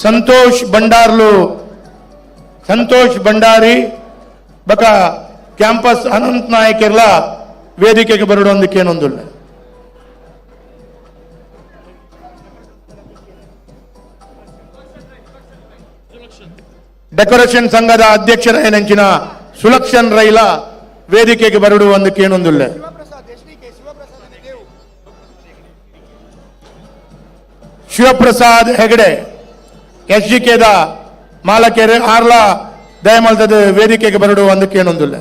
ಸಂತೋಷ್ ಭಂಡಾರ್ಲು, ಸಂತೋಷ್ ಭಂಡಾರಿ ಬಕ ಕ್ಯಾಂಪಸ್ ಅನಂತ್ ನಾಯಕ್ ವೇದಿಕೆಗೆ ಬರಡೊಂದಕ್ಕೇನೊಂದಿಲ್ಲ. ಡೆಕೋರೇಷನ್ ಸಂಘದ ಅಧ್ಯಕ್ಷರ ಏನಂಚಿನ ಸುಲಕ್ಷನ್ ರೈಲ ವೇದಿಕೆಗೆ ಬರಡುವಂದಕ್ಕೇನೊಂದಿಲ್ಲ. ಶಿವಪ್ರಸಾದ್ ಹೆಗಡೆ ಎಸ್ ಜಿ ಕೆದ ಮಾಲಕೆರೆ ಆರ್ಲಾ ದಯಮಲ್ತದ ವೇದಿಕೆಗೆ ಬರಡುವಂದಕ್ಕೇನೊಂದಿಲ್ಲ.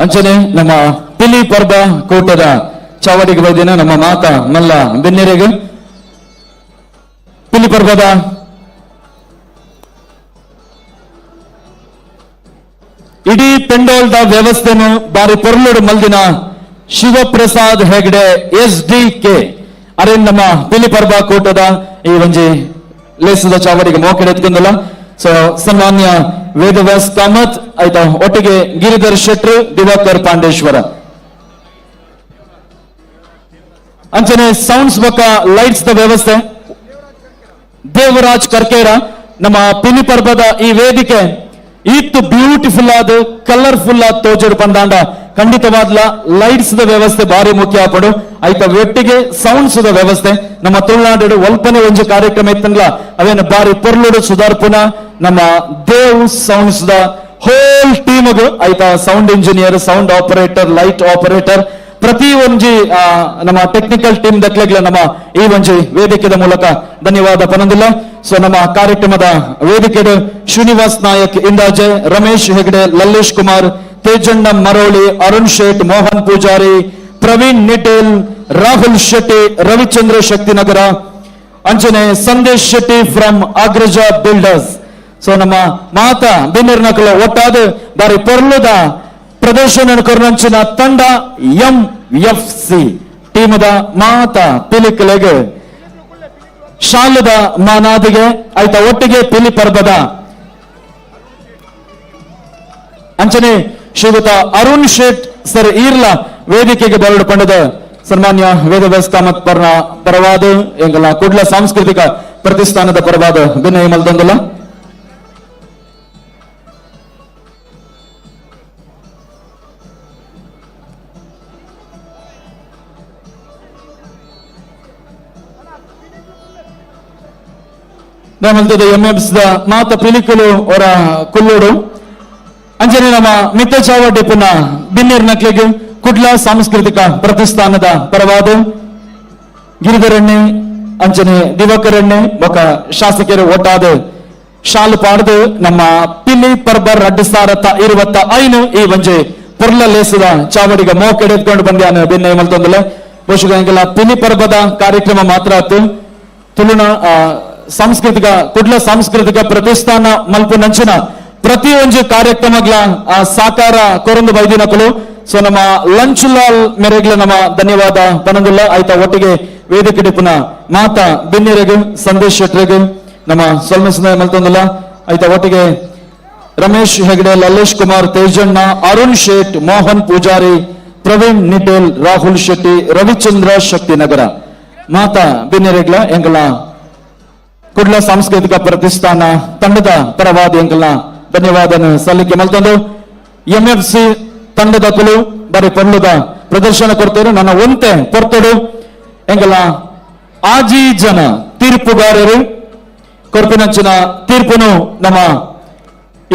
ಅಂಚನೆ ನಮ್ಮ ಪಿಲಿ ಪರ್ಬ ಕೂಟದ ಚಾವಡಿಗೆ ಬೈದಿನ ನಮ್ಮ ಮಾತಾ ಮಲ್ಲ ಬೆನ್ನೆರೆಗೆ ಪಿಲಿ ಪರ್ಬದ ಇಡೀ ಪೆಂಡೋಲ್ದ ವ್ಯವಸ್ಥೆನು ಬಾರಿ ಪೊರ್ಲುಡು ಮಲ್ದಿನ Shivaprasad Hegde S D K ಅರೆ ನಮ್ಮ ಪಿಲಿ ಪರ್ಬ ಕೂಟದ ಈ ಒಂಜಿ ಲೇಸದ ಚಾವಡಿಗೆ ಮೋಕೆಡೆ ಎತ್ಕೊಂಡಲ್ಲ. ಸೊ ಸನ್ಮಾನ್ಯ ವೇದವ್ಯಾಸ್ ಕಾಮತ್ ಆಯ್ತಾ, ಒಟ್ಟಿಗೆ ಗಿರಿಧರ್ ಶೆಟ್ರು, ದಿವಾಕರ್ ಪಾಂಡೇಶ್ವರ. ಅಂಚನೆ ಸೌಂಡ್ಸ್ ಬೊಕ್ಕ ಲೈಟ್ಸ್ the ವ್ಯವಸ್ಥೆ ದೇವರಾಜ್ ಕರ್ಕೇರ. ನಮ್ಮ ಪಿಲಿ ಪರ್ಬದ ಈ ವೇದಿಕೆ ಇತ್ತು ಬ್ಯೂಟಿಫುಲ್ ಆದ ಕಲರ್ಫುಲ್ ಆದ ತೋಜರು ಪಂದಾಂಡ ಖಂಡಿತವಾದ್ಲ ಲೈಟ್ಸ್ the ವ್ಯವಸ್ಥೆ ಭಾರಿ ಮುಖ್ಯ ಆಪಡು. ಆಯ್ತ ಒಟ್ಟಿಗೆ ಸೌಂಡ್ಸ್ the ವ್ಯವಸ್ಥೆ ನಮ್ಮ ತುಳುನಾಡು ಒಲ್ಪನೆ ಒಂಜಿ ಕಾರ್ಯಕ್ರಮ ಇತ್ತಂಗ್ಲ ಅವೇನು ಬಾರಿ ಪೊರ್ಲುಡು ಸುಧಾರ್ಪುನ ನಮ್ಮ ದೇವ್ sounds the whole ಟೀಮ್ಗೂ ಆಯ್ತಾ sound engineer, sound operator, light operator ಪ್ರತಿ ಒಂಜಿ ನಮ್ಮ ಟೆಕ್ನಿಕಲ್ ಟೀಮ್ ದಕ್ಲೆಗ್ಲ ನಮ್ಮ ಈ ಒಂಜಿ ವೇದಿಕೆದ ಮೂಲಕ ಧನ್ಯವಾದ ಪನೊಂದಿಲ್ಲ. ಸೊ ನಮ್ಮ ಕಾರ್ಯಕ್ರಮದ ವೇದಿಕೆ ಶ್ರೀನಿವಾಸ್ ನಾಯಕ್ ಇಂದಾಜೆ, ರಮೇಶ್ ಹೆಗಡೆ, ಲಲ್ಲೇಶ್ ಕುಮಾರ್, ತೇಜಣ್ಣ ಮರೋಳಿ, ಅರುಣ್ ಶೇಟ್, ಮೋಹನ್ ಪೂಜಾರಿ, ಪ್ರವೀಣ್ ನಿಟೇಲ್, ರಾಹುಲ್ ಶೆಟ್ಟಿ, ರವಿಚಂದ್ರ ಶಕ್ತಿನಗರ, ಅಂಚನೆ Sandesh Shetty from Agraja builders. So ನಮ್ಮ ಮಾತಾ ಬಿನ್ನಿರ್ನಕಲ ಒಟ್ಟಾದ ಬಾರಿ ಪೊರ್ಲುದ ಪ್ರದರ್ಶನ ಕೊರ್ನಂಚಿನ ತಂಡ M F C ಟೀಮದ ಮಾತಾ ಪಿಲಿಕಲೆಗೆ ಶಾಲದ ಮಾನಾದಿಗೆ ಆಯ್ತಾ ಒಟ್ಟಿಗೆ ಪಿಲಿ ಪರ್ಬದ ಅಂಚನೆ ಶ್ರೀಯುತ ಅರುಣ್ ಶೇಟ್ ಸರ್ ಈರ್ಲ ವೇದಿಕೆಗೆ ಬರಡು ಪಂಡದ ಸನ್ಮಾನ್ಯ ವೇದವ್ಯಾಸ್ ಕಾಮತ್ ಪರ್ನ ಪರವಾದ ಎಂಗಲ ಕುಡ್ಲ ಸಾಂಸ್ಕೃತಿಕ ಪ್ರತಿಷ್ಠಾನದ ಪರವಾದ ವಿನಯ ಮಲ್ದೊಂದಲ. ನಮ್ಮಲ್ತದ ಎಂ ಎಫ್ ಮಾತ ಪಿಲಿಕುಲು ಅವರ ಕುಲ್ಲೂಡು ಅಂಚನೆ ನಮ್ಮ ಮಿತ್ತಚಾವ ಡಿಪುನ ಬಿನ್ನೇರ್ ನಕ್ಲಿಗೆ ಕುಡ್ಲ ಸಾಂಸ್ಕೃತಿಕ ಪ್ರತಿಷ್ಠಾನದ ಪರವಾದ ಗಿರಿಧರಣ್ಣೆ ಅಂಚನೆ ದಿವಾಕರಣ್ಣೆ ಬೊಕ ಶಾಸಕರು ಒಟ್ಟಾದ ಶಾಲು ಪಾಡ್ದು ನಮ್ಮ ಪಿಲಿ ಪರ್ಬ 2025 ಈ ಒಂಜೆ ಪೊರ್ಲ ಲೇಸದ ಚಾವಡಿಗ ಮೋಕೆಡೆತ್ಕೊಂಡು ಬಂದ್ಯಾನ ಬೆನ್ನೆ ಮಲ್ತೊಂದಲ. ಬಹುಶಃ ಪಿಲಿ ಪರ್ಬದ ಕಾರ್ಯಕ್ರಮ ಮಾತ್ರ ಆತು ತುಳುನ ಸಾಂಸ್ಕೃತಿಕ ಕುಡ್ಲ ಸಾಂಸ್ಕೃತಿಕ ಪ್ರತಿಷ್ಠಾನ ಮಲ್ಪುನಂಚಿನ ಪ್ರತಿ ಒಂಜಿ ಕಾರ್ಯಕ್ರಮಗಳ ಸಾಕಾರ ಕೊರಂದು ಬೈದಿನಕುಲು. ಸೊ ನಮ್ಮ ಲಂಚ್ ಲಾಲ್ ಮೆರೆಗ್ಲ ನಮ್ಮ ಧನ್ಯವಾದ ಪನಂದುಲ್ಲ. ಆಯ್ತಾ ಒಟ್ಟಿಗೆ ವೇದಿಕೆ ಡಿಪುನ ಮಾತಾ ಬಿನ್ನೆರೆಗು ಸಂದೇಶ್ ಶೆಟ್ರೆಗು ನಮ್ಮ ಸೊಲ್ಮೆಸ್ನ ಮಲ್ತೊಂದುಲ್ಲ. ಆಯ್ತಾ ಒಟ್ಟಿಗೆ ರಮೇಶ್ ಹೆಗಡೆ, ಲಲ್ಲೇಶ್ ಕುಮಾರ್, ತೇಜಣ್ಣ, ಅರುಣ್ ಶೇಟ್, ಮೋಹನ್ ಪೂಜಾರಿ, ಪ್ರವೀಣ್ ನಿಟೇಲ್, ರಾಹುಲ್ ಶೆಟ್ಟಿ, ರವಿಚಂದ್ರ ಶಕ್ತಿನಗರ ಮಾತಾ ಬಿನ್ನೆರೆಗ್ಲ ಎಂಗಲ ಕುಡ್ಲ ಸಾಂಸ್ಕೃತಿಕ ಪ್ರತಿಷ್ಠಾನ ತಂಡದ ಪರವಾದ ಎಂಗಲ ಧನ್ಯವಾದ ಸಲ್ಲಿಕೆ ಮಲ್ತೊಂದು. ಎಂಎಫ್ಸಿ ತಂಡದ ಕುಲು ಬರೀ ಪೊರ್ಲುದ ಪ್ರದರ್ಶನ ಕೊಡ್ತೇನೆ. ನನ್ನ ಒಂತೆ ಪೊರ್ತಡು ಎಂಗಲ ಆಜಿ ಜನ ತೀರ್ಪುಗಾರರು ಕೊರ್ಪಿನಂಚಿನ ತೀರ್ಪುನು ನಮ್ಮ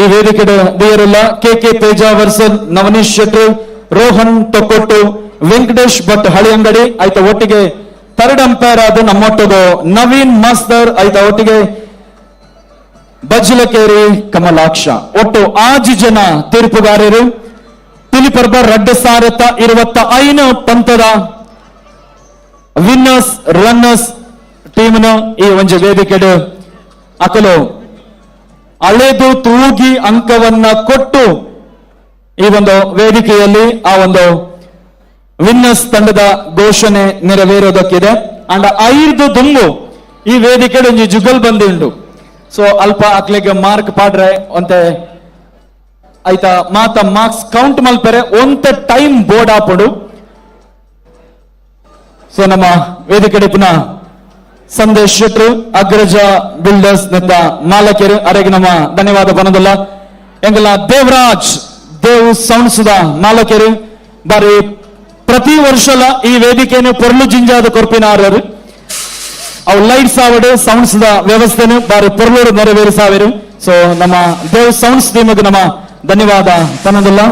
ಈ ವೇದಿಕೆ ದೇಯರುಲ್ಲ. ಕೆ ಕೆ ತೇಜಾವರ್ಸನ್, ನವನೀಶ್ ಶೆಟ್ರು, ರೋಹನ್ ತೊಕ್ಕೊಟ್ಟು, ವೆಂಕಟೇಶ್ ಭಟ್ ಹಳಿಯಂಗಡಿ, ಆಯ್ತ ಒಟ್ಟಿಗೆ ಥರ್ಡ್ ಅಂಪೈರ್ ಆದ ನಮ್ಮೊಟ್ಟಿಗೆ ನವೀನ್ ಮಾಸ್ತರ್, ಆಯ್ತ ಒಟ್ಟಿಗೆ ಬಜ್ಲಕೇರಿ ಕಮಲಾಕ್ಷ. ಒಟ್ಟು ಆಜಿ ಜನ ತೀರ್ಪುಗಾರರು. ಪಿಲಿಪರ್ಬ 2025 ಪಂತದ ವಿನ್ನರ್ಸ್ ರನ್ನರ್ಸ್ ಟೀಮ್ನ ಈ ಒಂಜಿ ವೇದಿಕೆಡ್ ಅಕಲು ಅಳೆದು ತೂಗಿ ಅಂಕವನ್ನ ಕೊಟ್ಟು ಈ ಒಂದು ವೇದಿಕೆಯಲ್ಲಿ ಆ ಒಂದು ವಿನ್ನರ್ಸ್ ತಂಡದ ಘೋಷಣೆ ನೆರವೇರೋದಕ್ಕಿದೆ. ಅಂಡ್ ಐದು ದುಂಬು ಈ ವೇದಿಕೆ ಒಂಜಿ ಜುಗಲ್ ಬಂದಿ ಉಂಡು. ಸೊ ಅಲ್ಪ ಅಕ್ಲೆಗೆ ಮಾರ್ಕ್ ಪಾಡ್ರೆ ಒಂತೆ ಆಯ್ತಾ ಮಾತ ಮಾರ್ಕ್ಸ್ ಕೌಂಟ್ ಮಲ್ಪೆರೆ ಒಂತೆ ಟೈಮ್ ಬೋರ್ಡ್ ಆಪುಂಡು. ಸೊ ನಮ್ಮ ವೇದಿಕೆ ಪುನಃ ಸಂದೇಶ್ ಶೆಟ್ರು ಅಗ್ರಜ ಬಿಲ್ಡರ್ಸ್ ನೆತ್ತ ಮಾಲಕರು ಅರೆಗೆ ನಮ್ಮ ಧನ್ಯವಾದ ಬನದಲ್ಲ. ಎಂಗಲ ದೇವರಾಜ್ ದೇವ್ ಸೌಂಡ್ಸ್ದ ಮಾಲಕರು ಬಾರಿ ಪ್ರತಿ ವರ್ಷಲ ಈ ವೇದಿಕೆಯನ್ನು ಪೊರ್ಲು ಜಿಂಜಾದ ಕೊರ್ಪಿನಾರರು ಅವು ಲೈಟ್ಸ್ ಆವಡು ಸೌಂಡ್ಸ್ the ವ್ಯವಸ್ಥೆನು ಬಾರಿ ಪೊರ್ಲೂರು ನೆರವೇರಿಸಾವರು. ಸೊ ನಮ್ಮ ದೇವ್ ಸೌಂಡ್ಸ್ ಟೀಮ್ಗೆ ನಮ್ಮ ಧನ್ಯವಾದ ತನ್ನದಲ್ಲ.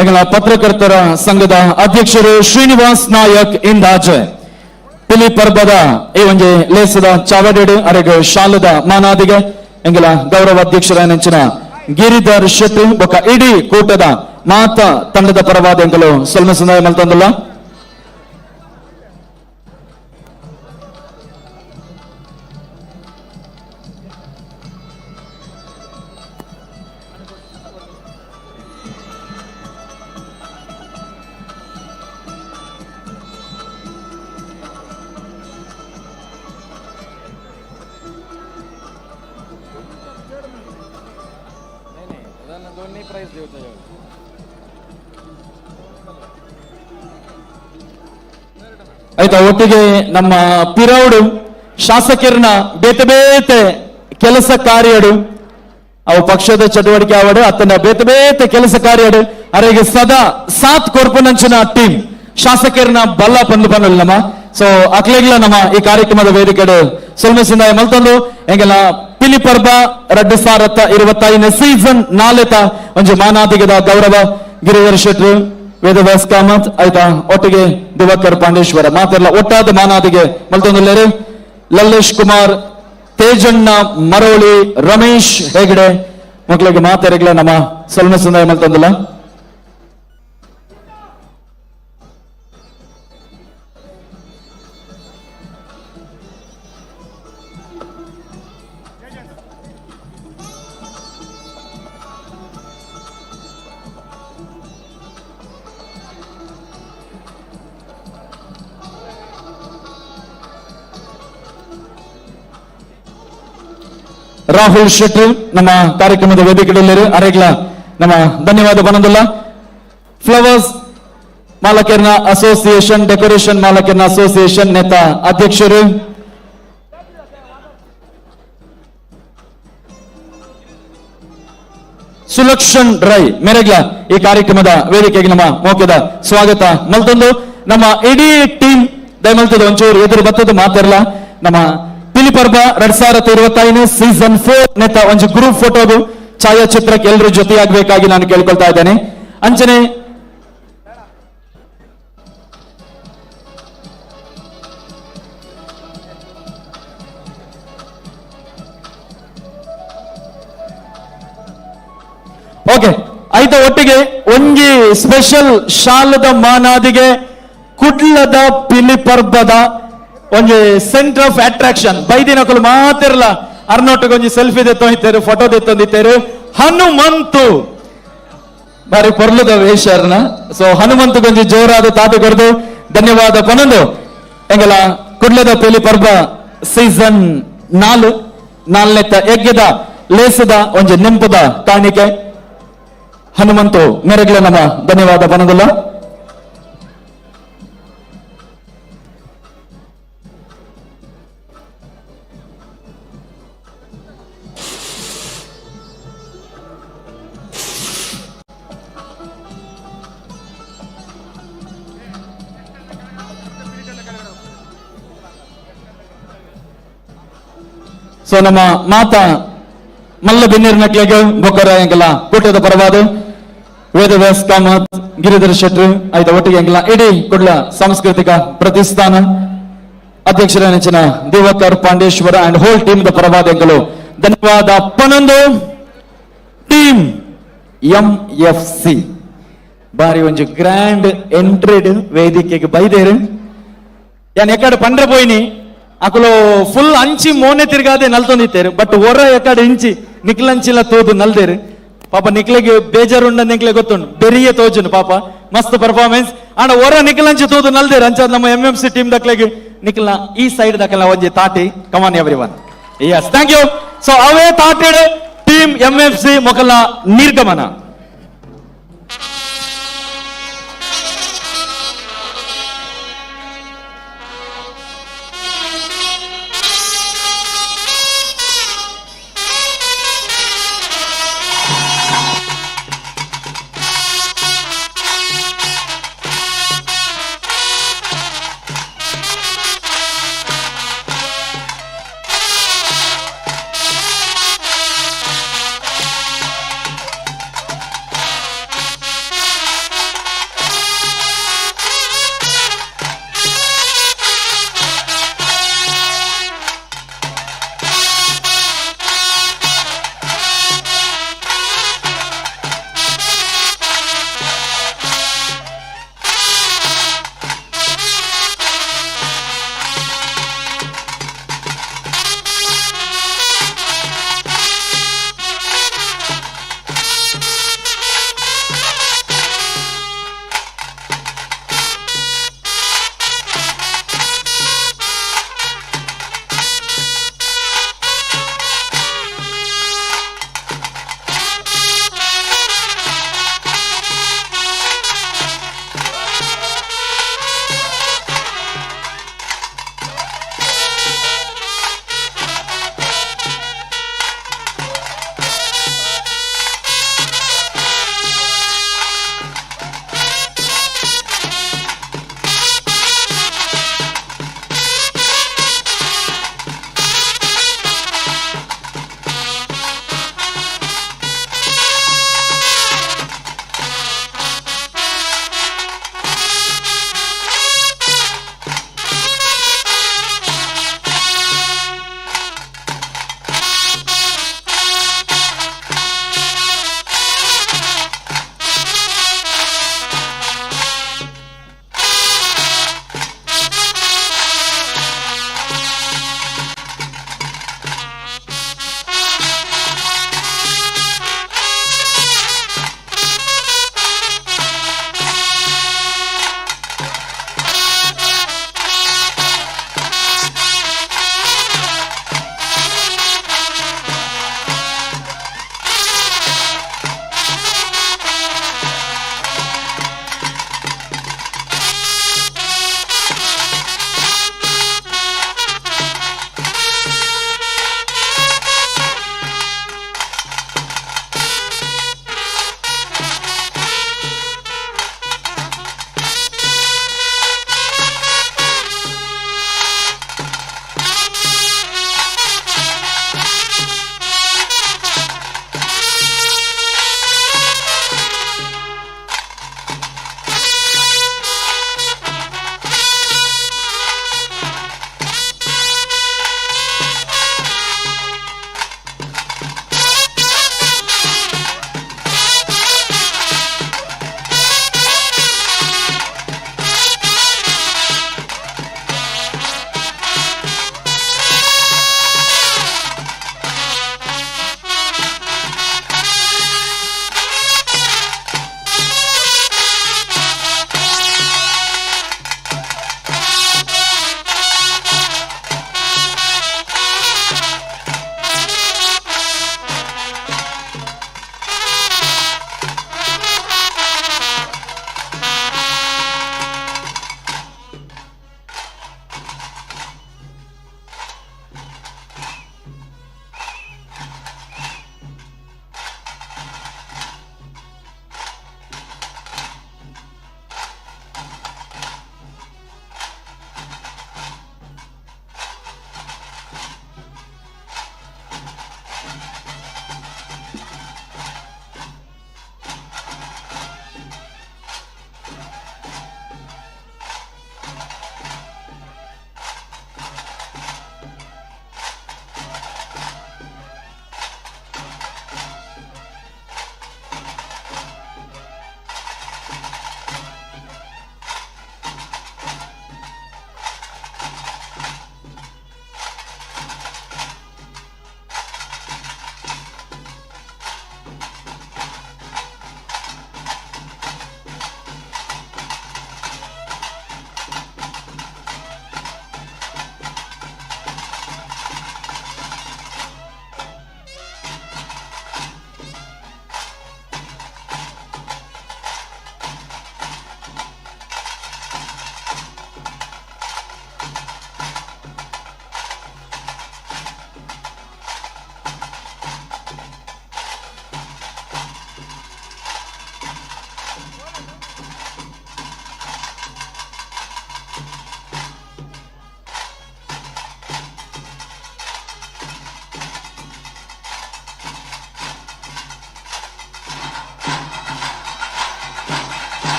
ಎಂಗಳ ಪತ್ರಕರ್ತರ ಸಂಘದ ಅಧ್ಯಕ್ಷರು ಶ್ರೀನಿವಾಸ್ ನಾಯಕ್ ಇಂದಾಜೆ ಪಿಲಿ ಪರ್ಬದ ಈ ಒಂಜಿ ಲೇಸದ ಚಾವಡಿಡು ಅರೆಗ್ ಶಾಲದ ಮಾನಾದಿಗೆ ಎಂಗಲ ಗೌರವ ಅಧ್ಯಕ್ಷರ ನೆಂಚಿನ ಗಿರಿಧರ್ ಶೆಟ್ಟಿ ಬೊಕ ಇಡೀ ಕೂಟದ ಮಾತ ತಂಡದ ಪರವಾದ ಎಂಕಲು ಸೊಲ್ಮೆ ಸಂದಾಯ ಮಲ್ತೊಂದುಲ್ಲ. ಆಯ್ತಾ ಒಟ್ಟಿಗೆ ನಮ್ಮ ಪಿರೌಡು ಶಾಸಕರನ್ನ ಬೇತೆ ಬೇತೆ ಕೆಲಸ ಕಾರ್ಯಡು ಅವು ಪಕ್ಷದ ಚಟುವಟಿಕೆ ಆವಡು ಅತ್ತನ ಬೇತೆ ಬೇತೆ ಕೆಲಸ ಕಾರ್ಯಡು ಅರೆಗೆ ಸದಾ ಸಾತ್ ಕೊರ್ಪುನಂಚಿನ ಟೀಮ್ ಶಾಸಕರನ್ನ ಬಲ್ಲ ಪಂದು ಪನ್ನಲ್ಲ ನಮ್ಮ. ಸೊ ಅಕ್ಲೆಗ್ಲ ನಮ್ಮ ಈ ಕಾರ್ಯಕ್ರಮದ ವೇದಿಕೆಡು ಸೊಲ್ಮೆ ಸಂದಾಯ ಮಲ್ತೊಂದು ಎಂಗೆಲ್ಲ ಪಿಲಿ ಪರ್ಬ 2025 ಸೀಸನ್ ನಾಲೆತ ಒಂಜಿ ಮಾನಾದಿಗದ ಗೌರವ ಗಿರಿಧರ್ ಶೆಟ್ರು ವೇದವ್ಯಾಸ್ ಕಾಮತ್ ಆಯ್ತಾ ಒಟ್ಟಿಗೆ ದಿವಾಕರ್ ಪಾಂಡೇಶ್ವರ ಮಾತೆಲ್ಲ ಒಟ್ಟಾದ ಮಾನಾದಿಗೆ ಮಲ್ತೊಂದುಲ್ಲೇರು. ಲಲ್ಲೇಶ್ ಕುಮಾರ್, ತೇಜಣ್ಣ ಮರೋಳಿ, ರಮೇಶ್ ಹೆಗಡೆ ಮಕ್ಕಳಿಗೆ ಮಾತೆರೆಗ್ಲ ನಮ್ಮ ಸೊಲ್ಮೆ ಸಂದಾಯ ಮಲ್ತೊಂದುಲ್ಲ. ರಾಹುಲ್ ಶೆಟ್ಟಿ ನಮ್ಮ ಕಾರ್ಯಕ್ರಮದ ವೇದಿಕೆಯಲ್ಲಿ ಅರೆಗ್ಲ ನಮ್ಮ ಧನ್ಯವಾದ ಬನಂದುಲ್ಲ. ಫ್ಲವರ್ಸ್ ಮಾಲಕರ್ನ ಅಸೋಸಿಯೇಷನ್, ಡೆಕೋರೇಷನ್ ಮಾಲಕರ್ನ ಅಸೋಸಿಯೇಷನ್ ನೇತ ಅಧ್ಯಕ್ಷರು ಸುಲಕ್ಷಣ್ ರೈ ಮೇರೆಗ್ಲ ಈ ಕಾರ್ಯಕ್ರಮದ ವೇದಿಕೆಗೆ ನಮ್ಮ ಮೌಖಿಕ ಸ್ವಾಗತ ಮಲ್ತೊಂದು. ನಮ್ಮ ಇಡೀ ಟೀಮ್ ದಯಮಲ್ತದ ಒಂಚೂರು ಎದುರು ಬತ್ತದ ಮಾತಿರಲ್ಲ. ನಮ್ಮ ಪಿಲಿ ಪರ್ಬ 2025 ಸೀಸನ್ 4 ನೆತ್ತ ಒಂಜಿ ಗ್ರೂಪ್ ಫೋಟೋದು ಛಾಯಾಚಿತ್ರಕ್ಕೆ ಎಲ್ಲರೂ ಜೊತೆಯಾಗಬೇಕಾಗಿ ನಾನು ಕೇಳ್ಕೊಳ್ತಾ ಇದ್ದೇನೆ. ಅಂಚನೆ ಓಕೆ ಆಯ್ತಾ ಒಟ್ಟಿಗೆ ಒಂಜಿ ಸ್ಪೆಷಲ್ ಶಾಲದ ಮಾನಾದಿಗೆ ಕುಡ್ಲದ ಪಿಲಿ ಪರ್ಬದ ಒಂಜಿ centre of attraction ಬೈದಿನಕಲು ಮಾತಿರಲ್ಲ ಅರ್ನೋಟಕ್ಕೆ ಒಂಜಿ ಸೆಲ್ಫಿ ದೆತ್ತೊಂದಿತ್ತೇರು, ಫೋಟೋ ದೆತ್ತೊಂದಿತ್ತೇರು. ಹನುಮಂತು ಬಾರಿ ಪೊರ್ಲುದ ವೇಷರ್ನ. ಸೊ ಹನುಮಂತಗೊಂಜಿ ಜೋರಾದ ತಾಟು ಕೊರ್ದು ಧನ್ಯವಾದ ಪನೊಂದು. ಎಂಗಲ ಕುಡ್ಲದ ಪಿಲಿ ಪರ್ಬ ಸೀಸನ್ 4 ನಾಲ್ನೆತ್ತ ಯಜ್ಞದ ಲೇಸದ ಒಂಜಿ ನೆಂಪುದ ಕಾಣಿಕೆ ಹನುಮಂತು ಮೇರೆಗ್ಲ ನಮ್ಮ ಧನ್ಯವಾದ ಪನೊಂದುಲ್ಲ. ಸೊ ನಮ್ಮ ಮಾತಾ ಮಲ್ಲ ಬೆನ್ನೀರ್ ನಕ್ಲೆಗೆ ಬೊಕ್ಕರ ಎಂಕಲ ಕೂಟದ ಪರವಾದ ವೇದವ್ಯಾಸ್ ಕಾಮತ್, ಗಿರಿಧರ್ ಶೆಟ್ರು ಆಯ್ತಾ ಒಟ್ಟಿಗೆ ಎಂಕಲ ಇಡೀ ಕುಡ್ಲ ಸಾಂಸ್ಕೃತಿಕ ಪ್ರತಿಷ್ಠಾನ ಅಧ್ಯಕ್ಷರ ನೆಚ್ಚಿನ Diwakar Pandeshwar and whole team the ಪರವಾದೆಂಗಳು ಧನ್ಯವಾದ ಪನೊಂದು. ಟೀಮ್ ಎಂಎಫ್ಸಿ ಬಾರಿ ಒಂಜಿ ಗ್ರ್ಯಾಂಡ್ ಎಂಟ್ರಿಡ್ ವೇದಿಕೆಗೆ ಬೈದೇರು. ಯಾನ್ ಎಕಡೆ ಪಂಡ್ರೆ ಪೋಯಿನಿ, ಅಕುಲು ಫುಲ್ ಅಂಚಿ ಮೋನೆ ತಿರ್ಗಾದೆ ನಲ್ತೊಂದಿತ್ತೇರು. ಬಟ್ ಒರ ಎಕಡೆ ಇಂಚಿ ನಿಕ್ಲಂಚಿಲ ತೋದು ನಲ್ದೇರು. ಪಾಪ ನಿಕ್ಲೆಗೆ ಬೇಜಾರುಂಡ, ನಿಕ್ಲೆ ಗೊತ್ತುಂಡು, ಬೆರಿಯೇ ತೋಜುನು. ಪಾಪ ಮಸ್ತ್ ಪರ್ಫಾರ್ಮೆನ್ಸ್. ಆಂಡ ಒರ ನಿಕ್ಲಂಚಿ ತೋದು ನಲ್ದೇರು. ಅಂಚ ನಮ್ಮ ಎಂಎಂಸಿ ಟೀಮ್ ದಕ್ಲೆಗೆ ನಿಕ್ಲ ಈ ಸೈಡ್ ದಕ್ಲ ಒಂಜಿ ತಾಟಿ. Come on everyone. Yes, thank you. So ಅವೇ ತಾಟೆಡ್ ಟೀಮ್ ಎಂಎಫ್ಸಿ ಮೊಕಲ ನಿರ್ಗಮನ.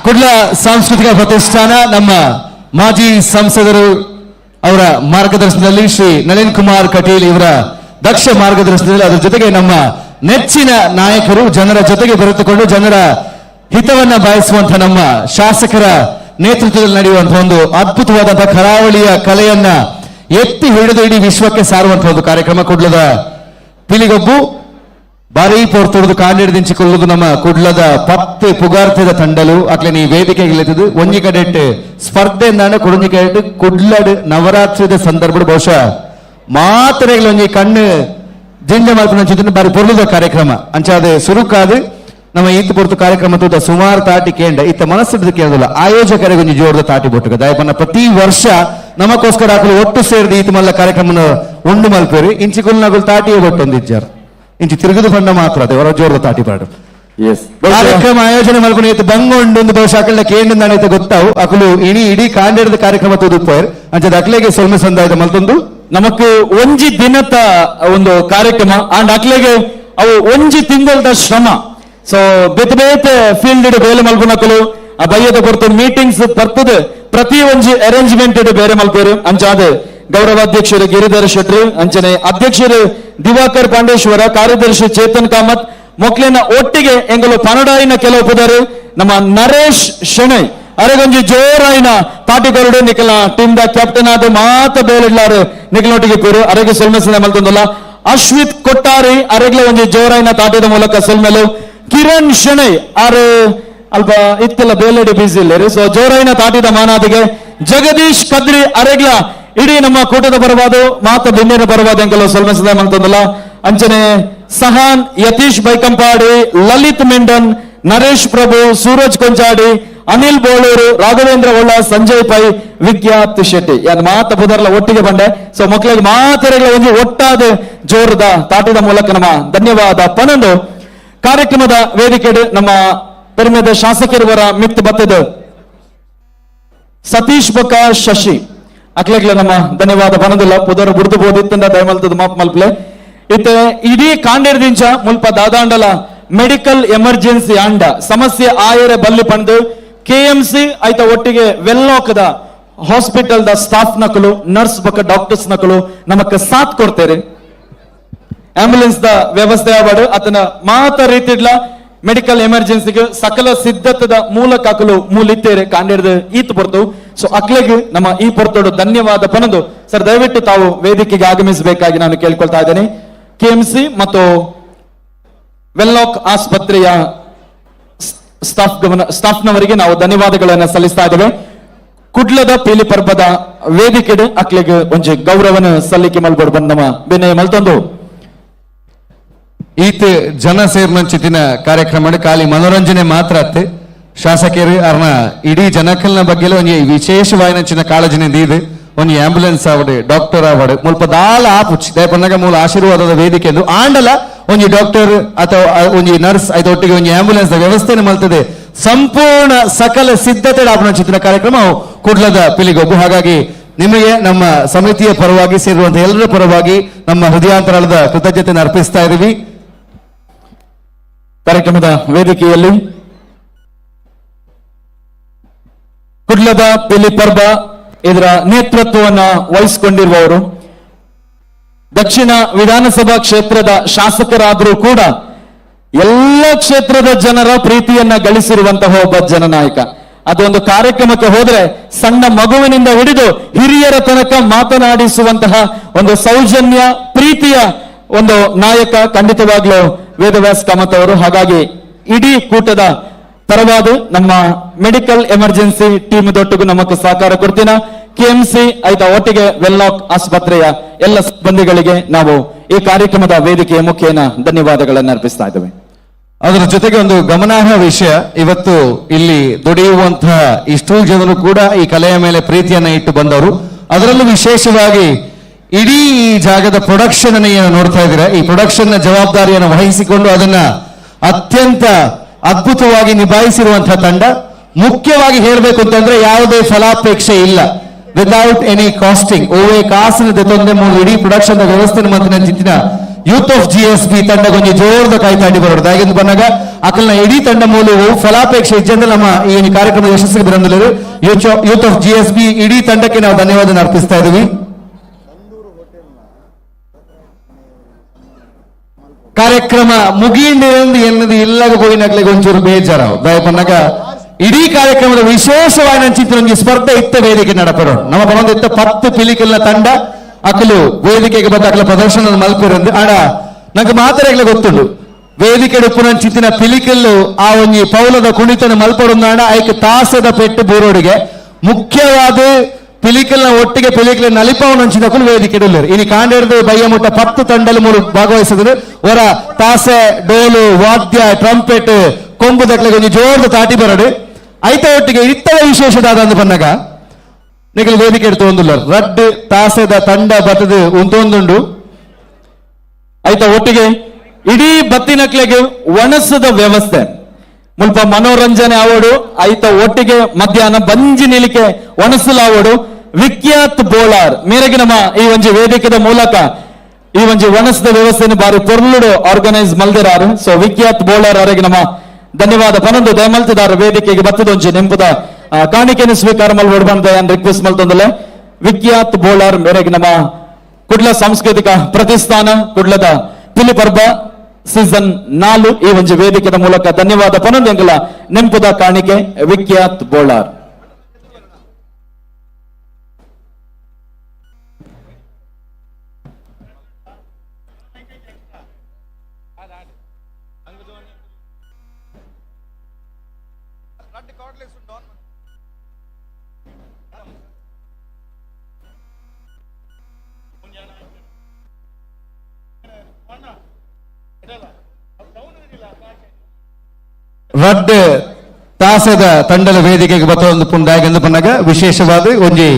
Kudla ಸಾಂಸ್ಕೃತಿಕ ಪ್ರತಿಷ್ಠಾನ ನಮ್ಮ ಮಾಜಿ ಸಂಸದರು ಅವರ ಮಾರ್ಗದರ್ಶನದಲ್ಲಿ ಶ್ರೀ ನಳಿನ್ ಕುಮಾರ್ ಕಟೀಲ್ ಇವರ ದಕ್ಷ ಮಾರ್ಗದರ್ಶನದಲ್ಲಿ, ಅದರ ಜೊತೆಗೆ ನಮ್ಮ ನೆಚ್ಚಿನ ನಾಯಕರು ಜನರ ಜೊತೆಗೆ ಬೆರೆತುಕೊಂಡು ಜನರ ಹಿತವನ್ನ ಬಯಸುವಂತಹ ನಮ್ಮ ಶಾಸಕರ ನೇತೃತ್ವದಲ್ಲಿ ನಡೆಯುವಂತಹ ಒಂದು ಅದ್ಭುತವಾದಂತಹ ಕರಾವಳಿಯ ಕಲೆಯನ್ನ ಎತ್ತಿ ಹಿಡಿದು ಇಡೀ ವಿಶ್ವಕ್ಕೆ ಸಾರುವಂತಹ ಒಂದು ಕಾರ್ಯಕ್ರಮ ಕುಡ್ಲದ ಪಿಲಿಗೊಬ್ಬು. ಬಾರಿ ಪೊರ್ತುಡ್ದು ಕಾಂಡಿಡ್ದಿಂಚಿಕೊಳ್ಳುವುದು ನಮ್ಮ ಕುಡ್ಲದ ಪತ್ತೆ ಪುಗಾರ್ತೆದ ತಂಡಲು ಅಕ್ಲೆ ನೀ ವೇದಿಕೆಗೆ ಒಂಜಿ ಕಡೆಟ್ ಸ್ಪರ್ಧೆ ಎಂದಾಂಡ ಕುಡೊಂಜಿ ಕಡೆಟ್ ಕುಡ್ಲಡ್ ನವರಾತ್ರಿದ ಸಂದರ್ಭ ಬಹುಶಃ ಮಾತ್ರೆಗಳ ಒಂಜಿ ಕಣ್ಣು ಜಿಂಜ ಮಲ್ಪುನ ಬಾರಿ ಪೊರ್ಲುದ ಕಾರ್ಯಕ್ರಮ ಅಂಚಾದ ಸುರುಕಾದು ನಮ್ಮ ಈತ್ ಪೊರ್ತು ಕಾರ್ಯಕ್ರಮ ತೂತ ಸುಮಾರು ತಾಟಿ ಕೇಂಡ ಇತ್ತ ಮನಸ್ಸು ಕೇಳೋದಿಲ್ಲ ಆಯೋಜಕರಿಗೆ ಒಂಜಿ ಜೋರದ ತಾಟಿ ಬೊಟ್ಟುಗ ದಯಪನ್ನ ಪ್ರತಿ ವರ್ಷ ನಮಗೋಸ್ಕರ ಹಾಕಲು ಒಟ್ಟು ಸೇರಿದ ಈತ ಮಲ್ಲ ಕಾರ್ಯಕ್ರಮನ ಉಂಡು ಮಲ್ಪೇರಿ ಇಂಚಿ ಕುಲ್ನಗುಲ್ ತಾಟಿಯೇ ಒಟ್ಟೊಂದಿಜ್ಜಾರ್ ಇಂಚಿ ತಿರುಗುದು ಬಣ್ಣ ಮಾತ್ರ ಅದೇ ಹೊರ ಜೋರದ ತಾಟಿ ಪಾಡು ಕಾರ್ಯಕ್ರಮ ಆಯೋಜನೆ ಮಲ್ಪುನ ಈತ ಬಂಗೊಂಡು ಒಂದು ಬಹುಶಃ ಅಕಲ್ನ ಕೇಂದ್ರ ಗೊತ್ತಾವು ಅಕಲು ಇಣಿ ಇಡೀ ಕಾಂಡೇರದ ಕಾರ್ಯಕ್ರಮ ತೂದುಪ್ಪೇರ್ ಅಂಚದ ಅಕ್ಲೆಗೆ ಸೊಲ್ಮೆ ಸಂದಾಯದ ಮಲ್ತೊಂದು ನಮಕ್ ಒಂಜಿ ದಿನದ ಒಂದು ಕಾರ್ಯಕ್ರಮ ಅಂಡ್ ಅಕ್ಲೆಗೆ ಅವು ಒಂಜಿ ತಿಂಗಳದ ಶ್ರಮ. ಸೊ ಬೇತೆ ಬೇತೆ ಫೀಲ್ಡ್ ಬೇಲೆ ಮಲ್ಪುನಕುಲು ಆ ಬಯ್ಯದ ಕೊರ್ತು ಮೀಟಿಂಗ್ಸ್ ಬರ್ತದೆ ಪ್ರತಿ ಒಂಜಿ ಅರೇಂಜ್ಮೆಂಟ್ ಬೇರೆ ಮಲ್ಪೇರು. ಅಂಚಾದ ಗೌರವಾಧ್ಯಕ್ಷರು ಗಿರಿಧರ್ ಶೆಟ್ರು, ಅಂಚನೆ ಅಧ್ಯಕ್ಷರು ದಿವಾಕರ್ ಪಾಂಡೇಶ್ವರ, ಕಾರ್ಯದರ್ಶಿ ಚೇತನ್ ಕಾಮತ್, ಮೊಕ್ಲಿನ ಒಟ್ಟಿಗೆ ಎಂಗಲು ಪನಡಾಯಿನ ಕೆಲವು ಪುದರು ನಮ್ಮ Naresh Shenoy ಅರೆಗೊಂಜಿ ಜೋರಾಯಿನ ತಾಟಿಕೊರಡು ನಿಖಲ team the captain ಆದ ಮಾತ ಬೇಲಿಡ್ಲಾರು ನಿಖಲೊಟ್ಟಿಗೆ ಪೇರು ಅರೆಗೆ ಸೊಲ್ಮೆಸಿನ ಮಲ್ತೊಂದಲ್ಲ. ಅಶ್ವಿತ್ ಕೊಟ್ಟಾರಿ ಅರೆಗ್ಲೆ ಒಂಜಿ ಜೋರಾಯಿನ ತಾಟದ ಮೂಲಕ ಸೊಲ್ಮೆಲು. ಕಿರಣ್ ಶೆಣೈ ಆರು ಅಲ್ಪ ಇತ್ತೆಲ್ಲ ಬೇಲೆಡಿ ಬಿಸಿ ಇಲ್ಲೇರಿ ಸೊ ಜೋರಾಯಿನ ತಾಟಿದ ಮಾನಾದಿಗೆ. ಜಗದೀಶ್ ಕದ್ರಿ ಅರೆಗ್ಲ ಇಡೀ ನಮ್ಮ ಕೂಟದ ಪರವಾದ ಮಾತ ಬಿನ್ನಿನ ಪರವಾದ ಎಂಕಲು ಸೊಲ್ಮೆಸಿದ ಮಲ್ತೊಂದಲ್ಲ. ಅಂಚನೆ ಸಹಾನ್, ಯತೀಶ್ ಬೈಕಂಪಾಡಿ, ಲಲಿತ್ ಮೆಂಡನ್, ನರೇಶ್ ಪ್ರಭು, ಸೂರಜ್ ಕೊಂಚಾಡಿ, ಅನಿಲ್ ಬೋಳೂರು, ರಾಘವೇಂದ್ರ ಒಳ್ಳ, ಸಂಜಯ್ ಪೈ, ವಿಖ್ಯಾತ್ ಶೆಟ್ಟಿ ಯಾನ್ ಮಾತ ಪುದರ್ಲ ಒಟ್ಟಿಗೆ ಬಂಡೆ. ಸೊ ಮಕ್ಕಳಿಗೆ ಮಾತೆರೆಗಳ ಒಂದು ಒಟ್ಟಾದ ಜೋರದ ತಾಟದ ಮೂಲಕ ನಮ್ಮ ಧನ್ಯವಾದ ಪನೊಂದು. ಕಾರ್ಯಕ್ರಮದ ವೇದಿಕೆ ನಮ್ಮ ಪೆರ್ಮೆದ ಶಾಸಕರುವರ ಮಿತ್ ಬತ್ತದ ಸತೀಶ್ ಬೊಕ್ಕ ಶಶಿ ಅಕ್ಲೆಗ್ಲ ನಮ್ಮ ಧನ್ಯವಾದ ಪನೊಂದಿಲ್ಲ ಪುದರ್ ಬುಡ್ದು ಬೋದಿತ್ತಂದ ದಯಮಲ್ತದ ಮಾಪ್ ಮಲ್ಪ್ಲೆ. ಇತ್ತೆ ಇಡೀ ಕಾಂಡೇರ್ದಿಂಚ ಮುಲ್ಪ ದಾದಾಂಡಲ ಮೆಡಿಕಲ್ ಎಮರ್ಜೆನ್ಸಿ ಅಂಡ ಸಮಸ್ಯೆ ಆಯರೆ ಬಲ್ಲಿ ಪಂದು ಕೆಎಂಸಿ ಐತ ಒಟ್ಟಿಗೆ ವೆಲ್ಲೋಕದ hospital the staff ನಕಲು, ನರ್ಸ್ ಬೊಕ್ಕ ಡಾಕ್ಟರ್ಸ್ ನಕಲು ನಮಕ್ ಸಾಥ್ ಕೊಡ್ತೇವೆ. ಆಂಬ್ಯುಲೆನ್ಸ್ the ವ್ಯವಸ್ಥೆ ಆವಡು ಆತನ ಮಾತ ರೀತಿಡ್ಲ ಮೆಡಿಕಲ್ ಎಮರ್ಜೆನ್ಸಿಗೆ ಸಕಲ ಸಿದ್ಧತೆದ ಮೂಲಕ ಅಕಲು ಮೂಲಿತ್ತೇರೆ ಕಾಂಡೇರ್ದ ಈತ್ ಪೊರ್ತು. ಸೊ ಅಕ್ಲೆಗ್ ನಮ್ಮ ಈ ಪೊರ್ತೋಡು ಧನ್ಯವಾದ ಪನೊಂದು. ಸರ್ ದಯವಿಟ್ಟು ತಾವು ವೇದಿಕೆಗೆ ಆಗಮಿಸಬೇಕಾಗಿ ನಾನು ಕೇಳ್ಕೊಳ್ತಾ ಇದ್ದೇನೆ. ಕೆಎಂಸಿ ಮತ್ತು ವೆಲ್ಲಾಕ್ ಆಸ್ಪತ್ರೆಯ ಸ್ಟಾಫ್ನವರಿಗೆ ನಾವು ಧನ್ಯವಾದಗಳನ್ನು ಸಲ್ಲಿಸ್ತಾ ಇದ್ದೇವೆ. ಕುಡ್ಲದ ಪೀಲಿ ಪರ್ಬದ ವೇದಿಕೆಡು ಅಕ್ಲೆಗ್ ಒಂಜಿ ಗೌರವನ ಸಲ್ಲಿಕೆ ಮಲ್ಬೋಡು ಬಂದ ನಮ್ಮ ಬೆನೆ ಮಲ್ತೊಂದು. ಈತ ಜನ ಸೇರ್ನಂಚಿತಿನ ಕಾರ್ಯಕ್ರಮ ಖಾಲಿ ಮನೋರಂಜನೆ ಮಾತ್ರ ಅತ್ತೆ ಶಾಸಕರು ಅರ್ನ ಇಡೀ ಜನಕಲ್ನ ಬಗ್ಗೆ ಒಂಜಿ ವಿಶೇಷವಾಯಿನಂಚಿನ ಕಾಳಜಿನ ದೀದು ಒಂಜಿ ಆಂಬ್ಯುಲೆನ್ಸ್ ಆವಡು ಡಾಕ್ಟರ್ ಆವಡು ಮುಲ್ಪ ದಾಲ ಆಪುಚಿ ದಯಪನ್ನಗ ಮೂಲ ಆಶೀರ್ವಾದದ ವೇದಿಕೆ ಎಂದು ಆಂಡಲ ಒಂಜಿ ಡಾಕ್ಟರ್ ಅಥವಾ ಒಂಜಿ ನರ್ಸ್ ಐತ ಒಟ್ಟಿಗೆ ಒಂಜಿ ಆಂಬ್ಯುಲೆನ್ಸ್ ವ್ಯವಸ್ಥೆಯನ್ನು ಮಲ್ತದೆ ಸಂಪೂರ್ಣ ಸಕಲ ಸಿದ್ಧತೆ ಆಪುನಂಚಿತ್ತಿನ ಕಾರ್ಯಕ್ರಮ ಕುಡ್ಲದ ಪಿಲಿಗೊಬ್ಬು. ಹಾಗಾಗಿ ನಿಮಗೆ ನಮ್ಮ ಸಮಿತಿಯ ಪರವಾಗಿ ಸೇರುವಂತಹ ಎಲ್ಲರ ಪರವಾಗಿ ನಮ್ಮ ಹೃದಯಾಂತರಾಳದ ಕೃತಜ್ಞತೆಯನ್ನು ಅರ್ಪಿಸ್ತಾ ಇದ್ದೀವಿ. ಕಾರ್ಯಕ್ರಮದ ವೇದಿಕೆಯಲ್ಲಿ ಕುಡ್ಲದ ಪಿಲಿ ಪರ್ಬ ಇದರ ನೇತೃತ್ವವನ್ನ ವಹಿಸಿಕೊಂಡಿರುವವರು ದಕ್ಷಿಣ ವಿಧಾನಸಭಾ ಕ್ಷೇತ್ರದ ಶಾಸಕರಾದರೂ ಕೂಡ ಎಲ್ಲ ಕ್ಷೇತ್ರದ ಜನರ ಪ್ರೀತಿಯನ್ನ ಗಳಿಸಿರುವಂತಹ ಒಬ್ಬ ಜನನಾಯಕ. ಅದೊಂದು ಕಾರ್ಯಕ್ರಮಕ್ಕೆ ಹೋದ್ರೆ ಸಣ್ಣ ಮಗುವಿನಿಂದ ಹಿಡಿದು ಹಿರಿಯರ ತನಕ ಮಾತನಾಡಿಸುವಂತಹ ಒಂದು ಸೌಜನ್ಯ ಪ್ರೀತಿಯ ಒಂದು ನಾಯಕ ಖಂಡಿತವಾಗ್ಲೂ ವೇದವ್ಯಾಸ್ ಕಾಮತ್ ಅವರು. ಹಾಗಾಗಿ ಇಡೀ ಕೂಟದ ಪರವಾದ ನಮ್ಮ medical emergency team ದೊಟ್ಟಿಗೂ ನಮಕ್ ಸಹಕಾರ ಕೊಡ್ತೀನ. ಕೆಎಂಸಿ ಐತ ಒಟ್ಟಿಗೆ ವೆಲ್ಲಾಕ್ ಆಸ್ಪತ್ರೆಯ ಎಲ್ಲ ಸಿಬ್ಬಂದಿಗಳಿಗೆ ನಾವು ಈ ಕಾರ್ಯಕ್ರಮದ ವೇದಿಕೆಯ ಮುಖೇನ ಧನ್ಯವಾದಗಳನ್ನು ಅರ್ಪಿಸ್ತಾ ಇದ್ದೇವೆ. ಅದರ ಜೊತೆಗೆ ಒಂದು ಗಮನಾರ್ಹ ವಿಷಯ, ಇವತ್ತು ಇಲ್ಲಿ ದುಡಿಯುವಂತಹ ಇಷ್ಟೂ ಜನರು ಕೂಡ ಈ ಕಲೆಯ ಮೇಲೆ ಪ್ರೀತಿಯನ್ನ ಇಟ್ಟು ಬಂದವರು. ಅದರಲ್ಲೂ ವಿಶೇಷವಾಗಿ ಇಡೀ ಈ ಜಾಗದ ಪ್ರೊಡಕ್ಷನ್ ಅನ್ನು ಏನು ನೋಡ್ತಾ ಇದ್ದೀರಾ, ಈ ಪ್ರೊಡಕ್ಷನ್ ನ ಜವಾಬ್ದಾರಿಯನ್ನು ವಹಿಸಿಕೊಂಡು ಅದನ್ನ ಅತ್ಯಂತ ಅದ್ಭುತವಾಗಿ ನಿಭಾಯಿಸಿರುವಂತಹ ತಂಡ. ಮುಖ್ಯವಾಗಿ ಹೇಳಬೇಕು ಅಂತಂದ್ರೆ ಯಾವುದೇ ಫಲಾಪೇಕ್ಷೆ ಇಲ್ಲ, without any casting, ಓವೇ ಕಾಸಿನ ತೊಂದರೆ ಮೂಲ ಇಡೀ ಪ್ರೊಡಕ್ಷನ್ ವ್ಯವಸ್ಥೆ ಮತ್ತು ಚಿತ್ತಿನ Youth of GSB ತಂಡ ಕೊಂಚ ಜೋರದ ಕೈ ತಾಂಡಿ ಬರೋದು. ದಾಗಿಂದು ಬಂದಾಗ ಅಕಲ್ನ ಇಡೀ ತಂಡ ಮೂಲವು ಫಲಾಪೇಕ್ಷೆ ಇಜ್ಜಂದ್ರೆ ನಮ್ಮ ಈ ಒಂದು ಕಾರ್ಯಕ್ರಮದ ಯಶಸ್ಸಿಗೆ ಬಿರಂದಿಲ್ಲರು. Youth of GSB ಇಡೀ ತಂಡಕ್ಕೆ ನಾವು ಧನ್ಯವಾದ ಅರ್ಪಿಸ್ತಾ ಇದ್ದೀವಿ. ಕಾರ್ಯಕ್ರಮ ಮುಗಿಯಿಂಡಿರಂದು ಎನ್ನದು ಇಲ್ಲಾಗ ಪೋಯಿನಕ್ಲೆಗ್ ಒಂಚೂರು ಬೇಜಾರಾವು. ದಯಪನ್ನಾಗ ಇಡೀ ಕಾರ್ಯಕ್ರಮದ ವಿಶೇಷವಾದ ಚಿತ್ರೊಂಜಿ ಸ್ಪರ್ಧೆ ಇತ್ತ ವೇದಿಕೆ ನಡಪರು ನಮ್ಮ ಬರೋದಿತ್ತ 10 ಪಿಲಿಕಲ್ನ ತಂಡ ಅಕಲು ವೇದಿಕೆಗೆ ಬಂದ ಅಕಲ ಪ್ರದರ್ಶನ ಮಲ್ಪಿರಂದು ಆಡ ನಂಗೆ ಮಾತಾಡಗ್ಲೆ ಗೊತ್ತುಂಡು ವೇದಿಕೆ ಉಪ್ಪುನಂಚಿತ್ತಿನ ಪಿಲಿಕಲ್ಲು ಆ ಒಂಜಿ ಪೌಲದ ಕುಣಿತನ ಮಲ್ಪೊಡೊಂದಾಂಡ ಐಕ್ ತಾಸದ ಪೆಟ್ಟು ಬೂರೋಡಿಗೆ ಮುಖ್ಯವಾದ ಪಿಲಿಕಲ್ನ ಒಟ್ಟಿಗೆ ಪಿಲಿಕಲ್ ನಲಿಪವನಂಚಿನಕುಲು ವೇದಿಕೆ ಉಲ್ಲೆರ್. ಇನಿ ಕಾಂಡೆಡ್ದು ಬಯ್ಯ ಮುಟ್ಟ 10 ತಂಡಲು ಮೂರು ಭಾಗವಹಿಸಿದ್ರು. ಒರ ತಾಸೆ ಡೋಲು ವಾದ್ಯ ಟ್ರಂಪೆಟ್ ಕೊಂಬು ದಕ್ಲೆಗ್ ಒಂಜಿ ಜೋರ್ದ ತಾಟಿ ಬರಡು ಐತ ಒಟ್ಟಿಗೆ ಇತ್ತದ ವಿಶೇಷದಾದ ಅಂದು ಬಂದಾಗ ನಿಖಲ್ ವೇದಿಕೆ എടുത്ത് ಒಂದುಲ್ಲ ರಡ್ಡ್ ತಾಸೆದ ತಂಡ ಬತ್ತದು ಉಂತೊಂದುಂಡು. ಐತ ಒಟ್ಟಿಗೆ ಇಡೀ ಬತ್ತಿನಕ್ಲೆಗೆ ಒಣಸದ ವ್ಯವಸ್ಥೆ ಮುಲ್ಪ ಮನೋರಂಜನೆ ಆವೋಡು ಐತ ಒಟ್ಟಿಗೆ ಮಧ್ಯಾಹ್ನ ಬಂಜಿ ನಿಲಿಕೆ ಒಣಸಲಾವೋಡು ವಿಖ್ಯಾತ್ ಬೋಳಾರ್ ಮೇರೆಗೆ ನಮ್ಮ ಈ ಒಂಜಿ ವೇದಿಕೆದ ಮೂಲಕ ಈ ಒಂಜಿ ಒಣಸದ ವ್ಯವಸ್ಥೆಯನ್ನು ಬಾರಿ ಪೊರ್ಲುಡು ಆರ್ಗನೈಸ್ ಮಲ್ದಿರಾರು. ಸೊ ವಿಖ್ಯಾತ್ ಬೋಳಾರ್ ಅವರಿಗೆ ನಮ್ಮ ಧನ್ಯವಾದ ಪನೊಂದು ದಯಮಲ್ತಿದಾರ ವೇದಿಕೆಗೆ ಬತ್ತದೊಂಜಿ ನೆಂಪುದ ಕಾಣಿಕೆಯನ್ನು ಸ್ವೀಕಾರ ಮಲ್ಬೋಡು ಬಂದ ರಿಕ್ವೆಸ್ಟ್ ಮಲ್ತೊಂದಲೆ. ವಿಖ್ಯಾತ್ ಬೋಳಾರ್ ಮೇರೆಗೆ ನಮ್ಮ ಕುಡ್ಲ ಸಾಂಸ್ಕೃತಿಕ ಪ್ರತಿಷ್ಠಾನ ಕುಡ್ಲದ ಪಿಲಿಪರ್ಬ ಸೀಸನ್ 4 ಈ ಒಂಜಿ ವೇದಿಕೆದ ಮೂಲಕ ಧನ್ಯವಾದ ಪನೊಂದು ಎಂಕಲ ನೆಂಪುದ ಕಾಣಿಕೆ ವಿಖ್ಯಾತ್ ಬೋಳಾರ್. ರಡ್ಡ್ ತಾಸದ ತಂಡದ ವೇದಿಕೆಗೆ ಬತ್ತೊಂದು ಪುಂಡಾಗೆಂದು ಪನ್ನಗ ವಿಶೇಷವಾದ ಒಂಜಿ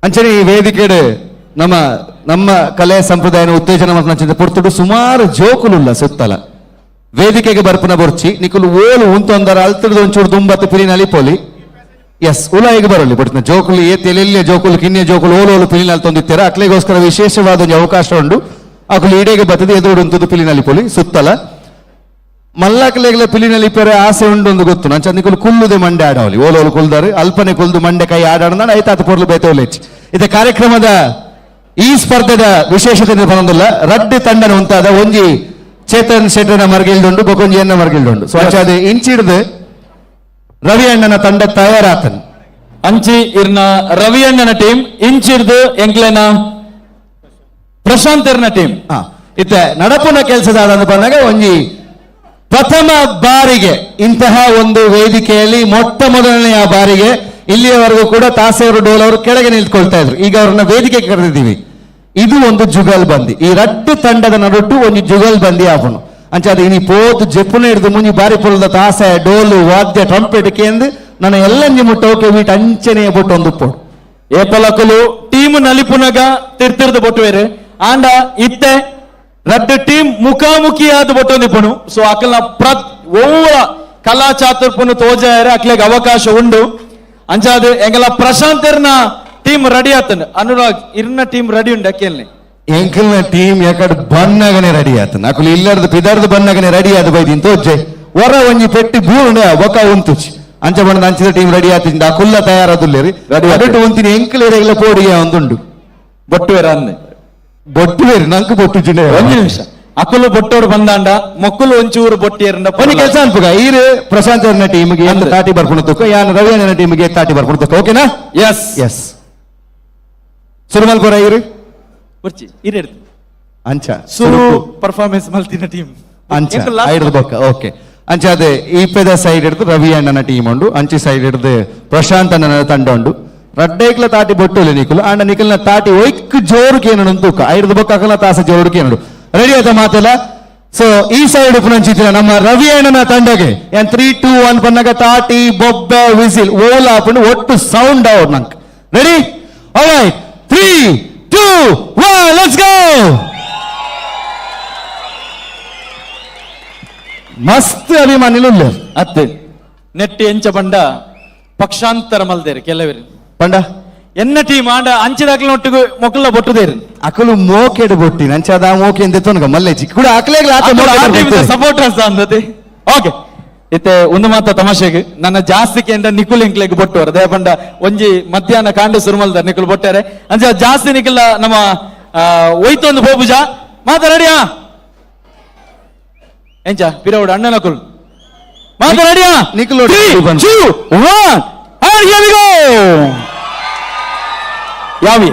ಅಂಚನೆ ಈ ವೇದಿಕೆಡು ನಮ್ಮ ನಮ್ಮ ಕಲೆ ಸಂಪ್ರದಾಯನ ಉತ್ತೇಜನ ಮಲ್ಪುನ ಪೊರ್ತುಡು ಸುಮಾರು ಜೋಕುಲುಲ್ಲ ಸುತ್ತಲ ವೇದಿಕೆಗೆ ಬರ್ಪುನ ಬೊರ್ಚಿ ನಿಕುಲು ಓಲು ಉಂತೊಂದರ ಅಲ್ತುಡು ಒಂಚೂರು ದುಂಬತ್ತು ಪಿಲಿ ನಲಿಪೋಲಿ ಎಸ್ ಉಲಾಯಿಗೆ ಬರಲಿ ಬಟ್ ಜೋಕುಲು ಏತ್ ಎಲ್ಲೆಲ್ಲೆ ಜೋಕುಲು ಕಿನ್ನೆ ಜೋಕುಲು ಓಲು ಓಲು ಪಿಲಿ ನಲ್ತೊಂದಿತ್ತೀರ ಅಕ್ಲೆಗೋಸ್ಕರ ವಿಶೇಷವಾದ ಒಂಜಿ ಅವಕಾಶ ಉಂಡು ಅಕುಲು ಈಡೆಗೆ ಬತ್ತದ ಎದುರು ಉಂತುದು ಪಿಲಿ ನಲಿಪೋಲಿ ಸುತ್ತಲ ಮಲ್ಲಕ್ಲೆಗ್ಲ ಪಿಲಿ ನಲಿಪೆರೆ ಆಸೆ ಉಂಡು ಒಂದು ಗೊತ್ತು ನಂಚ ನಿಕುಲು ಕುಲ್ಲುದೆ ಮಂಡೆ ಆಡವಲಿ ಓಲೋಲು ಕುಲ್ದಾರು ಅಲ್ಪನೆ ಕುಲ್ದು ಮಂಡೆ ಕೈ ಆಡಾಡ ಐತಾತ ಪೊರ್ಲು ಬೇತೋಲೇಚ್ ಇದ ಕಾರ್ಯಕ್ರಮದ ಈ ಸ್ಪರ್ಧೆದ ವಿಶೇಷತೆ ಬಂದಿಲ್ಲ ರಡ್ಡು ತಂಡನ ಉಂತಾದ ಒಂಜಿ ಚೇತನ್ ಶೆಟ್ಟನ ಮರ್ಗಿಲ್ದುಂಡು ಬೊಕೊಂಜಿ ಎನ್ನ ಮರ್ಗಿಲ್ದುಂಡು ಸೊ ಅಂಚಾದ ಇಂಚಿಡ್ದು ರವಿ ಅಣ್ಣನ ತಂಡ ತಯಾರಾತನ್ ಅಂಚಿ ಇರ್ನ ರವಿ ಅಣ್ಣನ ಟೀಮ್ ಇಂಚಿಡ್ದು ಎಂಕ್ಲೆನ ಪ್ರಶಾಂತ್ ಇರ್ನ ಟೀಮ್ ಇತ್ತ ನಡಪುನ ಕೆಲಸದಾದ ಬಂದಾಗ ಒಂಜಿ ಪ್ರಥಮ ಬಾರಿಗೆ ಇಂತಹ ಒಂದು ವೇದಿಕೆಯಲ್ಲಿ ಮೊಟ್ಟ ಮೊದಲನೆಯ ಬಾರಿಗೆ ಇಲ್ಲಿಯವರೆಗೂ ಕೂಡ ತಾಸೆಯವರು ಡೋಲ್ ಅವರು ಕೆಳಗೆ ನಿಂತ್ಕೊಳ್ತಾ ಇದ್ರು. ಈಗ ಅವ್ರನ್ನ ವೇದಿಕೆಗೆ ಕರೆದಿದ್ದೀವಿ. ಇದು ಒಂದು ಜುಗಲ್ ಬಂದಿ ಈ ರಡ್ಡು ತಂಡದ ನಡುಟ್ಟು ಒಂದು ಜುಗಲ್ ಬಂದಿ ಆಪುನು ಅಂಚಾದ ಇನಿ ಪೋತು ಜೆಪ್ಪುನ ಹಿಡಿದು ಮುಂಜಿ ಬಾರಿ ಪೊಲದ ತಾಸೆ ಡೋಲು ವಾದ್ಯ ಟ್ರಂಪೆಟ್ ಕೇಂದು ನನ್ನ ಎಲ್ಲಂಜಿ ಮುಟ್ಟ ಓಕೆ ವೀಟ್ ಅಂಚನೆಯ ಬೊಟ್ಟು ಒಂದು ಪೋಡು ಏಪಲಕುಲು ಟೀಮ್ ನಲಿಪುನಗ ತಿರ್ತಿರ್ದು ಬೊಟ್ಟುವೇರು ಆಂಡ ಇತ್ತೆ ರಡ್ಡು ಟೀಮ್ ಮುಖಾಮುಖಿಯಾದ ಬೊಟ್ಟೊಂದಿಪ್ಪುನು. ಸೊ ಅಕಲ್ನ ಓವ ಕಲಾ ಚಾತುರ್ಪುನು ತೋಜಾಯರೆ ಅಕ್ಲೆಗ್ ಅವಕಾಶ ಉಂಡು. ಅಂಚಾದ ಎಂಗಲ ಪ್ರಶಾಂತರ್ನ ಟೀಮ್ ರೆಡಿ ಆತನ ಅನುರಾಗ್ ಇರ್ನ ಟೀಮ್ ರೆಡಿ ಉಂಡು ಅಕ್ಕೆಲ್ನಿ ಎಂಕಲ್ನ ಟೀಮ್ ಯಾಕಡೆ ಬನ್ನಗನೆ ರೆಡಿ ಆತನ ಅಕುಲು ಇಲ್ಲರ್ದು ಪಿದರ್ದು ಬನ್ನಗನೆ ರೆಡಿ ಆದ ಬೈದಿನ್ ತೋಜೆ ಹೊರ ಒಂಜಿ ಪೆಟ್ಟಿ ಬೂರ್ಣ ಬೊಕ ಉಂತುಚಿ ಅಂಚ ಬಣ್ಣದ ಅಂಚಿದ ಟೀಮ್ ರೆಡಿ ಆತಿಂದ ಅಕುಲ್ಲ ತಯಾರದುಲ್ಲೇರಿ ರೆಡಿ ಉಂತಿನಿ ಎಂಕಲ್ ಏರಿಯಾಗ್ಲ ಪೋಡಿಗೆ ಒಂದುಂಡು ಬೊಟ್ಟುವೇರ ಅಂದೆ ಬೊಟ್ಟುವೇರಿ ನಂಕು ಬೊಟ್ಟು ಜಿಂಡೆ ಒಂಜಿ ನಿಮಿಷ ಅಕುಲು ಬೊಟ್ಟೋಡು ಬಂದಾಂಡ ಮೊಕ್ಕುಲು ಒಂಚೂರು ಬೊಟ್ಟಿಯರಂಡ ಒಂಜಿ ಕೆಲಸ ಅನ್ಪುಗ ಈರು ಪ್ರಶಾಂತ್ ಅವ್ರನ್ನ ಟೀಮ್ಗೆ ಏನು ತಾಟಿ ಬರ್ಪುಣ ತುಕ್ಕ ಯಾನ್ ರವಿ ಅಣ್ಣನ ಟೀಮ್ಗೆ ತಾಟಿ ಬರ್ಪುಣ ತುಕ್ಕ ಓಕೆನಾ? ಎಸ್ ಎಸ್ ಸುರುಮಲ್ಪುರ ಈರು ಬುರ್ಚಿ ಈರು ಅಂಚ ಸುರು ಪರ್ಫಾರ್ಮೆನ್ಸ್ ಮಲ್ತಿನ ಟೀಮ್ ಅಂಚ ಐಡ್ದು ಬೊಕ್ಕ ಓಕೆ ಅಂಚಾದ ಈಪೆದ ಸೈಡ್ ಹಿಡ್ದು ರವಿ ಅಣ್ಣನ ಟೀಮ್ ಉಂಡು, ಅಂಚಿ ಸೈಡ್ ಹಿಡ್ದು ಪ್ರಶಾಂತ್ ಅಣ್ಣನ ತಂಡ ಉಂಡು. ರಡ್ಡೇಕ್ಲ ತಾಟಿ ಬೊಟ್ಟುಲೆ ನಿಕುಲು ಆಂಡ ನಿಕಲ್ನ ತಾಟಿ ಒಯ್ಕ್ ಜೋರು ಕೇನಡು ತೂಕ ಐಡ್ದು ಬೊಕ್ಕ ಅಕಲ್ನ ತಾಸ ಜೋರು ಕೇನಡು. ರೆಡಿ ಆತ ಮಾತೆಲ್ಲ? ಸೊ ಈ ಸೈಡ್ ಪುನಂಚಿತ್ತಿನ ನಮ್ಮ ರವಿ ಅಣ್ಣನ ತಂಡಗೆ ಏನ್ 3 2 1 ಪನ್ನಗ ತಾಟಿ ಬೊಬ್ಬೆ ವಿಸಿಲ್ ಓಲಾ ಪಂಡು ಒಟ್ಟು ಸೌಂಡ್ ಅವ್ರು ನಂಗೆ. Ready? Alright, 3 2 1 let's go. ಮಸ್ತ್ ಅಭಿಮಾನಿಲು ಉಲ್ಲೆರ್. ಅತ್ತೆ ನೆಟ್ಟಿ ಎಂಚ ಪಂಡ ಪಕ್ಷಾಂತರ ಮಲ್ದೇರು ಕೆಲವರು ಪಂಡ ಎನ್ನ ಟೀಮ್ ಆಂಡ ಅಂಚಿದಾಕ್ಲ ಒಟ್ಟಿಗೆ ಮೊಕ್ಕಲ ಬೊಟ್ಟುದೇರು. ಅಕಲು ಮೋಕೆಡ್ ಬೊಟ್ಟಿ ನಂಚಾದ ಮೋಕೆ ಎಂದ ತೊನಗ ಮಲ್ಲೆಚಿ ಕೂಡ ಅಕಲೇಗ್ಲ ಆತ ಮೋಕೆಡ್ ಬೊಟ್ಟುದೇರು. ಸಪೋರ್ಟರ್ಸ್ ಅಂದತೆ. ಓಕೆ, ಇತ್ತೆ ಒಂದು ಮಾತ ತಮಾಷೆಗೆ ನನ್ನ ಜಾಸ್ತಿ ಕೇಂದ್ರ ನಿಕುಲ್ ಎಂಕ್ಲೆಗ್ ಬೊಟ್ಟುವರು ದಯಪಂಡ ಒಂಜಿ ಮಧ್ಯಾಹ್ನ ಕಾಂಡೆ ಸುರುಮಲ್ದಾರ್ ನಿಕುಲ್ ಬೊಟ್ಟಾರೆ ಅಂಚ ಜಾಸ್ತಿ ನಿಕುಲ ನಮ್ಮ ಒಯ್ತೊಂದು ಪೋಪುಜ ಮಾತ ರೆಡಿಯಾ ಎಂಚ ಪಿರವುಡು ಅಣ್ಣನ ಕುಲ್ ಮಾತ ರೆಡಿಯಾ? ನಿಕುಲ್ 3 2 1 and here we go. ಯಾವಿ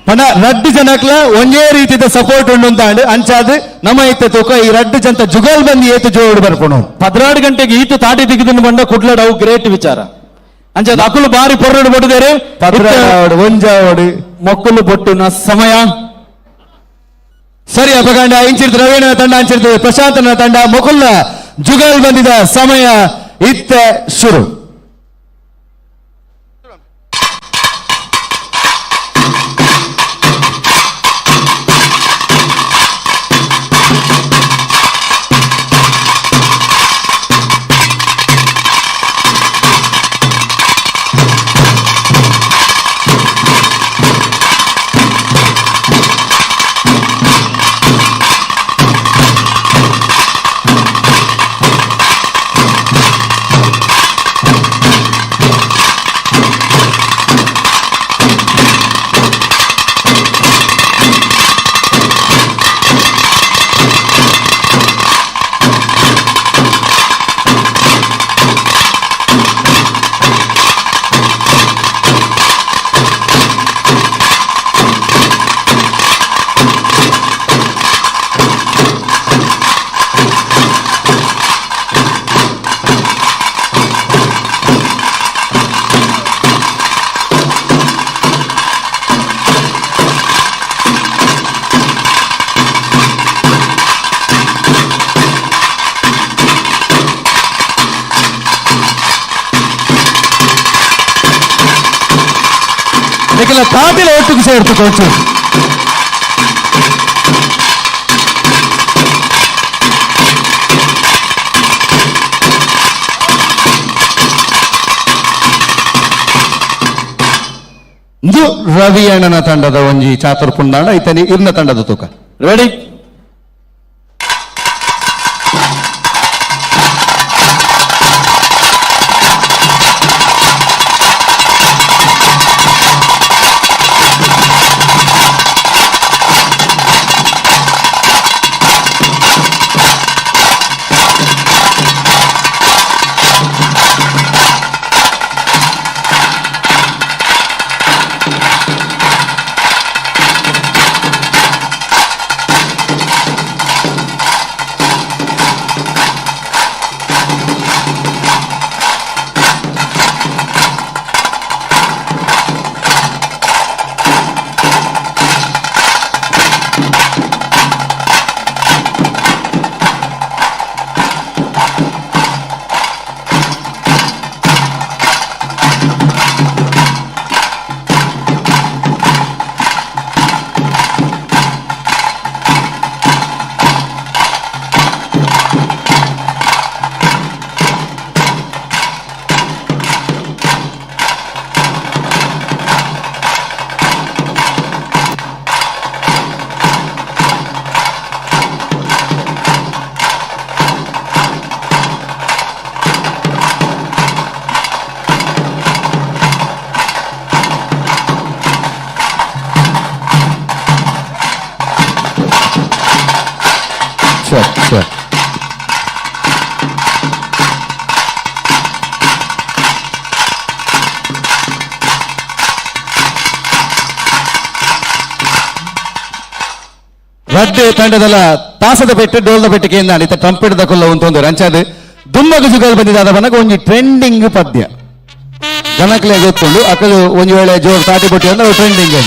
ಪಂಡ ರಡ್ಡು ಜನಕ್ಲ ಒಂಜೇ ರೀತಿದ ಸಪೋರ್ಟ್ ಉಂಡು ಅಂತ ಅಂಚಾದ್ ನಮ್ಮ ಇತ್ತೆ ತೂಕ ಈ ರಡ್ಡು ಜಂತ ಜುಗಲ್ ಬಂದು ಏತು ಜೋಡು ಬರ್ಪುಣು. 12 ಗಂಟೆಗೆ ಈತು ತಾಟಿ ತೆಗೆದು ಬಂಡ ಕುಡ್ಲಡ್ ಅವು ಗ್ರೇಟ್ ವಿಚಾರ. ಅಂಚಾದ್ ಅಕುಲು ಬಾರಿ ಪೊರ್ರಡು ಬೊಟ್ಟುದೇರು. ಪದ್ರಾಡು ಒಂಜಾವಡು ಮೊಕ್ಕಲು ಬೊಟ್ಟುನ ಸಮಯ ಸರಿ. ಅಪಗಂಡ ಇಂಚಿರ್ತು ರವೀಣನ ತಂಡ, ಅಂಚಿರ್ತು ಪ್ರಶಾಂತನ ತಂಡ. ಮೊಕುಲ್ನ ಜುಗಲ್ ಬಂದಿದ ಸಮಯ ಇತ್ತೆ ಶುರು. ನಿಖಿಲ ತಾಟಿಲ ಒಟ್ಟಿಗೆ ಸೇರ್ತು ಇಂದು ರವಿ ಅಣ್ಣನ ತಂಡದ ಒಂಜಿ ಚಾತುರ್ ಪುಂಡಾಣ ಇತನಿ ಇರ್ನ ತಂಡದ ತೂಕ. ರೆಡಿ? ಸರಿ. ರಡ್ಡು ತಂಡದಲ್ಲ ತಾಸದ ಪೆಟ್ಟು ಡೋಲ್ದ ಪೆಟ್ಟಿಗೆ ಇತ್ತ ಟ್ರಂಪೆಟ್ ದಕೊಲ್ಲ ಉಂತೊಂದು ರಂಚಾದ್ ದುಮ್ಮಗ ಜುಗಲ್ ಬಂದಿದ್ದಾದ ಬನ್ನಗ ಒಂಜಿ ಟ್ರೆಂಡಿಂಗ್ ಪದ್ಯ ಜನಕ್ಲೆ ಗೊತ್ತುಂಡು ಅಕಲು ಒಂಜಿ ವೇಳೆ ಜೋರು ತಾಟಿ ಬೊಟ್ಟಿ ಅಂದ್ರೆ ಟ್ರೆಂಡಿಂಗ್.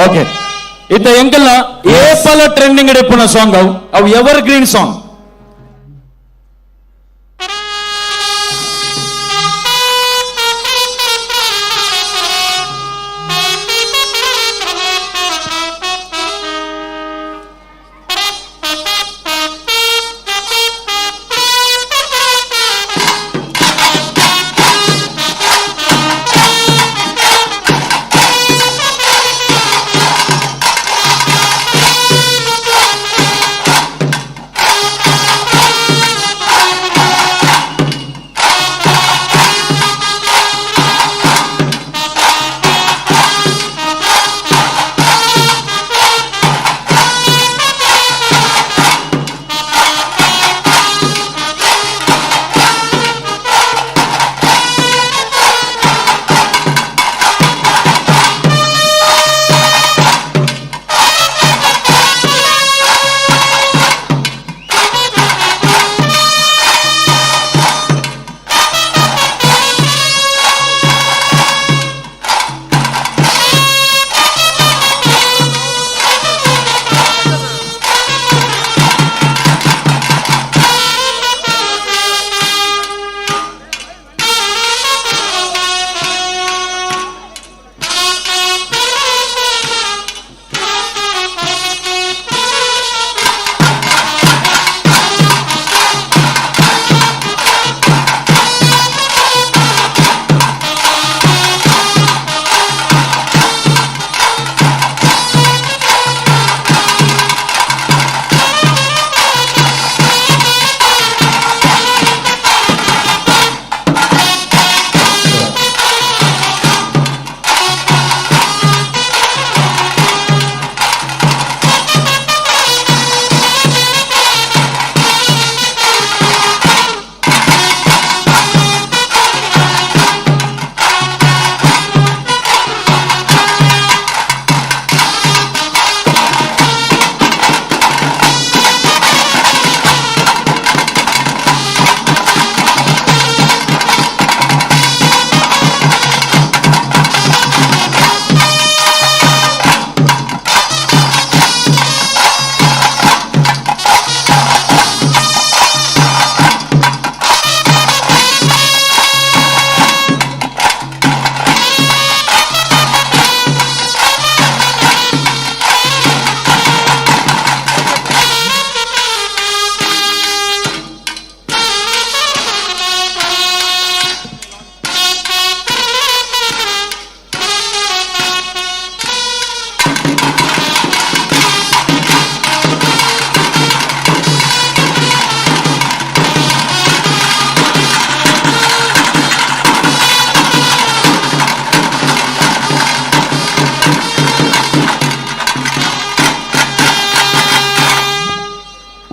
ಓಕೆ ಇತ್ತ ಎಂಕಲ್ನ ಏಪಲ ಟ್ರೆಂಡಿಂಗ್ ಇಪ್ಪುನ ಸಾಂಗ್ ಅವು ಅವು ಎವರ್ ಗ್ರೀನ್ ಸಾಂಗ್.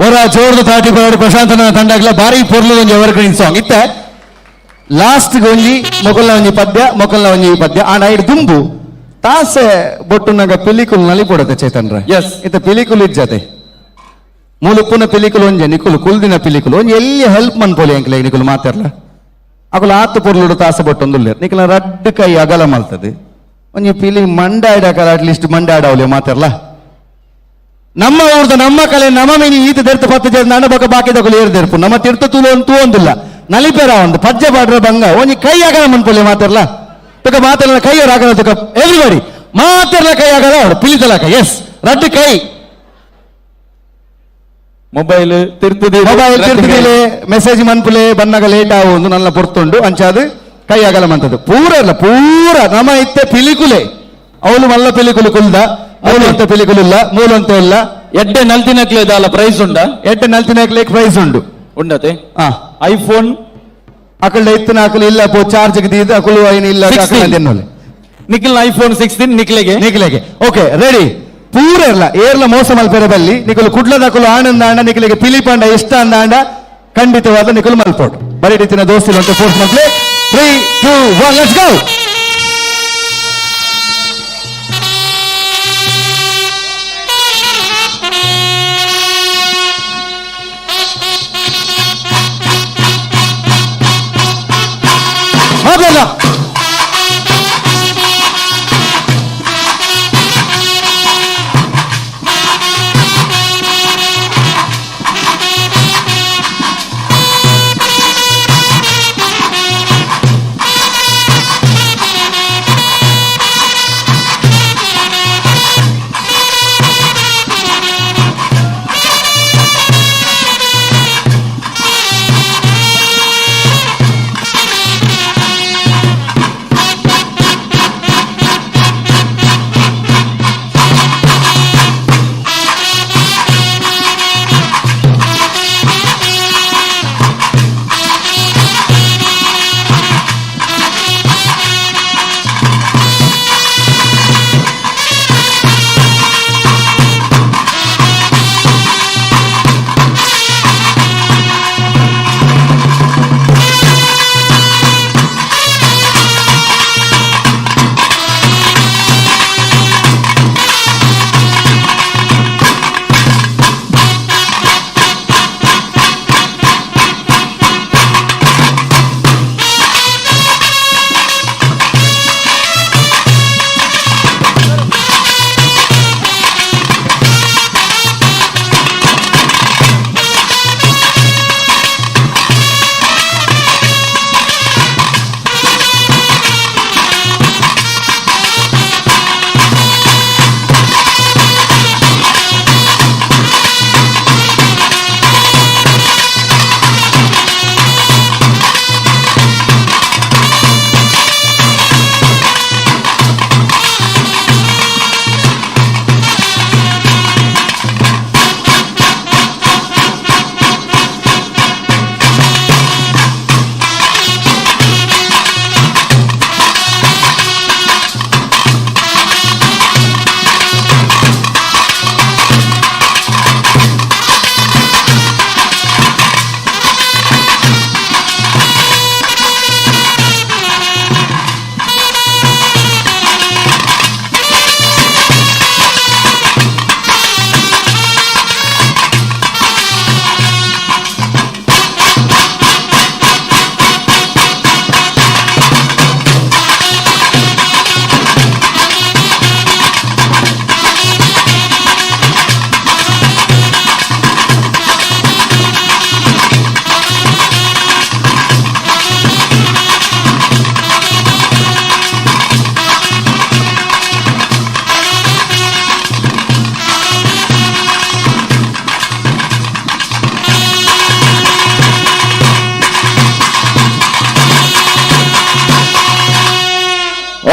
ಒರ ಜೋರ್ದು ತಾಟಿ ಬರೋಡು ಪ್ರಶಾಂತನ ತಂಡಗ್ಲ ಬಾರಿ ಪೊರ್ಲು ಒಂಜಿ ever green song ಇತ್ತೆ. ಲಾಸ್ಟ್ ಒಂಜಿ ಮೊಕಲ್ನ ಒಂಜಿ ಪದ್ಯ, ಮೊಕಲ್ನ ಒಂಜಿ ಪದ್ಯ. ಆಂಡ ಐಡ್ ದುಂಬು ತಾಸೆ ಬೊಟ್ಟುನಗ ಪಿಲಿಕುಲ್ ನಲಿಪೊಡತೆ ಚೇತನ್ರ. ಎಸ್. ಇತ್ತೆ ಪಿಲಿಕುಲ್ ಇಜ್ಜತೆ. ಮೂಲುಪ್ಪುನ ಪಿಲಿಕುಲ್ ಒಂಜೆ ನಿಕುಲು ಕುಲ್ದಿನ ಪಿಲಿಕುಲು ಒಂಜಿ ಎಲ್ಲಿ ಹೆಲ್ಪ್ ಮನ್ಪೊಲಿ ಅಂಕಲೆ ನಿಕುಲು ಮಾತಾಡ್ಲ. ಅಕುಲು ಆತು ಪೊರ್ಲುಡು ತಾಸೆ ಬೊಟ್ಟೊಂದುಲ್ಲೆರ್. ನಿಕುಲ ರಡ್ಡ್ ಕೈ ಅಗಲ ಮಲ್ತದೆ ಒಂಜಿ ಪಿಲಿ ಮಂಡ ಆಡಕಲ ಅಟ್ಲೀಸ್ಟ್ ಮಂಡ ಆಡವಲೆ ಮಾತಾಡ್ಲ. ನಮ್ಮ ಊರ್ದ ನಮ್ಮ ಕಲೆ ನಮ್ಮ ಮಿನಿ ಈತ ದೆರ್ತ ಪತ್ತು ಜನ ನನ್ನ ಬೊಕ ಬಾಕಿದಕುಲು ಏರ್ ದೆರ್ಪು ನಮ್ಮ ತೀರ್ಥ ತೂಲು ಒಂದು ತೂವೊಂದಿಲ್ಲ ನಲಿಪೆರ ಒಂದು ಪಜ್ಜೆ ಪಾಡ್ರ ಬಂಗ ಒಂಜಿ ಕೈ ಆಗಲ ಮನ್ಪೊಲಿ ಮಾತಾಡ್ಲ. ತುಕ ಮಾತಾಡಲ ಕೈ ಆಗಲ್ಲ ತುಕ ಎವ್ರಿಬಡಿ ಮಾತಾಡ್ಲ ಕೈ ಆಗಲ್ಲ ಅವ್ರು ಪಿಲಿತಲಕ. ಎಸ್, ರಡ್ಡು ಕೈ. ಮೊಬೈಲ್ ತಿರ್ತದೆ, ಮೊಬೈಲ್ ತಿರ್ತದಿಲೆ ಮೆಸೇಜ್ ಮನ್ಪುಲೆ ಬನ್ನಾಗ ಲೇಟ್ ಆವು ನನ್ನ ಪೊರ್ತುಂಡು ಅಂಚಾದು ಕೈ ಆಗಲ ಮಂತದ್ದು ಪೂರ ಇಲ್ಲ ಪೂರ ನಮ ಇತ್ತೆ ಪಿಲಿಕುಲೆ ಅವಳು ಮಲ್ಲ ಪಿಲಿಕುಲು ಕುಲ್ದ ಮೂಲಂತ ಪಿಲಿಕುಲು ಇಲ್ಲ ಮೂಲಂತ ಇಲ್ಲ. ಎಡ್ಡೆ ನಲ್ತಿನಕ್ಲೆ ದಾಲ ಪ್ರೈಸ್ ಉಂಡ? ಎಡ್ಡೆ ನಲ್ತಿನಕ್ಲೆ ಪ್ರೈಸ್ ಉಂಡು. ಉಂಡತೆ? ಹಾ. ಐಫೋನ್ ಅಕಲ್ಡ ಇತ್ತಿನ ಅಕಲು ಇಲ್ಲ ಪೋ ಚಾರ್ಜ್ ದೀದ್ ಅಕಲು ಐನ ಇಲ್ಲ. ನಿಖಿಲ್ ಐಫೋನ್ 16 ನಿಖಿಲೆಗೆ. ನಿಖಿಲೆಗೆ. ಓಕೆ ರೆಡಿ ಪೂರ ಇರ್ಲ ಏರ್ಲ ಮೋಸ ಮಲ್ಪೆರೆ ಬಲ್ಲಿ ನಿಕುಲು ಕುಡ್ಲದಕುಲು ಆನಂದ ಆಂಡ ನಿಖಿಲಿಗೆ ಪಿಲಿಪಂಡ ಇಷ್ಟ ಅಂದ ಆಂಡ ಖಂಡಿತವಾದ ನಿಕುಲು ಮಲ್ಪೋಡು ಬರೀ ರೀತಿನ ದೋಸ್ತಿಲು ಅಂತ ಫೋರ್ಸ್ ಮಲ್ಪಲೆ. 3 2 1 let's go. ಮಾತಾಡ.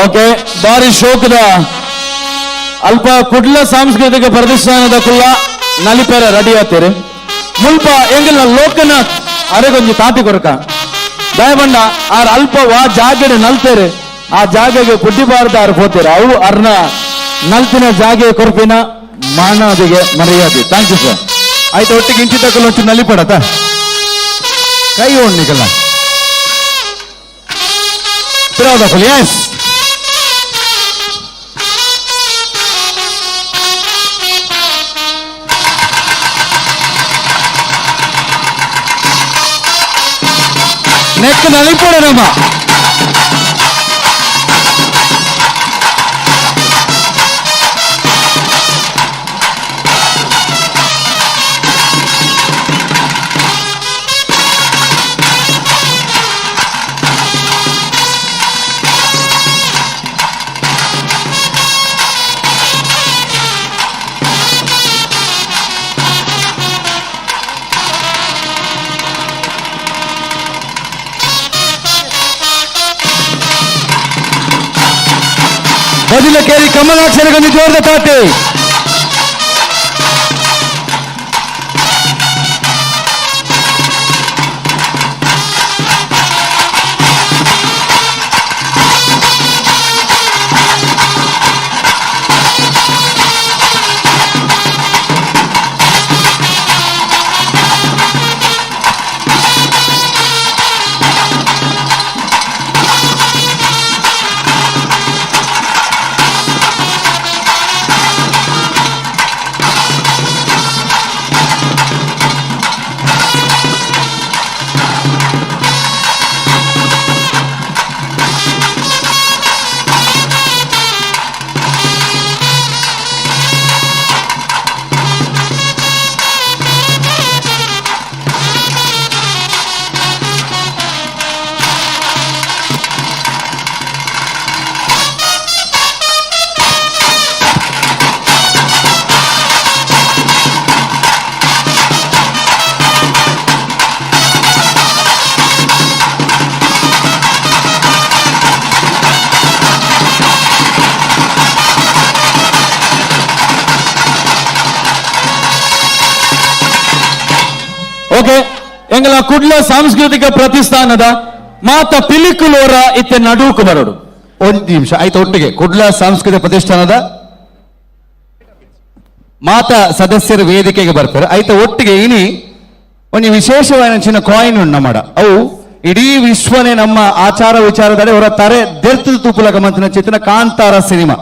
ಓಕೆ, ಬಾರಿ ಶೋಕದ ಅಲ್ಪ ಕುಡ್ಲ ಸಾಂಸ್ಕೃತಿಕ ಪ್ರತಿಷ್ಠಾನದ ಕುಲ್ಲ ನಲಿಪೆರ ರೆಡಿ ಆತೀರಿ. ಮುಲ್ಪ ಎಂಗಲ್ನ ಲೋಕನಾಥ್ ಅರೆಗೊಂಜಿ ತಾತಿ ಕೊರಕ ದಯಬಂಡ ಆರ್ ಅಲ್ಪ ವಾ ಜಾಗಡೆ ನಲ್ತೇರೆ, ಆ ಜಾಗೆಗೆ ಪುಡ್ಡಿಬಾರ್ದ ಆರ್ ಹೋತೀರ ಅವು ಅರ್ನ ನಲ್ತಿನ ಜಾಗೆ ಕೊರ್ಪಿನ ಮಾನದಿಗೆ ಮರ್ಯಾದೆ. Thank you sir. ಆಯ್ತು ಒಟ್ಟಿಗೆ ಇಂಚಿ ತಕ್ಕಲು ಒಂಚೂರು ನಲಿಪಡತ ಕೈ ಓಡ್ನಿಕಲ್ಲ ಪಿರಾವದಕ್ಕಲು ಎಸ್ ನೆಕ್ ನಲಿಪಡ ನಮ್ಮ ಬದಿಲಕೇರಿ ಕಮಲಾಕ್ಷರಗೊಂದು ಜೋರದ ತಾಟಿ. ಓಕೆ, ಎಂಗಲ ಕುಡ್ಲ ಸಾಂಸ್ಕೃತಿಕ ಪ್ರತಿಷ್ಠಾನದ ಮಾತ ಪಿಲಿಕುಲೋರ ಇತ್ತೆ ನಡುಕು ಬರೋಡು. ಒಂದು ನಿಮಿಷ ಆಯ್ತು. ಒಟ್ಟಿಗೆ ಕುಡ್ಲ ಸಾಂಸ್ಕೃತಿಕ ಪ್ರತಿಷ್ಠಾನದ ಮಾತ ಸದಸ್ಯರು ವೇದಿಕೆಗೆ ಬರ್ತಾರೆ. ಆಯ್ತು, ಒಟ್ಟಿಗೆ ಇನಿ ಒಂದು ವಿಶೇಷವಾದ ಚಿನ್ನ ಕಾಯಿನ್ ಉಂಡು ನಮ್ಮಡ. ಅವು ಇಡೀ ವಿಶ್ವನೇ ನಮ್ಮ ಆಚಾರ ವಿಚಾರದಡೆ ಅವರ ತರೆ ದೆರ್ತು ತೂಪುಲಕ ಮಂತಿನ ಚಿತ್ರ ಕಾಂತಾರ ಸಿನಿಮಾ.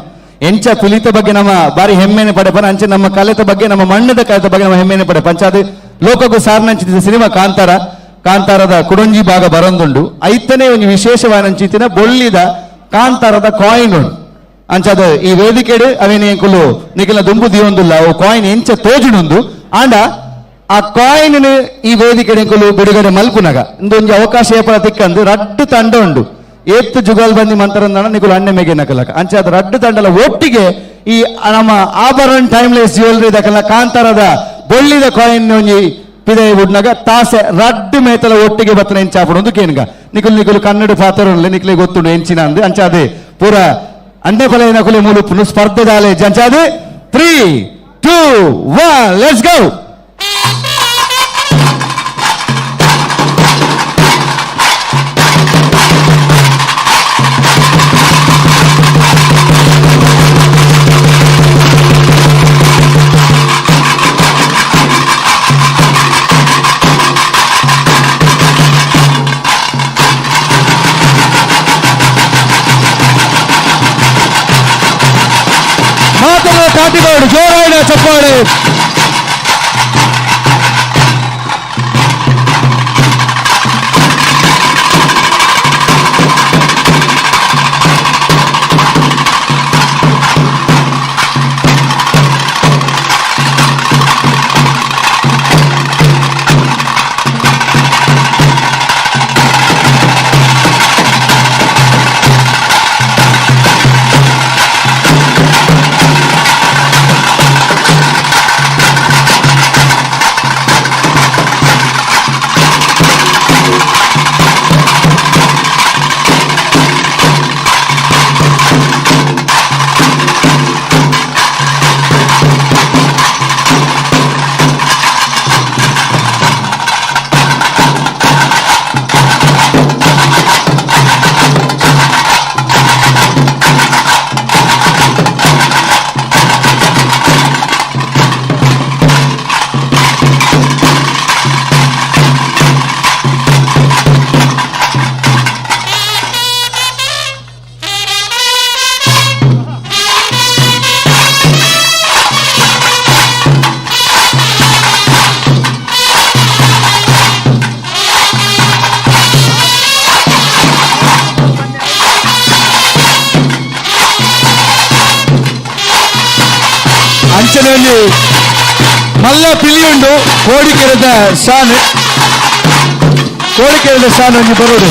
ಎಂಚ ಪಿಲಿತ ಬಗ್ಗೆ ನಮ್ಮ ಬಾರಿ ಹೆಮ್ಮೆನೆ ಪಡೆಪನ, ಅಂಚೆ ನಮ್ಮ ಕಲೆತ ಬಗ್ಗೆ, ನಮ್ಮ ಮಣ್ಣದ ಕಲೆತ ಬಗ್ಗೆ ನಮ್ಮ ಹೆಮ್ಮೆನೆ ಪಡೆ ಪಂಚಾದ ಲೋಕಕ್ಕೂ ಸಾರ್ನಂಚಿತ ಸಿನಿಮಾ ಕಾಂತಾರ. ಕಾಂತಾರದ ಕುಡೊಂಜಿ ಭಾಗ ಬರೊಂದುಂಡು. ಐತನೇ ಒಂದು ವಿಶೇಷವಾದ ಚಿತ್ತಿನ ಬೊಳ್ಳಿದ ಕಾಂತಾರದ ಕಾಯಿನ್ ಉಂಡು. ಅಂಚಾದ ಈ ವೇದಿಕೆಡು ಅವೇನು ಎಂಕುಲು ನಿಖಿಲ ದುಂಬು ದಿಯೊಂದುಲ್ಲ ಅವು ಕಾಯಿನ್ ಎಂಚ ತೋಜುಡುಂದು. ಆಂಡ ಆ ಕಾಯಿನ್ ಈ ವೇದಿಕೆಡು ಎಂಕುಲು ಬಿಡುಗಡೆ ಮಲ್ಪುನಗ ಇಂದೊಂಜಿ ಅವಕಾಶ ಏಪಲ ತಿಕ್ಕಂದು ರಡ್ಡು ತಂಡ ಉಂಡು. ಏತ್ತು ಜುಗಲ್ ಬಂದಿ ಮಂತರಂದಣ ನಿಕುಲು ಅಣ್ಣೆ ಮೇಗೆ ನಕಲಕ. ಅಂಚಾದ ರಡ್ಡು ತಂಡಲ ಒಟ್ಟಿಗೆ ಈ ನಮ್ಮ ಆಭರಣ ಟೈಮ್ಲೆಸ್ ಜ್ಯುವೆಲ್ರಿ ದಕಲ ಕಾಂತಾರದ ಬೊಳ್ಳಿದ ಕಾಯಿನ್ ಒಂಜಿ ಪಿದೈ ಉಡ್ನಗ ತಾಸೆ ರಡ್ಡು ಮೇತಲ ಒಟ್ಟಿಗೆ ಬತ್ತನ ಎಂಚಾಪುಡು ಒಂದು ಕೇನ್ಗ ನಿಕುಲು ನಿಕುಲು ಕನ್ನಡ ಪಾತ್ರ ನಿಕ್ಲೆ ಗೊತ್ತುಂಡು ಎಂಚಿನ ಅಂದು. ಅಂಚಾದೆ ಪೂರ ಅಂಡೆ ಫಲ ನಕುಲೆ ಮೂಲುಪ್ಪುನು ಸ್ಪರ್ಧೆ ದಾಲೆ. ಅಂಚಾದೆ 3 2 1 let's go. ತಾಟಿಗೋಡು ಜೋರಾಯಿನ ಚಪ್ಪಾಳೆ. ಅಂಚನೆ ಒಂಜಿ ಮಲ್ಲ ಪಿಲಿಯುಂಡು ಕೋಡಿಕೆರೆದ ಶಾನ್, ಕೋಡಿಕೆರೆದ ಶಾನ್ ಒಂಜಿ ಬರೋಡು.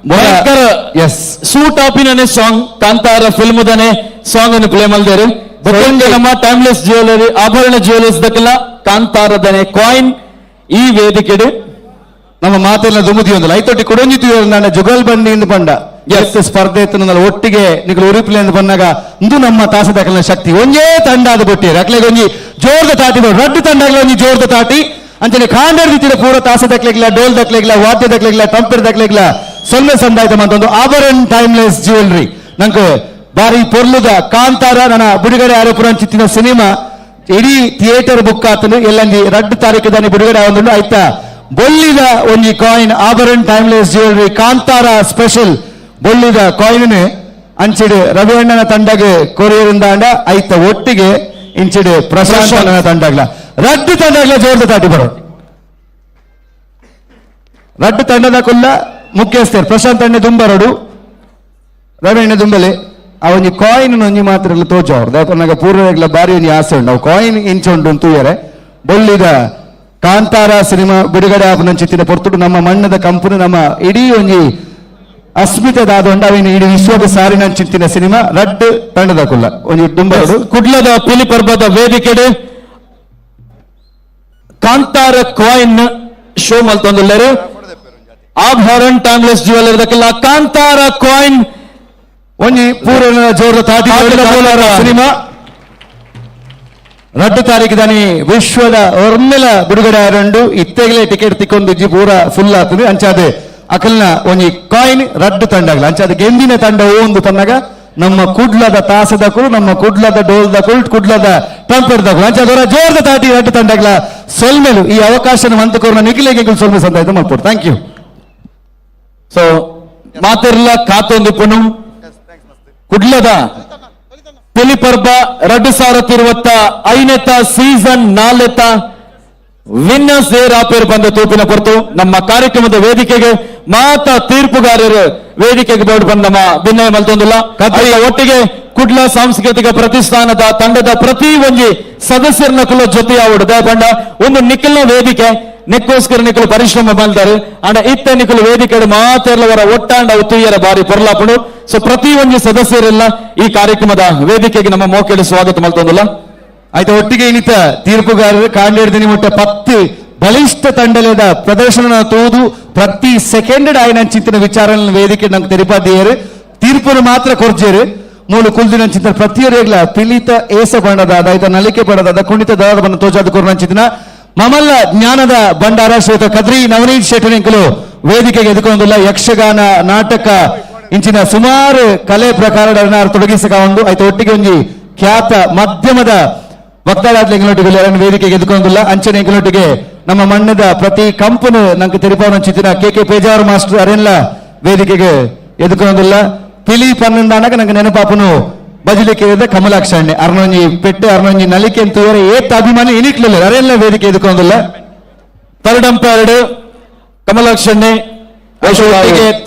ಭಯಂಕರ ಸೂಟ್ ಆಪಿನನೆ ಸಾಂಗ್ ಕಾಂತಾರ ಫಿಲ್ಮ್ ದನೆ ಸಾಂಗ್ ಅನ್ನು ಪ್ಲೇ ಮಲ್ದೇರು. ನಮ್ಮ ಟೈಮ್ಲೆಸ್ ಜ್ಯುವೆಲರಿ ಆಭರಣ ಜ್ಯುವೆಲರ್ಸ್ ದಕ್ಕೆಲ್ಲ ಕಾಂತಾರದನೆ ಕಾಯಿನ್ ಈ ವೇದಿಕೆಡು ನಮ್ಮ ಮಾತೆಲ್ಲ ದುಮುದಿ ಒಂದಲ್ಲ ಐತೊಟ್ಟಿ ಕೊಡೊಂಜಿ ನನ್ನ ಜುಗಲ್ ಬಂಡಿ ಎಂದು ಪಂಡ ಎಸ್ ಸ್ಪರ್ಧೆ ಇತ್ತು ಒಟ್ಟಿಗೆ ನಿಕಲು ಉರುಪಿಲೆ ಎಂದು ಬಂದಾಗ ಇಂದು ನಮ್ಮ ತಾಸದಕಲ್ನ ಶಕ್ತಿ ಒಂಜೇ ತಂಡ ಅದು ಬೊಟ್ಟಿಯರು ಅಕ್ಲೆಗೆ ಒಂಜಿ ಜೋರ್ದ ತಾಟಿ ರಡ್ಡು ತಂಡಗಳ ಒಂಜಿ ಜೋರ್ದ ತಾಟಿ ಅಂಚನೆ ಕಾಂಡರ್ ರೀತಿಯ ಪೂರ ತಾಸ ದಕ್ಲೆಗ್ಲ ಡೋಲ್ ದಕ್ಲೆಗ್ಲ ವಾದ್ಯ ದಕ್ಲೆಗ್ಲ ಟಂಪೆರ್ ದಕ್ಲೆಗ್ಲ ಸೊನ್ನೆ ಸಂದಾಯ್ತ ಮಂತೊಂದು ಆಭರಣ ಟೈಮ್ಲೆಸ್ ಜ್ಯುವೆಲ್ರಿ ನಂಗೆ ಬಾರಿ ಪೊರ್ಲುದ ಕಾಂತಾರ ನನ್ನ ಬಿಡುಗಡೆ ಆರೋಪುರ ಚಿತ್ತಿನ ಸಿನಿಮಾ ಇಡೀ ಥಿಯೇಟರ್ ಬುಕ್ ಆತನು ಎಲ್ಲಂಜಿ ರಡ್ಡು ತಾರೀಕು ದಾನಿ ಬಿಡುಗಡೆ ಆವೊಂದುಂಡು. ಆಯ್ತಾ ಬೊಳ್ಳಿದ ಒಂಜಿ coin Abharana timeless jewellery Kantara special ಬೊಳ್ಳಿದ coin ಅಂಚಿಡು ರವಿಯಣ್ಣನ ತಂಡಗೆ ಕೊರಿಯರಿಂದಾಂಡ ಐತ ಒಟ್ಟಿಗೆ ಇಂಚಿಡು ಪ್ರಶಾಂತನ ತಂಡಗ್ಲ ರಡ್ಡು ತಂಡಗ್ಲ ಜೋರ್ದ ತಾಟಿ ಬರೋ ರಡ್ಡು ತಂಡದ ಕುಲ್ಲ ಮುಖ್ಯಸ್ಥರು ಪ್ರಶಾಂತ್ ಅಣ್ಣೆ ದುಂಬರಡು ರವಿಯಣ್ಣ ದುಂಬಲೆ ಆ ಒಂಜಿ ಕಾಯಿನ್ ಒಂಜಿ ಮಾತ್ರ ತೋಜ ಅವ್ರು ದಾಪನಾಗ ಪೂರ್ವಗ್ಲ ಬಾರಿ ಒಂಜಿ ಆಸೆ ಉಂಡು ಅವು ಕಾಯಿನ್ ಇಂಚ ಉಂಡು ತೂಯರೆ. ಬೊಳ್ಳಿದ ಕಾಂತಾರ ಸಿನಿಮಾ ಬಿಡುಗಡೆ ಆಪುನ ಚಿತ್ತಿನ ಪೊರ್ತುಡು ನಮ್ಮ ಮಣ್ಣದ ಕಂಪುನು ನಮ್ಮ ಇಡೀ ಒಂಜಿ ಅಸ್ಮಿತೆ ದಾದೊಂಡು ಅವಿನ ಇಡೀ ವಿಶ್ವದ ಸಾರಿನ ಚಿತ್ತಿನ ಸಿನಿಮಾ ರಡ್ಡು ತಂಡದ ಕುಲ್ಲ ಒಂಜಿ ದುಂಬರಡು. ಕುಡ್ಲದ ಪಿಲಿ ಪರ್ಬದ ವೇದಿಕೆಡು ಕಾಂತಾರ ಕಾಯಿನ್ ಶೋ ಮಲ್ತೊಂದುಲ್ಲೆರು. ಆಭರಣ ಟೈಮ್ಲೆಸ್ ಜ್ಯುವೆಲರ್ ದಕ್ಕೆಲ್ಲ ಕಾಂತಾರ ಕಾಯಿನ್ ಒಂಜಿ ಪೂರ್ವ ಜೋರದ ತಾಟಿ ಸಿನಿಮಾ ರಡ್ಡು ತಾರೀಕು ದಾನಿ ವಿಶ್ವದ ಒರ್ಮೆಲ ಬಿಡುಗಡೆ ಆರಂಡು ಇತ್ತೆಗಲೇ ಟಿಕೆಟ್ ತಿಕ್ಕೊಂದಿಜ್ಜಿ ಪೂರ ಫುಲ್ ಆಗ್ತದೆ. ಅಂಚಾದೆ ಅಕಲ್ನ ಒಂಜಿ ಕಾಯಿನ್ ರಡ್ಡು ತಂಡಗ್ಲ ಅಂಚಾದ ಗೆಂದಿನ ತಂಡ ಒಂದು ತನ್ನಾಗ ನಮ್ಮ ಕುಡ್ಲದ ತಾಸದಕುಲು ನಮ್ಮ ಕುಡ್ಲದ ಡೋಲ್ದ ಕುಲ್ ಕುಡ್ಲದ ಟಂಪೆರ್ದಕುಲು ಅಂಚಾದವರ ಜೋರದ ತಾಟಿ ರಡ್ಡು ತಂಡಗ್ಲ ಸೊಲ್ಮೆಲು ಈ ಅವಕಾಶನ ಮಂತಕೋರ್ನ ನಿಖಿಲೇಗೆ ಸೊಲ್ಮೆ ಸಂದಾಯ್ತು ಮಲ್ಪೋಡು. Thank you. So ಮಾತಿರ್ಲ ಕಾತೊಂದು ಪುನು ಕುಡ್ಲದ ಪಿಲಿಪರ್ಬ 2025ನೇತ ಸೀಸನ್ 4ನೇತ ವಿನ್ನರ್ಸ್ ಏರ್ ಆಪೇರ್ ಬಂದ ತೂಪಿನ ಹೊರತು ನಮ್ಮ ಕಾರ್ಯಕ್ರಮದ ವೇದಿಕೆಗೆ ಮಾತಾ ತೀರ್ಪುಗಾರರು ವೇದಿಕೆಗೆ ಬೋರ್ಡ್ ಬಂದ ನಮ್ಮ ಭಿನ್ನಯ ಮಲ್ತೊಂದಿಲ್ಲ. ಒಟ್ಟಿಗೆ ಕುಡ್ಲ ಸಾಂಸ್ಕೃತಿಕ ಪ್ರತಿಷ್ಠಾನದ ತಂಡದ ಪ್ರತಿ ಒಂಜಿ ಸದಸ್ಯರನ್ನ ಕುಲ ಜೊತೆ ಆವಡು ದಯಪಂಡ ಒಂದು ನಿಖಲ್ನ ವೇದಿಕೆ ನೆಕ್ಕೋಸ್ಕರ ನಿಖಲು ಪರಿಶ್ರಮ ಬಂದರು ಅಂಡ ಇತ್ತ ನಿಖಲು ವೇದಿಕೆ ಮಾತೆಲ್ಲವರ ಒಟ್ಟಾಂಡ ತುಯ್ಯರ ಬಾರಿ ಪೊರ್ಲಾಪುಡು. ಸೊ ಪ್ರತಿ ಒಂಜಿ ಸದಸ್ಯರೆಲ್ಲ ಈ ಕಾರ್ಯಕ್ರಮದ ವೇದಿಕೆಗೆ ನಮ್ಮ ಮೋಕೆಡು ಸ್ವಾಗತ ಮಲ್ತೊಂದಿಲ್ಲ. ಆಯ್ತು ಒಟ್ಟಿಗೆ ಇನ್ನಿತ ತೀರ್ಪುಗಾರರು ಕಾಂಡೇರ್ದಿನಿ ಮುಟ್ಟ 10 ಬಲಿಷ್ಠ ತಂಡಲದ ಪ್ರದರ್ಶನ ತೋದು ಪ್ರತಿ ಸೆಕೆಂಡ್ ಆಯ್ನ ಚಿಂತನ ವಿಚಾರ ವೇದಿಕೆ ನಂಗೆ ತೆರಿಪಾದಿಯರು ತೀರ್ಪುನು ಮಾತ್ರ ಕೊರ್ಜೇರು ಮೂಲು ಕುಲ್ದಿನ ಚಿಂತನ ಪ್ರತಿಯೊರಿಗ್ಲ ಪಿಲಿತ ಏಸ ಬಣ್ಣದ ಆಯ್ತ ನಲಿಕೆ ಬಣ್ಣದ ಕುಣಿತ ದಾದ ಬಣ್ಣ ತೋಜಾದ ಕೊರ್ನ ಚಿಂತನ ಮಮಲ್ಲ ಜ್ಞಾನದ ಭಂಡಾರ ಶ್ವೇತ ಕದ್ರಿ ನವನೀತ್ ಶೆಟ್ಟನಿಂಕಲು ವೇದಿಕೆಗೆ ಎದುಕೊಂದಿಲ್ಲ. ಯಕ್ಷಗಾನ ನಾಟಕ ಇಂಚಿನ ಸುಮಾರು ಕಲೆ ಪ್ರಕಾರಗಳನ್ನ ತೊಡಗಿಸಕ ಒಂದು ಆಯ್ತು ಒಟ್ಟಿಗೆ ಒಂಜಿ ಖ್ಯಾತ ಮಾಧ್ಯಮದ ವಕ್ತಾರಾದ್ಲೆಂಗಳೊಟ್ಟಿಗೆ ವೇದಿಕೆಗೆ ಎದುಕೊಂದಿಲ್ಲ. ಅಂಚನೆ ಎಂಗಳೊಟ್ಟಿಗೆ ನಮ್ಮ ಮಣ್ಣದ ಪ್ರತಿ ಕಂಪನು ನಂಗೆ ತೆರಿಪಾವನ ಚಿತ್ತಿನ K K Pejavara master ಅರೆಲ್ಲ ವೇದಿಕೆಗೆ ಎದುಕೊಂದಿಲ್ಲ. ಪಿಲಿ ಪನ್ನೊಂದಾನಾಗ ನಂಗೆ ನೆನಪಾಪನು ಬಜಲಿಕೆ ಕಮಲಾಕ್ಷ ಅಣ್ಣೆ ಅರ್ನೊಂಜಿ ಪೆಟ್ಟೆ ಅರ್ನೊಂಜಿ ನಲಿಕೆ ಅಂತ ಏತ್ ಅಭಿಮಾನಿ ಇನಿಕ್ಲಿಲ್ಲ ಅರೆಲ್ಲ ವೇದಿಕೆ ಎದುಕೊಂದಿಲ್ಲ. ಥರ್ಡ್ ಅಂಪೈರ್ಡ್ ಕಮಲಾಕ್ಷಣ್ಣೆ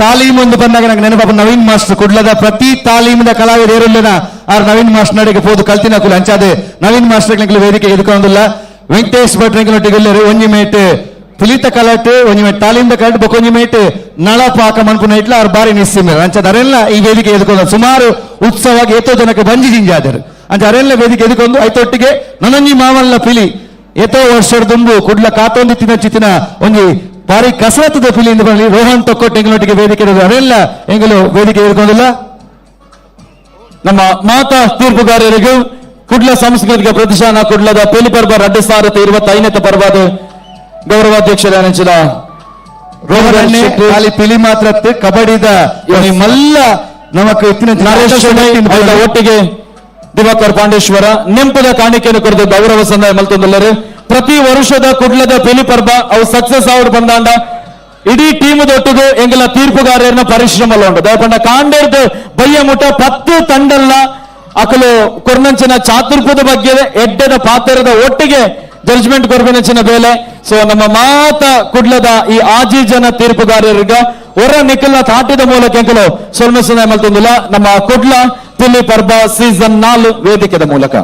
ತಾಲೀಮು ಒಂದು ಬಂದಾಗ ನಂಗೆ ನೆನಪಾಪ ನವೀನ್ ಮಾಸ್ಟರ್ ಕುಡ್ಲದ ಪ್ರತಿ ತಾಲೀಮಿನ ಕಲಾವಿದ ಏರುಲ್ಲನ ಆರ್ ನವೀನ್ ಮಾಸ್ಟರ್ ನಡಿಗೆ ಪೋದು ಕಲ್ತಿನ ಕುಲ ಅಂಚಾದೆ ನವೀನ್ ಮಾಸ್ಟರ್ ವೇದಿಕೆ ಎದುಕೊಂದಿಲ್ಲ. Venkatesh Bhat ಎಂಕಲೊಟ್ಟಿಗೆ ಒಂಜಿ ಮೇಟ್ ಪುಲಿತ ಕಲಟ್, ಒಂಜಿ ಮೇಟ್ ತಾಲಿಂದ ಕಲಟ್, ಬೊಕ ಒಂಜಿ ಮೇಟ್ ನಳ ಪಾಕ ಮನ್ಪುನ ಇಟ್ಲ ಅವ್ರು ಬಾರಿ ನಿಸ್ಸಿಮೇರ್. ಅಂಚ ಅರೆಲ್ಲ ಈ ವೇದಿಕೆ ಎದುಕೊಂಡ ಸುಮಾರು ಉತ್ಸವವಾಗಿ ಏತೋ ಜನಕ್ಕೆ ಬಂಜಿ ಜಿಂಜಾದರು. ಅಂಚ ಅರೆಲ್ಲ ವೇದಿಕೆ ಎದುಕೊಂಡು ಐತೊಟ್ಟಿಗೆ ನನೊಂಜಿ ಮಾಮಲ್ಲ ಪಿಲಿ ಏತೋ ವರ್ಷದ ದುಂಬು ಕುಡ್ಲ ಕಾತೊಂದು ತಿನ್ನ ಚಿತ್ತಿನ ಒಂಜಿ ಬಾರಿ ಕಸರತ್ತದ ಪಿಲಿ ಇಂದು ಬರಲಿ ರೋಹನ್ ತೊಕ್ಕೊಟ್ಟು ಎಂಗಳೊಟ್ಟಿಗೆ ವೇದಿಕೆ ಅರೆಲ್ಲ ಎಂಗಲು ವೇದಿಕೆ ಎದುಕೊಂಡಿಲ್ಲ. ನಮ್ಮ ಮಾತಾ ತೀರ್ಪುಗಾರರಿಗೂ ಕುಡ್ಲ ಸಾಂಸ್ಕೃತಿಕ ಪ್ರತಿಷ್ಠಾನ ಕುಡ್ಲದ ಪೆಲಿ ಪರ್ಬ 2025ನೇ ಪರ್ವದ ಗೌರವಾಧ್ಯಕ್ಷರಾದ ರೋಹನ್ ಖಾಲಿ ಪಿಲಿ ಮಾತ್ರ ಕಬಡ್ಡಿದ ಮಲ್ಲ ನಮಕ್ ಇತ್ತಿನ ನರೇಶ್ ಶೆಣೈ ಅವರ ಒಟ್ಟಿಗೆ ದಿವಾಕರ್ ಪಾಂಡೇಶ್ವರ ನೆಂಪದ ಕಾಣಿಕೆಯನ್ನು ಕೊರೆದು ಗೌರವ ಸಂದಾಯ ಮಲ್ತೊಂದುಲ್ಲರು. ಪ್ರತಿ ವರ್ಷದ ಕುಡ್ಲದ ಪೆಲಿ ಪರ್ಬ ಅವು ಸಕ್ಸಸ್ ಆವಡ್ ಬಂದಾಂಡ ಇಡೀ ಟೀಮ್ ದೊಟ್ಟಿಗೂ ಎಂಗೆಲ್ಲ ತೀರ್ಪುಗಾರರನ್ನ ಪರಿಶ್ರಮ ಉಂಟು. ದಯಪಂಡ ಕಾಂಡೇರ್ದು ಬಯ್ಯ ಮುಟ 10 ತಂಡಲ್ಲ ಅಕಲು ಕೊರ್ನಂಚಿನ ಚಾತುರ್ಪದ ಬಗ್ಗೆ ಎಡ್ಡೆದ ಪಾತ್ರದ ಒಟ್ಟಿಗೆ ಜಡ್ಜ್ಮೆಂಟ್ ಕೊರ್ಬಿನಂಚಿನ ಬೇಲೆ. ಸೊ ನಮ್ಮ ಮಾತ ಕುಡ್ಲದ ಈ ಆಜಿ ಜನ ತೀರ್ಪುಗಾರರಿಗ ಹೊರ ನಿಖಲ್ನ ತಾಟಿದ ಮೂಲಕ ಎಂಕಲು ಸೊಲ್ಮೆ ಸಂದಾಯ ಮಲ್ತೊಂದುಲ್ಲ ನಮ್ಮ ಕುಡ್ಲ ಪಿಲಿ ಪರ್ಬ ಸೀಸನ್ 4 ವೇದಿಕೆದ ಮೂಲಕ.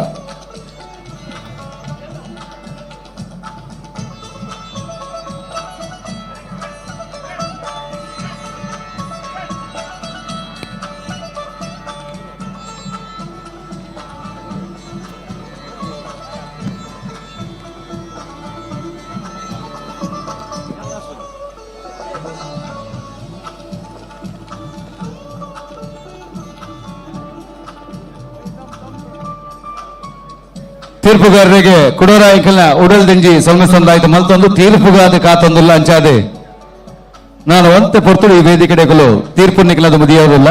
ತೀರ್ಪುಗಾರರಿಗೆ ಕುಡೋರಾಯಕಲ್ನ ಉಡಲ್ ದಿಂಜಿ ಸೊಲ್ಮೆ ಸಂದಾಯ್ತು ಮಲ್ತೊಂದು ತೀರ್ಪುಗಾದ ಕಾತೊಂದುಲ್ಲ ಅಂಚಾದೆ ನಾನು ಒಂತೆ ಪೊರ್ತುಡು ಈ ವೇದಿಕೆಡೆಗಲು ತೀರ್ಪು ನಿಖಲದ ಮುದಿಯೋದಿಲ್ಲ.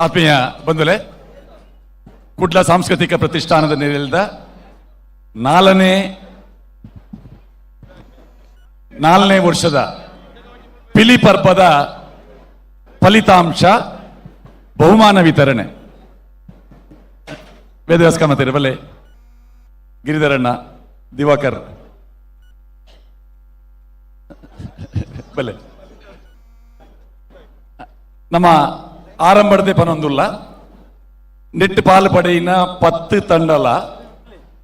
ಆತ್ಮೀಯ ಬಂಧುಲೆ, ಕುಡ್ಲ ಸಾಂಸ್ಕೃತಿಕ ಪ್ರತಿಷ್ಠಾನದ ನೆಲೆಯಿಂದ ನಾಲ್ನೇ ವರ್ಷದ ಪಿಲಿ ಪರ್ಬದ ಫಲಿತಾಂಶ ಬಹುಮಾನ ವಿತರಣೆ. ವೇದವ್ಯಾಸ ಕಾಮತಿರ ಬಲ್ಲೆ ಗಿರಿಧರಣ್ಣ ದಿವಾಕರ್ ಬಲ್ಲೆ ನಮ್ಮ ಆರಂಭದ ಪನೊಂದುಲ್ಲ ನೆಟ್ಟು ಪಾಲು ಪಡೆಯಿನ 10 ತಂಡಲ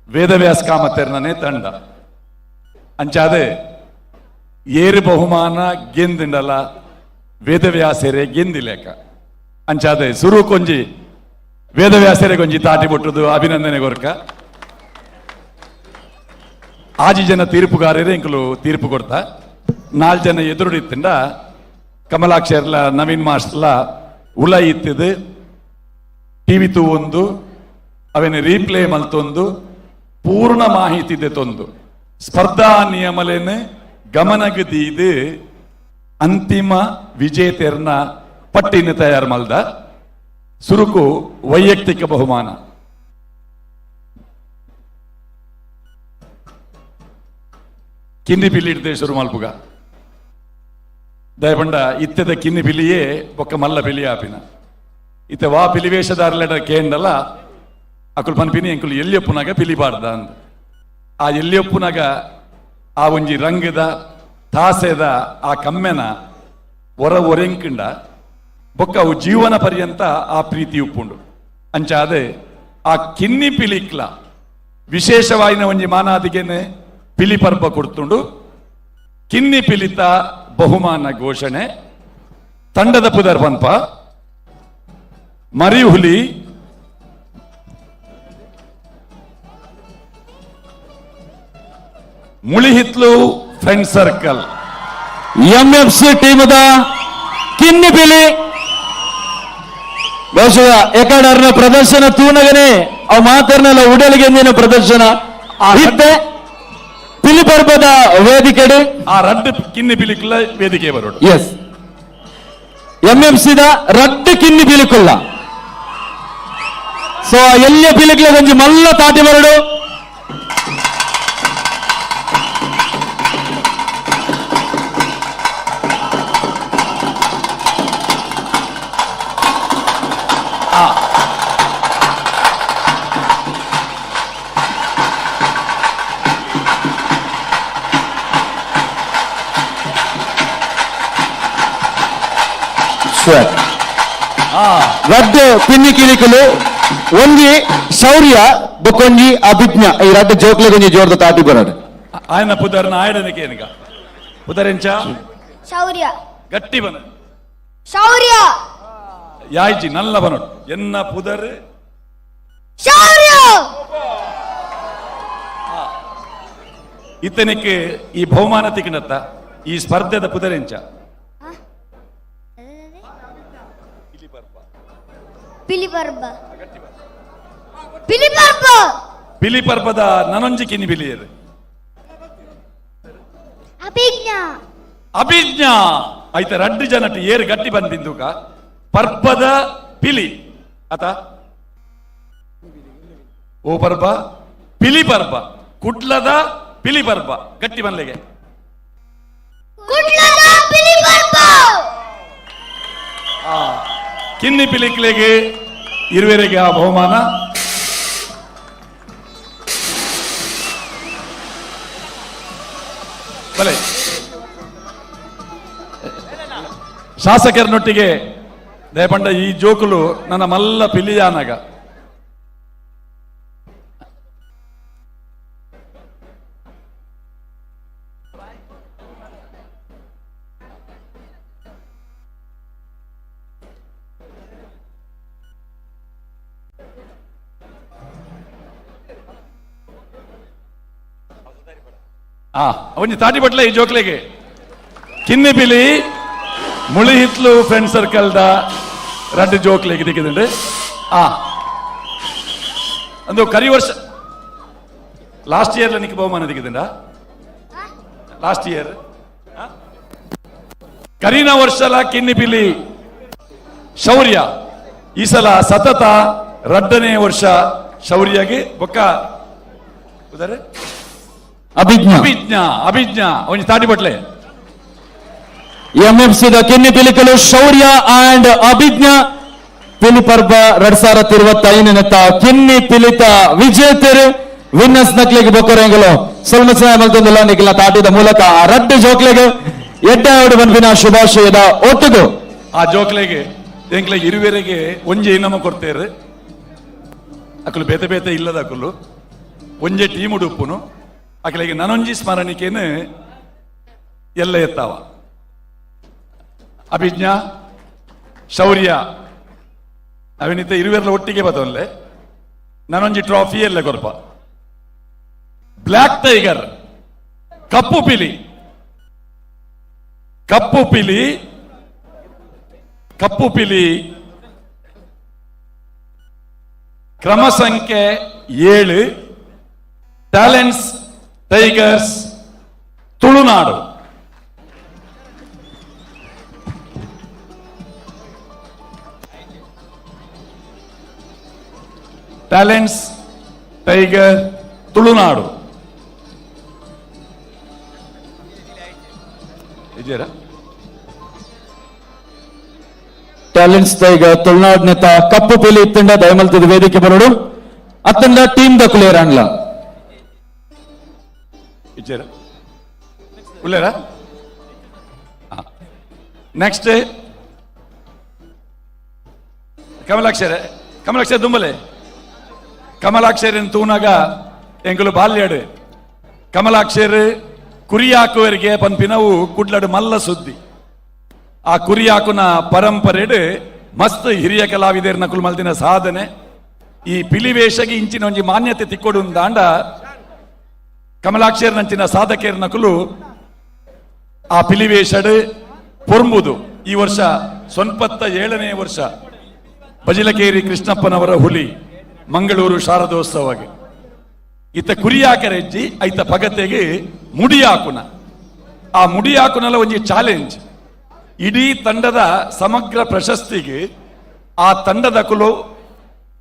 ವೇದವ್ಯಾಸ ಕಾಮತೆರ್ನೇ ತಂಡ ಅಂಚಾದೆ ಏರು ಬಹುಮಾನ ಗೆಂದಿಂಡಲ ವೇದವ್ಯಾಸರೇ ಗೆಂದಿಲೇಕ ಅಂಚಾದೆ ಸುರು ಕೊಂಜಿ ವೇದವ್ಯಾಸರೇ ಕೊಂಜಿ ತಾಟಿ ಬೊಟ್ಟುದು ಅಭಿನಂದನೆ ಕೊರ್ಕ. ಆಜಿ ಜನ ತೀರ್ಪುಗಾರರೇ ಇಂಕಲು ತೀರ್ಪು ಕೊಡ್ತಾ 4 ಜನ ಎದುರುಡಿತ್ತಿಂಡ ಕಮಲಾಕ್ಷರ್ಲ ನವೀನ್ ಮಾಸ್ಟರ್ಲ ಉಲ ಇತ್ತಿದ್ದು ಟಿವಿ ತೂವೊಂದು ಅವೇನು ರೀಪ್ಲೇ ಮಲ್ತೊಂದು ಪೂರ್ಣ ಮಾಹಿತಿ ತೊಂದು ಸ್ಪರ್ಧಾ ನಿಯಮಲೇನೆ ಗಮನಗದೀದು ಅಂತಿಮ ವಿಜೇತೆರ್ನ ಪಟ್ಟಿನ ತಯಾರು ಮಲ್ದ. ಸುರುಕು ವೈಯಕ್ತಿಕ ಬಹುಮಾನ. ಕಿನ್ನಿ ಪಿಲಿ ಇಡ್ದೆ ಶುರು ಮಲ್ಪುಗ ದಯಪಂಡ ಇತ್ತೆದ ಕಿನ್ನಿ ಪಿಲಿಯೇ ಬೊಕ್ಕ ಮಲ್ಲ ಪಿಲಿ ಆಪಿನ ಇತ್ತೆ ವಾ ಪಿಲಿವೇಶದಾರ್ಲೆಡ ಕೇಂಡಲ ಅಕುಲ್ ಪನ್ಪಿನಿ ಎಂಕುಲು ಎಲ್ಲಿಯಪ್ಪುನಾಗ ಪಿಲಿ ಬಾರ್ದ ಅಂದ್. ಆ ಎಲ್ಲಿಯಪ್ಪುನಾಗ ಆ ಒಂಜಿ ರಂಗದ ತಾಸೆದ ಆ ಕಮ್ಮೆನ ಹೊರ ಒರೆಂಕಿಂಡ ಬೊಕ್ಕ ಅವು ಜೀವನ ಪರ್ಯಂತ ಆ ಪ್ರೀತಿ ಉಪ್ಪುಂಡು. ಅಂಚಾದೆ ಆ ಕಿನ್ನಿ ಪಿಲಿಕ್ಲ ವಿಶೇಷವಾಯಿನ ಒಂಜಿ ಮಾನಾದಿಗೆನೆ ಪಿಲಿ ಪರ್ಬ ಕೊಡ್ತುಂಡು. ಕಿನ್ನಿ ಪಿಲಿತ ಬಹುಮಾನ ಘೋಷಣೆ. ತಂಡದ ಪುದರ್ ಪನ್ಪ ಮರಿಹುಲಿ ಮುಳಿಹಿತ್ಲು friend circle MFC ಟೀಮದ ಕಿನ್ನಿ ಪಿಲಿ. ಬಹುಶಃ ಎಕಡರ್ನ ಪ್ರದರ್ಶನ ತೂನಗನೆ ಅವು ಮಾತರ್ನೆಲ್ಲ ಉಡಲಿಗೆಂದಿನ ಪ್ರದರ್ಶನ ಇತ್ತೆ ಪಿಲಿ ಪರ್ಬದ ವೇದಿಕೆಡೆ ಆ ರಡ್ಡು ಕಿನ್ನಿ ಪಿಲಿಕುಲ್ಲ ವೇದಿಕೆ ಬರೋಡು. ಎಸ್ ಎಂಎಫ್ಸಿದ ರಡ್ಡು ಕಿನ್ನಿ ಪಿಲಿಕುಲ್ಲ. ಸೊ ಎಲ್ಲಿಯ ಪಿಲಿಕ್ಲ ಒಂಜಿ ಮಲ್ಲ ತಾಟಿ ಬರಡು. Sure. ರಡ್ಡ್ ಪಿನ್ನಿ ಕಿರಿಕುಲು ಒಂಜಿ ಶೌರ್ಯ ಬೊಕೊಂಜಿ ಅಭಿಜ್ಞ. ಈ ರಡ್ಡ್ ಜೋಕ್ಲೆಗ್ ಒಂಜಿ ಜೋರ್ದ ತಾಟಿ ಬರಡ್. ಆಯನ ಪುದರ್ನ ಆಯಡನಿಕೆ ಏನಿಗ ಪುದರೆಂಚ? ಶೌರ್ಯ. ಗಟ್ಟಿ ಬನ. ಶೌರ್ಯ. ಯಾಯ್ಜಿ ನಲ್ಲ ಬನೋಡು ಎನ್ನ ಪುದರ್? ಶೌರ್ಯ. ಇತನಿಕ್ ಈ ಬಹುಮಾನ ತಿಕ್ಕಣತ್ತ ಈ ಸ್ಪರ್ಧೆದ ಪುದರೆಂಚ? ಪಿಲಿಪರ್ಬ. ಪಿಲಿಪರ್ಬ. ಪಿಲಿ ಪರ್ಬದ ನನೊಂಜಿ ಕಿನಿ ಬಿಲಿಯರು? ಅಭಿಜ್ಞಾ. ಅಭಿಜ್ಞಾ. ಐತ ರಡ್ಡು ಜನಟ್ ಏರು ಗಟ್ಟಿ ಬಂದಿಂದುಕ ಪರ್ಬದ ಪಿಲಿ ಆತ ಓ ಪರ್ಬ ಪಿಲಿ ಪರ್ಬ ಕುಡ್ಲದ ಪಿಲಿ ಪರ್ಬ ಗಟ್ಟಿ ಬನ್ಲೆಗೆ. ಕುಡ್ಲದ ಪಿಲಿಪರ್ಬ. ಕಿನ್ನಿ ಪಿಲಿಕ್ಲೆಗೆ ಇರುವೆರೆಗೆ ಆ ಬಹುಮಾನ. ಬಲೆ ಶಾಸಕರನ್ನೊಟ್ಟಿಗೆ ದಯಪಂಡ ಈ ಜೋಕುಲು ನನ್ನ ಮಲ್ಲ ಪಿಲಿಯಾನಗ. ಒಂಜಿ ತಾಟಿ ಬಟ್ಲೆ ಈ ಜೋಕ್ಲೆಗೆ. ಕಿನ್ನಿ ಪಿಲಿ ಮುಳಿಹಿತ್ಲು friend circle the ರಡ್ಡು ಜೋಕ್ಲೆಗೆ ದಿಕ್ಕಿದುಂಡು. ಅಂದು ಕರಿ ವರ್ಷ ಲಾಸ್ಟ್ ಇಯರ್ ನಿಕ್ ಬಹುಮಾನ ದಿಕ್ಕಿದುಂಡ? ಲಾಸ್ಟ್ ಇಯರ್ ಕರಿನ ವರ್ಷಲ ಕಿನ್ನಿ ಪಿಲಿ ಶೌರ್ಯ. ಈ ಸಲ ಸತತ ರಡ್ಡನೇ ವರ್ಷ ಶೌರ್ಯಗೆ ಬೊಕ್ಕ ಉದಾರೆ? ಅಭಿಜ್ಞಾ. ಅಭಿಜ್ಞಾ. ಅಭಿಜ್ಞಾ ಒಂಜಿ ತಾಟಿ ಬಟ್ಲೆ. ಎಂಎಫ್ಸಿ the ಕಿನ್ನಿ ಪಿಲಿಕಲು ಶೌರ್ಯ ಅಂಡ್ ಅಭಿಜ್ಞಾ ಪಿಲಿಪರ್ಬ 2025 ಕಿನ್ನಿ ಪಿಲಿತ ವಿಜೇತರು ವಿನ್ನರ್ಸ್ ನಕ್ಲಿಗೆ ಬೊಕ್ಕರೆಂಗಲು ಸೊಲ್ಮಸ ಮಲ್ತೊಂದುಲ್ಲ ನಿಖಿಲ ತಾಟಿದ ಮೂಲಕ ಆ ರಡ್ಡು ಜೋಕ್ಲೆಗೆ ಎಡ್ಡೆ ಬಂದಿನ ಶುಭಾಶಯದ ಒಟ್ಟುಗು. ಆ ಜೋಕ್ಲೆಗೆ ಎಂಕ್ಲೆಗೆ ಇರುವೆರೆಗೆ ಒಂಜಿ ಇನಮ ಕೊಡ್ತೇರು. ಅಕುಲು ಬೇತೆ ಬೇತೆ ಇಲ್ಲದ ಅಕುಲು ಒಂಜೆ ಟೀಮ್ ಉಡುಪುನು ಅಕಲಿಗೆ ನನೊಂಜಿ ಸ್ಮರಣಿಕೆನು ಎಲ್ಲ ಎತ್ತಾವ. ಅಭಿಜ್ಞಾ ಶೌರ್ಯ ಅವಿನಿತ ಇರುವೆರ್ಲ ಒಟ್ಟಿಗೆ ಬದೊನ್ಲೆ ನನೊಂಜಿ ಟ್ರಾಫಿ ಎಲ್ಲ ಕೊರ್ಪ. ಬ್ಲ್ಯಾಕ್ ಟೈಗರ್ ಕಪ್ಪು ಪಿಲಿ, ಕಪ್ಪು ಪಿಲಿ, ಕಪ್ಪು ಪಿಲಿ ಕ್ರಮ ಸಂಖ್ಯೆ 7 talents tigers Tulunadu. Talents tiger Tulunadu. ಇದ್ದೀರಾ? ಟ್ಯಾಲೆಂಟ್ಸ್ ಟೈಗರ್ ತುಳುನಾಡ್ ನೆತ ಕಪ್ಪು ಪಿಲಿ ಇತ್ತಂಡ ದಯಮಲ್ತದ ವೇದಿಕೆ ಬರೋಡು ಅತ್ತಂಡ ಟೀಮ್ the clear ಅನ್ಲ. ಇದ್ದೀರಾ? ಉಳ್ಳೇರಾ? ನೆಕ್ಸ್ಟ್ ಕಮಲಾಕ್ಷರ. ಕಮಲಾಕ್ಷರ ದುಂಬಲೆ. ಕಮಲಾಕ್ಷರನ್ ತೂನಾಗ ಎಂಕುಲು ಬಾಲ್ಯಡು ಕಮಲಾಕ್ಷರ್ ಕುರಿಯಾಕುವರಿಗೆ ಪನ್ಪಿನವು ಕುಡ್ಲಡು ಮಲ್ಲ ಸುದ್ದಿ. ಆ ಕುರಿಯಾಕುನ ಪರಂಪರೆಡು ಮಸ್ತ್ ಹಿರಿಯ ಕಲಾವಿದರ ನಕುಲು ಮಲ್ದಿನ ಸಾಧನೆ. ಈ ಪಿಲಿವೇಶಗೆ ಇಂಚಿನ ಒಂಜಿ ಮಾನ್ಯತೆ ತಿಕ್ಕೊಡು ದಾಂಡ ಕಮಲಾಕ್ಷರ್ ನಂಚಿನ ಸಾಧಕರ ನಕುಲು ಆ ಪಿಲಿವೇಶಡು ಪೊರ್ಂಬುದು. ಈ ವರ್ಷ 97ನೇ ವರ್ಷ ಬಜಿಲಕೇರಿ ಕೃಷ್ಣಪ್ಪನವರ ಹುಲಿ ಮಂಗಳೂರು ಶಾರದೋತ್ಸವಗೆ ಇತ್ತ ಕುರಿಯಾಕರೆಜ್ಜಿ ಐತ ಪಗತೆಗೆ ಮುಡಿಯಾಕುನ. ಆ ಮುಡಿಯಾಕುನಲ್ಲ ಒಂಜಿ ಚಾಲೆಂಜ್. ಇಡೀ ತಂಡದ ಸಮಗ್ರ ಪ್ರಶಸ್ತಿಗೆ ಆ ತಂಡದ ಕುಲು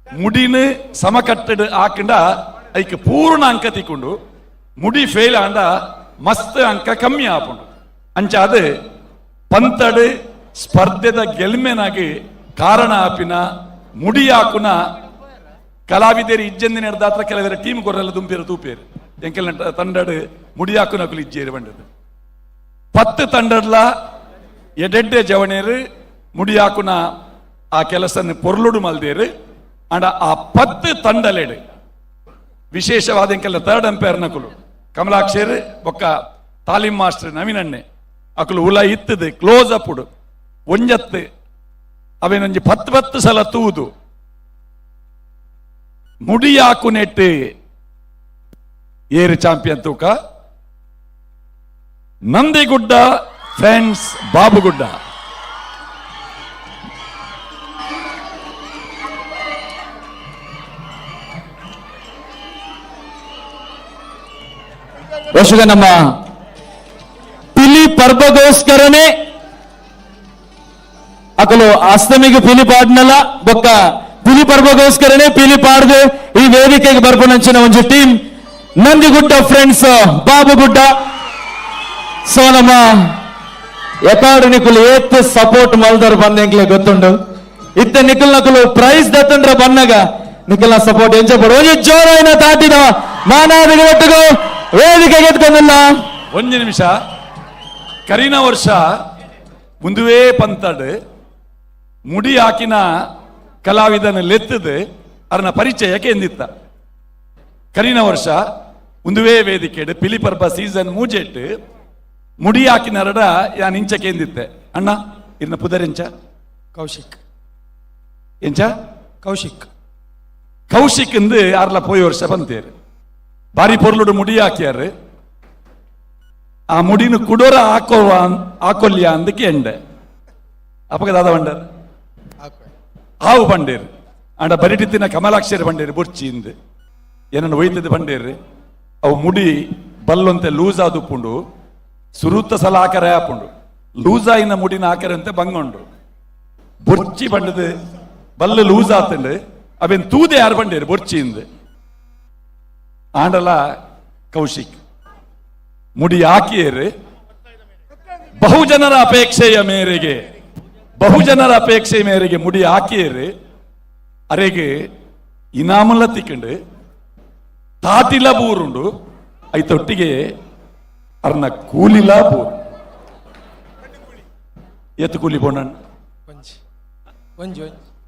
ಮುಡಿನ ಸಮಕಟ್ಟಡ ಹಾಕಂಡ ಐಕ್ ಪೂರ್ಣ ಅಂಕ ತಿಕ್ಕೊಂಡು ಮುಡಿ ಫೇಲ್ ಆಂಡ ಮಸ್ತ್ ಅಂಕ ಕಮ್ಮಿ ಆಪುಂಡು. ಅಂಚಾದ ಪಂತಡು ಸ್ಪರ್ಧೆದ ಗೆಲ್ಮೆನಾಗಿ ಕಾರಣ ಆಪಿನ ಮುಡಿಯಾಕುನ ಕಲಾವಿದರು ಇಜ್ಜಂದಿನ ದಾತ್ರ ಕೆಲವರ ಟೀಮ್ ಕೊರಲ್ಲ ದುಂಪಿರ ತೂಪೇರು ಎಂಕೆಲ್ಲ ತಂಡಡು ಮುಡಿಯಾಕುನ ಕುಲು ಇಜ್ಜೇರು ಬಂಡದು 10 ತಂಡಡ್ಲ ಎಡೆಡ್ಡೆ ಜವಣೇರು ಮುಡಿಯಾಕುನ ಆ ಕೆಲಸನ ಪೊರ್ಲುಡು ಮಲ್ದೇರು. ಅಂಡ ಆ 10 ತಂಡಲೆಡು ವಿಶೇಷವಾದ ಎಂಕೆಲ್ಲ ಥರ್ಡ್ ಅಂಪೈರ್ ನಕುಲು ಕಮಲಾಕ್ಷೇರ್ ಬೊಕ್ಕ ತಾಲೀಮ್ ಮಾಸ್ಟರ್ ನವೀನಣ್ಣೆ ಅಕುಲು ಉಲ ಇತ್ತದು ಕ್ಲೋಸ್ ಅಪ್ಪುಡು ಒಂಜತ್ತು ಅವೇನೊಂಜಿ 10 10 ಸಲ ತೂದು ಮುಡಿಯಾಕು ನೆಟ್ಟು ಏರು ಚಾಂಪಿಯನ್ ತೂಕ ನಂದಿಗುಡ್ಡ ಫ್ರೆಂಡ್ಸ್ ಬಾಬುಗುಡ್ಡ. ಬಹುಶಃ ನಮ್ಮ ಪಿಲಿ ಪರ್ಬಗೋಸ್ಕರನೇ ಅಕಲು ಅಸ್ತಮಿಗೆ ಪಿಲಿ ಪಾಡ್ನಲ್ಲ ಬೊಕ್ಕ ಪಿಲಿ ಪರ್ಬಗೋಸ್ಕರನೇ ಪಿಲಿ ಪಾಡ್ದು ಈ ವೇದಿಕೆಗೆ ಬರ್ಪುನಂಚಿನ ಒಂಜಿ team Nandigudda friends Babugudda. So ನಮ್ಮ ಎಕಾಡು ನಿಕುಲು ಏತ್ ಸಪೋರ್ಟ್ ಮಲ್ದರ್ ಬಂದೆಂಕ್ಲೆ ಗೊತ್ತುಂಡು. ಇತ್ತ ನಿಕುಲ್ ನಕುಲು ಪ್ರೈಸ್ ದತ್ತಂದ್ರ ಬನ್ನಗ ನಿಖಲ್ನ ಸಪೋರ್ಟ್ ಎಂಚ ಪಡು ಒಂಜಿ ಜೋರಾಯಿನ ತಾಟಿದ ಮಾನಾದಿಗೆ ಒಟ್ಟಿಗೂ ವೇದಿಕೆಗೆ ಎತ್ಕೊಂಡಿಲ್ಲ. ಒಂದು ನಿಮಿಷ, ಕರಿನ ವರ್ಷ ಮುಂದುವೇ ಪಂತಡ್ ಮುಡಿ ಹಾಕಿನ ಕಲಾವಿದನ ಲೆತ್ತದು ಅದನ್ನ ಪರಿಚಯಕ್ಕೆ ಎಂದಿತ್ತ. ಕರಿನ ವರ್ಷ ಮುಂದುವೇ ವೇದಿಕೆ ಪಿಲಿಪರ್ಬ ಸೀಸನ್ ಮೂಜೆಟ್ಟು ಮುಡಿ ಹಾಕಿನರಡ ಯಾನ್ ಇಂಚಕ್ಕೆ ಎಂದಿತ್ತೆ. ಅಣ್ಣ ಇರ್ನ ಪುದರೆಂಚ? ಕೌಶಿಕ್. ಎಂಚ? ಕೌಶಿಕ್. ಕೌಶಿಕ್ ಎಂದು ಆರ್ಲ ಪೋಯಿ ವರ್ಷ ಬಂತೇರು. ಬಾರಿ ಪೊರ್ಲುಡು ಮುಡಿ ಹಾಕ್ಯಾರು. ಆ ಮುಡಿನ ಕುಡೋರ ಹಾಕೋ ಹಾಕೊಲ್ಯ ಅಂದಕ್ಕೆ ಎಂಡೆ ಅಪ್ಪಗ ದಾದ ಬಂಡರ್ ಆವು ಬಂಡೇರು ಅಂಡ ಬರಿಟಿತ್ತಿನ ಕಮಲಾಕ್ಷರ ಬಂಡೇರು ಬುರ್ಚಿ ಇಂದು ಏನನ್ನು ಒಯ್ತದ ಬಂಡೇರು. ಅವು ಮುಡಿ ಬಲ್ಲೊಂತೆ ಲೂಸ್ ಆದುಪ್ಪುಂಡು ಸುರುತ್ತ ಸಲ ಆಕರೆ ಆಪುಂಡು ಲೂಸಾಯಿನ ಮುಡಿನ ಆಕರೆ ಅಂತೆ ಬಂಗೊಂಡು ಬೊರ್ಚಿ ಬಂಡದು ಬಲ್ಲು ಲೂಸ್ ಆತಂಡು ಅವೇನ್ ತೂದೆ ಯಾರು ಬಂಡೇರು ಬೊರ್ಚಿ ಇಂದು ಆಂಡಲ ಕೌಶಿಕ್ ಮುಡಿ ಹಾಕಿಯರು. ಬಹುಜನರ ಅಪೇಕ್ಷೆಯ ಮೇರೆಗೆ ಬಹುಜನರ ಅಪೇಕ್ಷೆಯ ಮೇರೆಗೆ ಮುಡಿ ಹಾಕಿಯರು. ಅರೆಗೆ ಇನಾಮುಲ್ಲ ತಿಕ್ಕಂಡು ತಾಟಿಲ ಬೂರುಂಡು ಐತೊಟ್ಟಿಗೆ ಅರ್ನ ಕೂಲಿಲ ಬೂರು ಎತ್ತು ಕೂಲಿ ಬೋಣ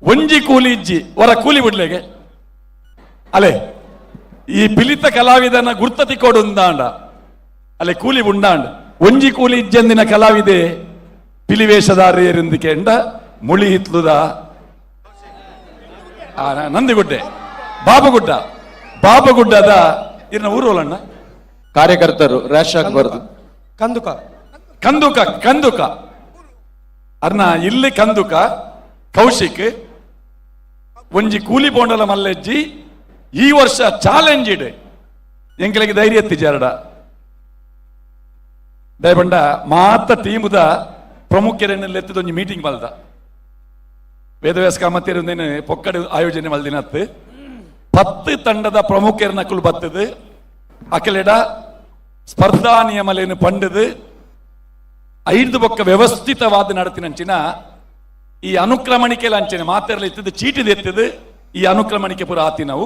ಒಂಜಿ ಕೂಲಿ ಇಜ್ಜಿ ಹೊರ ಕೂಲಿ ಬಿಡ್ಲೆಗೆ ಅಲೆ ಈ ಪಿಲಿತ ಕಲಾವಿದನ ಗುರ್ತ ತಿಕ್ಕೋಡು ಉಂದಾಂಡ ಅಲೆ ಕೂಲಿ ಉಂಡಾಂಡ ಒಂಜಿ ಕೂಲಿ ಇಜ್ಜಂದಿನ ಕಲಾವಿದೆ ಪಿಲಿವೇಷಧಾರಿಯರಿಂದಿಕೆ ಎಂಡ ಮುಳಿ ಹಿತ್ಲುದ ನಂದಿಗುಡ್ಡೆ ಬಾಬುಗುಡ್ಡ ಬಾಬುಗುಡ್ಡದ ಇರ್ನ ಊರು ಕಾರ್ಯಕರ್ತರು ರ್ಯಾಶ್ ಆಗಬಾರದು. ಕಂದುಕ ಕಂದುಕ ಕಂದುಕ ಅರ್ನ ಇಲ್ಲಿ ಕಂದುಕ ಕೌಶಿಕ್ ಒಂಜಿ ಕೂಲಿ ಬೋಂಡಲ ಮಲ್ಲೆಜ್ಜಿ ಈ ವರ್ಷ ಚಾಲೆಂಜ್ ಇಡೆ ಎಂಕಲಿಗೆ ಧೈರ್ಯ ಎತ್ತಿ ಜರಡ ದಯಬಂಡ ಮಾತ ಟೀಮುದ ಪ್ರಮುಖರನ್ನೆಲ್ಲ ಎತ್ತಿದ ಒಂಜಿ ಮೀಟಿಂಗ್ ಮಲ್ದ ವೇದವ್ಯಾಸ ಕಾಮತಿರುಂದೇನೆ ಪೊಕ್ಕಡೆ ಆಯೋಜನೆ ಮಲ್ದಿನತ್ತು 10 ತಂಡದ ಪ್ರಮುಖರ ನಕಲು ಬತ್ತದು ಅಕಲೆಡ ಸ್ಪರ್ಧಾ ನಿಯಮಲೇನು ಪಂಡದು 5 ಬೊಕ್ಕ ವ್ಯವಸ್ಥಿತವಾದ ನಡತಿನಂಚಿನ ಈ ಅನುಕ್ರಮಣಿಕೆ ಅಂಚನೆ ಮಾತೆರಲಿ ಇತ್ತದು ಚೀಟಿದ ಎತ್ತದು ಈ ಅನುಕ್ರಮಣಿಕೆ ಪೂರ ಆತಿ ನಾವು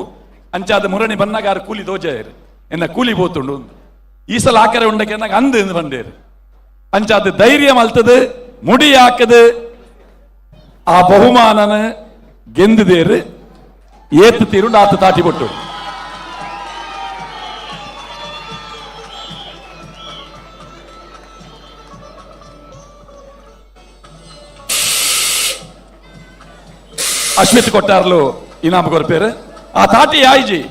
ಅಂಚಾದ ಮುರಣಿ ಬನ್ನಾಗ ಕೂಲಿ ದೋಜಾಯರು ಎನ್ನ ಕೂಲಿ ಬೋತುಂಡು ಈ ಸಲ ಆಕರೆ ಉಂಡಕ್ಕೆ ಎನ್ನಾಗ ಅಂದು ಬಂದೇರು ಅಂಚಾದ ಧೈರ್ಯ ಮಲ್ತದು ಮುಡಿ ಹಾಕದು ಆ ಬಹುಮಾನನ ಗೆಂದಿದೇರು ಏತ್ತು ತೀರುಂಡು ಆತ ತಾಟಿ ಬೊಟ್ಟು. ಅಶ್ಮಿತ್ ಕೊಟ್ಟಾರ್ಲು ಇನಾಮ ಕೊರ್ಪೇರು ಆ ತಾಟಿ ಆಯ್ಜಿ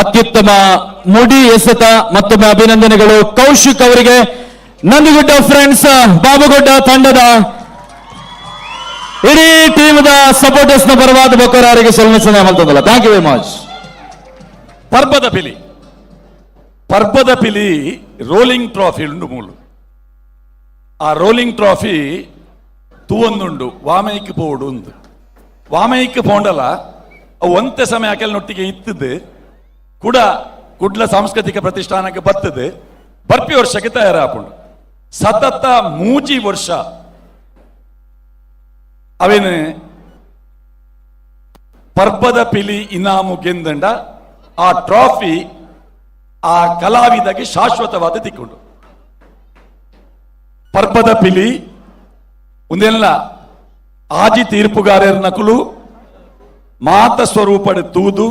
ಅತ್ಯುತ್ತಮ ಮುಡಿ ಎಸೆತ ಮತ್ತೊಮ್ಮೆ ಅಭಿನಂದನೆಗಳು ಕೌಶಿಕ್ ಅವರಿಗೆ. ನಂದಿಗುಡ್ಡ ಫ್ರೆಂಡ್ಸ್ ಬಾಬುಗುಡ್ಡ ತಂಡದ ಇಡೀ ಟೀಮ್ದ ಸಪೋರ್ಟರ್ಸ್ ನ ಪರವಾದ ಬೊಕ್ಕರಾರಿಗೆ ಸೊಲ್ಮೆಸನೆ ಮಲ್ತದಲ್ಲ. Thank you very much. ಪರ್ಬದ ಪಿಲಿ ಪರ್ಬದ ಪಿಲಿ ರೋಲಿಂಗ್ ಟ್ರಾಫಿ ಉಂಡು ಮೂಲು. ಆ ರೋಲಿಂಗ್ ಟ್ರಾಫಿ ತೂವೊಂದುಂಡು ವಾಮೈಕ್ ಪೋಡು ಉಂದು ವಾಮೈಕ್ ಪೋಂಡಲ ಅವು ಒಂತೆ ಸಮಯ ಅಕೆಲ್ನೊಟ್ಟಿಗೆ ಇತ್ತದು ಕೂಡ ಕುಡ್ಲ ಸಾಂಸ್ಕೃತಿಕ ಪ್ರತಿಷ್ಠಾನಕ್ಕೆ ಬರ್ತದೆ ಬರ್ಪಿ ವರ್ಷಕ್ಕೆ ತಯಾರಾಪುಂಡು ಸತತ 3 ವರ್ಷ ಅವೇನು ಪರ್ಬದ ಪರ್ಬದ ಪಿಲಿ ಇನಾಮು ಗೆಂದಂಡ ಆ ಟ್ರಾಫಿ ಆ ಕಲಾವಿದಗೆ ಶಾಶ್ವತವಾದ ತಿಕ್ಕೊಂಡು. ಪರ್ಬದ ಪಿಲಿ ಒಂದೆಲ್ಲ ಆಜಿ ತೀರ್ಪುಗಾರರ ನಕಲು ಮಾತ ಸ್ವರೂಪಡೆ ತೂದು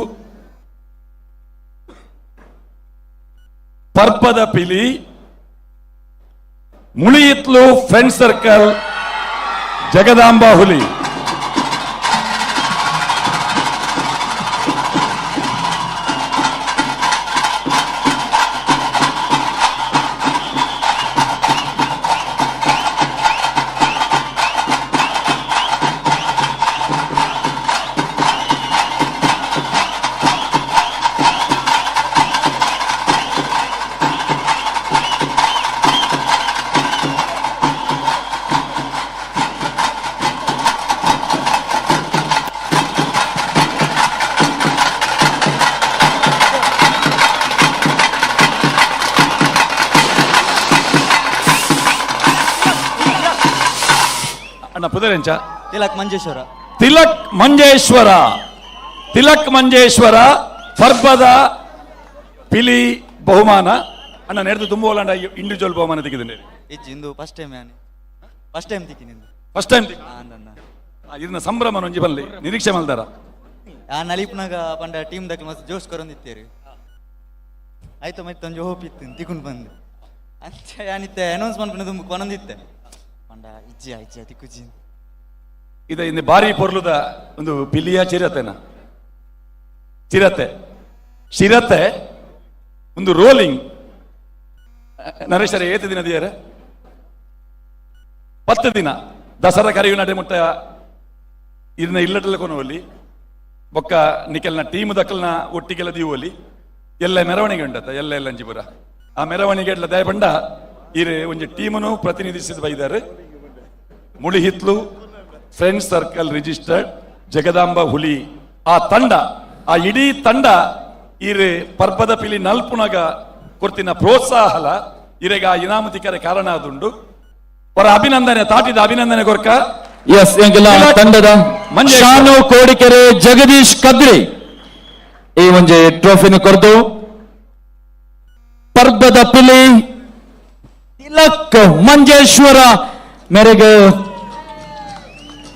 ಪರ್ಬದ ಪಿಲಿ ಮುಳಿಯಿತ್ಲು ಫ್ರೆಂಡ್ ಸರ್ಕಲ್ ಜಗದಾಂಬಾ ಹುಲಿ. ಅಣ್ಣ ಪುದರೆಂಚ? ತಿಲಕ್ ಮಂಜೇಶ್ವರ. ತಿಲಕ್ ಮಂಜೇಶ್ವರ, ತಿಲಕ್ ಮಂಜೇಶ್ವರ ಪರ್ಬದ ಪಿಲಿ ಬಹುಮಾನ. ಅಣ್ಣ ನೆರೆದು ತುಂಬ ಒಲಾಂಡ ಇಂಡಿವಿಜುವಲ್ ಬಹುಮಾನ ತೆಗೆದಿದ್ದೇನೆ. ಇಜ್ಜಿ, ಇಂದು ಫಸ್ಟ್ ಟೈಮ್ ಯಾನೆ, ಫಸ್ಟ್ ಟೈಮ್ ತಿಕ್ಕಿ ನಿಂದು. First time? ಅಂದಣ್ಣ. ಇದನ್ನ ಸಂಭ್ರಮ ಒಂಜಿ ಬಲ್ಲಿ ನಿರೀಕ್ಷೆ ಮಲ್ದಾರ. ಆ ನಲಿಪ್ನಾಗ ಪಂಡ ಟೀಮ್ ದಕ್ಕೆ ಮಸ್ತ್ ಜೋಶ್ ಕೊರೊಂದಿತ್ತೇರಿ ಆಯ್ತು, ಮತ್ತೆ ಒಂಜಿ ಹೋಪ್ ಇತ್ತು ತಿಕ್ಕೊಂಡು ಬಂದು ಅಂಚ ಯಾನಿತ್ತೆ ಅನೌನ್ಸ್ ಮನ್ಪುನ ತುಂಬ ಕೊನೊಂದಿತ್ತೆ ಪಂಡ ಇಜ್ಜಿ ಇಜ್ಜಿ ತಿಕ್ಕುಜಿ. ಇದು ಇನ್ನು ಬಾರಿ ಪೊರ್ಲುದ ಒಂದು ಪಿಲಿಯ ಚಿರತೆನ ಚಿರತೆ ಶಿರತೆ ಒಂದು ರೋಲಿಂಗ್. ನರೇಶರ ಏತು ದಿನ ದಿಯರ 10 ದಿನ ದಸರಾ ಕರೆಯು ನಡೆ ಮುಟ್ಟ ಇದನ್ನ ಇಲ್ಲಟಲ್ಲ ಕೊನವಲ್ಲಿ ಬೊಕ್ಕ ನಿಕೆಲ್ನ ಟೀಮ್ ದಕ್ಕಲ್ನ ಒಟ್ಟಿಗೆಲ್ಲ ದೀವಲ್ಲಿ ಎಲ್ಲ ಮೆರವಣಿಗೆ ಉಂಟತ್ತ ಎಲ್ಲ ಎಲ್ಲ ಅಂಜಿಪುರ ಆ ಮೆರವಣಿಗೆ ಎಲ್ಲ ದಯಪಂಡ ಇರೆ ಒಂಜಿ ಟೀಮನು ಪ್ರತಿನಿಧಿಸಿದ ಬೈದಾರೆ. ಮುಳಿಹಿತ್ಲು ಫ್ರೆಂಡ್ ಸರ್ಕಲ್ ರಿಜಿಸ್ಟರ್ಡ್ ಜಗದಾಂಬ ಹುಲಿ ಆ ತಂಡ, ಆ ಇಡೀ ತಂಡ ಇರೆ ಪರ್ಬದ ಪಿಲಿ ನಲ್ಪುನಗ ಕೊರ್ತಿನ ಪ್ರೋತ್ಸಾಹಲ ಇರೆಗ ಆ ಇನಾಮತಿಕರ ಕಾರಣ ಆದುಂಡು. ಅವರ ಅಭಿನಂದನೆ ತಾಟಿದ ಅಭಿನಂದನೆ ಕೊರ್ಕ. ಎಸ್, ಎಂಗೆಲ್ಲ ತಂಡದ ಶಾನು ಕೋಡಿಕೆರೆ, ಜಗದೀಶ್ ಕದ್ರಿ ಈ ಒಂಜಿ ಟ್ರೋಫಿನ ಕೊರ್ದು ಪರ್ಬದ ಪಿಲಿ ತಿಲಕ್ ಮಂಜೇಶ್ವರ ಮೇರೆಗೆ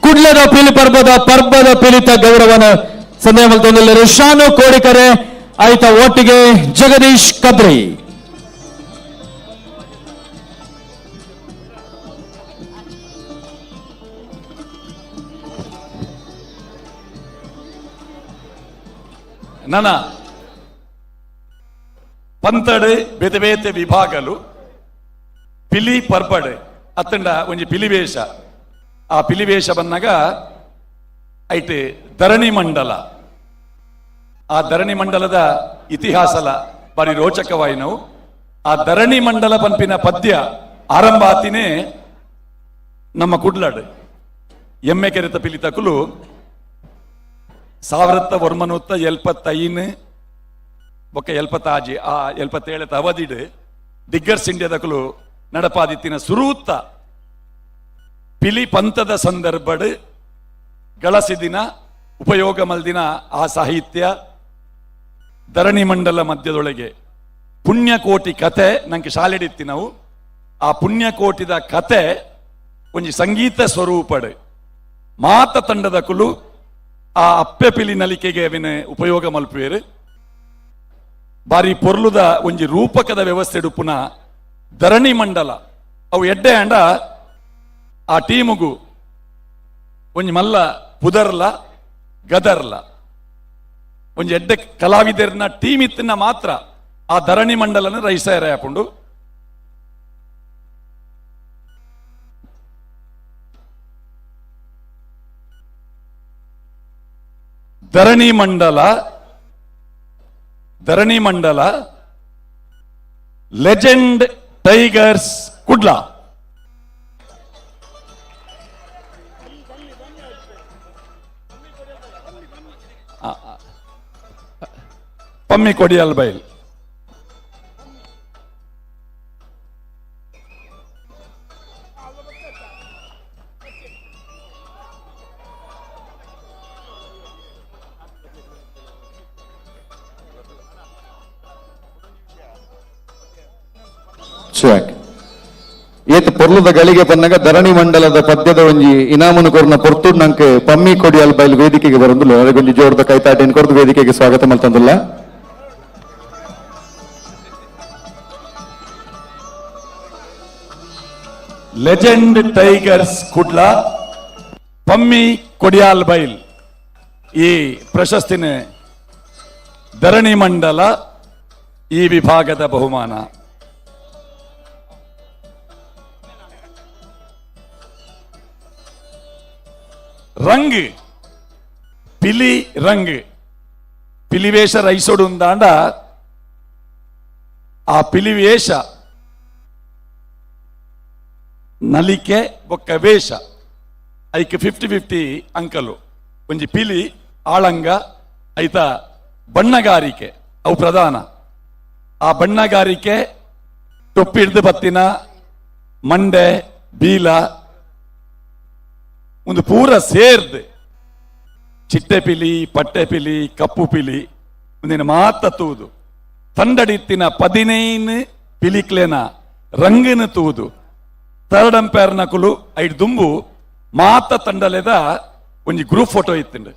ಕುಡ್ಲದ ಪಿಲಿ ಪರ್ಬದ ಪರ್ಬದ ಪಿಲಿತ ಗೌರವನ ಸಂದೇಹ ಮಲ್ತೊಂದುಲ್ಲೆರ್ ಶಾನು ಕೋಡಿಕೆರೆ ಆಯ್ತ ಒಟ್ಟಿಗೆ ಜಗದೀಶ್ ಕದ್ರಿ. ನನ್ನ ಪಂತಡು ಬೇತೆ ಬೇತೆ ವಿಭಾಗಲು ಪಿಲಿ ಪರ್ಬಡು ಅತ್ತಂಡ ಒಂಜಿ ಪಿಲಿವೇಷ, ಆ ಪಿಲಿವೇಷ ಬಂದಾಗ ಐಟ್ ಧರಣಿ ಮಂಡಲ, ಆ ಧರಣಿ ಮಂಡಲದ ಇತಿಹಾಸಲ ಬಾರಿ ರೋಚಕವಾಯಿನವು. ಆ ಧರಣಿ ಮಂಡಲ ಪಂಪಿನ ಪದ್ಯ ಆರಂಭ ಆತಿನೇ ನಮ್ಮ ಕುಡ್ಲಾಡು ಎಮ್ಮೆ ಕೆರೆತ ಪಿಲಿ ತಕುಲು 1975 ಬೊಕ್ಕ 76 ಆ 77 ಅವಧಿಡ್ ದಿಗ್ಗರ್ಸ್ ಇಂಡಿಯಾದಕುಲು ನಡಪಾದಿತ್ತಿನ ಸುರೂತ ಪಿಲಿ ಪಂಥದ ಸಂದರ್ಭಡ್ ಗಳಸಿದಿನ ಉಪಯೋಗ ಮಲ್ದಿನ ಆ ಸಾಹಿತ್ಯ ಧರಣಿ ಮಂಡಲ ಮಧ್ಯದೊಳಗೆ ಪುಣ್ಯಕೋಟಿ ಕತೆ ನಂಗೆ ಶಾಲೆಡಿತ್ತಿ ನಾವು. ಆ ಪುಣ್ಯಕೋಟಿದ ಕತೆ ಒಂಜಿ ಸಂಗೀತ ಸ್ವರೂಪಡ್ ಮಾತ ತಂಡದ ಕುಲು ಆ ಅಪ್ಪೆ ಪಿಲಿ ನಲಿಕೆಗೆ ಅವಿನ ಉಪಯೋಗ ಮಲ್ಪುವೇರು. ಬಾರಿ ಪೊರ್ಲುದ ಒಂಜಿ ರೂಪಕದ ವ್ಯವಸ್ಥೆ ಪುನಃ ಧರಣಿ ಮಂಡಲ ಅವು ಎಡ್ಡೆ ಅಂಡ ಆ ಟೀಮುಗು ಒಂಜಿ ಮಲ್ಲ ಪುದರ್ಲ ಗದರ್ಲ ಒಂಜಿ ಎಡ್ಡೆ ಕಲಾವಿದರ್ನ ಟೀಮ್ ಇತ್ತಿನ ಮಾತ್ರ ಆ ಧರಣಿ ಮಂಡಲನ ರೈಸಾಯರ ಹಾಕೊಂಡು. ಧರಣಿ ಮಂಡಲ, ಧರಣಿ ಮಂಡಲ ಲೆಜೆಂಡ್ ಟೈಗರ್ಸ್ ಕುಡ್ಲ. ಪಮ್ಮಿ ಕೊಡಿಯಲ್ ಬೈಲ್. ಚಾಕ್ ಏತ್ ಪೊರ್ಲುದ ಗಳಿಗೆ ಪನ್ನಗ ಧರಣಿ ಮಂಡಲದ ಪದ್ಯದ ಒಂಜಿ ಇನಾಮನು ಕೊರ್ನ ಪೊರ್ತುಡ್ ನಂಕ್ ಪಮ್ಮಿ ಕೊಡಿಯಾಲ್ ಬೈಲ್ ವೇದಿಕೆಗೆ ಬರಂದುಲ್ಲ. ಒಂಜಿ ಜೋರ್ದ ಕೈತಾಟಿನ ಕೊರ್ದು ವೇದಿಕೆಗೆ ಸ್ವಾಗತ ಮಲ್ತಂದುಲ್ಲ. ಲೆಜೆಂಡ್ ಟೈಗರ್ಸ್ ಕುಡ್ಲ ಪಮ್ಮಿ ಕೊಡಿಯಾಲ್ ಬೈಲ್ ಈ ಪ್ರಶಸ್ತಿನ ಧರಣಿ ಮಂಡಲ ಈ ವಿಭಾಗದ ಬಹುಮಾನ. ರಂಗ್ ಪಿಲಿ ರಂಗ್ ಪಿಲಿವೇಷ ರೈಸೋಡು ಉಂದಾಂಡ ಆ ಪಿಲಿವೇಷ ನಲಿಕೆ ಬೊಕ್ಕ ವೇಷ ಐಕ್ 50-50 ಅಂಕಲು. ಒಂಜಿ ಪಿಲಿ ಆಳಂಗ ಐತ ಬಣ್ಣಗಾರಿಕೆ ಅವು ಪ್ರಧಾನ. ಆ ಬಣ್ಣಗಾರಿಕೆ ಟೊಪ್ಪಿ ಹಿಡ್ದು ಬತ್ತಿನ ಮಂಡೆ ಬೀಲ ಒಂದು ಪೂರ ಸೇರ್ದು ಚಿಟ್ಟೆ ಪಿಲಿ ಪಟ್ಟೆ ಪಿಲಿ ಕಪ್ಪು ಪಿಲಿ ಒಂದಿನ ಮಾತ ತೂದು ತಂಡಡಿತ್ತಿನ 15 ಪಿಲಿಕ್ಲೇನ ರಂಗಿನ ತೂದು ಥರ್ಡ್ ಅಂಪೈರ್ ನಕುಲು ಐಡ್ ದುಂಬು ಮಾತ ತಂಡಲೆದ ಒಂಜಿ ಗ್ರೂಪ್ ಫೋಟೋ ಇತ್ತುಂಡು.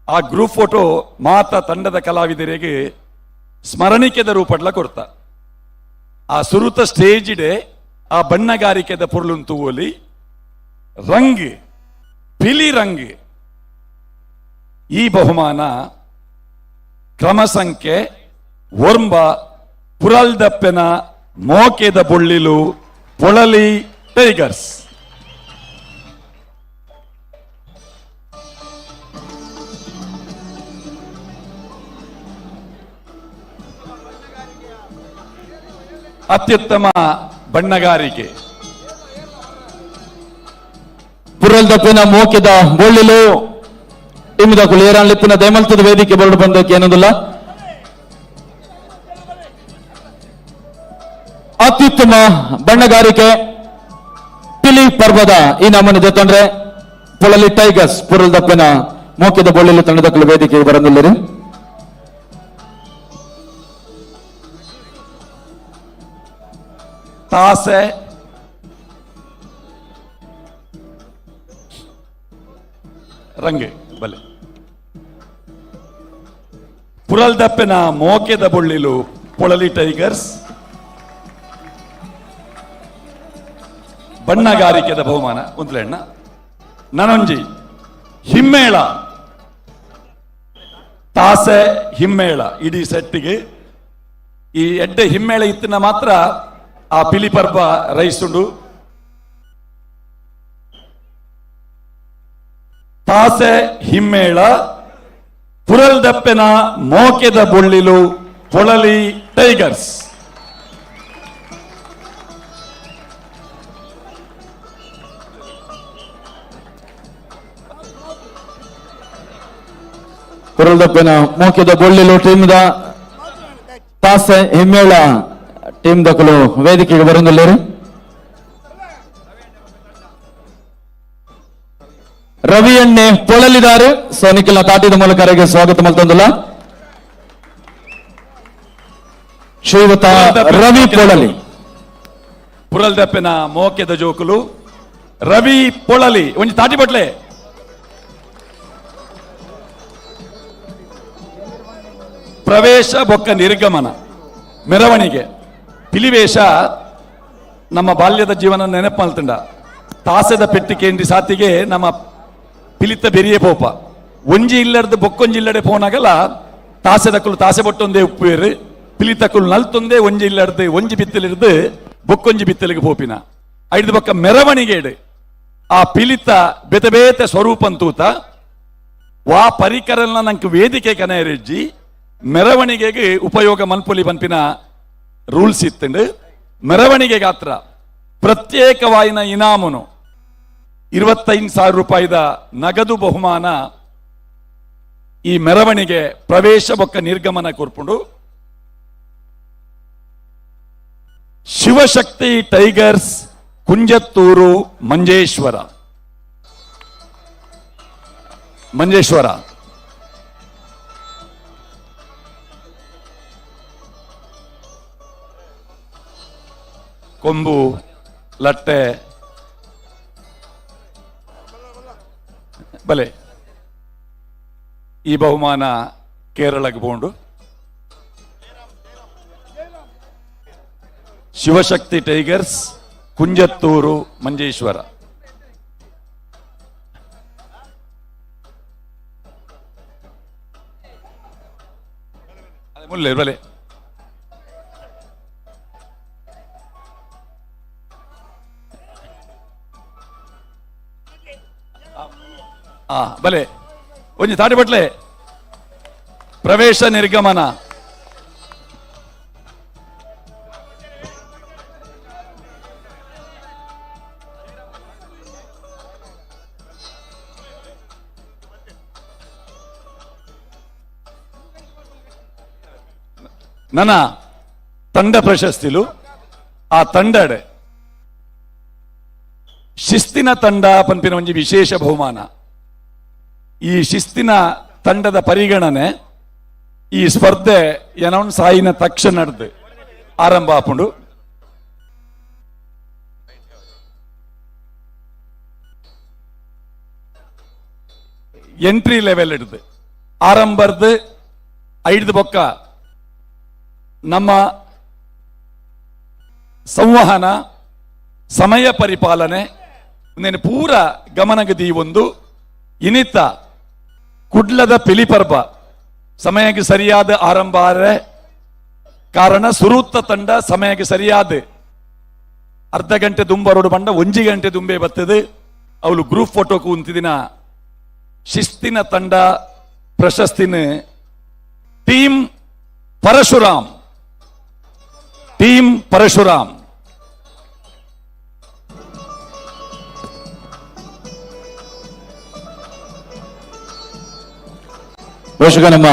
ಆ ಗ್ರೂಪ್ ಫೋಟೋ ಮಾತ ತಂಡದ ಕಲಾವಿದರಿಗೆ ಸ್ಮರಣಿಕೆದ ರೂಪಡ್ಲ ಕೊರ್ತ. ಆ ಸುರುತ ಸ್ಟೇಜಿಡೆ ಆ ಬಣ್ಣಗಾರಿಕೆದ ಪೊರ್ಲುನ್ ತೂವೊಲಿ ರಂಗ್ ಪಿಲಿ ರಂಗ್ ಈ ಬಹುಮಾನ ಕ್ರಮ ಸಂಖ್ಯೆ ಒರ್ಂಬ ಪುರಲ್ದಪ್ಪೆನ ಮೋಕೆದ ಬೊಳ್ಳಿಲು ಪೊಳಲಿ ಟೈಗರ್ಸ್. ಅತ್ಯುತ್ತಮ ಬಣ್ಣಗಾರಿಕೆ ಪುರಲ್ದಪ್ಪಿನ ಮೋಕೆದ ಬೊಳ್ಳಿಲು ಟೀಮ್ದ ಕುಳಿಯರಾನ್ ದಯಮಲ್ತದ ವೇದಿಕೆ ಬರಡು ಬಂದಕ್ಕೆ ಏನೊಂದಿಲ್ಲ. ಅತ್ಯುತ್ತಮ ಬಣ್ಣಗಾರಿಕೆ ಪಿಲಿ ಪರ್ವದ ಈ ನಮೂನೆ ಜೊತಂದ್ರೆ ಪೊಳಲಿ ಟೈಗರ್ಸ್ ಪುರಲ್ದಪ್ಪಿನ ಮೋಕೆದ ಬೊಳ್ಳಿಲು ತಂಡದ ಕುಳು ವೇದಿಕೆಗೆ ಬರಂದಿಲ್ಲರಿ. ತಾಸೆ ರಂಗೆ ಬಲೆ ಪುರಲ್ದಪ್ಪೆನ ಮೋಕೆದ ಬೊಳ್ಳಿಲು ಪೊಳಲಿ ಟೈಗರ್ಸ್ ಬಣ್ಣಗಾರಿಕೆದ ಬಹುಮಾನ ಒಂದ್ಲೆಣ್ಣ. ನನೊಂಜಿ ಹಿಮ್ಮೇಳ ತಾಸೆ ಹಿಮ್ಮೇಳ ಇಡೀ ಸೆಟ್ಟಿಗೆ ಈ ಎಡ್ಡೆ ಹಿಮ್ಮೇಳ ಇತ್ತಿನ ಮಾತ್ರ ಆ ಪಿಲಿ ಪರ್ಬ ರೈಸುಂಡು. ತಾಸೆ ಹಿಮ್ಮೇಳ ಪುರಲ್ದಪ್ಪೆನ ಮೋಕೆದ ಬೊಳ್ಳಿಲು ಪೊಳಲಿ ಟೈಗರ್ಸ್. ಪುರಲ್ದಪ್ಪೆನ ಮೋಕೆದ ಬೊಳ್ಳಿಲು ಟೀಮ್ದ ತಾಸೆ ಹಿಮ್ಮೇಳ ಟೀಮ್ ದಕಲು ವೇದಿಕೆಗೆ ಬರಂದಿಲ್ಲರು. ರವಿಯನ್ನೇ ಪೊಳಲಿದ್ದಾರೆ. ಸೊ ನಿಖಿಲ್ನ ತಾಟಿದ ಮೂಲಕ ಅವರಿಗೆ ಸ್ವಾಗತ ಮಲ್ತೊಂದುಲ್ಲ. ಶ್ರೀಯುತ ರವಿ ಪೊಳಲಿ ಪುರಲ್ದಪ್ಪೆನ ಮೋಕೆದ ಜೋಕುಲು ರವಿ ಪೊಳಲಿ ಒಂಜಿ ತಾಟಿ ಬಟ್ಲೆ. ಪ್ರವೇಶ ಬೊಕ್ಕ ನಿರ್ಗಮನ ಮೆರವಣಿಗೆ ಪಿಲಿವೇಷ ನಮ್ಮ ಬಾಲ್ಯದ ಜೀವನ ನೆನಪು ಮಲ್ತುಂಡ. ತಾಸೆದ ಪೆಟ್ಟಿಕೆಂಡಿ ಸಾತಿಗೆ ನಮ್ಮ ಪಿಲಿತ ಬೆರಿಯೇ ಪೋಪ ಒಂಜಿ ಇಲ್ಲರ್ದು ಬೊಕ್ಕೊಂಜಿ ಇಲ್ಲಡೆ ಪೋನಾಗಲ್ಲ ತಾಸೆದಕ್ಕಲು ತಾಸೆ ಬೊಟ್ಟೊಂದೇ ಉಪ್ಪುವೇರು ಪಿಲಿತಕ್ಕಲು ನಲ್ತೊಂದೇ ಒಂಜಿ ಇಲ್ಲರ್ದು ಒಂಜಿ ಬಿತ್ತಲಿರ್ದು ಬೊಕ್ಕೊಂಜಿ ಬಿತ್ತಲಿಗೆ ಪೋಪಿನ ಐದು ಬೊಕ್ಕ ಮೆರವಣಿಗೆ ಆ ಪಿಲಿತ ಬೇತೆ ಬೇತೆ ಸ್ವರೂಪಂತೂತ ವಾ ಪರಿಕರನ ನಂಗೆ ವೇದಿಕೆ ಕನೆಯರೆಜ್ಜಿ ಮೆರವಣಿಗೆಗೆ ಉಪಯೋಗ ಮನ್ಪುಲಿ ಪನ್ಪಿನ ರೂಲ್ಸ್ ಇತ್ತುಂಡು. ಮೆರವಣಿಗೆ ಗಾತ್ರ ಪ್ರತ್ಯೇಕವಾಯಿನ ಇನಾಮುನು 25,000 ರೂಪಾಯಿದ ನಗದು ಬಹುಮಾನ ಈ ಮೆರವಣಿಗೆ ಪ್ರವೇಶ ಬೊಕ್ಕ ನಿರ್ಗಮನ ಕೊರ್ಪುಂಡು. ಶಿವಶಕ್ತಿ ಟೈಗರ್ಸ್ ಕುಂಜತ್ತೂರು ಮಂಜೇಶ್ವರ ಮಂಜೇಶ್ವರ ಕೊಂಬು ಲಟ್ಟೆ ಬಲೆ ಈ ಬಹುಮಾನ ಕೇರಳಕ್ಕೆ ಬೋಂಡು. ಶಿವಶಕ್ತಿ ಟೈಗರ್ಸ್ ಕುಂಜತ್ತೂರು ಮಂಜೇಶ್ವರ. ಮುಲ್ಲೆ ಬಲೆ. ಬಲೆ ಒಂಜಿ ತಾಟಿಪಟ್ಲೆ ಪ್ರವೇಶ ನಿರ್ಗಮನ. ನನ್ನ ತಂಡ ಪ್ರಶಸ್ತಿಲು ಆ ತಂಡಡೆ ಶಿಸ್ತಿನ ತಂಡ ಪನ್ಪಿನ ಒಂಜಿ ವಿಶೇಷ ಬಹುಮಾನ. ಈ ಶಿಸ್ತಿನ ತಂಡದ ಪರಿಗಣನೆ ಈ ಸ್ಪರ್ಧೆ ಅನೌನ್ಸ್ ಆಯಿನ ತಕ್ಷಣ ನಡೆದು ಆರಂಭ ಆಪುಂಡು. ಎಂಟ್ರಿ ಲೆವೆಲ್ ಹಿಡ್ದು ಆರಂಭರ್ದು ಐದು ಬೊಕ್ಕ ನಮ್ಮ ಸಂವಹನ ಸಮಯ ಪರಿಪಾಲನೆ ಪೂರ ಗಮನಗತಿ ಒಂದು ಇನಿತ ಕುಡ್ಲದ ಪಿಲಿಪರ್ಬ ಸಮಯಕ್ಕೆ ಸರಿಯಾದ ಆರಂಭ ಕಾರಣ ಸುರೂತ್ತ ತಂಡ ಸಮಯಕ್ಕೆ ಸರಿಯಾದ ಅರ್ಧ ಗಂಟೆ ದುಂಬರೋಡು ಬಂಡ ಒಂಜಿ ಗಂಟೆ ದುಂಬೆ ಬರ್ತದೆ. ಅವಳು ಗ್ರೂಪ್ ಫೋಟೋకు ಉಂತಿದಿನ ಶಿಸ್ತಿನ ತಂಡ ಪ್ರಶಸ್ತಿನ ಟೀಮ್ ಪರಶುರಾಮ್, ಟೀಮ್ ಪರಶುರಾಮ್. ಬಹುಶಃ ನಮ್ಮ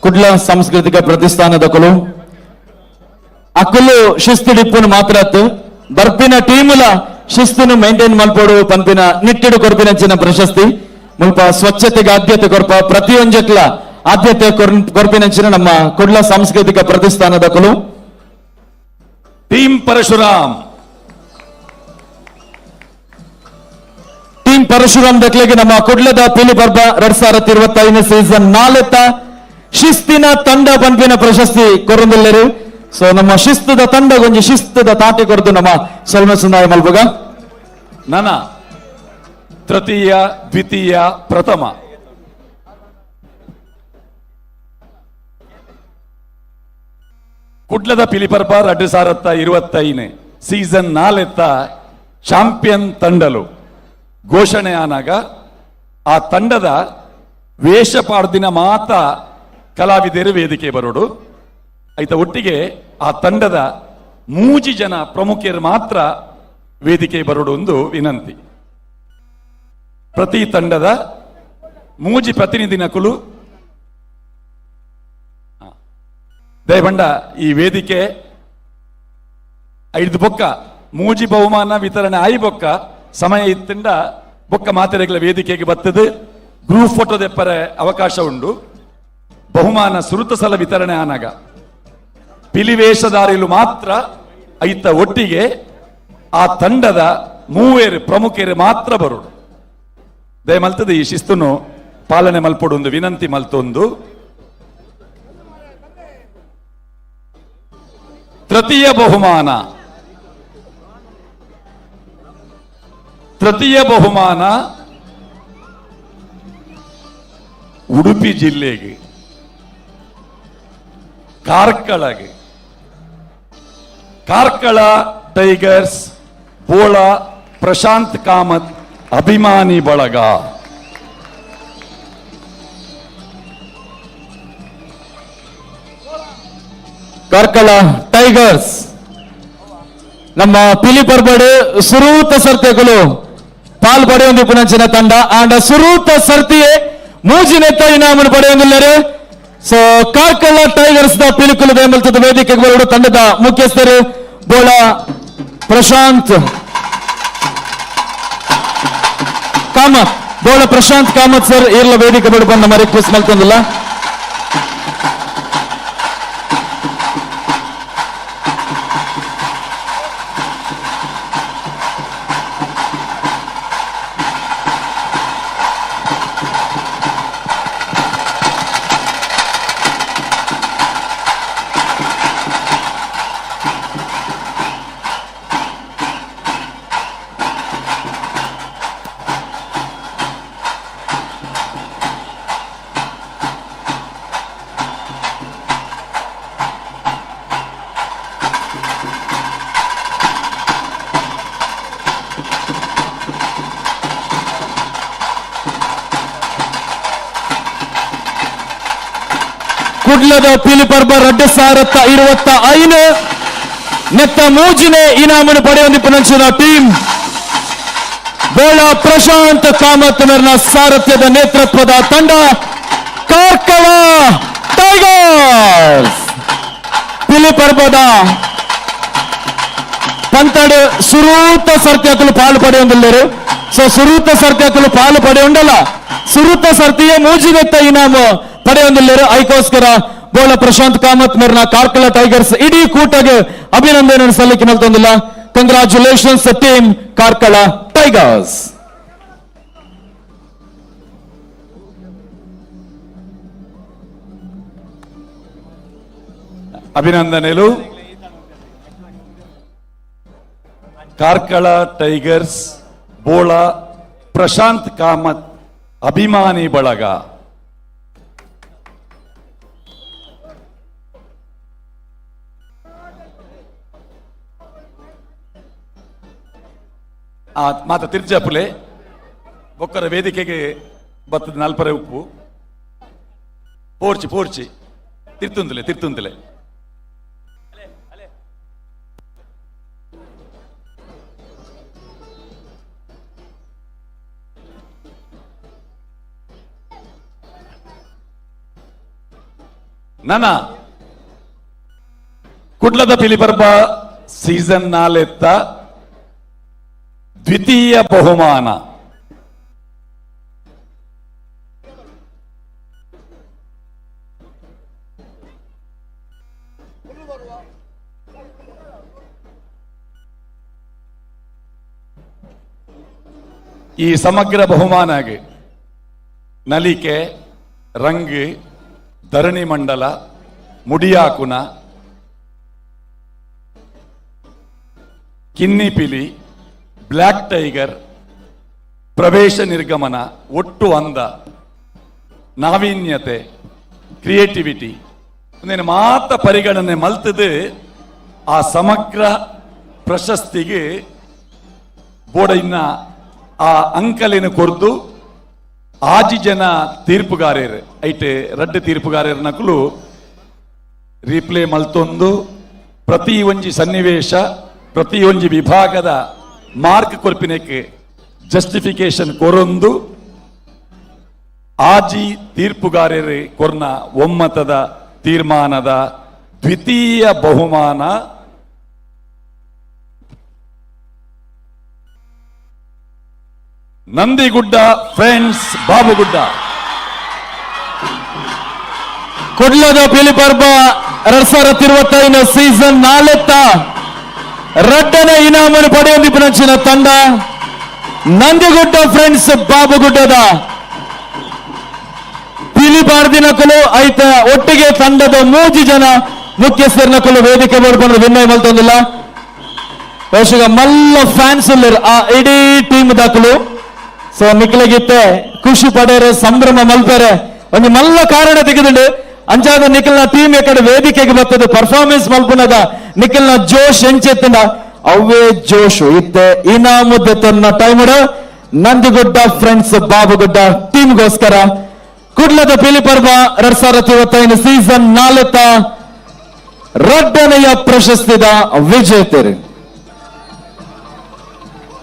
ಕುಡ್ಲ ಸಾಂಸ್ಕೃತಿಕ ಪ್ರತಿಷ್ಠಾನದ ಕೊಲು ಅಕ್ಕುಲು ಶಿಸ್ತು ಮಾತ್ರ ಬರ್ಪಿನ ಟೀಮುಲ ಶಿಸ್ತುನು ಮೇಂಟೈನ್ ಮಲ್ಪೋಡು ಪಂಪಿನ ನಿಟ್ಟಿಡು ಕೊರ್ಪಿನಂಚಿನ ಪ್ರಶಸ್ತಿ ಮುಲ್ಪ ಸ್ವಚ್ಛತೆಗೆ ಆದ್ಯತೆ ಕೊರ್ಪ ಪ್ರತಿಯೊಂಜಕ್ಲ ಆದ್ಯತೆ ಕೊರ್ಪಿನಂಚಿನ ನಮ್ಮ ಕುಡ್ಲ ಸಾಂಸ್ಕೃತಿಕ ಪ್ರತಿಷ್ಠಾನದ ಕೊಲು ಟೀಮ್ ಪರಶುರಾಮ್. ಟೀಮ್ ಪರಶುರಾಮ್ ದಕ್ಲೆಗೆ ನಮ್ಮ ಕುಡ್ಲದ ಪಿಲಿ ಪರ್ಬ 2025 ಸೀಸನ್ 4 ಶಿಸ್ತಿನ ತಂಡ ಪಂಪಿನ ಪ್ರಶಸ್ತಿ ಕೊರೊಂದುಲ್ಲೆರು. ಸೊ ನಮ್ಮ ಶಿಸ್ತದ ತಂಡ ಗೊಂಜಿ ಶಿಸ್ತದ ತಾಟಿ ಕೊರದು ನಮ್ಮ ಸೊಲ್ಮೆ ಸುಂದಾಯ ಮಲ್ಪುಗ. ನನ ತೃತೀಯ ದ್ವಿತೀಯ ಪ್ರಥಮ ಕುಡ್ಲದ ಪಿಲಿಪರ್ಬ 2025 ಸೀಸನ್ 4 ಚಾಂಪಿಯನ್ ತಂಡಲು ಘೋಷಣೆ ಆನಾಗ ಆ ತಂಡದ ವೇಷ ಪಾಡ್ದಿನ ಮಾತ ಕಲಾವಿದರು ವೇದಿಕೆ ಬರೋಡು. ಆಯ್ತ ಒಟ್ಟಿಗೆ ಆ ತಂಡದ 3 ಜನ ಪ್ರಮುಖರು ಮಾತ್ರ ವೇದಿಕೆ ಬರೋಡು ಒಂದು ವಿನಂತಿ. ಪ್ರತಿ ತಂಡದ 3 ಪ್ರತಿನಿಧಿ ನಕಲು ದಯಬಂಡ ಈ ವೇದಿಕೆ 5 ಬೊಕ್ಕ 3 ಬಹುಮಾನ ವಿತರಣೆ ಆಯಿ ಬೊಕ್ಕ ಸಮಯ ಇತ್ತಿಂದ ಬೊಕ್ಕ ಮಾತೆರೆಗಳ ವೇದಿಕೆಗೆ ಬರ್ತದೆ. ಗ್ರೂಪ್ ಫೋಟೋ ದೆಪ್ಪರೆ ಅವಕಾಶ ಉಂಡು. ಬಹುಮಾನ ಸುರುತ ಸಲ ವಿತರಣೆ ಆನಾಗ ಪಿಲಿವೇಷಧಾರಿಲು ಮಾತ್ರ ಐತ ಒಟ್ಟಿಗೆ ಆ ತಂಡದ 3 ಪ್ರಮುಖರು ಮಾತ್ರ ಬರೋಡು. ದಯಮಲ್ತದೆ ಈ ಶಿಸ್ತುನು ಪಾಲನೆ ಮಲ್ಪೊಡು ಒಂದು ವಿನಂತಿ ಮಲ್ತೊಂದು. ತೃತೀಯ ಬಹುಮಾನ, ತೃತೀಯ ಬಹುಮಾನ ಉಡುಪಿ ಜಿಲ್ಲೆಗೆ ಕಾರ್ಕಳಗೆ ಕಾರ್ಕಳ ಟೈಗರ್ಸ್ ಬೋಳ ಪ್ರಶಾಂತ್ ಕಾಮತ್ ಅಭಿಮಾನಿ ಬಳಗ. ಕಾರ್ಕಳ ಟೈಗರ್ಸ್ ನಮ್ಮ ಪಿಲಿ ಪರ್ಬಡು ಸುರೂತ ಸರ್ತೆಗಳು ಪಾಲ್ ಪಡೆಯೊಂದು ಪುನಂಚಿನ ತಂಡ ಆಂಡ ಸುರೂತ ಸರ್ತಿಯೇ ಮೂಜಿನೆತ್ತ ಇನಾಮನ್ನು ಪಡೆಯೊಂದಿಲ್ಲರೆ. ಸೊ ಕಾರ್ಕಳ ಟೈಗರ್ಸ್ the ಪಿಲಿಕುಲು ದೇಮಲ್ತದ ವೇದಿಕೆಗೆ ಬರಡು ತಂಡದ ಮುಖ್ಯಸ್ಥರು ಬೋಳ ಪ್ರಶಾಂತ್ ಕಾಮತ್, ಬೋಳ ಪ್ರಶಾಂತ್ ಕಾಮತ್ ಸರ್ ಇರ್ಲ ವೇದಿಕೆ ಬಡು ಬಂದ ನಮ್ಮ ರಿಕ್ವೆಸ್ಟ್ ಮಲ್ತೊಂದಿಲ್ಲ. ಕುಡ್ಲದ ಪಿಲಿಪರ್ಬ 2025 ನೆತ್ತ ಮೂಜಿನೆ ಇನಾಮನ್ನು ಪಡೆಯೊಂದಿಪ್ಪುನಂಚಿನ ಟೀಮ್ ಬೋಳ ಪ್ರಶಾಂತ್ ಕಾಮತ್ ಮೆರ್ನ ಸಾರಥ್ಯದ ನೇತೃತ್ವದ ತಂಡ ಕಾರ್ಕಳ ಟೈಗರ್ಸ್. ಪಿಲಿಪರ್ಬದ ಪಂತಡ್ ಸುರೂತ ಸರ್ತಿ ಪಾಲು ಪಡೆಯೊಂದಿಲ್ಲರು. ಸೊ ಸುರೂತ ಸರ್ತಿ ಪಾಲು ಪಡೆಯುಂಡಲ್ಲ, ಸುರೂತ ಸರ್ತಿಯ ಮೂಜಿನೆತ್ತ ಇನಾಮು ಪಡೆಯೊಂದಿಲ್ಲರು. ಐಕೋಸ್ಕರ ಬೋಳ ಪ್ರಶಾಂತ್ ಕಾಮತ್ ಮೇರ್ನ ಕಾರ್ಕಳ ಟೈಗರ್ಸ್ ಇಡೀ ಕೂಟಗೆ ಅಭಿನಂದನೆ ಸಲ್ಲಿಕೆ ಮಲ್ತೊಂದಿಲ್ಲ. Congratulations team Karkala tigers. ಅಭಿನಂದನೆಲು Karkala tigers ಬೋಳ Prashant Kamath ಅಭಿಮಾನಿ ಬಳಗ. ಮಾತ ತಿರ್ಜಾಪುಲೆ ಬೊಕ್ಕರ ವೇದಿಕೆಗೆ ಬತ್ತದ ನಲ್ಪರೆ ಉಪ್ಪು ಪೋರ್ಚಿ ಪೋರ್ಚಿ ತಿರ್ತುಂದಲೆ ತಿರ್ತುಂದಲೆ. ನನ ಕುಡ್ಲದ ಪಿಲಿಪರ್ಬ ಸೀಸನ್ ನಾಲೆತ್ತ ದ್ವಿತೀಯ ಬಹುಮಾನ ಈ ಸಮಗ್ರ ಬಹುಮಾನಗೆ ನಲಿಕೆ, ರಂಗ್, ಧರಣಿ ಮಂಡಲ, ಮುಡಿಯಾಕುನ, ಕಿನ್ನಿಪಿಲಿ, ಬ್ಲ್ಯಾಕ್ ಟೈಗರ್, ಪ್ರವೇಶ ನಿರ್ಗಮನ, ಒಟ್ಟು ಅಂದ, ನಾವೀನ್ಯತೆ, ಕ್ರಿಯೇಟಿವಿಟಿ ಒಂದೇನು ಮಾತ ಪರಿಗಣನೆ ಮಲ್ತದೆ ಆ ಸಮಗ್ರ ಪ್ರಶಸ್ತಿಗೆ ಬೋರ್ಡಿನ ಆ ಅಂಕಲಿನ ಕೊರ್ದು ಆಜಿ ಜನ ತೀರ್ಪುಗಾರರು ಐಟೆ ರಡ್ಡು ತೀರ್ಪುಗಾರರ ನಕಲು ರೀಪ್ಲೇ ಮಲ್ತೊಂದು ಪ್ರತಿ ಒಂಜಿ ಸನ್ನಿವೇಶ ಪ್ರತಿ ಒಂಜಿ ವಿಭಾಗದ ಮಾರ್ಕ್ ಕೊರ್ಪಿನಕ್ಕೆ ಜಸ್ಟಿಫಿಕೇಶನ್ ಕೊರೊಂದು ಆಜಿ ತೀರ್ಪುಗಾರರು ಕೊರ್ನ ಒಮ್ಮತದ ತೀರ್ಮಾನದ ದ್ವಿತೀಯ ಬಹುಮಾನ ನಂದಿಗುಡ್ಡ ಫ್ರೆಂಡ್ಸ್ ಬಾಬುಗುಡ್ಡ. ಕುಡ್ಲದ ಪಿಲಿಪರ್ಬ 2025 ಸೀಸನ್ ನಾಲೆತ್ತ ರಡ್ಡನ ಇನಾಮನ್ನು ಪಡೆಯೊಂದಿಪ್ಪುನಂಚಿನ ತಂಡ ನಂದಿಗುಡ್ಡ ಫ್ರೆಂಡ್ಸ್ ಬಾಬುಗುಡ್ಡದ ಪಿಲಿಪಾರ್ದಿನಕುಲು ಐತ ಒಟ್ಟಿಗೆ ತಂಡದ ಮೂಜಿ ಜನ ಮುಖ್ಯಸ್ಥರನಕುಲು ವೇದಿಕೆ ಮಾಡ್ಕೊಂಡು ವಿನಯ ಮಲ್ತೊಂದಿಲ್ಲ. ಬಹುಶಃ ಮಲ್ಲ ಫ್ಯಾನ್ಸ್ ಆ ಇಡೀ ಟೀಮ್ ದಾಖಲು. ಸೊ ನಿಖಲಗಿತ್ತೆ ಖುಷಿ ಪಡೆಯರೆ ಸಂಭ್ರಮ ಮಲ್ಪರೆ ಒಂದು ಮಲ್ಲ ಕಾರಣ ತೆಗೆದುಂಡು. ಅಂಚಾದ ನಿಖಲ್ನ ಟೀಮ್ ಎಕಡೆ ವೇದಿಕೆಗೆ ಬರ್ತದೆ ಪರ್ಫಾರ್ಮೆನ್ಸ್ ಮಲ್ಪುನಗ ನಿಖಲ್ನ ಜೋಶ್ ಎಂಚೆತ್ತಂಡ ಅವೇ ಜೋಶು ಇತ್ತೆ ಇನಾಮುದ್ದೆ ತನ್ನ ಟೈಮ್ ನಂದಿಗುಡ್ಡ ಫ್ರೆಂಡ್ಸ್ ಬಾಬುಗುಡ್ಡ ಟೀಮ್ಗೋಸ್ಕರ ಕುಡ್ಲದ ಪಿಲಿಪರ್ವ 2025 ಸೀಸನ್ ನಾಲ್ಕ ರಡ್ಡನೆಯ ಪ್ರಶಸ್ತಿದ ವಿಜೇತರು.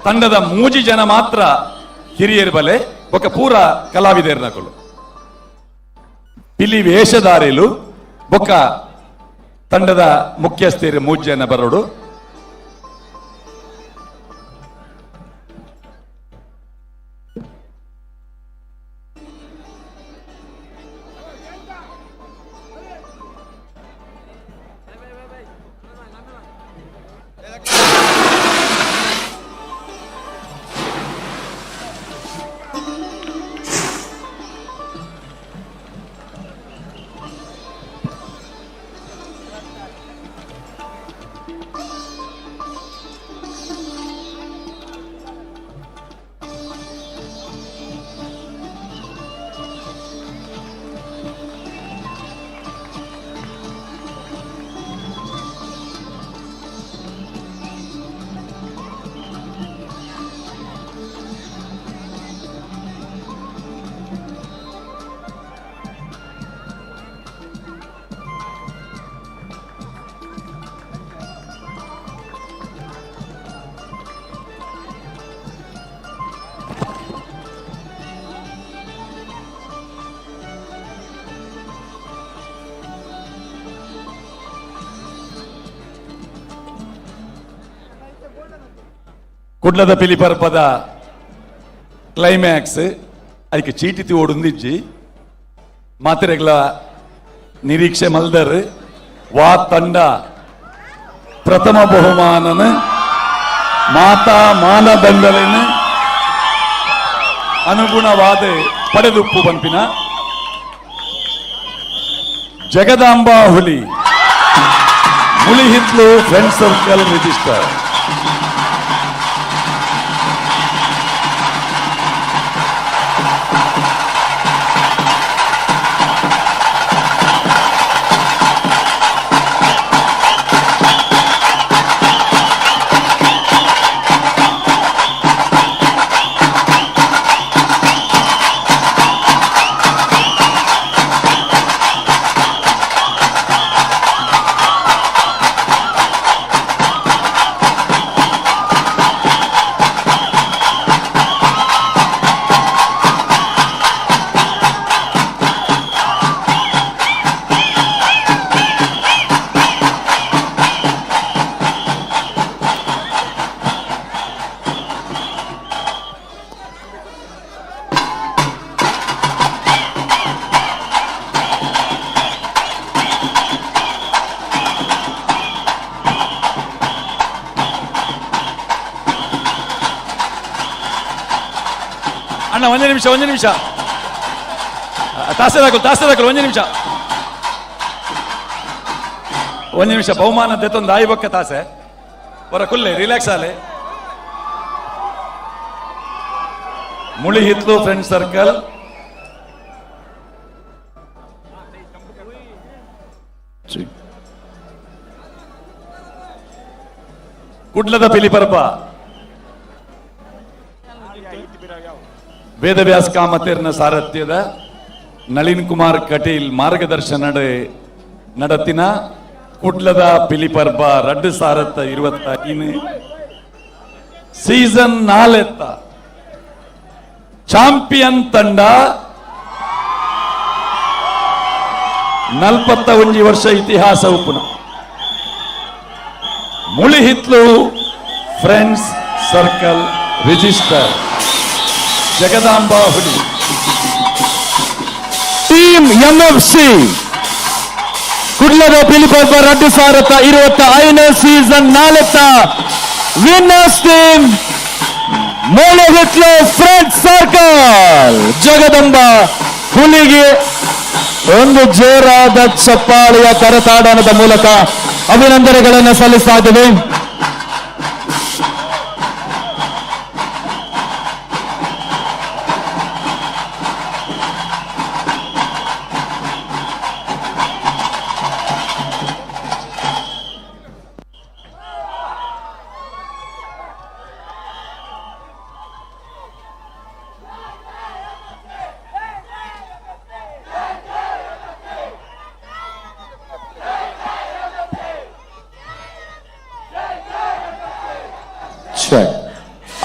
ತಂಡದ ಮೂಜಿ ಜನ ಮಾತ್ರ ಹಿರಿಯರು ಬಲೆ ఒక ಪೂರ ಕಲಾವಿದರ ನಕಲು ಪಿಲಿ ವೇಷಧಾರಿಲು ಬೊಕ್ಕ ತಂಡದ ಮುಖ್ಯಸ್ಥರು ಮೂಜಿ ಜನ ಬರೋಡು. ಕುಡ್ಲದ ಪಿಲಿಪರ್ಪದ ಕ್ಲೈಮ್ಯಾಕ್ಸ್ ಅದಕ್ಕೆ ಚೀಟಿ ಓಡುಂದಿಜ್ಜಿ ಮಾತಿರೆಗ್ಲ ನಿರೀಕ್ಷೆ ಮಲ್ದರ್ ವಾ ತಂಡ ಪ್ರಥಮ ಬಹುಮಾನನ ಮಾತಾ ಮಾನದಂಡಲಿನ ಅನುಗುಣವಾದ ಪಡೆದುಪ್ಪು ಪನ್ಪಿನ ಜಗದಾಂಬಾ ಹುಲಿ ಮುಳಿಹಿತ್ಲು ಫ್ರೆಂಡ್ ಸರ್ಕಲ್ ರಿಜಿಸ್ಟರ್. ಅಣ್ಣ ಒಂದೇ ನಿಮಿಷ, ಒಂದೇ ನಿಮಿಷ, ತಾಸೆ ದಾಖಲು, ಒಂದೇ ನಿಮಿಷ, ಒಂದ್ ನಿಮಿಷ. ಬಹುಮಾನ ದೆತ್ತೊಂದು ಆಯಿ ಬೊಕ್ಕ ತಾಸೆ ಹೊರ ಕುಲ್ಲೆ ರಿಲ್ಯಾಕ್ಸ್ ಆಲೆ. ಮುಳಿಹಿತ್ಲು ಫ್ರೆಂಡ್ ಸರ್ಕಲ್ ಕುಡ್ಲದ ಪಿಲಿಪರ್ಪ ವೇದವ್ಯಾಸ ಕಾಮತೇರ್ನ ಸಾರಥ್ಯದ ನಳಿನ್ ಕುಮಾರ್ ಕಟೀಲ್ ಮಾರ್ಗದರ್ಶನ ನಡತಿನ ಕುಡ್ಲದ ಪಿಲಿಪರ್ಬ ರಡ್ಡು ಸಾರತ್ತ 25 ಸೀಸನ್ 4 ಚಾಂಪಿಯನ್ ತಂಡ 41 ವರ್ಷ ಇತಿಹಾಸ ಉಪ್ಪುನ Mulihitlu friends circle register Jagadamba Huli team MFC ಕುಡ್ಲದ ಪಿಲಿಪರ್ಬ ರಡ್ಡು ಸಾವಿರದ 25 season 4 winners team Mulihitlu friends circle Jagadamba ಹುಲಿಗೆ ಒಂದು ಜೋರಾದ ಚಪ್ಪಾಳೆಯ ಕರತಾಡನದ ಮೂಲಕ ಅಭಿನಂದನೆಗಳನ್ನು ಸಲ್ಲಿಸ್ತಾ ಇದ್ದೇವೆ.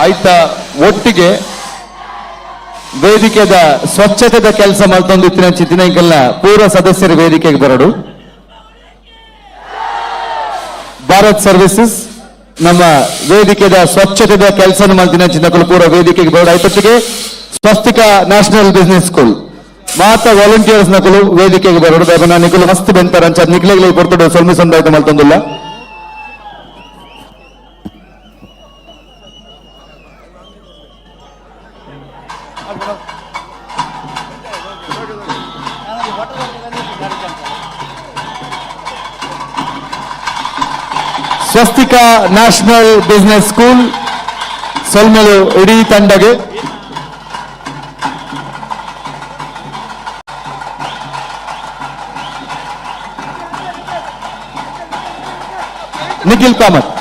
ಆಯ್ತಾ, ಒಟ್ಟಿಗೆ ವೇದಿಕೆದ ಸ್ವಚ್ಛತೆದ ಕೆಲಸ ಮಾಡ್ತೊಂದಿತ್ತಿನ ಚಿತ್ತಿನಂಕೆಲ್ಲ ಪೂರ್ವ ಸದಸ್ಯರು ವೇದಿಕೆಗೆ ಬರಡು. ಭಾರತ್ ಸರ್ವಿಸಸ್ ನಮ್ಮ ವೇದಿಕೆದ ಸ್ವಚ್ಛತೆದ ಕೆಲಸ ಮಾಡ್ತಿನ ಚಿನ್ನಕಲು ಪೂರ್ವ ವೇದಿಕೆಗೆ ಬರಡು. ಆಯ್ತೊಟ್ಟಿಗೆ ಸ್ವಸ್ತಿಕ ನ್ಯಾಷನಲ್ ಬಿಸ್ನೆಸ್ ಸ್ಕೂಲ್ ಮಾತ ವಾಲಂಟಿಯರ್ಸ್ ನಕಲು ವೇದಿಕೆಗೆ ಬರಡು. ದೇವನ ನಿಕಲು ಮಸ್ತ್ ಬೆಂತಾರ ಅಂಚ ನಿಕ್ಲೆಗ್ಲೆ ಪೊರ್ತುಡು ಸೊಲ್ಮೆ ಸಂದಾಯ್ತ ಮಲ್ತೊಂದುಲ್ಲ. ಸ್ವಸ್ತಿಕ ನ್ಯಾಷನಲ್ ಬಿಸ್ನೆಸ್ ಸ್ಕೂಲ್ ಸೊಲ್ಮೆಲು ಇಡೀ ತಂಡಗೆ. ನಿಖಿಲ್ ಕಾಮತ್.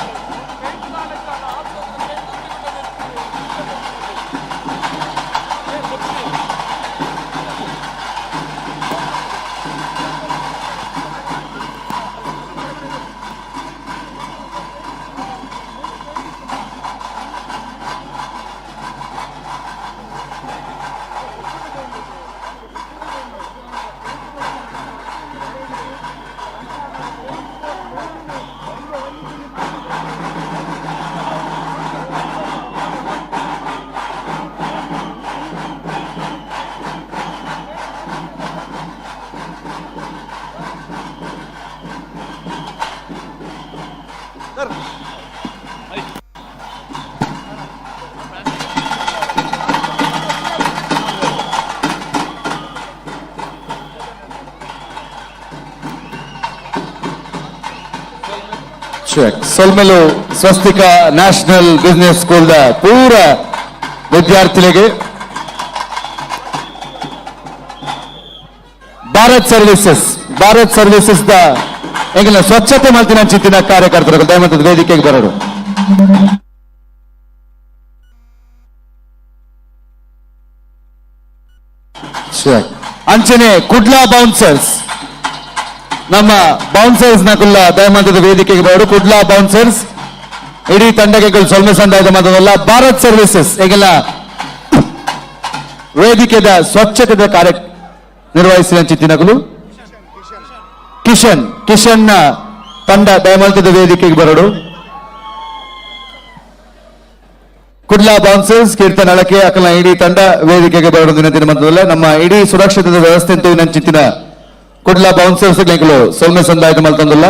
ಸೊಲ್ಮೆಲು ಸ್ವಸ್ತಿಕ national business school the ಪೂರ ವಿದ್ಯಾರ್ಥಿಗಳಿಗೆ ಭಾರತ್ ಸರ್ವಿಸಸ್ the ಎಂಗಿಲ್ಲ ಸ್ವಚ್ಛತೆ ಮಲ್ತಿನ ಚಿತ್ತಿನ ಕಾರ್ಯಕರ್ತರು ದಯಮಾಡಿ ವೇದಿಕೆಗೆ ಬರೋರು. ಅಂಚನೆ ಕುಡ್ಲಾ ಬೌನ್ಸರ್ಸ್, ನಮ್ಮ ಬೌನ್ಸರ್ಸ್ ನಕುಲ್ಲ ದಯಮಾಡಿ ವೇದಿಕೆಗೆ ಬರೋರು. ಕುಡ್ಲಾ ಬೌನ್ಸರ್ಸ್ ಇಡೀ ತಂಡಕ್ಕೆ ಸೊಲ್ಮೆ ಸಂದಾಯದ ಮಾತ್ರವಲ್ಲ, ಭಾರತ್ ಸರ್ವಿಸಸ್ ಈಗೆಲ್ಲ ವೇದಿಕೆದ ಸ್ವಚ್ಛತೆದ ಕಾರ್ಯ ನಿರ್ವಹಿಸಿದ ಚಿತ್ತಿನಕುಲು ಕಿಶನ್ ಕಿಶನ್ ನ ತಂಡ ದಯಮಾಡಿ ವೇದಿಕೆಗೆ ಬರೋಡು. ಕುಡ್ಲಾ ಬೌನ್ಸರ್ಸ್ ಕೀರ್ತನ್ ಅಳಕೆ ಅಕಲ ಇಡೀ ತಂಡ ವೇದಿಕೆಗೆ ಬರೋಡು ವಿನಂತಿ ಮಾತ್ರವಲ್ಲ, ನಮ್ಮ ಇಡೀ ಸುರಕ್ಷತೆದ ವ್ಯವಸ್ಥೆ ಅಂತೂ ಚಿತ್ತಿನ ಕುಡ್ಲಾ ಬೌನ್ಸರ್ಸ್ ಸೊಲ್ಮೆ ಸಂದಾಯದ ಮಲ್ತಂದುಲ್ಲ.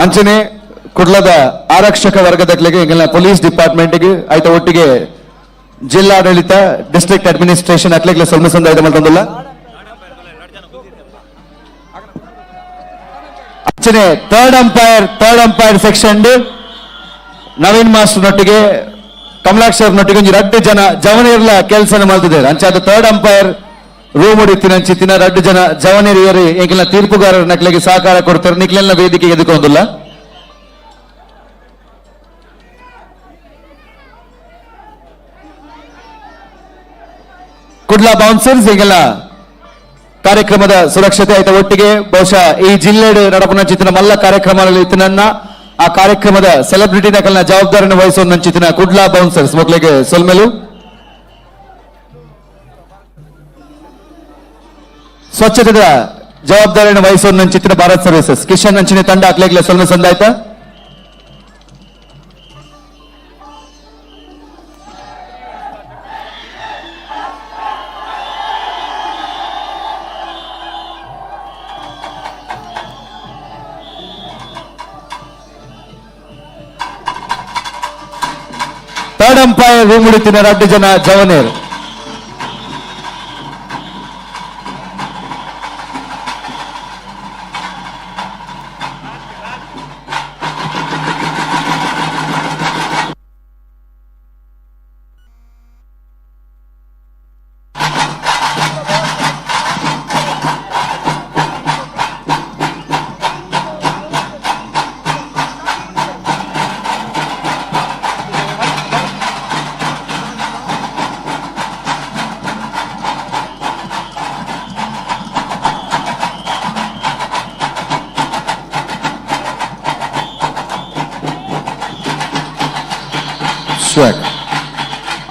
ಅಂಚನೆ ಕುಡ್ಲದ ಆರಕ್ಷಕ ವರ್ಗದಕ್ಲೆಗೆ ಎಂಗೆಲ್ಲ ಪೊಲೀಸ್ ಡಿಪಾರ್ಟ್ಮೆಂಟ್ಗೆ ಆಯ್ತ ಒಟ್ಟಿಗೆ ಜಿಲ್ಲಾಡಳಿತ ಡಿಸ್ಟ್ರಿಕ್ಟ್ ಅಡ್ಮಿನಿಸ್ಟ್ರೇಷನ್ ಅಕ್ಲೆಗ್ಲ ಸೊಲ್ಮೆ ಸಂದಾಯದ ಮಲ್ತಂದುಲ್ಲ. ಅಂಚನೆ third umpire section Naveen master ನೊಟ್ಟಿಗೆ Kamalaksha ನೊಟ್ಟಿಗೆ ಒಂಜಿ ರಡ್ಡು ಜನ ಜವನಿರ್ಲ ಕೆಲಸ ಮಾಡ್ತಿದ್ದಾರೆ. ಅಂಚಾದ third umpire room ಹೊಡಿತಿನ ಅಂಚಿತ್ತಿನ ರಡ್ಡು ಜನ ಜವನಿರಿಯರು ಎಂಕೆಲ್ಲ ತೀರ್ಪುಗಾರರ ನಕ್ಲೆಗೆ ಸಹಕಾರ ಕೊಡ್ತಾರೆ. ನಿಕ್ಲೆಲ್ಲ ವೇದಿಕೆಗೆ ಎದುಕೊಂದುಲ್ಲ. ಕುಡ್ಲಾ ಬೌನ್ಸರ್ಸ್ ಈಗೆಲ್ಲ ಕಾರ್ಯಕ್ರಮದ ಸುರಕ್ಷತೆ ಆಯ್ತ ಒಟ್ಟಿಗೆ ಬಹುಶಃ ಈ ಜಿಲ್ಲೆ ನಡಪನ ಚಿತ್ತಿನ ಮಲ್ಲ ಕಾರ್ಯಕ್ರಮ ಇತ್ತಿನ ಆ ಕಾರ್ಯಕ್ರಮದ ಸೆಲೆಬ್ರಿಟಿ ನಕಲ್ನ ಜವಾಬ್ದಾರಿಯನ್ನು ವಹಿಸುವ ಚಿತ್ತಿನ ಕುಡ್ಲಾ ಬೌನ್ಸರ್ಸ್ ಮಕ್ಕಳಿಗೆ ಸೊಲ್ಮೆಲು. ಸ್ವಚ್ಛತೆದ ಜವಾಬ್ದಾರಿಯನ್ನು ವಹಿಸುವ ಚಿತ್ತಿನ ಭಾರತ್ ಸರ್ವಿಸಸ್ ಕಿಶನ್ ಅಂಚಿನ ತಂಡ ಅಕ್ಲೆಗ್ಲೆ ಸೊಲ್ಮೆ ಸಂದಾಯ್ತ. Third umpire room ಹಿಡಿತಿನ ರಡ್ಡು ಜನ ಜವನೇರ್.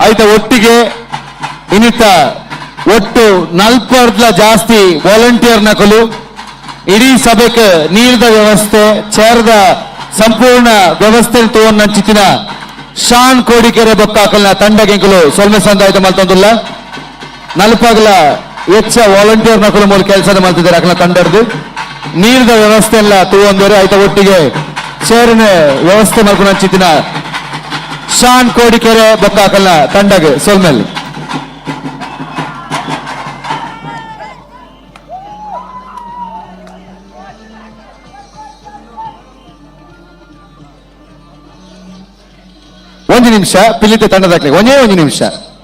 ಆಯ್ತ ಒಟ್ಟಿಗೆ ಇನ್ನಿತ ಒಟ್ಟು 40 ಜಾಸ್ತಿ ವಾಲಂಟಿಯರ್ ನಕಲು ಇಡೀ ಸಭೆಗೆ ನೀರಿನ ವ್ಯವಸ್ಥೆ ಚೇರ್ದ ಸಂಪೂರ್ಣ ವ್ಯವಸ್ಥೆ ತೋನ್ ಶಾನ್ ಕೋಡಿಕೆರೆ ಬೊಕ್ಕಾಕಲ್ನ ತಂಡಗೆಂಕಲು ಸೊಲ್ಮೆ ಸಂದಾಯ್ತ ಮಲ್ತೊಂದುಲ್ಲ. ನಲ್ಪಗಲ ಹೆಚ್ಚ ವಾಲಂಟಿಯರ್ ನಕಲು ಮೂಲಕ ಕೆಲಸ ಮಾಡ್ತಿದ್ದಾರೆ ಅಕಲ ತಂಡರ್ದು. ನೀರಿನ ವ್ಯವಸ್ಥೆ ಎಲ್ಲ ತೂವೊಂದರೆ ಆಯ್ತ ಒಟ್ಟಿಗೆ ಚೇರಿನ ವ್ಯವಸ್ಥೆ ಮಾಡ್ಕೊಂಡು ಹಂಚಿತ್ತಿನ ಶಾನ್ ಕೋಡಿಕೆರೆ ಬೊಕ್ಕಾಕಲ್ನ ತಂಡಗೆ ಸೊಲ್ಮೆಲ್. ಒಂದು ನಿಮಿಷ ಪಿಲಿತ ತಂಡದಾಕ್ಲೆ ಒಂದೇ ಒಂದು ನಿಮಿಷ.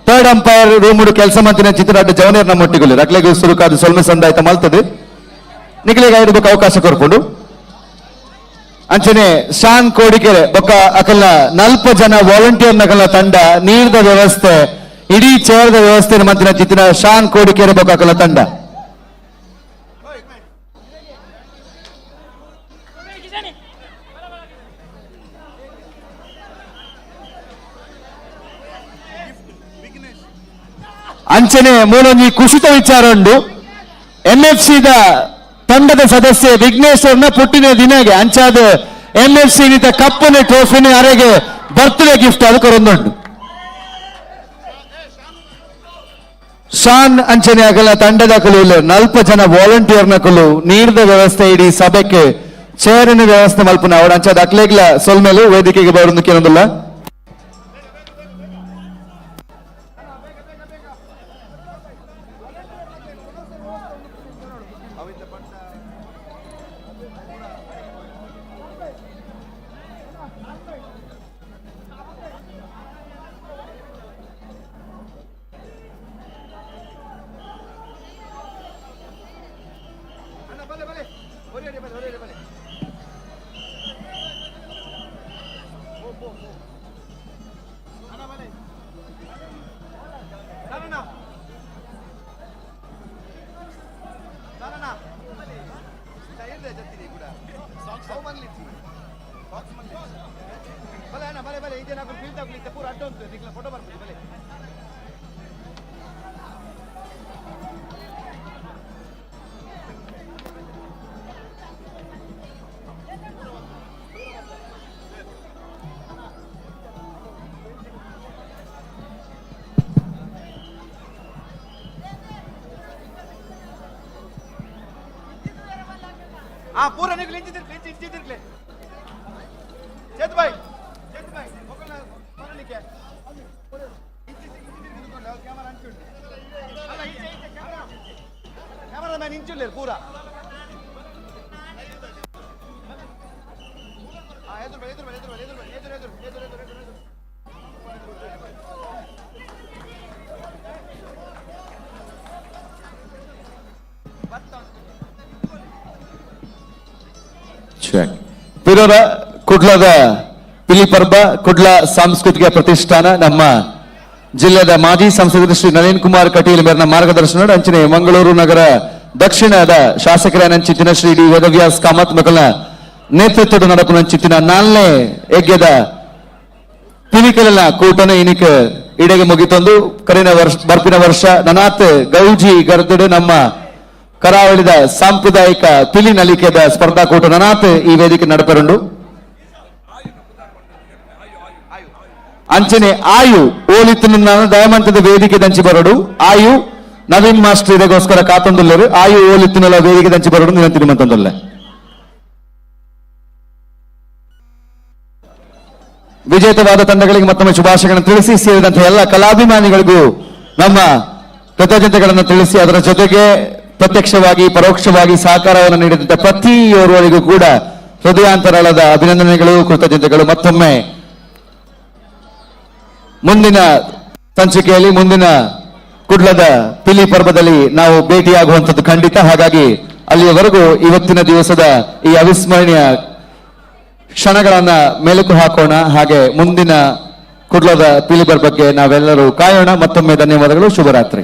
Third umpire room ಕೆಲಸ ಮಂತಿನ ಚಿತ್ರರಾಟ ಜವನೇರ್ ನಮ್ಮ ಒಟ್ಟಿಗೆ ರಕ್ಲೆಗೆ ಸುರುಕಾದ ಸೊಲ್ಮೆ ಸಂದಾಯ್ತ ಮಲ್ತದೆ. ನಿಖಲಿಗೆ ಐದಕ್ಕೆ ಅವಕಾಶ ಕೊರ್ಕೊಂಡು ಅಂಚನೆ ಶಾನ್ ಕೋಡಿಕೆರೆ ಬೊಕ್ಕ ಅಕಲ್ನ 40 ಜನ ವಾಲಂಟಿಯರ್ ನಕಲ್ನ ತಂಡ ನೀರ್ದ ವ್ಯವಸ್ಥೆ ಇಡೀ ಚೇರ್ದ ವ್ಯವಸ್ಥೆ ಮಂತಿನ ಚಿತ್ತಿನ ಶಾನ್ ಕೋಡಿಕೆರೆ ಬೊಕ್ಕ ಅಕಲ್ನ ತಂಡ. ಅಂಚನೆ ಮೂಲೊಂಜಿ ಕುಸಿತ ವಿಚಾರ ಉಂಡು. ಎನ್ಎಫ್ಸಿ the ತಂಡದ ಸದಸ್ಯ ವಿಘ್ನೇಶ್ವರನ ಪುಟ್ಟಿನ ದಿನಗೆ ಅಂಚಾದ ಎಂಎಫ್ಸಿ ನಿತ ಕಪ್ಪನ ಟ್ರೋಫಿನ ಅರೆಗೆ ಬರ್ತ್ಡೇ ಗಿಫ್ಟ್ ಅದು ಕೊರೊಂದುಂಡು. ಶಾನ್ ಅಂಚನೆ ಆಗಲ್ಲ ತಂಡದ ಕುಲು ನಲ್ಪ ಜನ ವಾಲಂಟಿಯರ್ ನಕಲು ನೀರ್ದ ವ್ಯವಸ್ಥೆ ಇಡೀ ಸಭೆಗೆ ಚೇರಿನ ವ್ಯವಸ್ಥೆ ಮಲ್ಪುನ ಅವರ ಅಂಚಾದ ಅಕ್ಲೇಗ್ಲ ಸೊಲ್ಮೇಲು ವೇದಿಕೆಗೆ ಬರೋದು ಕೇಳೋದಿಲ್ಲ. ಪೂರ ನಿಕ್ಲೆ ಇಂಚಿ ತಿರ್ಕ್ಲೆ ಚೇತು ಭಾಯ್, ಚೇತು ಭಾಯ್, ಒಕ್ಕಲ್ನ ಬರಲಿಕ್ಕೆ ಇಂಚಿ ಇಂಚಿ ತಿರ್ಗಿದುಕೊಂಡು ಕ್ಯಾಮರಾ ಅಂಚುಂಡು ಅಲ್ಲ, ಈಚೆ ಈಚೆ camera, camera man ಇಂಚುಲ್ಲೇರು ಪೂರ. ಎದುರು ಬಾ, ಎದುರು ಬಾ, ಎದುರು ಬಾ, ಎದುರು ಬಾ, ಎದುರು ಎದುರು ಎದುರು ಎದುರು ಎದುರು ಎದುರು. ಪಿರೋರ ಕುಡ್ಲದ ಪಿಲಿಪರ್ಬ ಕುಡ್ಲ ಸಾಂಸ್ಕೃತಿಕ ಪ್ರತಿಷ್ಠಾನ ನಮ್ಮ ಜಿಲ್ಲೆದ ಮಾಜಿ ಸಂಸದರು ಶ್ರೀ ನಳಿನ್ ಕುಮಾರ್ ಕಟೀಲ್ ಮೇರಿನ ಮಾರ್ಗದರ್ಶನ, ಅಂಚನೆ ಮಂಗಳೂರು ನಗರ ದಕ್ಷಿಣದ ಶಾಸಕರ ಶ್ರೀ ಡಿ ವೇದವ್ಯಾಸ್ ಕಾಮತ್ ಮಕ್ಕಳ ನೇತೃತ್ವದ ನಡಪುನಂಚಿತ್ತಿನ ನಾಲ್ನೇ ಯಜ್ಞದ ಪಿಲಿಕಲಿನ ಕೂಟನ ಇನಿಕ ಇಡೆಗೆ ಮುಗಿತೊಂದು. ಕರಿನ ವರ್ಷ ಬರ್ಪಿನ ವರ್ಷ ನನಾತ್ ಗೌಜಿ ಗರ್ದಡು ನಮ್ಮ ಕರಾವಳಿದ ಸಾಂಪ್ರದಾಯಿಕ ಪಿಲಿ ನಲಿಕೆದ ಸ್ಪರ್ಧಾಕೂಟ ನನಾತ್ ಈ ವೇದಿಕೆ ನಡಪರುಂಡು. ಅಂಚನೆ ಆಯು ಓಲಿತ್ತು ದಯಮಂತದ ವೇದಿಕೆ ದಂಚಿ ಬರಡು. ಆಯು ನವೀನ್ ಮಾಸ್ಟರ್ ಇದಕ್ಕೋಸ್ಕರ ಕಾತೊಂದುಲ್ಲರು. ಆಯು ಓಲಿತ್ತಿನಲ್ಲ ವೇದಿಕೆ ದಂಚಿ ಬರಡು ನಿನ್ನ ತಿರುಮಂತೊಂದುಲ್ಲ. ವಿಜೇತವಾದ ತಂಡಗಳಿಗೆ ಮತ್ತೊಮ್ಮೆ ಶುಭಾಶಯಗಳನ್ನು ತಿಳಿಸಿ, ಸೇರಿದಂತಹ ಎಲ್ಲ ಕಲಾಭಿಮಾನಿಗಳಿಗೂ ನಮ್ಮ ಕೃತಜ್ಞತೆಗಳನ್ನು ತಿಳಿಸಿ, ಅದರ ಜೊತೆಗೆ ಪ್ರತ್ಯಕ್ಷವಾಗಿ ಪರೋಕ್ಷವಾಗಿ ಸಹಕಾರವನ್ನು ನೀಡಿದಂತಹ ಪ್ರತಿಯೋರ್ವರಿಗೂ ಕೂಡ ಹೃದಯಾಂತರಾಳದ ಅಭಿನಂದನೆಗಳು, ಕೃತಜ್ಞತೆಗಳು. ಮತ್ತೊಮ್ಮೆ ಮುಂದಿನ ಸಂಚಿಕೆಯಲ್ಲಿ, ಮುಂದಿನ ಕುಡ್ಲದ ಪಿಲಿ ಪರ್ವದಲ್ಲಿ ನಾವು ಭೇಟಿಯಾಗುವಂಥದ್ದು ಖಂಡಿತ. ಹಾಗಾಗಿ ಅಲ್ಲಿಯವರೆಗೂ ಇವತ್ತಿನ ದಿವಸದ ಈ ಅವಿಸ್ಮರಣೀಯ ಕ್ಷಣಗಳನ್ನ ಮೆಲುಕು ಹಾಕೋಣ. ಹಾಗೆ ಮುಂದಿನ ಕುಡ್ಲದ ಪಿಲಿ ಪರ್ವಕ್ಕೆ ನಾವೆಲ್ಲರೂ ಕಾಯೋಣ. ಮತ್ತೊಮ್ಮೆ ಧನ್ಯವಾದಗಳು. ಶುಭರಾತ್ರಿ.